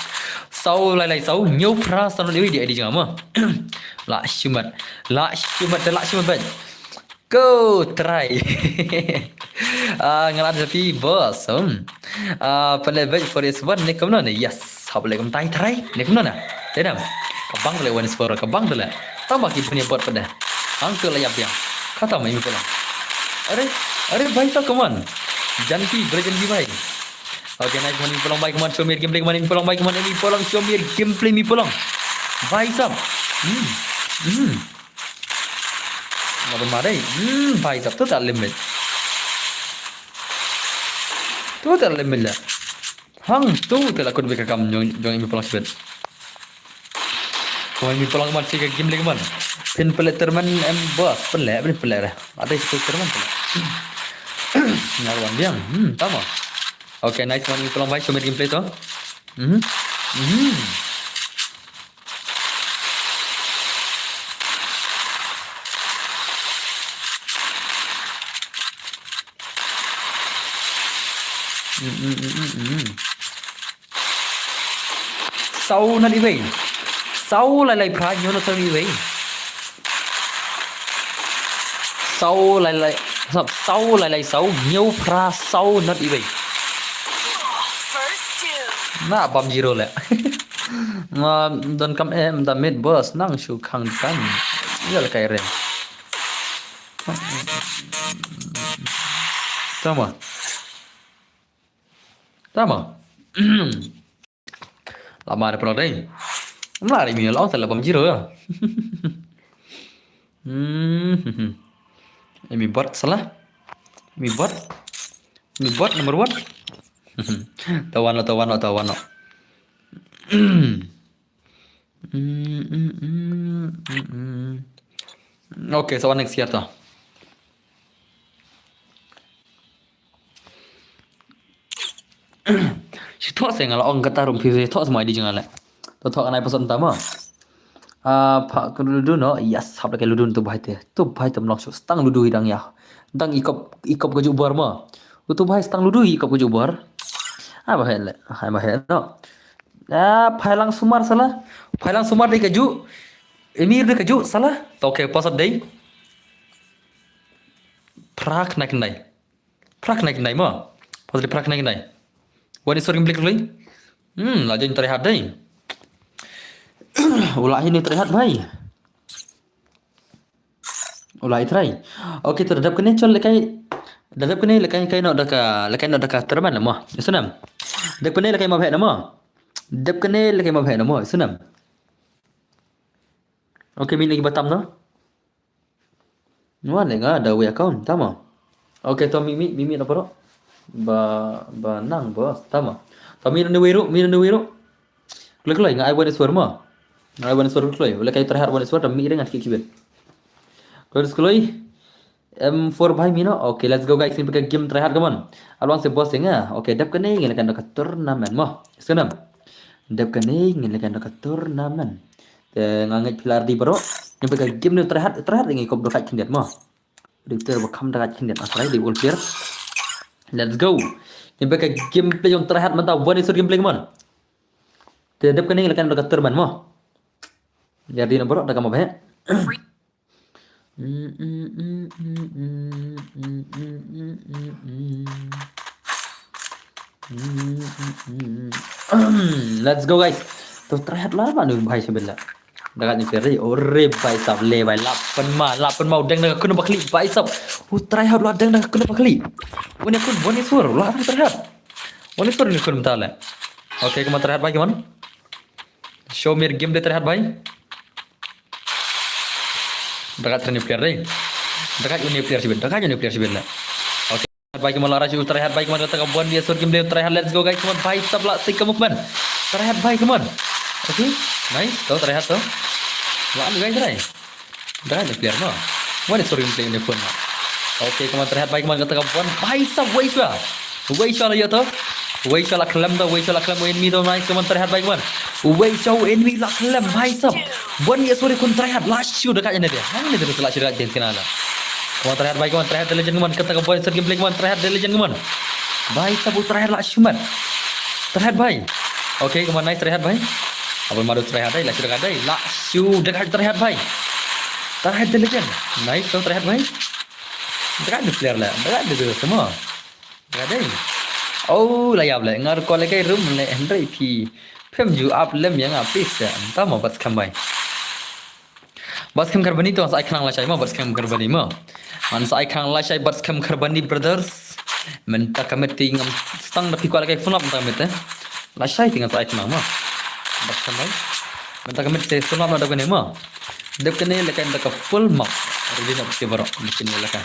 Sau lai lai sau nyau pra san dei di di jama. La shimat. La shimat la shimat bai. Ko try. Ah, ngalat japi boss. Hmm. Ah, pale bai for is one ne kamno ne. Yes. Hap le kam tai try. Ne kamno na. Tedam. Kabang le one is four kabang le. Tama ki punya bot pada. Hang tu la yap yang. Kata mai mi pulang. Are, are bai sa kaman. Janti, bre janti bai. Okay, nice one, mi polong bai, come on, show me your gameplay, come on, mi polong bai, come on, mi polong, show me your gameplay, mi polong. Bai sab. Hmm. Hmm. Laban madai. Hmm, bai sab tu tak limit. Tu tak limit lah. Hang tu tak lakut bika kam jong jong mi polong sibet. Kawai mi polong man sika game lagi man. Pin pelet terman em bos, pelet, pin pelet dah. Ada si pelet terman pelet. Ngarwan biang. Hmm, tama. Okay, nice one, mi polong bai, show me gameplay tu. Mhm. Mhm. Mhm, mhm, mhm. Sau nat iwei. Sau lai lai pra nyo na sau iwei. Sau lai lai sap sau lai lai sau nyo pra sau nat iwei. Na bam zero le. Nga don kam em da mid boss nang shu khang kan. Ila kai rem. Tama. Tama. Lama ada pernah dai. Mla ri mi long sa la bam zero ya. Hmm. Emi bot salah. Emi bot. Emi bot number one. Tawan lo, tawan lo, tawan lo. Hmm, hmm, hmm, hmm, hmm. Okay, so next year to. Shi thoh se nga la ong kata rum phi thoh se ma di jong nga le. To thoh nai pason tama. Ah, pha ka ludu no. Yes, hap da ka ludu tu bai te. Tu bai te mlok shu stang ludu i dang ya. Dang ikop ikop ka ju bor ma. Tu bai stang ludu ikop ka ju bor. Ai ba he le. Ai ba he no. Ah, phai lang sumar salah. Phai lang sumar dei ka ju. Emir dei ka ju salah. To ke pasal dei. Prak nak nai. Prak nak nai ma. Pasal dei prak nak nai. Wani sering blik lui. Hmm, la jeng try hard dei. Ulah ini try hard bai. Ulai try. Okay, to dep kene chol lekai. Dep kene lekai kai no daka lekai no daka terman lama. Isunam. Dep kene lekai ma bhek nama. Dep kene lekai ma bhek nama. Isunam. Okay, min lagi batam no. Nuan le nga da wi account tama. Okay, to mi mi mi mi na paro. Ba ba nang bos tama. To mi ne wiru, mi ne wiru. Klik klik nga ai wan iswer ma. Nga ai wan iswer klik klik. Wala kai terhad wan iswer tam mi ring at ki kibet. Klik klik. M four bhai mino. Okay, let's go guys. Ini pakai game terhad kaman. Alwang se boss nga. Okay, dep kene ngin kan ka tournament ma. Senam. Dep kene ngin kan ka tournament. Te nga ngai pilar di bro. Ini pakai game ni terhad terhad ngi kop dokat kindet ma. Di ter bakam dokat kindet asrai di ul player. Let's go. Ngi bad ka gameplay jong Tryhard mynta, one v one gameplay, come on. Te dep kane la kan da ka tournament mo. Ïa di na bro da ka mo bhe. Let's go guys. To Tryhard la ba nu bhai sha bella. Dakat ni peri. Ore bhai sab le bhai, la pynma, la pynma u deng da ka kynnoh ba khlieh bhai sab. U Tryhard la deng da ka kynnoh ba khlieh. Wan ïa khun, wan ïa sur, la Tryhard. Wan ïa sur ïa khun mynta le. Okay, come on Tryhard bhai, come on. Show me your gameplay Tryhard bhai. Dakat training player dei. Dakat uni player sibin, dakat uni player sibin le. Okay. Bhai, come on, la rush u Tryhard bhai, come on, kata ka one v one gameplay Tryhard, let's go guys, come on bhai sab, la sik ka movement. Tryhard bhai, come on. Okay, nice, to Tryhard to. La anu guys, try. Dakat uni player mo. One v one gameplay uni phone mo. Okay, come on Tryhard bhai, come on, kata ka one bhai sab, wei shwa. Wei shwa la ïa to. Wei shwa la khlem to, wei shwa la khlem u enemy to, nice, come on Tryhard bhai, come on. Wei shwa u enemy la khlem bhai sab. One v one khun Tryhard, la shu dakat ïa ne de. Hangne de la shu dakat ïa ne de. Come on Tryhard bhai, come on Tryhard the legend, come on, kata ka one v one gameplay, come on Tryhard the legend, come on. Bhai sab u Tryhard la shu mat. Tryhard bhai. Okay, come on, nice Tryhard bhai. Abang madu Tryhard dei, la shu dakat dei, la shu dakat Tryhard bhai. Tryhard the legend. Nice to Tryhard bhai. Dakat the player la, dakat the player semua. Dakat dei. Oh, la ïap le, ngar ko le kai room le, hynrei phi phim ju ap lem ïa nga please. Tama bas kham bhai. Bas kham kharbani to sa ai khnang lashai mo, bas kham kharbani mo. Man sa ai khnang lashai bas kham kharbani brothers. Mynta ka miet te ngam stang da phi kwah lashai phone up mynta ka miet te. Lashai te ngan sa ai khnang mo. Bas kham bhai. Mynta ka miet te phone up na da kane mo. Dep kane lashai da ka full mark. Ready na phi baroh. Dep kane lashai.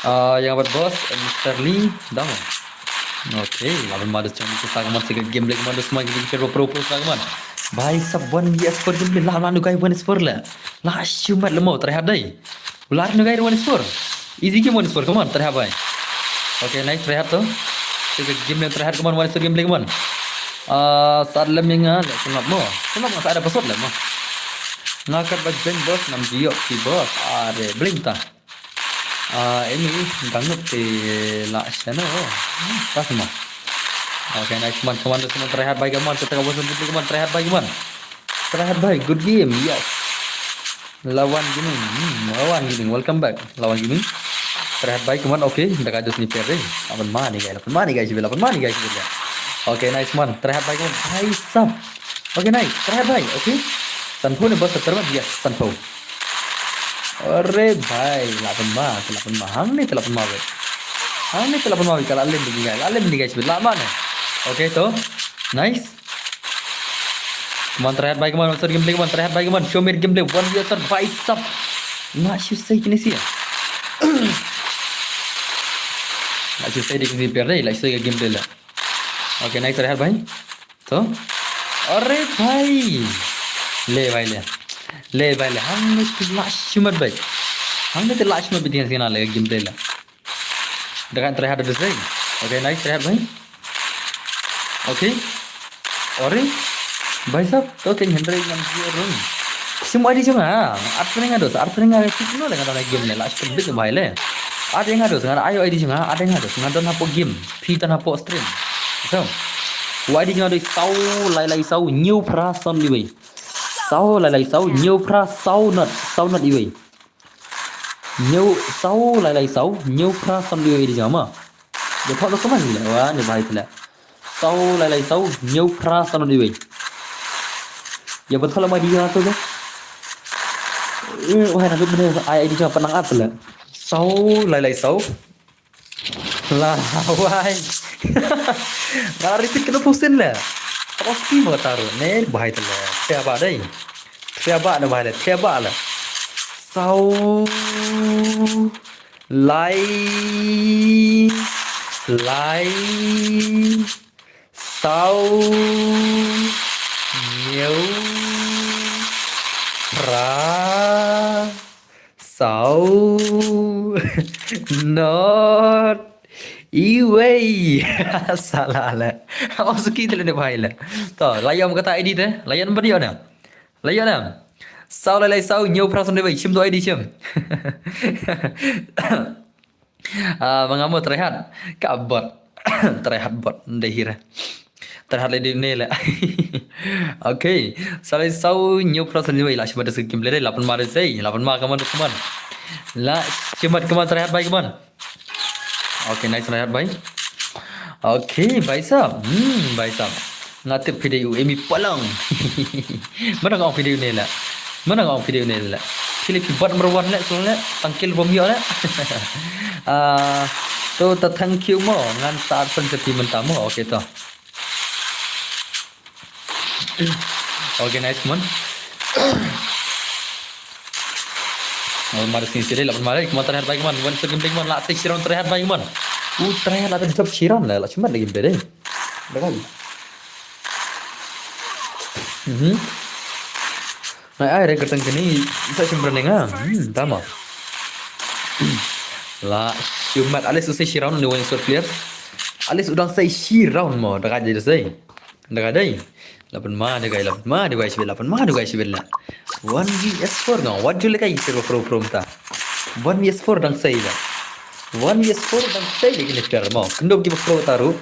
Ah, ïa nga bad boss, Mister Lee, dang. Okay, la ban madu chang ki sa ka man sa ka gameplay ka man da smai ki pro pro pro sa ka man. Bhai sab one v one gameplay la la nu guy one v one la. La shu mat le mo Tryhard dei. La nu guy one v one. Easy game one v one, come on Tryhard bhai. Okay, nice Tryhard to. Sa ka gameplay Tryhard, come on, one v one gameplay, come on. Ah, sa lem ïa nga le, sngap mo. Sngap nga sa ada password le mo. Nga kat ba join boss, nam jiok ki boss. Are, blink ta. Ah, ini dang ngut te la shano. Pas mo. Okay, nice man, come on, come on, Tryhard bhai, come on, kita ka bosan kita, come on, Tryhard bhai, come on. Tryhard bhai, good game, yes. Lawan Gaming, hmm, Lawan Gaming, welcome back, Lawan Gaming. Tryhard bhai, come on, okay, dakat dus ni player dei. Lapan mani guys, lapan mani guys, lapan mani guys, lapan mani guys. Okay, nice man, Tryhard bhai, come on, bhai sab. Okay, nice, Tryhard bhai, okay. Sanphew ne boss, Tryhard bhai, yes, sanphew. Are bhai, la pynma, la pynma. Hangne te la pynma bhai. Hangne te la pynma bhai, ka la lem bhai, la lem bhai, la mane. Okay to. Nice. Come on, Tryhard bhai, come on, sorry gameplay, come on, Tryhard bhai, come on, show me gameplay, one v one bhai sab. Nga shu sei kine si. Nga shu sei de kine si player dei, la shu sei gameplay la. Okay, nice Tryhard bhai. To. Are bhai. Le bhai le. Le bhai le. Hangne te la shu mat bhai. Hangne te la shu mat bhai, tinggal sini le gameplay la. Dakat Tryhard ada dei. Okay, nice Tryhard bhai. Okay. Are. Bhai sab, to ken hynrei ngam ji run. Sim I D jong nga. Ar sering nga dos, ar sering nga tik no le nga don game le. La shu bit bhai le. Ar nga dos, nga ayo I D jong nga, ar nga dos, nga don hapoh game. Phi don hapoh stream. So. U I D jong nga dei saw lai lai saw hynñiew phra san liwei. Saw lai lai saw hynñiew phra saw not, saw not iwei. Hynñiew, saw lai lai saw hynñiew phra san liwei I D jong nga ma. Ïa thoh da ka man le, wa ne bhai pala. Saw lai lai saw hynñiew phra san not iwei. Ïa ba thoh la ma I D jong nga to le. Eh, wa na dut ne ai I D jong nga pynang at le. Saw lai lai saw. La wai. Nga repeat kano pusin le. Terus pi mo taruh ne bhai te le. Thia ba dei. Thia ba ne bhai le. Thia ba le. Saw lai lai saw hynñiew phra saw not iwei. Salah la. Ong suki te le ne bhai la. To, la ïa kata I D te. La ïa number ïa na. La ïa na. Saw lai lai saw hynñiew phra san liwei. Shim to I D shim. Ah, ma nga mo try hard. Ka bot. Try hard bot. Dei hi re. Try hard lei dei ne le. Okay. Salai sau new person ni la shimat da skim play dei. Lapan ma dei sei. Lapan ma, come on, come on. La shimat, come on, try hard bhai, come on. Okay, nice, try hard bhai. Okay, bhai sahab. Hmm, bhai sahab. Nga tip phi dei u Emi Palang. Mana nga ong phi dei u ne la. Mana nga ong phi dei u ne la. Phi le phi bat number one le, selalu le. Tangkil bom yo le. Ah, to ta thank you mo. Ngan sa arsan sa phi mynta mo. Okay to. Okay, nice, come on. Oh, mari sini sini, lapan mari, come on, try hard bhai, come on. One second, come on, la sei shiron, try hard bhai, come on. Uh, try hard, la da job shiron, la, la shimat lagi bede. Dekat. Mhm. Nai ai re kyrteng kini, sa shim berneng ah. Hmm, tama. La shimat, alis u sei shiron ni one squad player. Alis u dang sei shiron mo, dekat je sei. Dekat dei. Lapan ma dekat, lapan ma dekat shibit, lapan ma dekat shibit la. One V S four nga, wat ju lekai ki pro pro pro ta. One V S four dang sei la. One V S four dang sei lagi ni player mo. Kendo ki pro ta ru.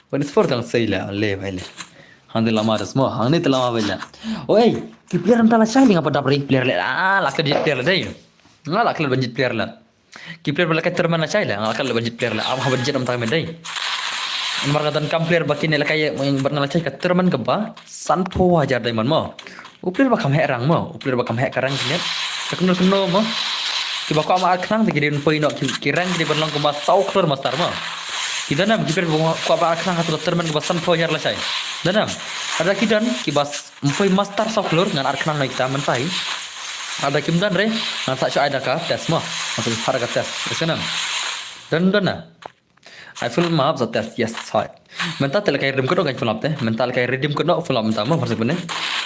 One V S four dang sei la, le bhai le. Hang de lama das mo, hang ni te lama bhai la. Oi, ki player ta la shai li nga pa dap ring player le. Ah, la ka jit player le dei. Nga la ka le ban jit player la. Ki player ba la kai tournament la shai la, nga la kai le ban jit player la, am ha ban jit am tang men dei. Namar ka donkam player ba kine la kai, ba nga la shai ka tournament kaba sanphew hajar diamond mo. U player ba kham heh rang mo, u player ba kham heh ka rang kine. Ka keno keno mo. Kiba kwah ban ar khnang te ki dei ban poi noh ki, ki rang ki dei ban long kumba saw klur master mo. Ki don em ki player ba kwah ban ar khnang ha tu ka tournament kaba sanphew hajar la shai. Don em. Lada ki don kiba Ym poi master saw klur ngan ar khnang noh ïa kita mynta hi. Lada kim don re ngan sa shu ai da ka test mo. Ngan sa shu phah da ka test. Ïa sngewbha. Don don na. Ai full map sa test. Yes, hoi. Mynta te la kai redeem kut noh kan full up te. Mynta la kai redeem kut noh full up mynta mo, pyrshah pynne.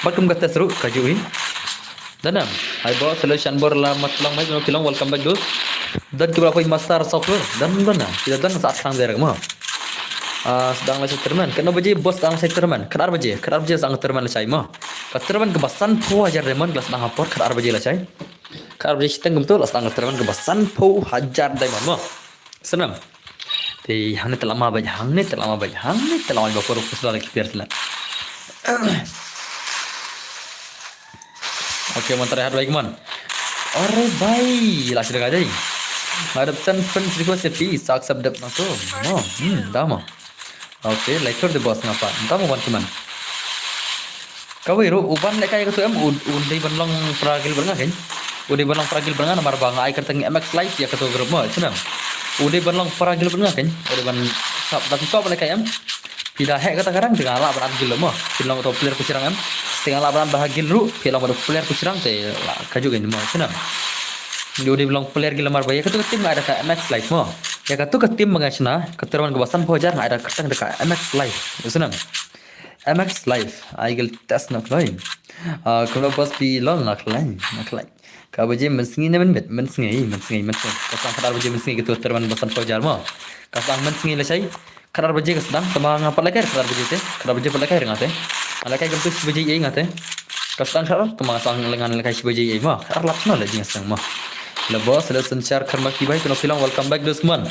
Bad kum ka test ruh ka ju hi. Don na. Hai boss, hello Shanbor, la mat long mai, long welcome back dude. Don kiba la poi master saw klur. Don don na. Kita don sa ar khnang derek mo. Ah, sdang la shai tournament. Katno baje boss sdang la shai tournament? Khatar baje, khatar baje sdang tournament la shai mo. Ka tournament kaba sanphew hajar diamond la sdang ha por khatar baje la shai. Khatar baje shiteng kumto la sdang tournament kaba sanphew hajar diamond mo. Snam. Te hangne te lama bad, hangne te lama bad, hangne te lama bad por pusla la ki player sla. Okay, mon try hard bhai, come on. Are bhai, la sida ka jai. Ngadap send friends request ya pi, sa accept dep na to. No, hmm, dama. Okay, like the boss ngapa. Dama wan, come on. Kawei ruh, u ban lehkai katu em, u, u dei ban long para guild bad nga kein. U dei ban long para guild bad nga namar ba nga ai kyrteng M X Live ïa katu group mo, snam. U dei ban long para guild bad nga kein. U dei ban sap da phi kwah ban lehkai em. Phi da heh kata ka rang te nga lah ban add guild mo. Phi long katu player Kuchirang em. Te nga lah ban add bad ha guild ruh, phi long katu player Kuchirang te lah kajuh kein mo, snam. U dei ban long player guild namar ba ïa katu ka team nga ai da ka M X Live mo. Ïa katu ka team ba nga shna, ka tournament kaba sanphew hajar nga ai da ka kyrteng da ka M X Live, snam. M X Live, ai guild test na kloi. Ah, kumno boss phi long na kloi, na kloi. Ka baje mynsngi ne mynmiet, mynsngi, mynsngi, mynsngi. Ka sdang khatar baje mynsngi katu tournament ba sanphew hajar mo. Ka sdang mynsngi lashai. Khatar baje ka sdang, tangba nga pat lehkai khatar baje te. Khatar baje pat lehkai nga te. Nga lehkai kumtu shi baje ei nga te. Ka sdang khatar, tangba nga sdang lengan lehkai shi baje ei mo. Khatar lap sno le jing sdang mo. Le boss, le Sunshar Kharmaki bhai, kumno phi long, welcome back dude, come on.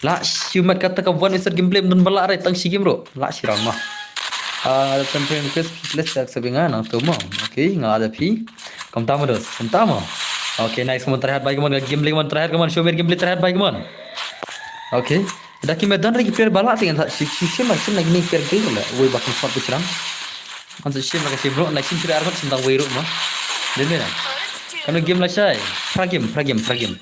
La shimet kata ka one versus gameplay, don ba la re tang shi game ruh. La shi round mo. Ah, something request, please accept nga nangto mo. Okay, nga la da phi. Kumta mo dude, kumta mo. Okay, nice, come on, try hard bhai, come on, game play, come on, try hard, come on, show me game play, try hard bhai, come on. Okay. Da ki me don re ki player ba la te ngan sa shi, shi, shim, shim lagi ni player guild la. Wei ba kum shot Kuchirang. Ngan sa shim lagi shim ruh, na shim shim ar shim tang wei ruh mo. Dei na. Kano game lashai. Phra game, phra game, phra game.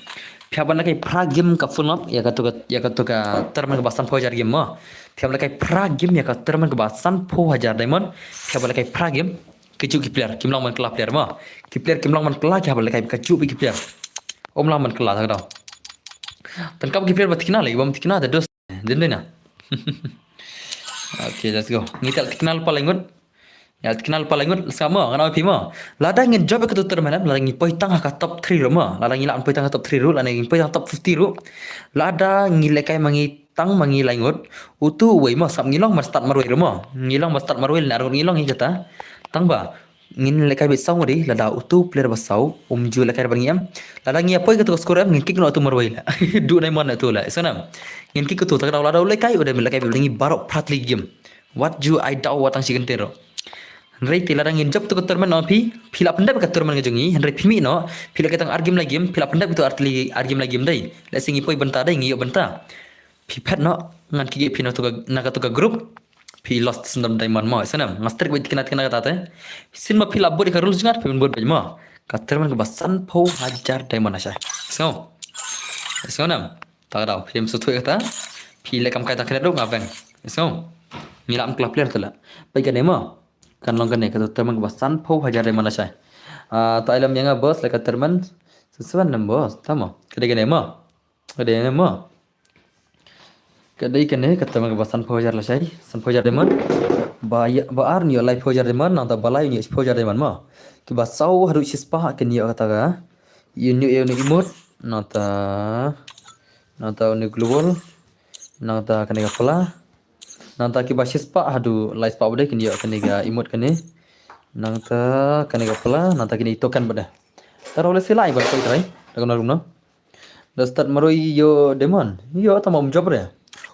Phi hap ban lehkai phra game ka full map, ïa katu ka, ïa katu ka tournament kaba sanphew hajar game mo. Phi hap lehkai phra game ïa ka tournament kaba sanphew hajar diamond. Phi hap lehkai phra game. Kajuh ki player, kim long ban kylla player mo. Ki player kim long ban kylla, ki hap lehkai kajuh ki player. Ym long ban kylla ta ka dong. Tang kaba ki player ba tikna lei, bym tikna te dos. Dei na. Okay, let's go. Ngi tel tikna lypa lai ngut. Ïa, tikna lypa lai ngut, sngap mo, ngan ong ïa phi mo. Lada ngin jop ïa katu tournament, lada ngi poi tang ha ka top three ruh mo. Lada ngi lah poi tang ha top three ruh, lada ngi poi tang top fifty ruh. Lada ngi lehkai ma ngi tang ma ngi lai ngut. Utu uwei mo, sngap, ngi long ban start marwei ruh mo. Ngi long ban start marwei lane ar ngut ngi long ïa kata. Tangba Ngin lehkai beit saw ngut de, lada utu player ba saw um ju lehkai ban ngi em. Lada ngi ïa poi katu ka score em, ngin kick noh utu marwei la. Du diamond utu la, sngewbha. Ngin kick utu, ta ka daw lada u lehkai, u dei lehkai beit ngi baroh phra tylli game. Wat ju ai daw wat tang shi kyntien ruh. Hynrei te lada ngin jop tu ka tournament noh phi, phi lah pyndep ka tournament ka jong ngi, hynrei phi mih noh, phi lehkai tang ar game lai game, phi lah pyndep tu ar tylli ar game lai game dei. Lehse ngi poi bynta dei, ngi ïoh bynta. Phi phet noh, ngan kick ïa phi na tu ka, na katu ka group. Phi lost syndon diamond mo, sngewbha. Nga strike beit tikna tikna kata te. Shisien ma phi lah bud ïa ka rules jong nga, phi bud beit mo. Ka tournament kaba sanphew hajar diamond lashai. Sngewbha. Sngewbha. Ta ka daw, phi ym sngewthuh ïa kata. Phi leh kam kai ta khyndiat ruh nga beng. Sngewbha. Ngi lah ym kylla player te la. Peit kane mo. Kan long kane, katu tournament kaba sanphew hajar diamond lashai. Ah, ta ïalam ïa nga boss, leh ka tournament. Sngewbha nam boss, ta mo. Ka dei kane mo. Ka dei kane mo. Ka dei kane, ka tournament kaba sanphew hajar lashai, sanphew hajar diamond. Ba ïa, ba ar un ïoh laiphew hajar diamond, nangta ba lai un ïoh shiphew hajar diamond mo. Kiba saw haduh shispah kin ïoh kata ka. Ïoh, ïoh, ïoh une emote, nangta, nangta une global, nangta kane ka pla. Nangta kiba shispah haduh laispah bad kin ïoh kane ka emote kane. Nangta kane ka pla, nangta kine token bad. Tara lehse lah ban poi trai. Da kano ruh no. Da start marwei ïoh diamond. Ïoh tang ma um jop re.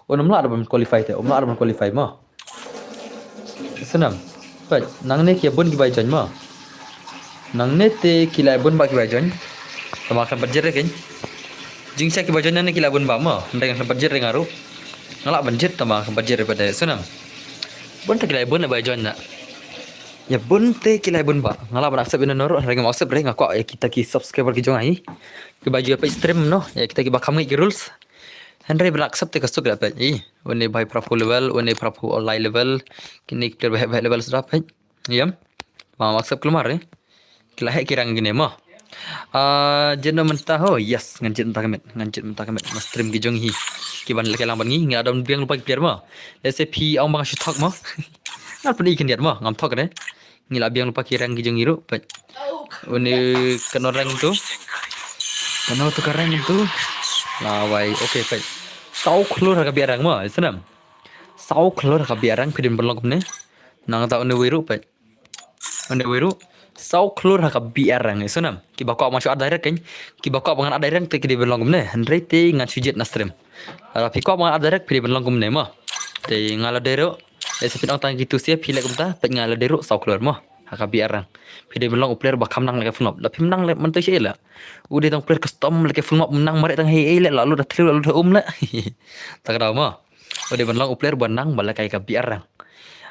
Um lah da ban qualify te, um lah da ban qualify mo. Sngewbha. Peit, nangne ki ïa bun ki ba join mo. Nangne te ki la ïa bun ba ki ba join. Tang ma kan budget re ken. Jingshah ki ba join nangne ki la ïa bun ba mo. Hynrei kan budget re nga ruh. Nga lah ban jied tang ma kan budget re pat de, sngewbha. Bun te ki la ïa bun ba join na. Ïa bun te ki la ïa bun ba. Nga lah ban accept ïa no ruh, hynrei ngam accept re, nga kwah ïa kita ki subscriber ki jong nga hi. Kiba ju ïa peit stream no, ïa kita kiba kham ngi ki rules. Hynrei ba la accept te ka suk la peit. Ï, une ba phra phew level, une phra phew lai level. Kine ki player ba heh ba heh level sdang peit. Ïam. Ba ngam accept kulmar re. Ki la heh ki rank kine mo. Ah, jied noh mynta ho, yes, ngan jied mynta ka miet, ngan jied mynta ka miet, na stream ki jong hi. Ki ban lehkai lang bad ngi, nga don biang lypa ki player mo. Lehse phi ong ba nga shu thok mo. Ngan pyni khyndiat mo, ngam thok re. Ngi la biang lypa ki rank ki jong ngi ruh, peit. Une kano rank tu. Kano tu ka rank tu. Lawei, okay, peit. Saw khlur ha ka biar rank mo, sngewbha. Saw khlur ha ka biar rank phi dei ban long kumne. Nangta une wei ruh, peit. Une wei ruh. Saw khlur ha ka biar rank, sngewbha. Kiba kwah ban shu add direct ken. Kiba kwah ban add direct te ki dei ban long kumne. Hynrei te ngan shu jied na stream. Lada phi kwah ban add direct phi dei ban long kumne mo. Te nga la dei ruh. Lehse phi ong tang kitu sha phi leh kumta, peit nga la dei ruh saw khlur mo. Ha ka biar rank. Phi dei ban long u player ba kham nang lehkai full map. Lada phim nang leh mynta sha ïa la. U dei tang player custom lehkai full map, nang mareh tang hei ei leh, la lu da thliew la lu da um leh. Ta ka daw mo. U dei ban long u player ba nang ba lehkai ka biar rank.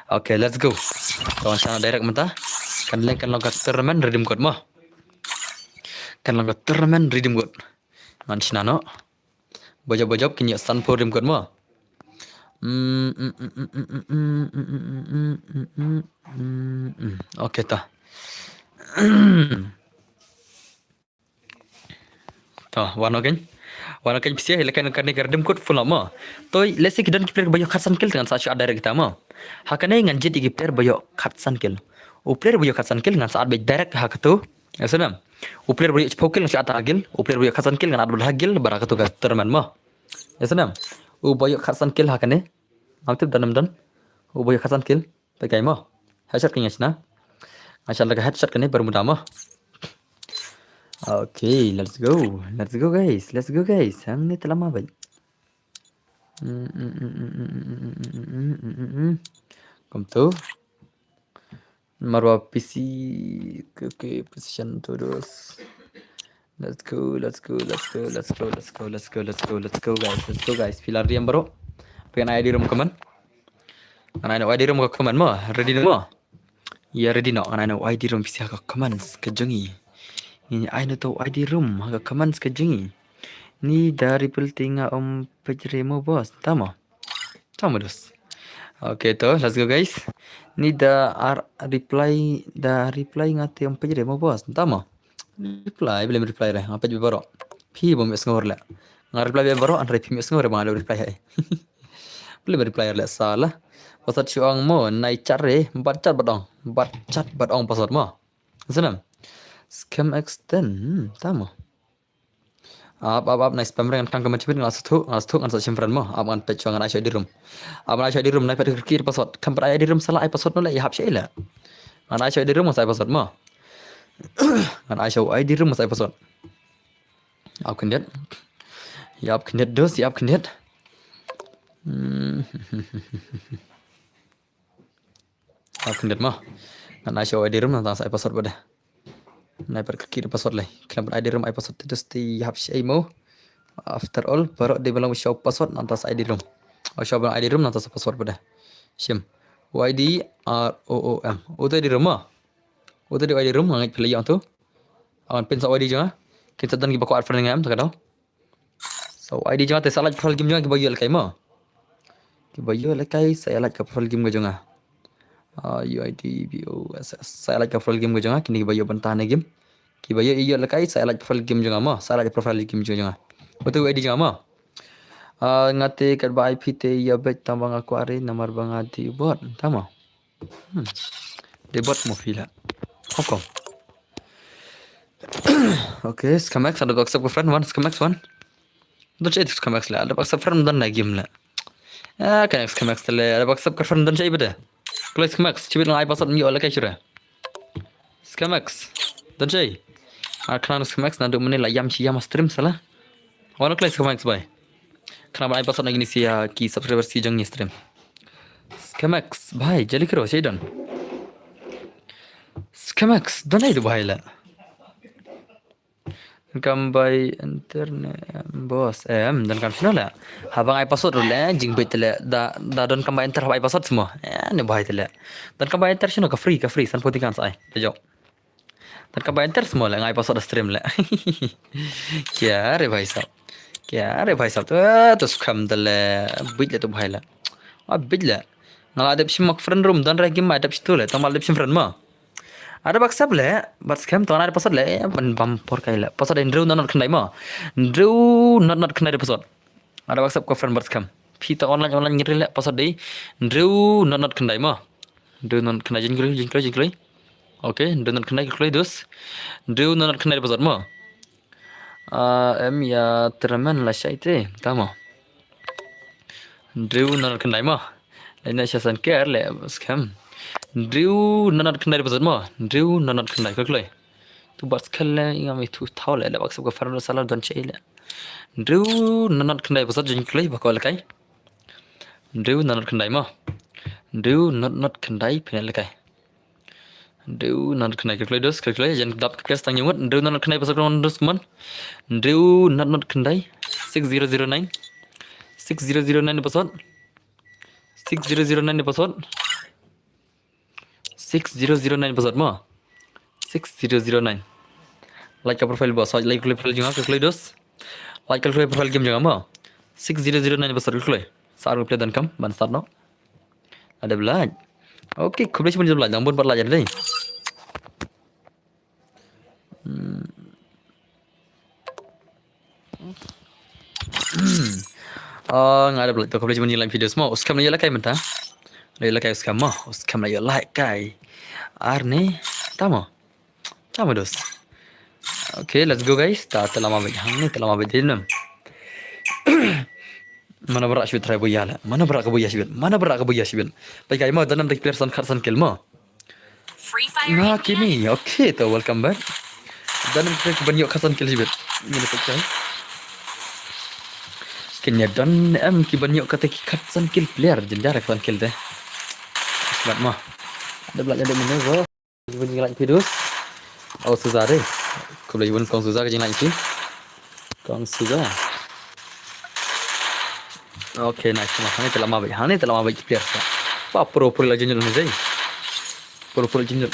Okay, let's go. Kan wan shana direct mynta. Kan leng kan long ka tournament redeem code mo. Kan long ka tournament redeem code. Ngan shna noh. Ba jop ba jop kin ïoh sanphew redeem code mo. Mm, mm, mm. Okay ta. To, wan noh ken. Wan noh ken pisa, lehkai kane ka redeem code full map mo. To, lehse ki don ki player ba ïoh khatsan kill te ngan sa shu add direct kita mo. Ha kane ngan jied ïa ki player ba ïoh khatsan kill. U player ba ïoh khatsan kill ngan sa add beit direct ha katu. Ïa sngewbha. U player ba ïoh shiphew kill ngan shu add ha guild. U player ba ïoh khatsan kill ngan add beit ha guild bad ha katu ka tournament mo. Ïa sngewbha. U ba ïoh khatsan kill ha kane. Ngam tip don ym don. U ba ïoh khatsan kill. Peit kai mo. Headshot kane nga shna. Nga shna la ka headshot kane Bermuda mo. Okay, let's go. Let's go guys. Let's go guys. Hangne te lama beit. Kumtu. Marwa P C. Okay, okay, position to those. Let's go, let's go, let's go, let's go, guys, let's go, guys. Phi la ready em baroh? Phi ngan ai ID room comment. Ngan ai ID room ka comment mo. Ready mo? Ïa ready noh, ngan ai ID room phi ha ka comments ka jong ngi. Ngan ai na to ID room ha ka comments ka jong ngi. Ni da reply te nga ym peit re mo boss. Tamo. Tamo dos. Okay to, let's go guys. Ni da ar reply, da reply nga te ym peit re mo boss. Tamo. Reply, balei ym reply re, nga peit baroh. Phi bym ïohsngew re leh. Nga reply baroh, hynrei phim ïohsngew re ba nga la reply hi. Balei ym reply re leh sala. Password shu ong mo, nai chat re, bat chat bat ong. Bat chat bat ong password mo. Sngewbha. Scam extend, hmm, tamo. Ap, ap, ap, nai spam re ngan kang comment shibit, nga sngewthuh, nga sngewthuh ngan sa shim friend mo. Ap ngan peit shuwa ngan ai shuwa ID room. Ap ngan ai shuwa ID room, nai peit kyrkieh password. Kham pat ai ID room sala ai password noh leh ïa hap sha ïa leh. Ngan ai sha u ID room ngan sa ai password mo. Ngan ai sha u ID room ngan sa ai password. Ïap khyndiat. Ïap khyndiat dos, ïap khyndiat. Hmm. Ïap khyndiat mo. Ngan ai sha u ID room ngan sa ai password bad. Nai pat ka key password lei. Khlem pat ID room ai password te dos te ïap shai mo. After all, baroh dei ban long sha u password nangta sa ID room. O sha ban ID room nangta sa password pat. Shim. U ID R O O M. Uto ID room mo. Uto dei ID room nga ngeit phi la ïoh tu. Awan pyn sa ID jong nga. Kin sa don kiba kwah friend nga em ta ka daw. So ID jong nga te sa lait profile game jong nga kiba ïoh lehkai mo. Kiba ïoh lehkai sa ïa lait ka profile game ka jong nga. Ah, U I D B O S S. Sa ïa lait ka profile game ka jong nga, kine kiba ïoh bynta na game. Kiba ïoh ïoh lehkai sa ïa lait profile game jong nga mo. Sa ïa lait profile game jong nga. Uto ID jong nga mo. Ah, nga te katba I P te ïa beit tang ba nga kwah re namar ba nga dei bot. Tang mo. Hmm. Dei bot mo phi la. Hukum. Okay, Scam X, ada accept ka friend wan, Scam X wan. Don sha Scam X la, ada accept friend don na game la. Ah, kan Scam X la, ada accept ka friend don sha ibada. Close Scam X, chibit lang ai password mi ola kai chura. Scam X, don sha. Ah, kan Scam X na duk mene la yam shi yam stream sala. Wan close Scam X bai. Kan ba ai password na gini si ya ki subscribers ki jong ni stream. Scam X, bhai, jali kro, shai don. Scam X, don ai tu bhai la. Donkam bai enter ne boss. Em, donkam shino la. Haba nga ai password ruh la, jingbit la. Da, da donkam bai enter haba ai password semua. Eh, ne bhai la. Donkam bai enter shino ka free, ka free. San poti kan sa ai. Tejo. Donkam bai enter semua la, nga ai password da stream la. Kya re bhai sahab. Kya re bhai sahab. Tu, tu Scam da la. Bit la tu bhai la. Ah, bit la. Nga la dep shim mak friend room, don re game ma dep shitu la. Tang ma dep shim friend ma. Ada WhatsApp le, bad Scam tang ada password le, ban bam por kai le. Password Andrew not not khyndai mo. Andrew not not khyndai password. Ada WhatsApp ko friend bad Scam. Phi ta online online ngiri le password dei. Andrew not not khyndai mo. Andrew not khyndai jingkri jingkri jingkri. Okay, Andrew not khyndai kri dos. Andrew not not khyndai password mo. Ah, em ya tremen la shai te, tamo. Andrew not not khyndai mo. Laina sha san ker le Scam. Andrew not not khyndai password mo. Andrew not not khyndai ko kloi. Tu bad Scam le nga mi tu thau le le bak sab ka friend sala don chai le. Andrew not not khyndai password jin kloi ba ko le kai. Andrew not not khyndai mo. Andrew not not khyndai phin le kai. Andrew not not khyndai, khyndai dos, khyndai, jan dap khyndai tang nyamut. Andrew not not khyndai password khyndai dos kumon. Andrew not not khyndai. Six zero zero nine. Six zero zero nine password. Six zero zero nine password. Six zero zero nine password mo. Six zero zero nine. Like ka profile boss, like ka profile jong nga, khyndai dos. Like ka profile game jong nga mo. Six zero zero nine password khyndai. Sa ru play dan kam ban start no. Ada belaj. Okay, khublei shibun jong belaj. Nang bun pat laj ada dei. Hmm. Ah, nga ada belaj to khublei shibun jong like video mo. Uskam la ïa like mynta. La ïa like uskam mo. Uskam la ïa like kai. Ar ne. Tamo. Tamo dos. Okay, let's go guys. Ta ta lama bad. Hang ni ta lama bad din. Mana berak shibit try boya la. Mana berak ka boya shibit. Mana berak ka boya shibit. Pai kai mo danam tek player san khat san kill mo. Free Fire. Nah, kini. Okay, to welcome back. Danam tek ban yok khat san kill shibit. Ini tek kai. Kini dan em ki ban yok kata ki khat san kill player. Jendar khat san kill deh. Smat mo. Ada belak jadi mana bro. Jinglain phi dus. Oh, Suza dei. Khublei shibun Kong Suza ka jinglain phi. Kong Suza. Okay, nice. Hangne te lama bad. Hangne te lama bad ki player. Pa pro pro la jinjul ni dei. Pro pro jinjul.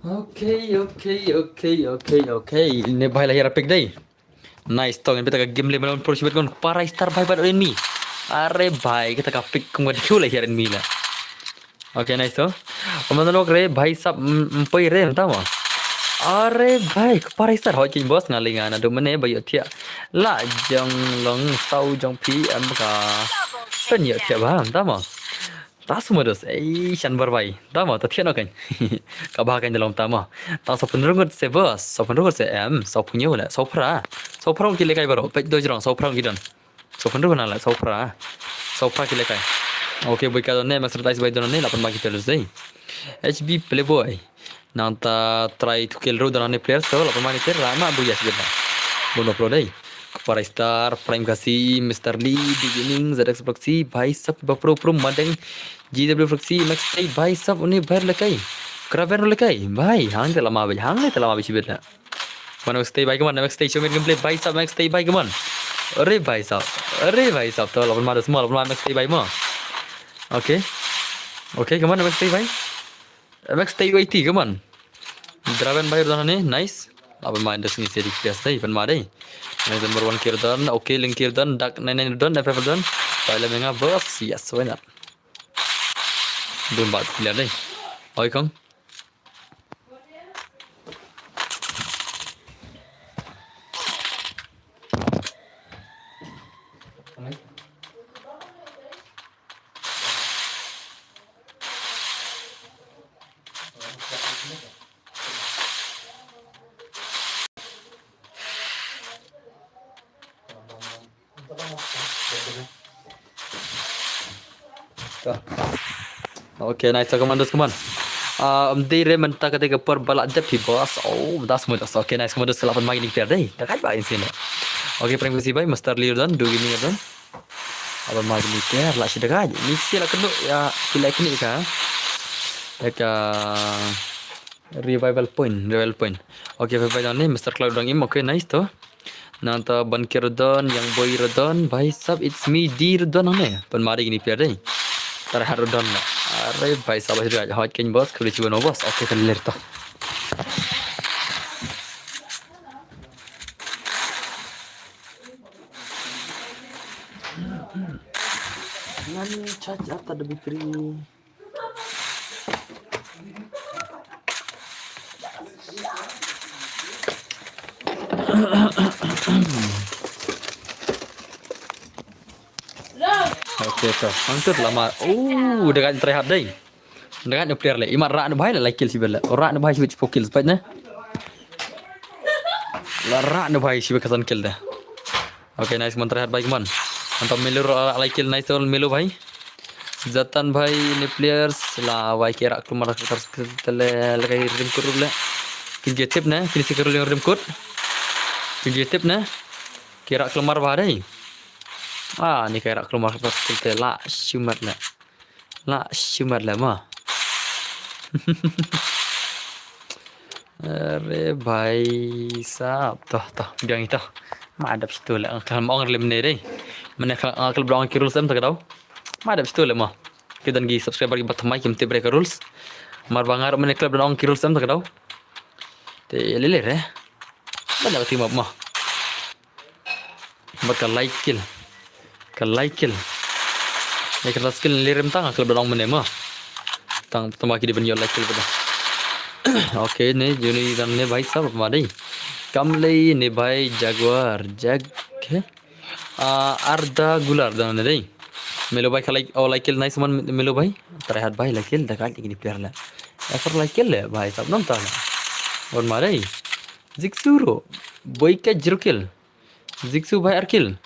Okay, okay, okay, okay, okay. Ne bhai la hiar pick dei. Nice to, ngan peit ka game le melon pro shibet kon para star bhai bad enemy. Are bhai, kita ka pick kum ka dikhu la hiar enemy la. Okay, nice to. Oman nok re bhai sap mpoi re tama. Are bhai, ka para star hoi king boss ngali ngana do mane ba yo thia. La jong long sau jong phi em ka. Pen yo thia ba tama. Ta suma dos, ei shan bar bai. Tama ta thian okan. Ka ba kan dalam tama. Ta sa pun rungut se bos, sa pun rungut se em, sa pun yau la, sa pra. Sa pra ki lekai baro, pek doi jrong, sa pra ki don. Sa pun rungut na la, sa pra. Sa pra ki lekai. Okay, boy ka don ne, master tais bai don ne, lapan magi terus dei. H B playboy. Nangta try to kill ro don ne players to, lapan magi ter, rama bu yas gita. Bono pro dei. Para Star, Prime Kasi, Mister Lee, Beginning, Z X Proxy, bhai sab ba pro pro madeng, G W Proxy, Max Tay, bhai sab uni bhai lekai. Kraven lekai, bhai, hang te lama bhai, hang te lama bhai shibit la. Mana Max Tay bhai, come on, Max Tay, show me gameplay, bhai sab, Max Tay bhai, come on. Are bhai sab, are bhai sab, to lapan madu semua, lapan Max Tay bhai mo. Okay. Okay, come on, Max Tay bhai. Max Tay Y T, come on. Draven bhai don ne, nice. Lapan ma inda sini seri bias dei, pan ma dei. Nice number one kill don, okay, Link kill don, Dark nine nine don, F F don. Pai la menga boss, yes, why not? Bun bat player dei. Oi kong. Okay, nice, come on, come on. Ah, um, dei re mynta ka dei ka por ba la dep hi boss. Oh, das mudas. Okay, nice, come on, selapan magi ni player dei. Dah kai ba insin. Okay, prank besi bai, Master Lee don, du gini don. Apa magi ni player la shi dah kai. Mixi la kenu ya, kila kini ka. Ya ka. Revival point, revival point. Okay, bye bye dang ne, Mister Cloud dang im, okay, nice to. Nangta ban kirdon, yang boy redon, bhai sab, it's me, D redon ne. Pan mari gini player dei. Tar har redon ne. Are bhai sab, bhai sab, hot ken boss, kali chuba no boss. Okay, kan ler to. Ngan charge up the battery. Okay, to. Hangtut lama. Oh, dekat try hard dei. Dekat ni player le. Imat rak ni bhai le, like kill si bela. Rak ni bhai si bela, four kills, fight ne. La rak ni bhai si bela kasan kill dah. Okay, nice, man try hard bhai, man. Antam Milo ra-, like kill, nice all Milo bhai. Zatan bhai ni players la bhai kira kumar tele lekai rim kut le. Kin je tip ne, kin si kerul yang rim kut. Kin je tip ne. Kira kumar bhai dei. Ah, ni kira kumar tele la shumat le. La shumat le ma. Are bhai sab, toh, toh, biang ito. Ma adap situ le, angkal ma ong lim ne dei. Mane angkal bla ong ki rules em ta ka dau. Ma adap situ le ma. Ki don ki subscriber ki ba thamai kim tip re ka rules. Mar ba ngar mane club don ong ki rules em ta ka dau. Te lele re. Ba da team up ma. Bad ka like kill. Ka like kill. Ka skill le rem tang ka ba long mane ma. Tang tama ki di ban yo like kill ba. Okay, ne juni dan ne bhai sab ma dei. Kam lei ne bhai Jaguar, Jag, ke? Ah, Arda Gular dan ne dei. Melo bhai ka like, oh, like kill, nice one, Melo bhai. Try hard bhai, like kill, da ka like ni player la. Ever like kill le bhai sab nam ta. Or ma dei. Zik suro. Boy ka zero kill. Zixu bhai ar kill.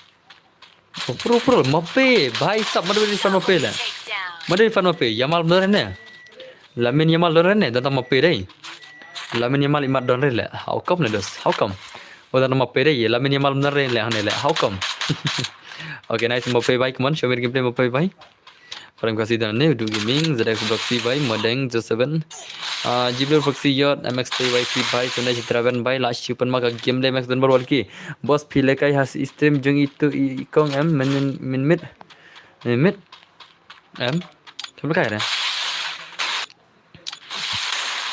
Pro pro Mbappe bhai sab, madu di fan Mbappe la. Madu di fan Mbappe, Yamal don ne. Lamine Yamal don ne, don Mbappe dei. Lamine Yamal imat don le. How come ne dos? How come? Oh, don Mbappe dei, Lamine Yamal don le, ne le. How come? Okay, nice Mbappe bhai, come on, show me gameplay Mbappe bhai. Prem Kasi dan ne, Du Gaming, Z X Block C bhai, Modeng, Joe seven. Ah, Jibril Foxy Yot, M X T Y T bhai, Sunday Chitravan bhai, la shipan ma ka game le Max Dunbar Walki. Boss phi lekai ha stream jong itu i, i kong em, min, min, min mit. Min mit. Em. Kam lekai re.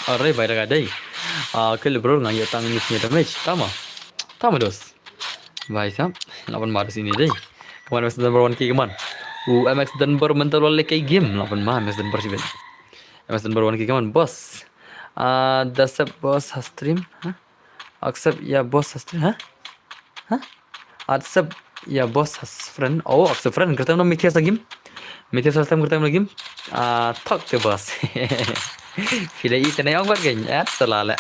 Are bai da ka dei. Ah, okay bro, nga ïoh tang ni punya damage. Tama. Tama dos. Bai sa. Laban marus ini dei. Kaman M X Dunbar one K kaman. U M X Dunbar mental wal kai game. Laban ma M X Dunbar sibet. M X Dunbar one K kaman boss. Ah, dasep boss ha stream. Ha? Accept ya boss ha stream. Ha? Ha? Accept ya boss as friend. Oh, accept friend. Kata na Matthias lagi. Matthias last time kata lagi. Ah, talk to boss. Phi la i te na ong bat kan. At sala la.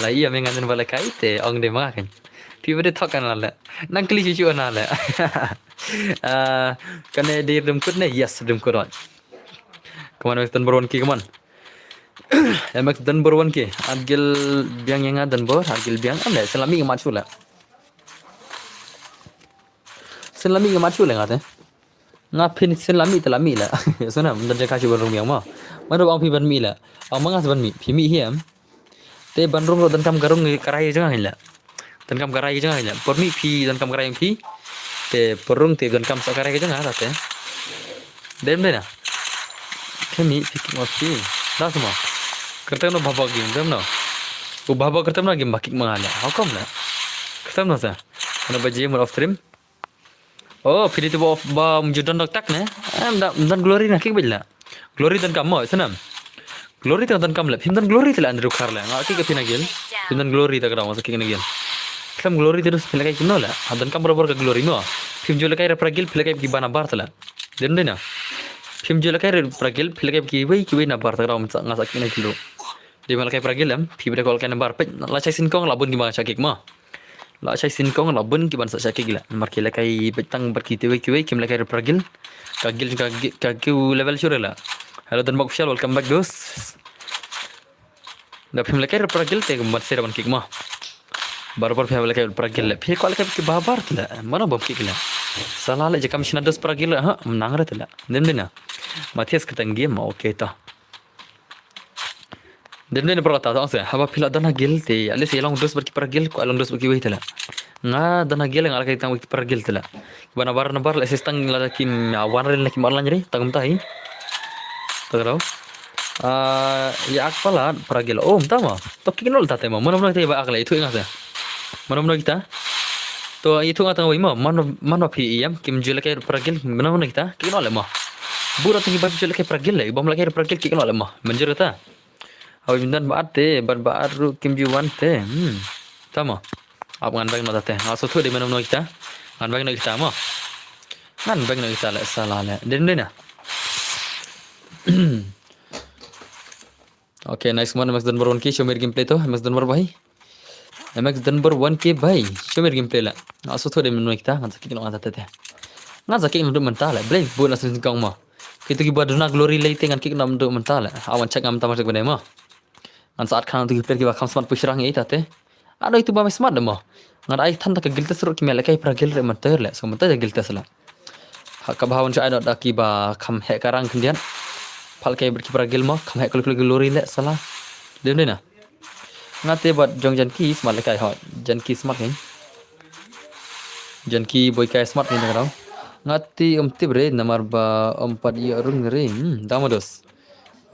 La i am ngan ba la kai te ong de ma kan. Phi ba de talk kan la la. Nang kli chuchu na la. Ah, kan de rim kut ne? Yes, rim kut. Come on, Western Boron ki, come on. M X Dunbar one K. Adgil biang ïa nga Dunbar, adgil biang. Ande, selami nga mat shu la. Selami nga mat shu la nga te. Nga phin selami te lami la. Sona, mdan jaka shu ban rung biang ma. Mano bang phi ban mi la. Ang mangas ban mi, phi mi hiam. Te ban rung ro donkam ka rung karai jong nga la. Donkam karai jong nga la. Por mi phi donkam karai phi. Te por rung te donkam sa karai jong nga te. Dem de na. Kemi phi kick ma phi. Da sama. Kertem no baba game dem no. U baba kertem no game ba kick ma la. How come la? Kertem no sa. Ano ba jim off stream. Oh, phi di tu ba off ba mujudon dok tak ne. Em da dan glory na kick bela. Glory donkam mo sanam. Glory tang donkam la. Phim don glory te la Andrew Khar la. Nga ki ka phi na gil. Phim don glory ta ka dang masa ki na gil. Khlem glory te dus phi la kai kim no la. Ha donkam barabor ka glory no. Phim ju la kai ra pra gil phi la kai ki bana bar te la. Dem de na. Phim ju la kai ra pra gil phi la kai ki wei ki wei na bar ta ka dang masa nga sa ki na gil. Dem la kai pra gil em. Phi bada kol kai na bar pet. La chai sin kong la bun ki bang chakik ma. La chai sin kong la bun ki ban sa chakik la. Mar ki la kai pet tang bar ki te wei ki wei kim la kai ra pra gil. Ka gil ka gi- ka kiu level sure la. Hello Denmark official, welcome back dos. Da phim la kai pra gil te ban sera ban kick ma. Barabor phim la kai pra gil le. Phi ko la kai ki babar le. Mano bom kick le. Sala le jakam shina dos pra gil le. Ha, menang re le. Dem dina. Matthias ketang game, okay ta. Dem dina pro ta ta se. Haba phi la dana gil te. Ale se long dos bar ki pra gil, ko long dos bar ki wei te le. Nga dana gil nga la kai tang ki pra gil te le. Bana bar na bar le sistang la ki wan re na ki marlan re tang tahi. Tagrau. Ah, ya ak pala pra gil. Oh, mta ma. To kick nol ta te ma. Mano mano kita ba ak le itu nga se. Mano mano kita. To itu nga tang wei ma. Mano mano phi iyam kim jule kai pra gil. Mano mano kita. Kick nol le ma. Bura tingi ba jule kai pra gil le. Bom la kai pra gil kick nol le ma. Manjur ta. Awi mindan ba ate, ban ba aru kim ju wan te. Hmm. Tama. Ap ngan bang no tate. Aso thu de mano mano kita. Ngan bang no kita ma. Ngan bang no kita le sala le. Dem de na. Okay, nice one. M X Dunbar one K, show me gameplay to. M X Dunbar bhai. M X Dunbar one K bhai. Show me gameplay la. Aso thu de mano kita. Ngan sakik no tate. Ngan sakik no menta le. Blame bu na sin kong ma. Kitu ki ba duna glory lei te ngan kick nam du menta le. Awan check ngam tamar check bane ma. Ngan saat khang tu ki player ki ba kham smart push rang ei ta te. Ano itu ba me smart de ma. Ngan ai than ta ka gil test ro ki me le kai pra gil re menter le. So menter gil test la. Ha ka ba wan cha ai da ki ba kham he ka rang khyndiat. Phal kai ki pra gil ma kham he kul kul glory le sala. Dem de na. Nga te bat jong Janki smart le kai hot. Janki smart ni. Janki boy kai smart ni dang. Nga te um tip re namar ba um pat ïa rung re. Hmm, dama dos.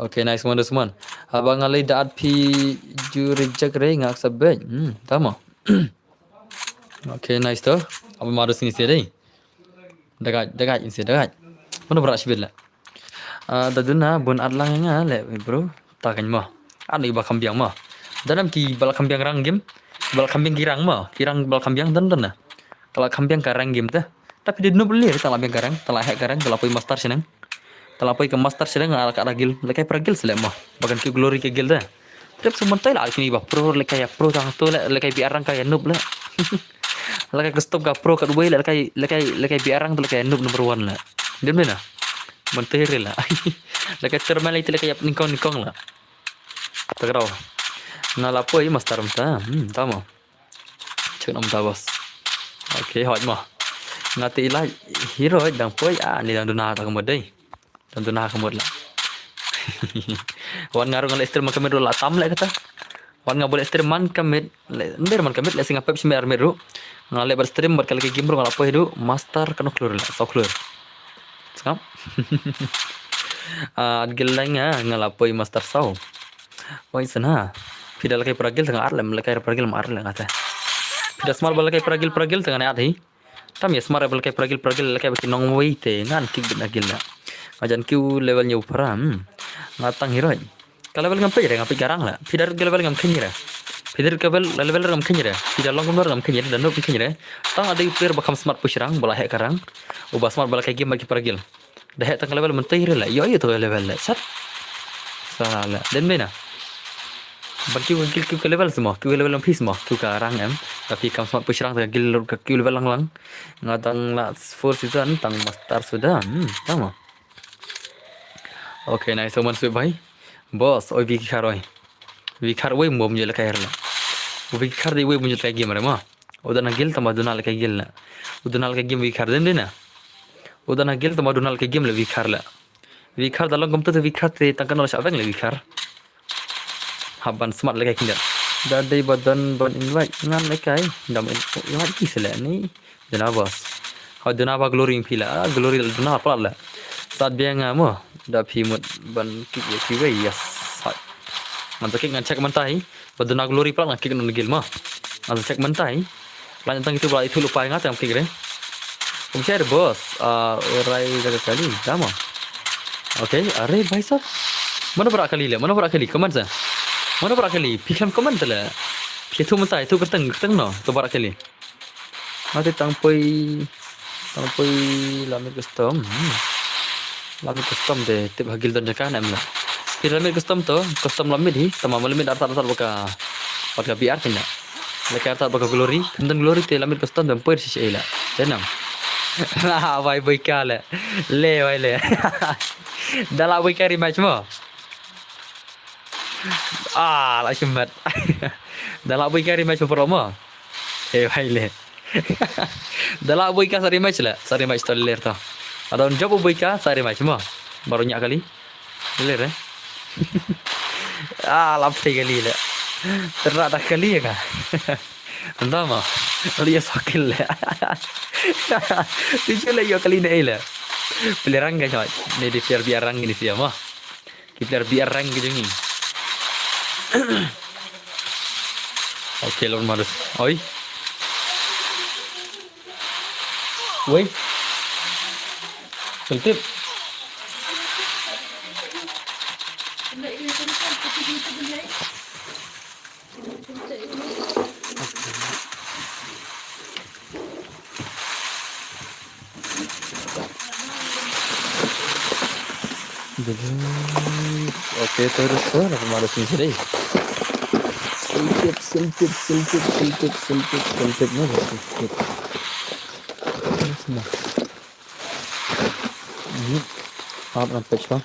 Okay, nice one, dos man. Haba nga lei da at phi ju reject re nga accept back. Hmm, dama. Okay, nice to. Aba ma dos ni se dei. Dagat, dagat inse dagat. Mano bra shibit le. Ah, da duna bun at lang nga le bro. Ta kan mo. Ano iba kham biang mo. Danam ki bala kham biang rang game. Bala kham biang ki rang mo. Ki rang bala kham biang dan dan na. Kala kham biang ka rang game te. Tapi de nup le ta la biang ka rang, ta la hek ka rang, ta la poi master shinang. Ta la poi ka master shinang ala ka ragil, le kai pra gil sele mo. Bakan ki glory ka gil da. Trip suman tai la alkini ba pro le kai ya pro tang to le le kai bi arang kai ya nup le. Lakai ka stop ka pro ka dubai lakai lakai lakai biarang tu lakai noob number one la. Dem na. Menteri la. Lakai termal itu lakai yap ningkong ningkong la. Tagrau. Nga la poi master mta. Hmm, tama. Check nom ta bos. Okay, hot mo. Nga te ilai hero dang poi ah ni dang duna ta kemudai. Tentu nah kemut la. Wan nga ruh nga leh stream man ka miet ruh la tam leh kata. Wan nga boleh stream man ka miet leh, nder man ka miet leh singa pep simi ar miet ruh. Nga leh bad stream bad ka lagi game ruh nga la poi ruh master kano klur leh, saw klur. Sngap. Ah, gilai nga nga la poi master saw. Oi sana. Phi da lehkai para guild tang ar lem, lehkai para guild ma ar lem nga te. Phi da smart ba lehkai para guild, para guild tang nga ne ar hi. Tam ïa smart ba lehkai para guild, para guild lehkai ba ki nongwei te ngan kick bit na guild la. Nga jan kiew level hynñiew phra. Hmm. Nga tang hi ruh. Ka level ngam peit re, nga peit ka rank la. Phi da rit ka level ngam kheiñ re. Phi da rit ka level, level ngam kheiñ re. Phi da long kumno ngam kheiñ re, da noob ngam kheiñ re. Tang ade u player ba kham smart push rank, ba la heh ka rank. Uba smart ba lehkai game bad ki para guild. Da heh tang ka level mynta hi re la. Ïoh ïoh to ka level la. Sat. Sa la. Dei na. Ban kiew ka guild, kiew ka level seh mo. Kiew ka level em phi seh mo. Kiew ka rank em. Ka phi kham smart push rank, ka guild ka kiew level lang lang. Nga tang la four season tang master suda. Hmm, tang mo. Okay, nice one, sweet bhai. Boss, oi Vicky Khar oi. Vicky Khar wei mo mynjur lehkai re la. Vicky Khar dei wei mynjur lehkai game re mo. U da na guild tang ba duna lehkai game la. U duna lehkai game Vicky Khar, dei dei na. U da na guild tang ba duna lehkai game la Vicky Khar la. Vicky Khar da long kumta te Vicky Khar te tang kano la shah beng la Vicky Khar. Hap ban smart lehkai khyndiat. Da dei ba don ban invite ngan lehkai. Dam in-, invite ki seh la ni. Duna boss. Hoi duna ba Glory phi la. Ah, Glory la duna palat la. Sat biang nga mo. Da phi mut ban kick ïa phi wei, yes. Hai. Ngan sa kick, ngan check mynta hi. Ba duna Glory palat ngan kick na guild mo. Ngan sa check mynta hi. Lait tang itu ba itu lupa nga tang kick re. Um share boss. Ah, rai jaga kali. Da mo. Okay, are bhai sab. Mano ba rah kali le? Mano ba rah kali? Comment sa. Mano ba rah kali? Phi khlem comment le. Phi tu mynta, itu kyrteng, kyrteng no. To ba rah kali. Nga te tang poi, tang poi la miet custom. Hmm. La miet custom te tip ha guild don jaka ne em la. Phi la miet custom to, custom la miet hi, tang ma la miet artat artat bad ka, bad ka B R kane. Lehkai artat bad ka Glory, kham don Glory te la miet custom te poi shisha la. Janam. La bai boi ka le. Le bai le. Da la boi ka rematch mo. Ah, la shimet. Da la boi ka rematch mo pro mo. Eh, bhai le. Da la boi ka sa rematch la, sa rematch to ler to. Adon job boi ka sa rematch mo. Baru nyak kali. Ler eh. Ah, la phi kali le. Tera da kali ya ka. Anda mo. Kali ya sakil le. Tujuh le yo kali ne le. Pelerang ka nyoi. Ne di piar biarang ini sia mo. Ki player B R rank ki jong ngi. Okay, lawan Marus. Oi. Wei. Sentip. Okay, terus tu, nak kemana sini tadi? Sentip, sentip, sentip, sentip, sentip, sentip, mana sentip? Mana sini? Ini. Maaf, nampak cuma.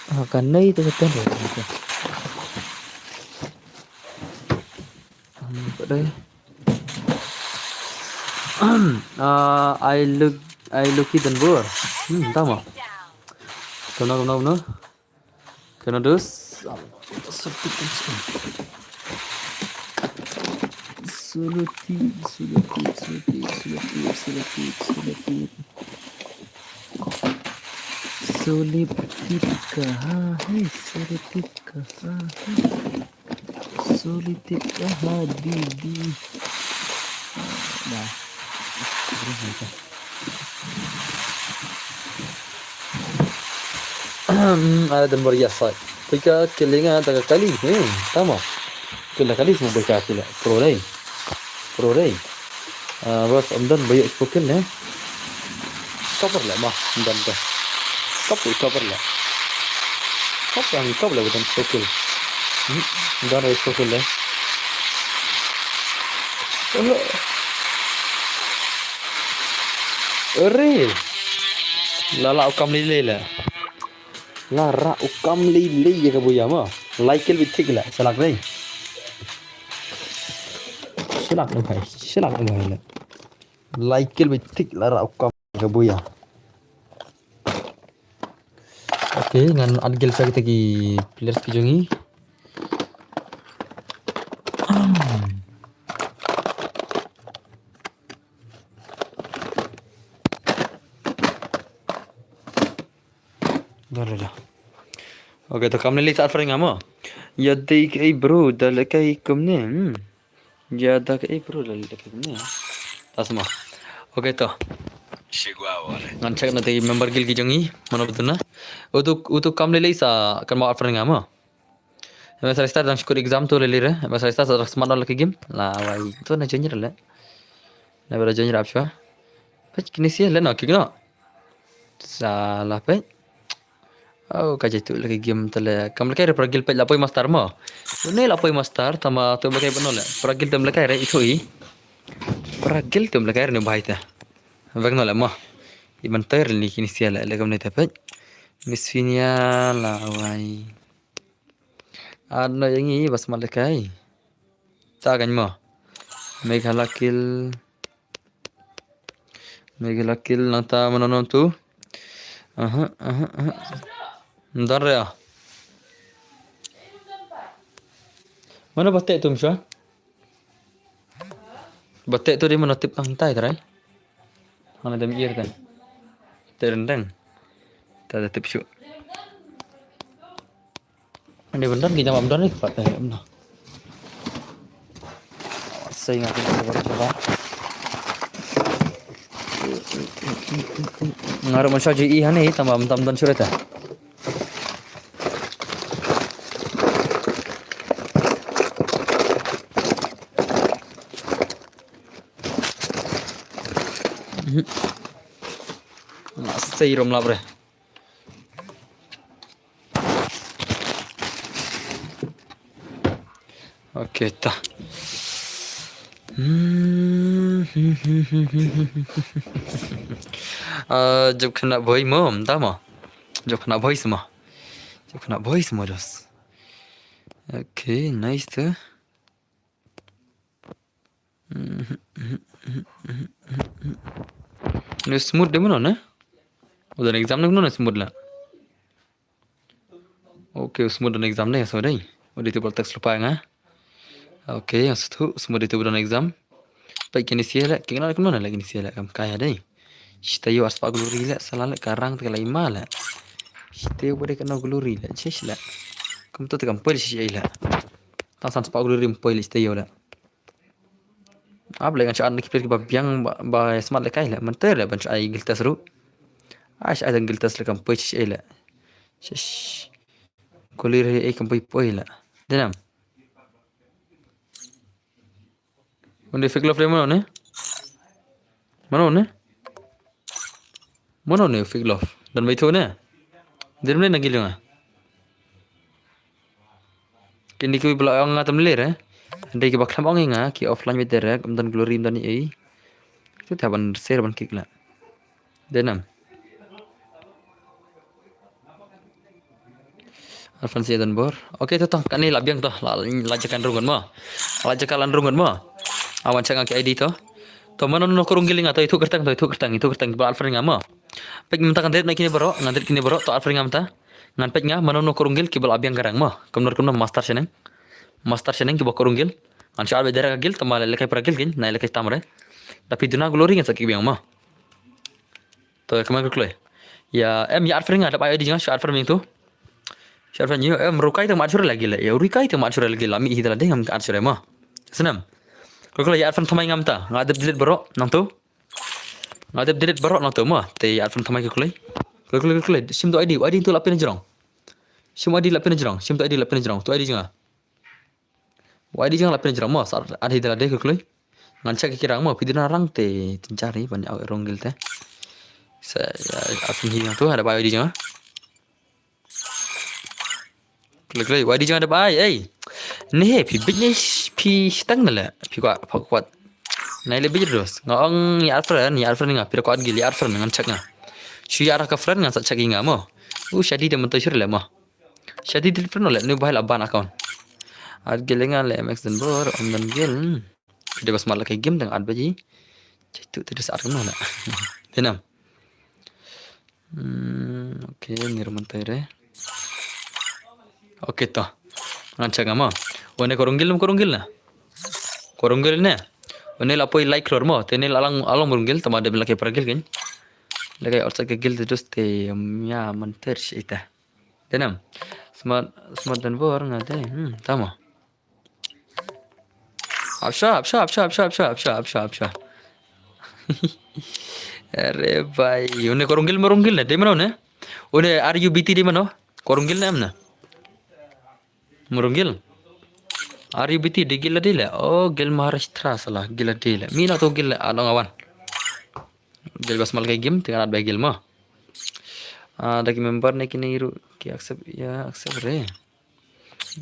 Ah, kan nai tu betul. Apa dah? Ah, I look, I look it dan bor. Hmm, tama. Kena, kena, kena. Kena dus. Solo tip, solo tip, solo tip, solo tip, solo tip, solo tip. Solo tip ka ha, hey, solo tip ka ha, hey. Solitip ka ha di di. Dah. Ada dan baria sai. Pika kelinga ta kali. Hmm, tama. Kila kali semua baca kila. Pro dai. Pro dai. Ah, bas, amdan bayu spoken ne. Cover le ma, amdan ka. Cover, cover le. Cover, cover le, amdan spoken. Hmm, amdan bayu spoken le. Ore. Lala ukam lele le. Lara ukam lele ya ka buya ma. Like el bitik le, salak dai. Salak le bhai, salak le bhai le. Laikil beit tik la rah u kam ka buya. Okay, ngan add guild sa kita ki players ki jong ngi. Dah, dah, dah. Okay, to kam lei lei sa add friend nga mo. Ïa dei kaei bro, da lei kaei kumne. Hmm. Ïa da kaei bro, da lei kaei kumne. Tas mo. Okay to. Ngan check na te member guild ki jong ngi, mano ba duna. Utu, utu kam lei lei sa kan mo add friend nga mo. Em sa start dang skur exam to lei lei re. Em sa start sa smat ol ka game. La wai to na junior le. Na bra junior ap shwa. Pech kini si le no kick no. Sa la pech. Oh, ka jaitu lagi game tele. Kam lagi re paragil pech la poi master mo. Une la poi master tama tu lagi beno le. Paragil tem lagi re itu i. Paragil tem lagi re ne bahai ta. Vek no le mo. I manter ni kini sia le le kam ne ta pech. Miss Finia la wai. Ano yang i bas malekai. Ta kan mo. Meghalakil. Meghalakil nang ta mano no tu. Aha, aha, aha. Ndar ya. Mana bate tu misha? Bate tu di mana tip nang tai trai. Mana dem ir kan. Terendang. Ta da tip shu. Ani bendar kita mam dor ni pat eh em no. Sai nga kena coba coba. Ngaruh mansha ji i hani tam mam tam don sureta. Masih rom labre. Okay ta. Ah, jop kena boy mo, ta mo. Jop kena boy semua. Jop kena boy semua dos. Okay, nice tu. Ne smooth de mano ne? Udah exam ne mano ne smooth la. Okay, smooth dan exam ne so dai. Udah itu text lupa nga. Okay, yang satu smooth itu dan exam. Baik kini sia la, kini nak mano la kini sia la kam kaya dai. Shita yo aspa glory la, sala la karang te la ima la. Shita yo bade kana glory la, chesh la. Kum to te kam poi chesh la. Tang san spa glory rim poi shita yo la. Ap le ngan sha an ki player kiba biang ba, ba smart le kai le. Mynta le ban sha ai guild test ruh. Ai sha ai guild test le kam poi sha ai le. Shish. Kuli re ai kam poi poi le. Denam. Unde fake love le mano ne? Mano ne? Mano ne fake love? Dan baitho ne? Dei ne na gilong ah. Kini ki bla ong nga tam ler eh. Dei ki ba khlam ong nga ki offline bit direct, um dan glory um dan ei. Tu ta ban share ban kik la. Denam. Alfonsi Edinburgh. Okay to to kani la biang to la la jaka lan rung mo. La jaka lan rung mo. Awan changa ki I D to. To mano no kurung giling to itu kertang to itu kertang itu kertang ba alfred nga mo. Pek minta kan det na kini bro, ngan det kini bro to alfred nga minta. Ngan pek nga mano no kurung gil ki bal abiang garang mo. Kumnor kumnor master sheneng. Master sheneng ki ba kurung gil. Ngan shu arbe dera gil tama lekai pra gil gin na lekai tamre. Tapi duna glory ngan sa ki biang mo. To kama ko kloi. Ya em ya arfring ada pai di jang shu arfring tu. Shu arfring yo em rukai te mat shure lagi le. Ya rukai te mat shure lagi lami hi dala ding am ka shure ma. Senam. Ko kloi ya arfring thamai ngam ta. Nga dep delete bro nang tu. Nga dep delete bro nang tu ma. Te ya arfring thamai ko kloi. Ko kloi ko kloi. Sim tu I D, I D tu lapin jrong. Sim I D lapin jrong. Sim tu I D lapin jrong. Tu I D jang. Wai di jang la pynjrang mo sar an hi dala de khlei. Ngan check ki rang mo phi dina rang te tin char hi ban au rong gil te. Sa a phi hi tu ada bai di jang. Khlei khlei wai di jang ada bai ei. Ni he phi bit ni phi stang na le phi kwa pha kwat. Nai le bit dos nga ong ni alfred ni alfred nga phi kwat gil ni alfred ngan check nga. Shu ya ka friend ngan sa check nga mo. U shadi de man to shur le mo. Shadi dil friend le nu bai la ban account. Ar gil nga le M X dan bor om dan gil. De bas mal kai game dang at baji. Chai tu tu des at no la. Denam. Hmm, okay, ngir mynta re. Okay to. Ngan check nga mo. Une ko rung guild, ko rung guild na. Ko rung guild ne. Une la poi lai klor mo. Te ne la lang, alang rung guild, tama de la ke para guild kin. La ke outside ke guild dus te, um, ya mynta shi ita. Denam. Smart, smart dan bor nga de. Hmm, tama. Apsha, apsha, apsha, apsha, apsha, apsha, apsha, apsha. Are bhai, une ko rung guild, mo rung guild ne, de mano ne? Une R U B T de mano? Ko rung guild ne em ne? Mo rung guild. R U B T de guild de le. Oh, guild Maharashtra sala, guild de le. Mi na to guild le, anong awan. Guild bas mal kai game, tinggal ada guild mo. Ah, da ki member ne kini ru, ki accept, ya, accept re.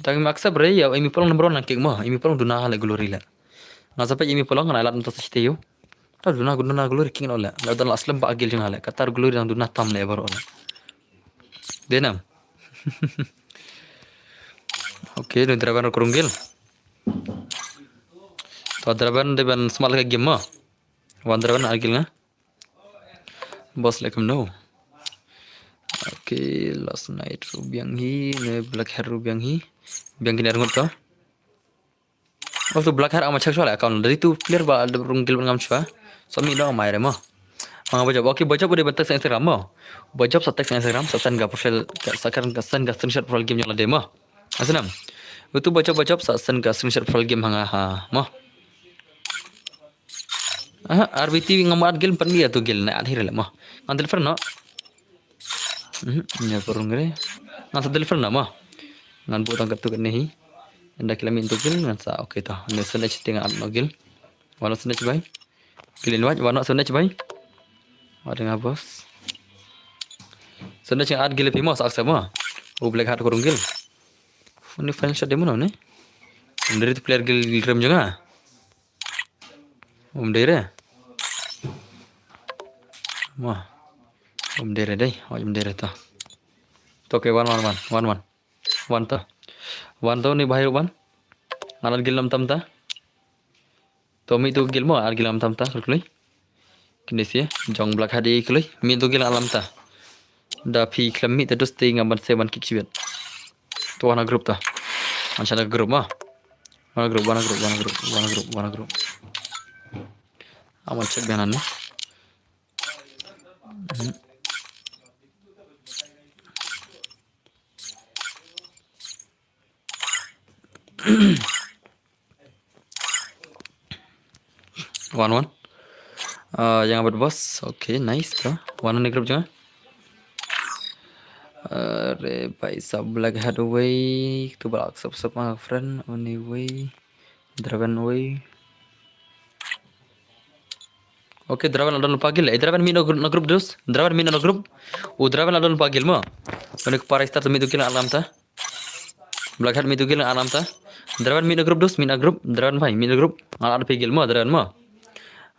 Tang ma accept re, ya, imi polong number one lang kick mo, imi polong duna le glory le. Nga sa peit imi polong, nga lad mynta sa site ïoh. Ta duna, duna glory king no le. La duna la slem ba guild jong nga le. Kata glory dang duna tam le baroh le. Denam. Okay, dun Draven ko rung guild. To Draven de ban smart ka game mo. Wan Draven ar guild nga. Boss leh kumno. Okay, last night ruh biang hi, ne Black Hat ruh biang hi. Biang kine arngut to. Waktu Black Hat ama check shuwa leh account. Dari tu player ba da rung guild ngam shuwa. So mi dong amai re mo. Manga bajop. Okay, bajop udah bentak sa Instagram mo. Bajop sa text sa Instagram, sa send ka profile, sa kan ka send ka screenshot profile game jong lade mo. Asenam. Utu bajop bajop sa send ka screenshot profile game hanga ha mo. Aha, R B T ngam at guild pan dia tu guild na at hira le mo. Ngan deliver no. Mhm, nya ko rung re. Ngan sa deliver no mo. Ngan bu tang katu kane hi. Enda kila min tu guild ngan sa okay to. Ne send H T ngan at no guild. Wala send H bai. Guild invite wala send H bai. Wala nga boss. Send H at guild pi mo sa accept mo. U Black Hat ko rung guild. Ni final shot demo no ne. Dari tu player guild rem jong nga. Um dei re. Mo. Um dei re dei. Oh, um dei re to. To ke wan wan wan. Wan wan. Wan to. Wan to ni bahai wan. Ngan at guild lam tam ta. To mi tu guild mo at guild lam tam ta. Kul kul. Kine sia jong Black Hat i kul. Mi tu guild lam ta. Da phi khlem mih te dus te ngam ban se ban kick shibit. To wana group ta. Wan shana group ma. Wana group, wana group, wana group, wana group, wana group. Aman check bianan ni. Wan wan. Ah, yang abad boss. Okay, nice to. Wan wan ni group jong nga. Are bhai sab Black Hat away. Tu balak sab sab ma friend. One away. Draven away. Okay, Draven adon pagil. Eh, Draven mi no group, no group dus. Draven mi no group. U Draven adon pagil mo. Kone para star tu mi tu kila alam ta. Black Hat mi tu guild ngan am ta. Draven mi na group dus, mi na group. Draven bhai, mi na group. Ngan add phi guild mo, Draven mo.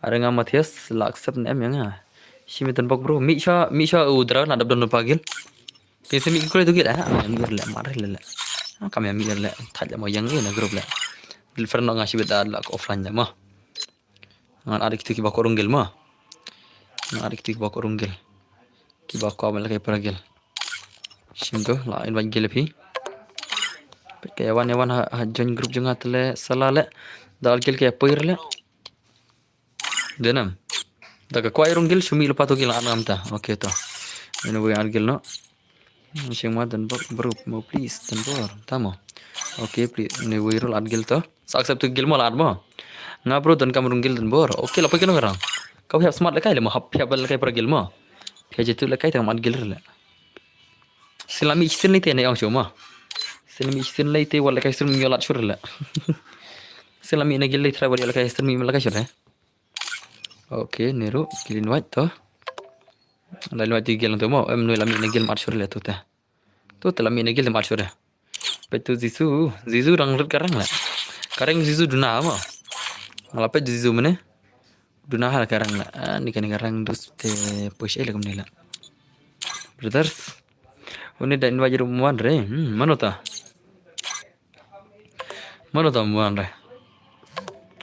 Are nga Matthias, la accept ne em ya nga. Shi mi ten bok bro. Mi sha, mi sha u Draven la dap don pa guild. Te se mi kule tu guild, ah, mi le le, mar le le. Ah, kam ya mi le le. Thaj le mo yang ni na group le. Dil friend nga shi bit da la offline le mo. Ngan add kitu kiba ko rung guild mo. Ngan add kitu kiba ko rung guild. Kiba ko amal kai para guild. Shim tu la invite guild phi. Pet ka yawan yawan ha, ha join group jong nga te le sala le. Da add guild ka ya poi le. Denam. Da ka kwai rung guild shumi lepa tu guild ngan am ta. Okay to. Anyway add guild no. Shing ma dan bor bro mo please dan bor tamo. Okay please ne wei rul at guild to. Sa accept to guild mo la at mo. Nga bro dan kam rung guild dan bor. Okay la poi kano garang. Kau hiap smart lekai le mo hap hiap lekai para guild mo. Pia jitu lekai tang at guild le. Silami isin le te ne ong shu mo. Silami isin le te wal lekai sur mi lat sur le. Silami ne guild le tra wal lekai sur mi lekai sur le. Okay, neru guild invite to. La invite guild to mo. Em nu la mi ne guild mat sur le tu te. Tu te la mi ne guild mat sur le. Pet tu Jisu, Jisu rang lut karang la. Karang Jisu duna mo. Ngala pet Jisu mene. Duna hal karang la. Ah, ni kan karang dus te push eh lakum ni la. Brothers. Uni da invite room one re. Hmm, mano ta. Mano tam buan re.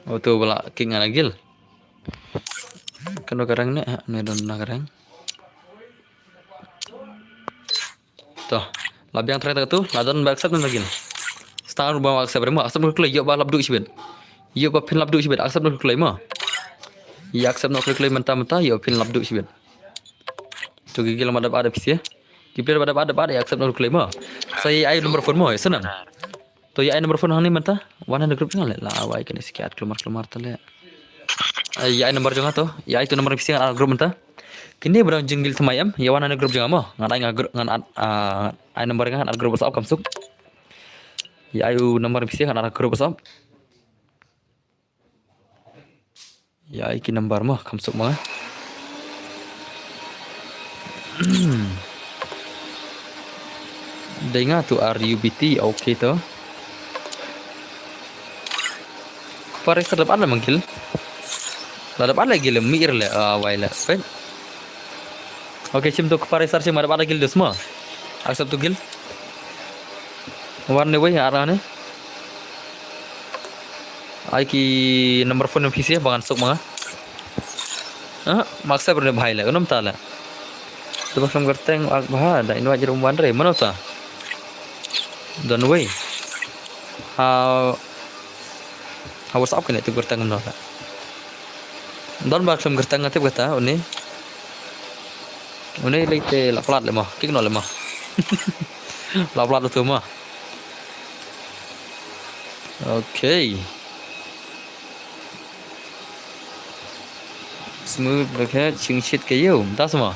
Oto bala king ana gil. Kano karang ne, ha, ne don na karang. To, la biang trai ta tu, la don ba accept na lagi. Star ba accept re mo, accept na kloi, ïoh ba lap duh shibit. Ïoh ba phin lap duh shibit, accept na kloi mo. Ïa accept na kloi mynta mynta, ïoh phin lap duh shibit. To ki gila ma dap ada pisi. Ki player ba dap ada ba ïa accept na kloi mo. Sa ïa ai number phone mo, ïa sana. To ïa ai number phone hangne mynta, wan hangne group jong nga le, la wai kane sikiat klumar klumar ta le. Ai, ïa ai number jong nga to, ïa ai tu number pisi ngan add group mynta. Kine ba dang jingil thymmai em, ïa wan hangne group jong nga mo, ngan ai nga group, ngan add, ah, ai number nga ngan add group WhatsApp kam suk. Ïa ai u number pisi ngan add group WhatsApp. Ïa ai ki number mo, kam suk mo nga. Dei nga tu R U B T, okay to. Pare sa dap ada manggil. La dap ada gil mi ir le, ah, wai le. Pet. Okay, shim tu kpare sar shim ada ada gil dus mo. Accept tu gil. Wan ne wei ara ne. Ai ki number phone pisi ba ngan suk ma nga. Ah, ma accept ne bhai le, kunum ta le. Tu ba kham kyrteng ak bha, da invite rum wan re, mano ta. Don wei. Ha, ha WhatsApp kane tu kyrteng mano ta. Don ba kham kyrteng nga tip kata, une. Une lei te la plat le mo, kik no le mo. La plat tu mo. Okay. Smooth, okay, ching shit ke yo. Das mo.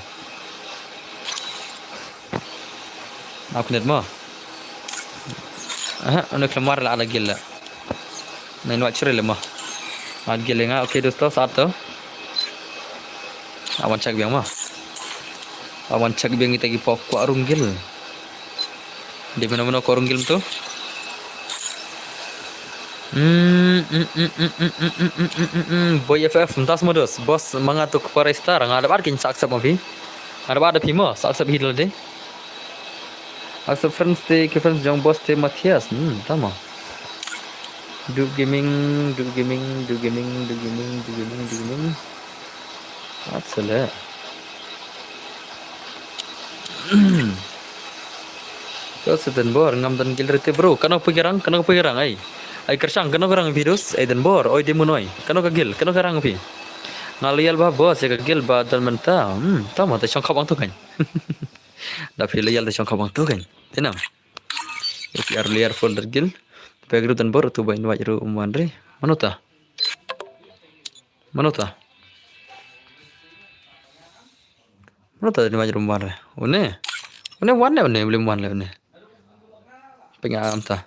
Ap net mo. Aha, une klamar la ada gil la. Nai nuat chere le mo. At gil nga, okay, dosto, sat to. Awan check biang mo. Awan check biang kita ki pok kwa rung gil. Di mana-mana kwa rung gil tu. Hmm, hmm, hmm, hmm, hmm, hmm, hmm, hmm, hmm, hmm, hmm. Boy F F, entas modus. Bos, manga tu kepara star. Nga dapat kin sa accept mo phi. Nga dapat ada phi mo, sa accept hi dulu deh. Accept friends te, ki friends jong bos te Matthias. Hmm, tama. Du gaming, du gaming, du gaming, du gaming, du gaming, du gaming. At sele. To seten bor, ngam dan gil rete bro. Kano pegirang, kano pegirang ai. Ai kersang, kano kerang virus, ai dan bor, oi demun oi. Kano ka gil, kano kerang phi. Nga loyal ba bos, ya ka gil ba dan menta. Hmm, tama ta shong khop ang tu kan. Da phi loyal ta shong khop ang tu kan. Tenam. If you are loyal for the gil. Pe group dan bor tu ba invite ru umwan re. Mano ta? Mano ta? Mano ta invite ru umwan re? Une? Une wan ne, une, blim wan le une. Pengam ta.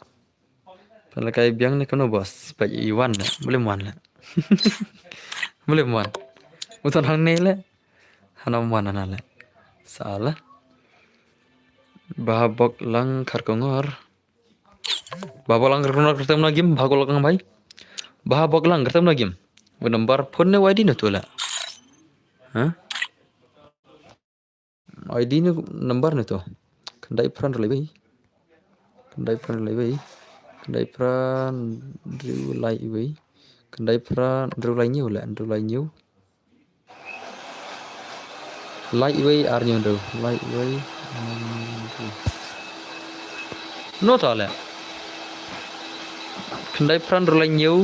Pala kai biang ne kono bos, pa iwan ne, blim wan le. Blim wan. Utan hang ne le. Hana wan hana le. Sala. Bahabok lang kharkongor. Bahabok lang kharkongor khartem na gim, bahabok lang bai. Bahabok lang khartem na gim. Number phone ne wai di ne tu la. Ha? Ai di ne number ne tu. Khyndai phra hynriew lai wei. Khyndai phra hynriew lai wei. Khyndai phra hynriew lai wei. Khyndai phra hynriew lai hynñiew le, hynriew lai hynñiew. Lai wei ar hynñiew hynriew. Lai wei ar hynñiew hynriew. No ta le. Khyndai phra hynriew lai hynñiew.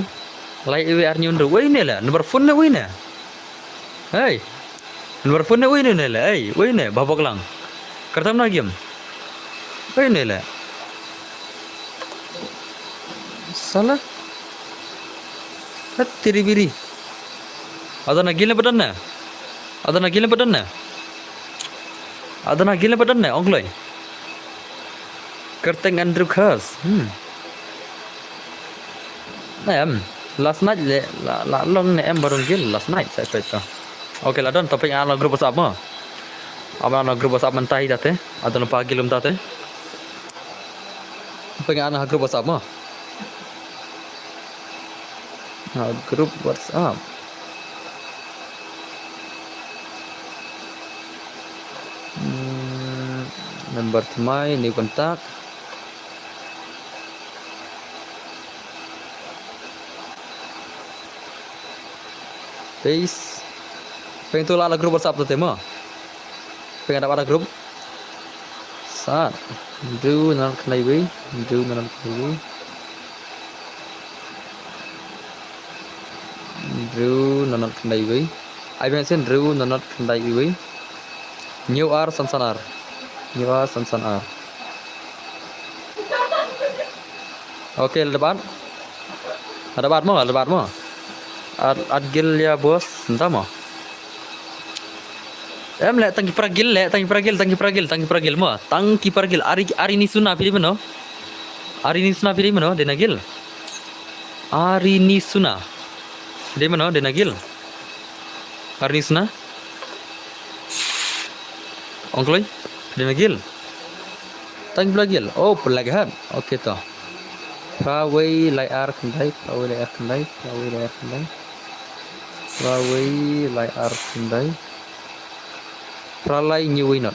Lai wei ar hynñiew hynriew. Wei ne le. Number phone ne wei ne. Hey. Number phone ne wei ne le. Hey. Wei ne. Bahabok lang. Khartem na gim. Wei ne le. Sala. Hat tiri biri. Ada na gil ne padan ne. Ada na gil ne padan ne. Ada na gil ne padan ne, ong kloi. Kyrteng Andrew Khas. Hmm. Na em, last night le, la, la long ne em ba rung gil last night sa peit to. Okay, la don topic ana group WhatsApp mo. Aba ana group WhatsApp mynta hi date. Ada na pa gil um date. Topic ana group WhatsApp mo. Ha, group WhatsApp. Hmm, number thymmai, new contact. Paste. Peng tu la la group WhatsApp tu te mo. Peng ada pada group. Hynriew nonot khyndai wei. Hynriew nonot khyndai wei. Hynriew nonot khyndai wei. Ai biang sien, hynriew nonot khyndai wei. Hynñiew ar san san ar. Hynñiew ar san san ar. Okay, la dep ar. La dep ar mo, la dep ar mo. Ar, ar gil ïa boss, nta mo. Em leh, tang ki para gil leh, tang ki para gil, tang ki para gil, tang ki para gil mo. Tang ki para gil. Ari, ari ni suna phi dei mano. Ari ni suna phi dei mano, dei na gil. Ari ni suna. Dei mano, dei na gil. Ari ni suna. Ong kloi, dei na gil. Tang ki para gil. Oh, pelak hat. Okay to. Phra wei lai ar khyndai, phra wei lai ar khyndai, phra wei lai ar khyndai. Phra wei lai ar khyndai. Phra lai hynñiew wei nonot.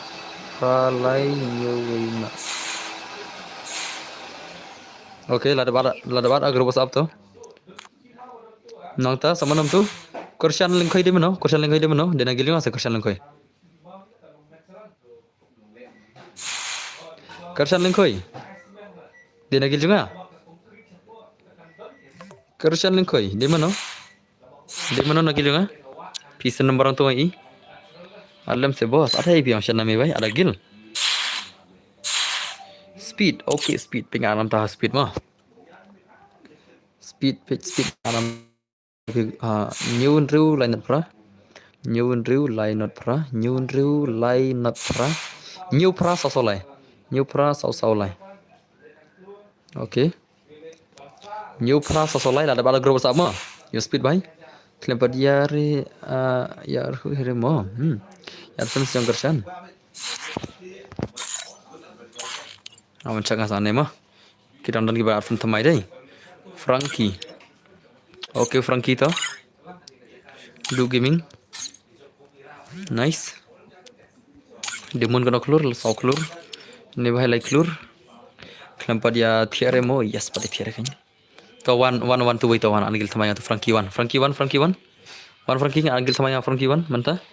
Phra lai hynñiew wei nonot. Okay, la dep ar, la dep ar ha group WhatsApp to. Nangta sa mano tu? Kyrshan Lyngkhoi dei mano? Kyrshan Lyngkhoi dei mano? Dei na gil jong nga sa Kyrshan Lyngkhoi. Kyrshan Lyngkhoi. Dei na gil jong nga. Kyrshan Lyngkhoi. Dei mano? Dei mano na gil jong nga? Phi send number nangta ïa i. Alam se boss. Ada i biang shan name bai. Ada gil. Speed. Okay, speed. Pyngan nangta speed mo. Speed, speed, speed. Anam, ah, hynñiew hynriew lai nonot phra. Hynñiew hynriew lai nonot phra. Hynñiew hynriew lai nonot phra. Hynñiew phra saw saw lai. Hynñiew phra saw saw lai. Okay. Hynñiew phra saw saw lai, la dep ar ha group WhatsApp mo. Ïa speed bai. Khlem pat ïa re, ah, ïa re mo. Hmm. Ïa re jong Kyrshan. Awan chak nga sa ne mo. Ki dang don kiba ar phin thymmai dei. Frankie. Okay, Frankie to. Du Gaming. Nice. Demon kano klur, saw klur. Ne bahai lai klur. Khlem pat ïa thiah re mo, yes, pat ïa thiah re kan. To wan, wan, wan tu wei to wan, an gil thymmai nga to Frankie wan. Frankie wan, Frankie wan. Wan Frankie, an gil thymmai nga Frankie wan, mynta.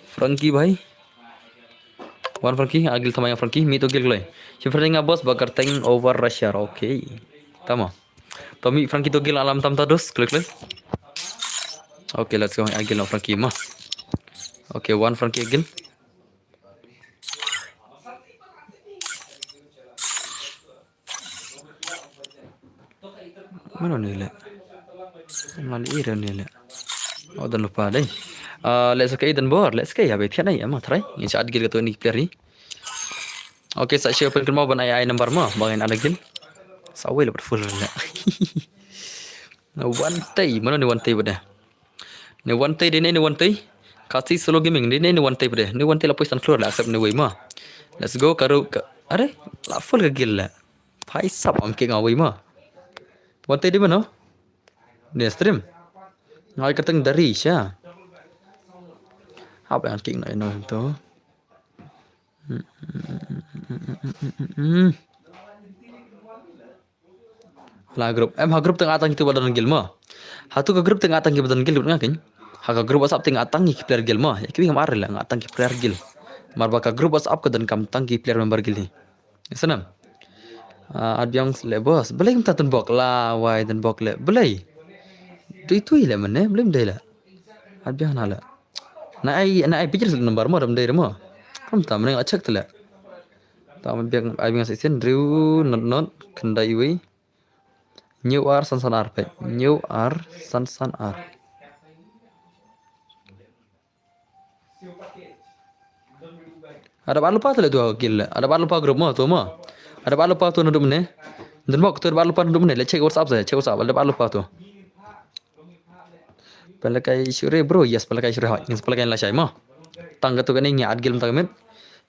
Frankie bhai. Wan Frankie, an gil thymmai nga Frankie, mih to gil kloi. Shim Frankie nga boss, ba kyrteng over Russia, okay. Tama. To mih Frankie to gil alam tam ta dos, kloi kloi. Okay, let's go, an gil na Frankie mo. Okay, wan Frankie gil. Mano ni le? Mali ira ni le. Oh, don lupa dei. Ah, let's okay, don bor, let's okay, ya be thian ai, ama try. Ngin sa add gil kato ni player ni. Okay, sa share pen kynmaw ban ai ai number mo, ba ngin add gil. Sa wei le pat full le. Na one tay, mano ni one tay ba dei? Ni one tay dei ne ni one tay? Kasi solo gaming dei ne ni one tay ba dei? Ni one tay la poi san klur la accept ni wei mo. Let's go, karu ka, are, la full ka gil le. Phai sap am ke nga wei mo. One tay dei mano? Ni stream. Ngai kateng dari sha. Hap yang king na ino to. La group. Em ha group teng atang kitu ba don gil mo. Ha tu ka group teng atang ki ba don gil nga kin. Ha ka group WhatsApp teng atang ki player gil mo. Ya ki ngam ar la nga atang ki player gil. Mar ba ka group WhatsApp ka don kam tang ki player member gil hi. Sanam. Ah, Adbiang le boss. Belai mynta tun bok la wai tun bok le. Belai. Tui tui le mane belai mdei le. Adbiang na le. Na ai na ai picture number mo dam dei mo. Kam ta mane check le. Ta man biang ai biang sa isin riu not not khyndai wei. Hynñiew ar san san ar pe. Hynñiew ar san san ar. Ada ba lupa tu le tu gil le. Ada ba lupa group mo tu mo. Ada ba lupa tu nudum ne. Dun bok tu ba lupa nudum ne. Le check WhatsApp sa, check WhatsApp. Ada ba lupa tu. Pelekai shure bro, yes pelekai shure hoi. Ngin pelekai la shai mo. Tang katu kane ngi ad gil tang mit.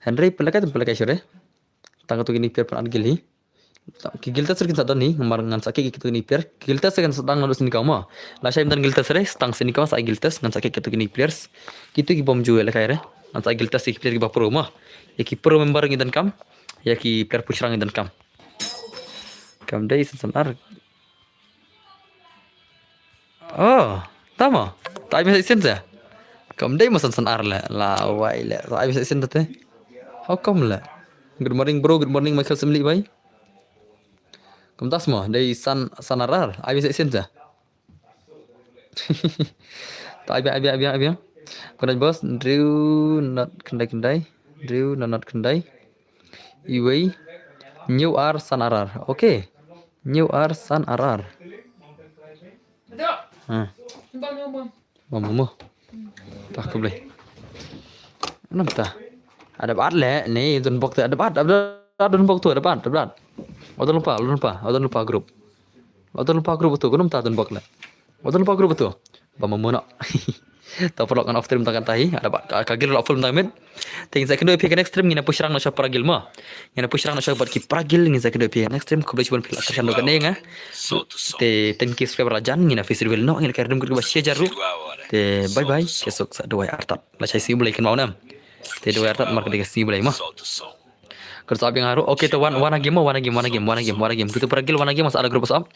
Henry pelekai tu pelekai shure. Tang katu kini player pun ad gil hi. Ki guild test kin sa don hi, ngan sa ki katu kini player. Ki guild test kin sa dang nadu sini kau mo. La shai dan guild test re, stang sini kau sa guild test ngan sa ki katu kini players. Kitu ki bom ju le kai re. Ngan sa guild test ki player ki ba pro mo. Ya ki pro member ngi dan kam. Ya ki player push rang ngi dan kam. Kam dei san san ar. Oh, tama. Ta ai message sent sa. Kam dei mo san san ar le. La wai le. Ta ai message sent te. How come le? Good morning bro, good morning Michael Semli bai. Kumtas mo, dei san sanarar. Abi sa isin sa. Ta abi abi abi abi. Good night boss, Drew not kendai kendai. Drew not not kendai. Iwei. New R sanarar. Okay. New R sanarar. Ha. Mama mo. Ta ka blei. Namta. Ada bat le ni don bok tu, ada bat, ada bat don bok tu, ada bat, ada bat. Odon lupa, odon lupa, odon lupa group. Odon lupa group tu, kunum ta don bok le. Odon lupa group tu. Ba mama no. Ta paralok ngan off stream ta kan tahi, ada bat ka gil la full ta mit. Te ngin sa kynduh ïa phi ha ka next stream, ngin ïa push rang noh sha paragil mo. Ngin ïa push rang noh sha bad ki paragil, ngin sa kynduh ïa phi ha ka next stream, khublei shibun phi la kyrshan noh kane nga. Te ten K subscriber la jan, ngin ïa face reveal noh, ngin ïa kyrduh kaba shi hajar ruh. Te bye bye, ki suk sa duwai artat. La shai sngi Blei kynmaw nam. Te duwai artat mar ka dei ka sngi Blei mo. Kyrsa biang haru. Okay, te wan wan game mo, wan game, wan game, wan game, wan game. Kutu paragil wan game, masa ala group WhatsApp.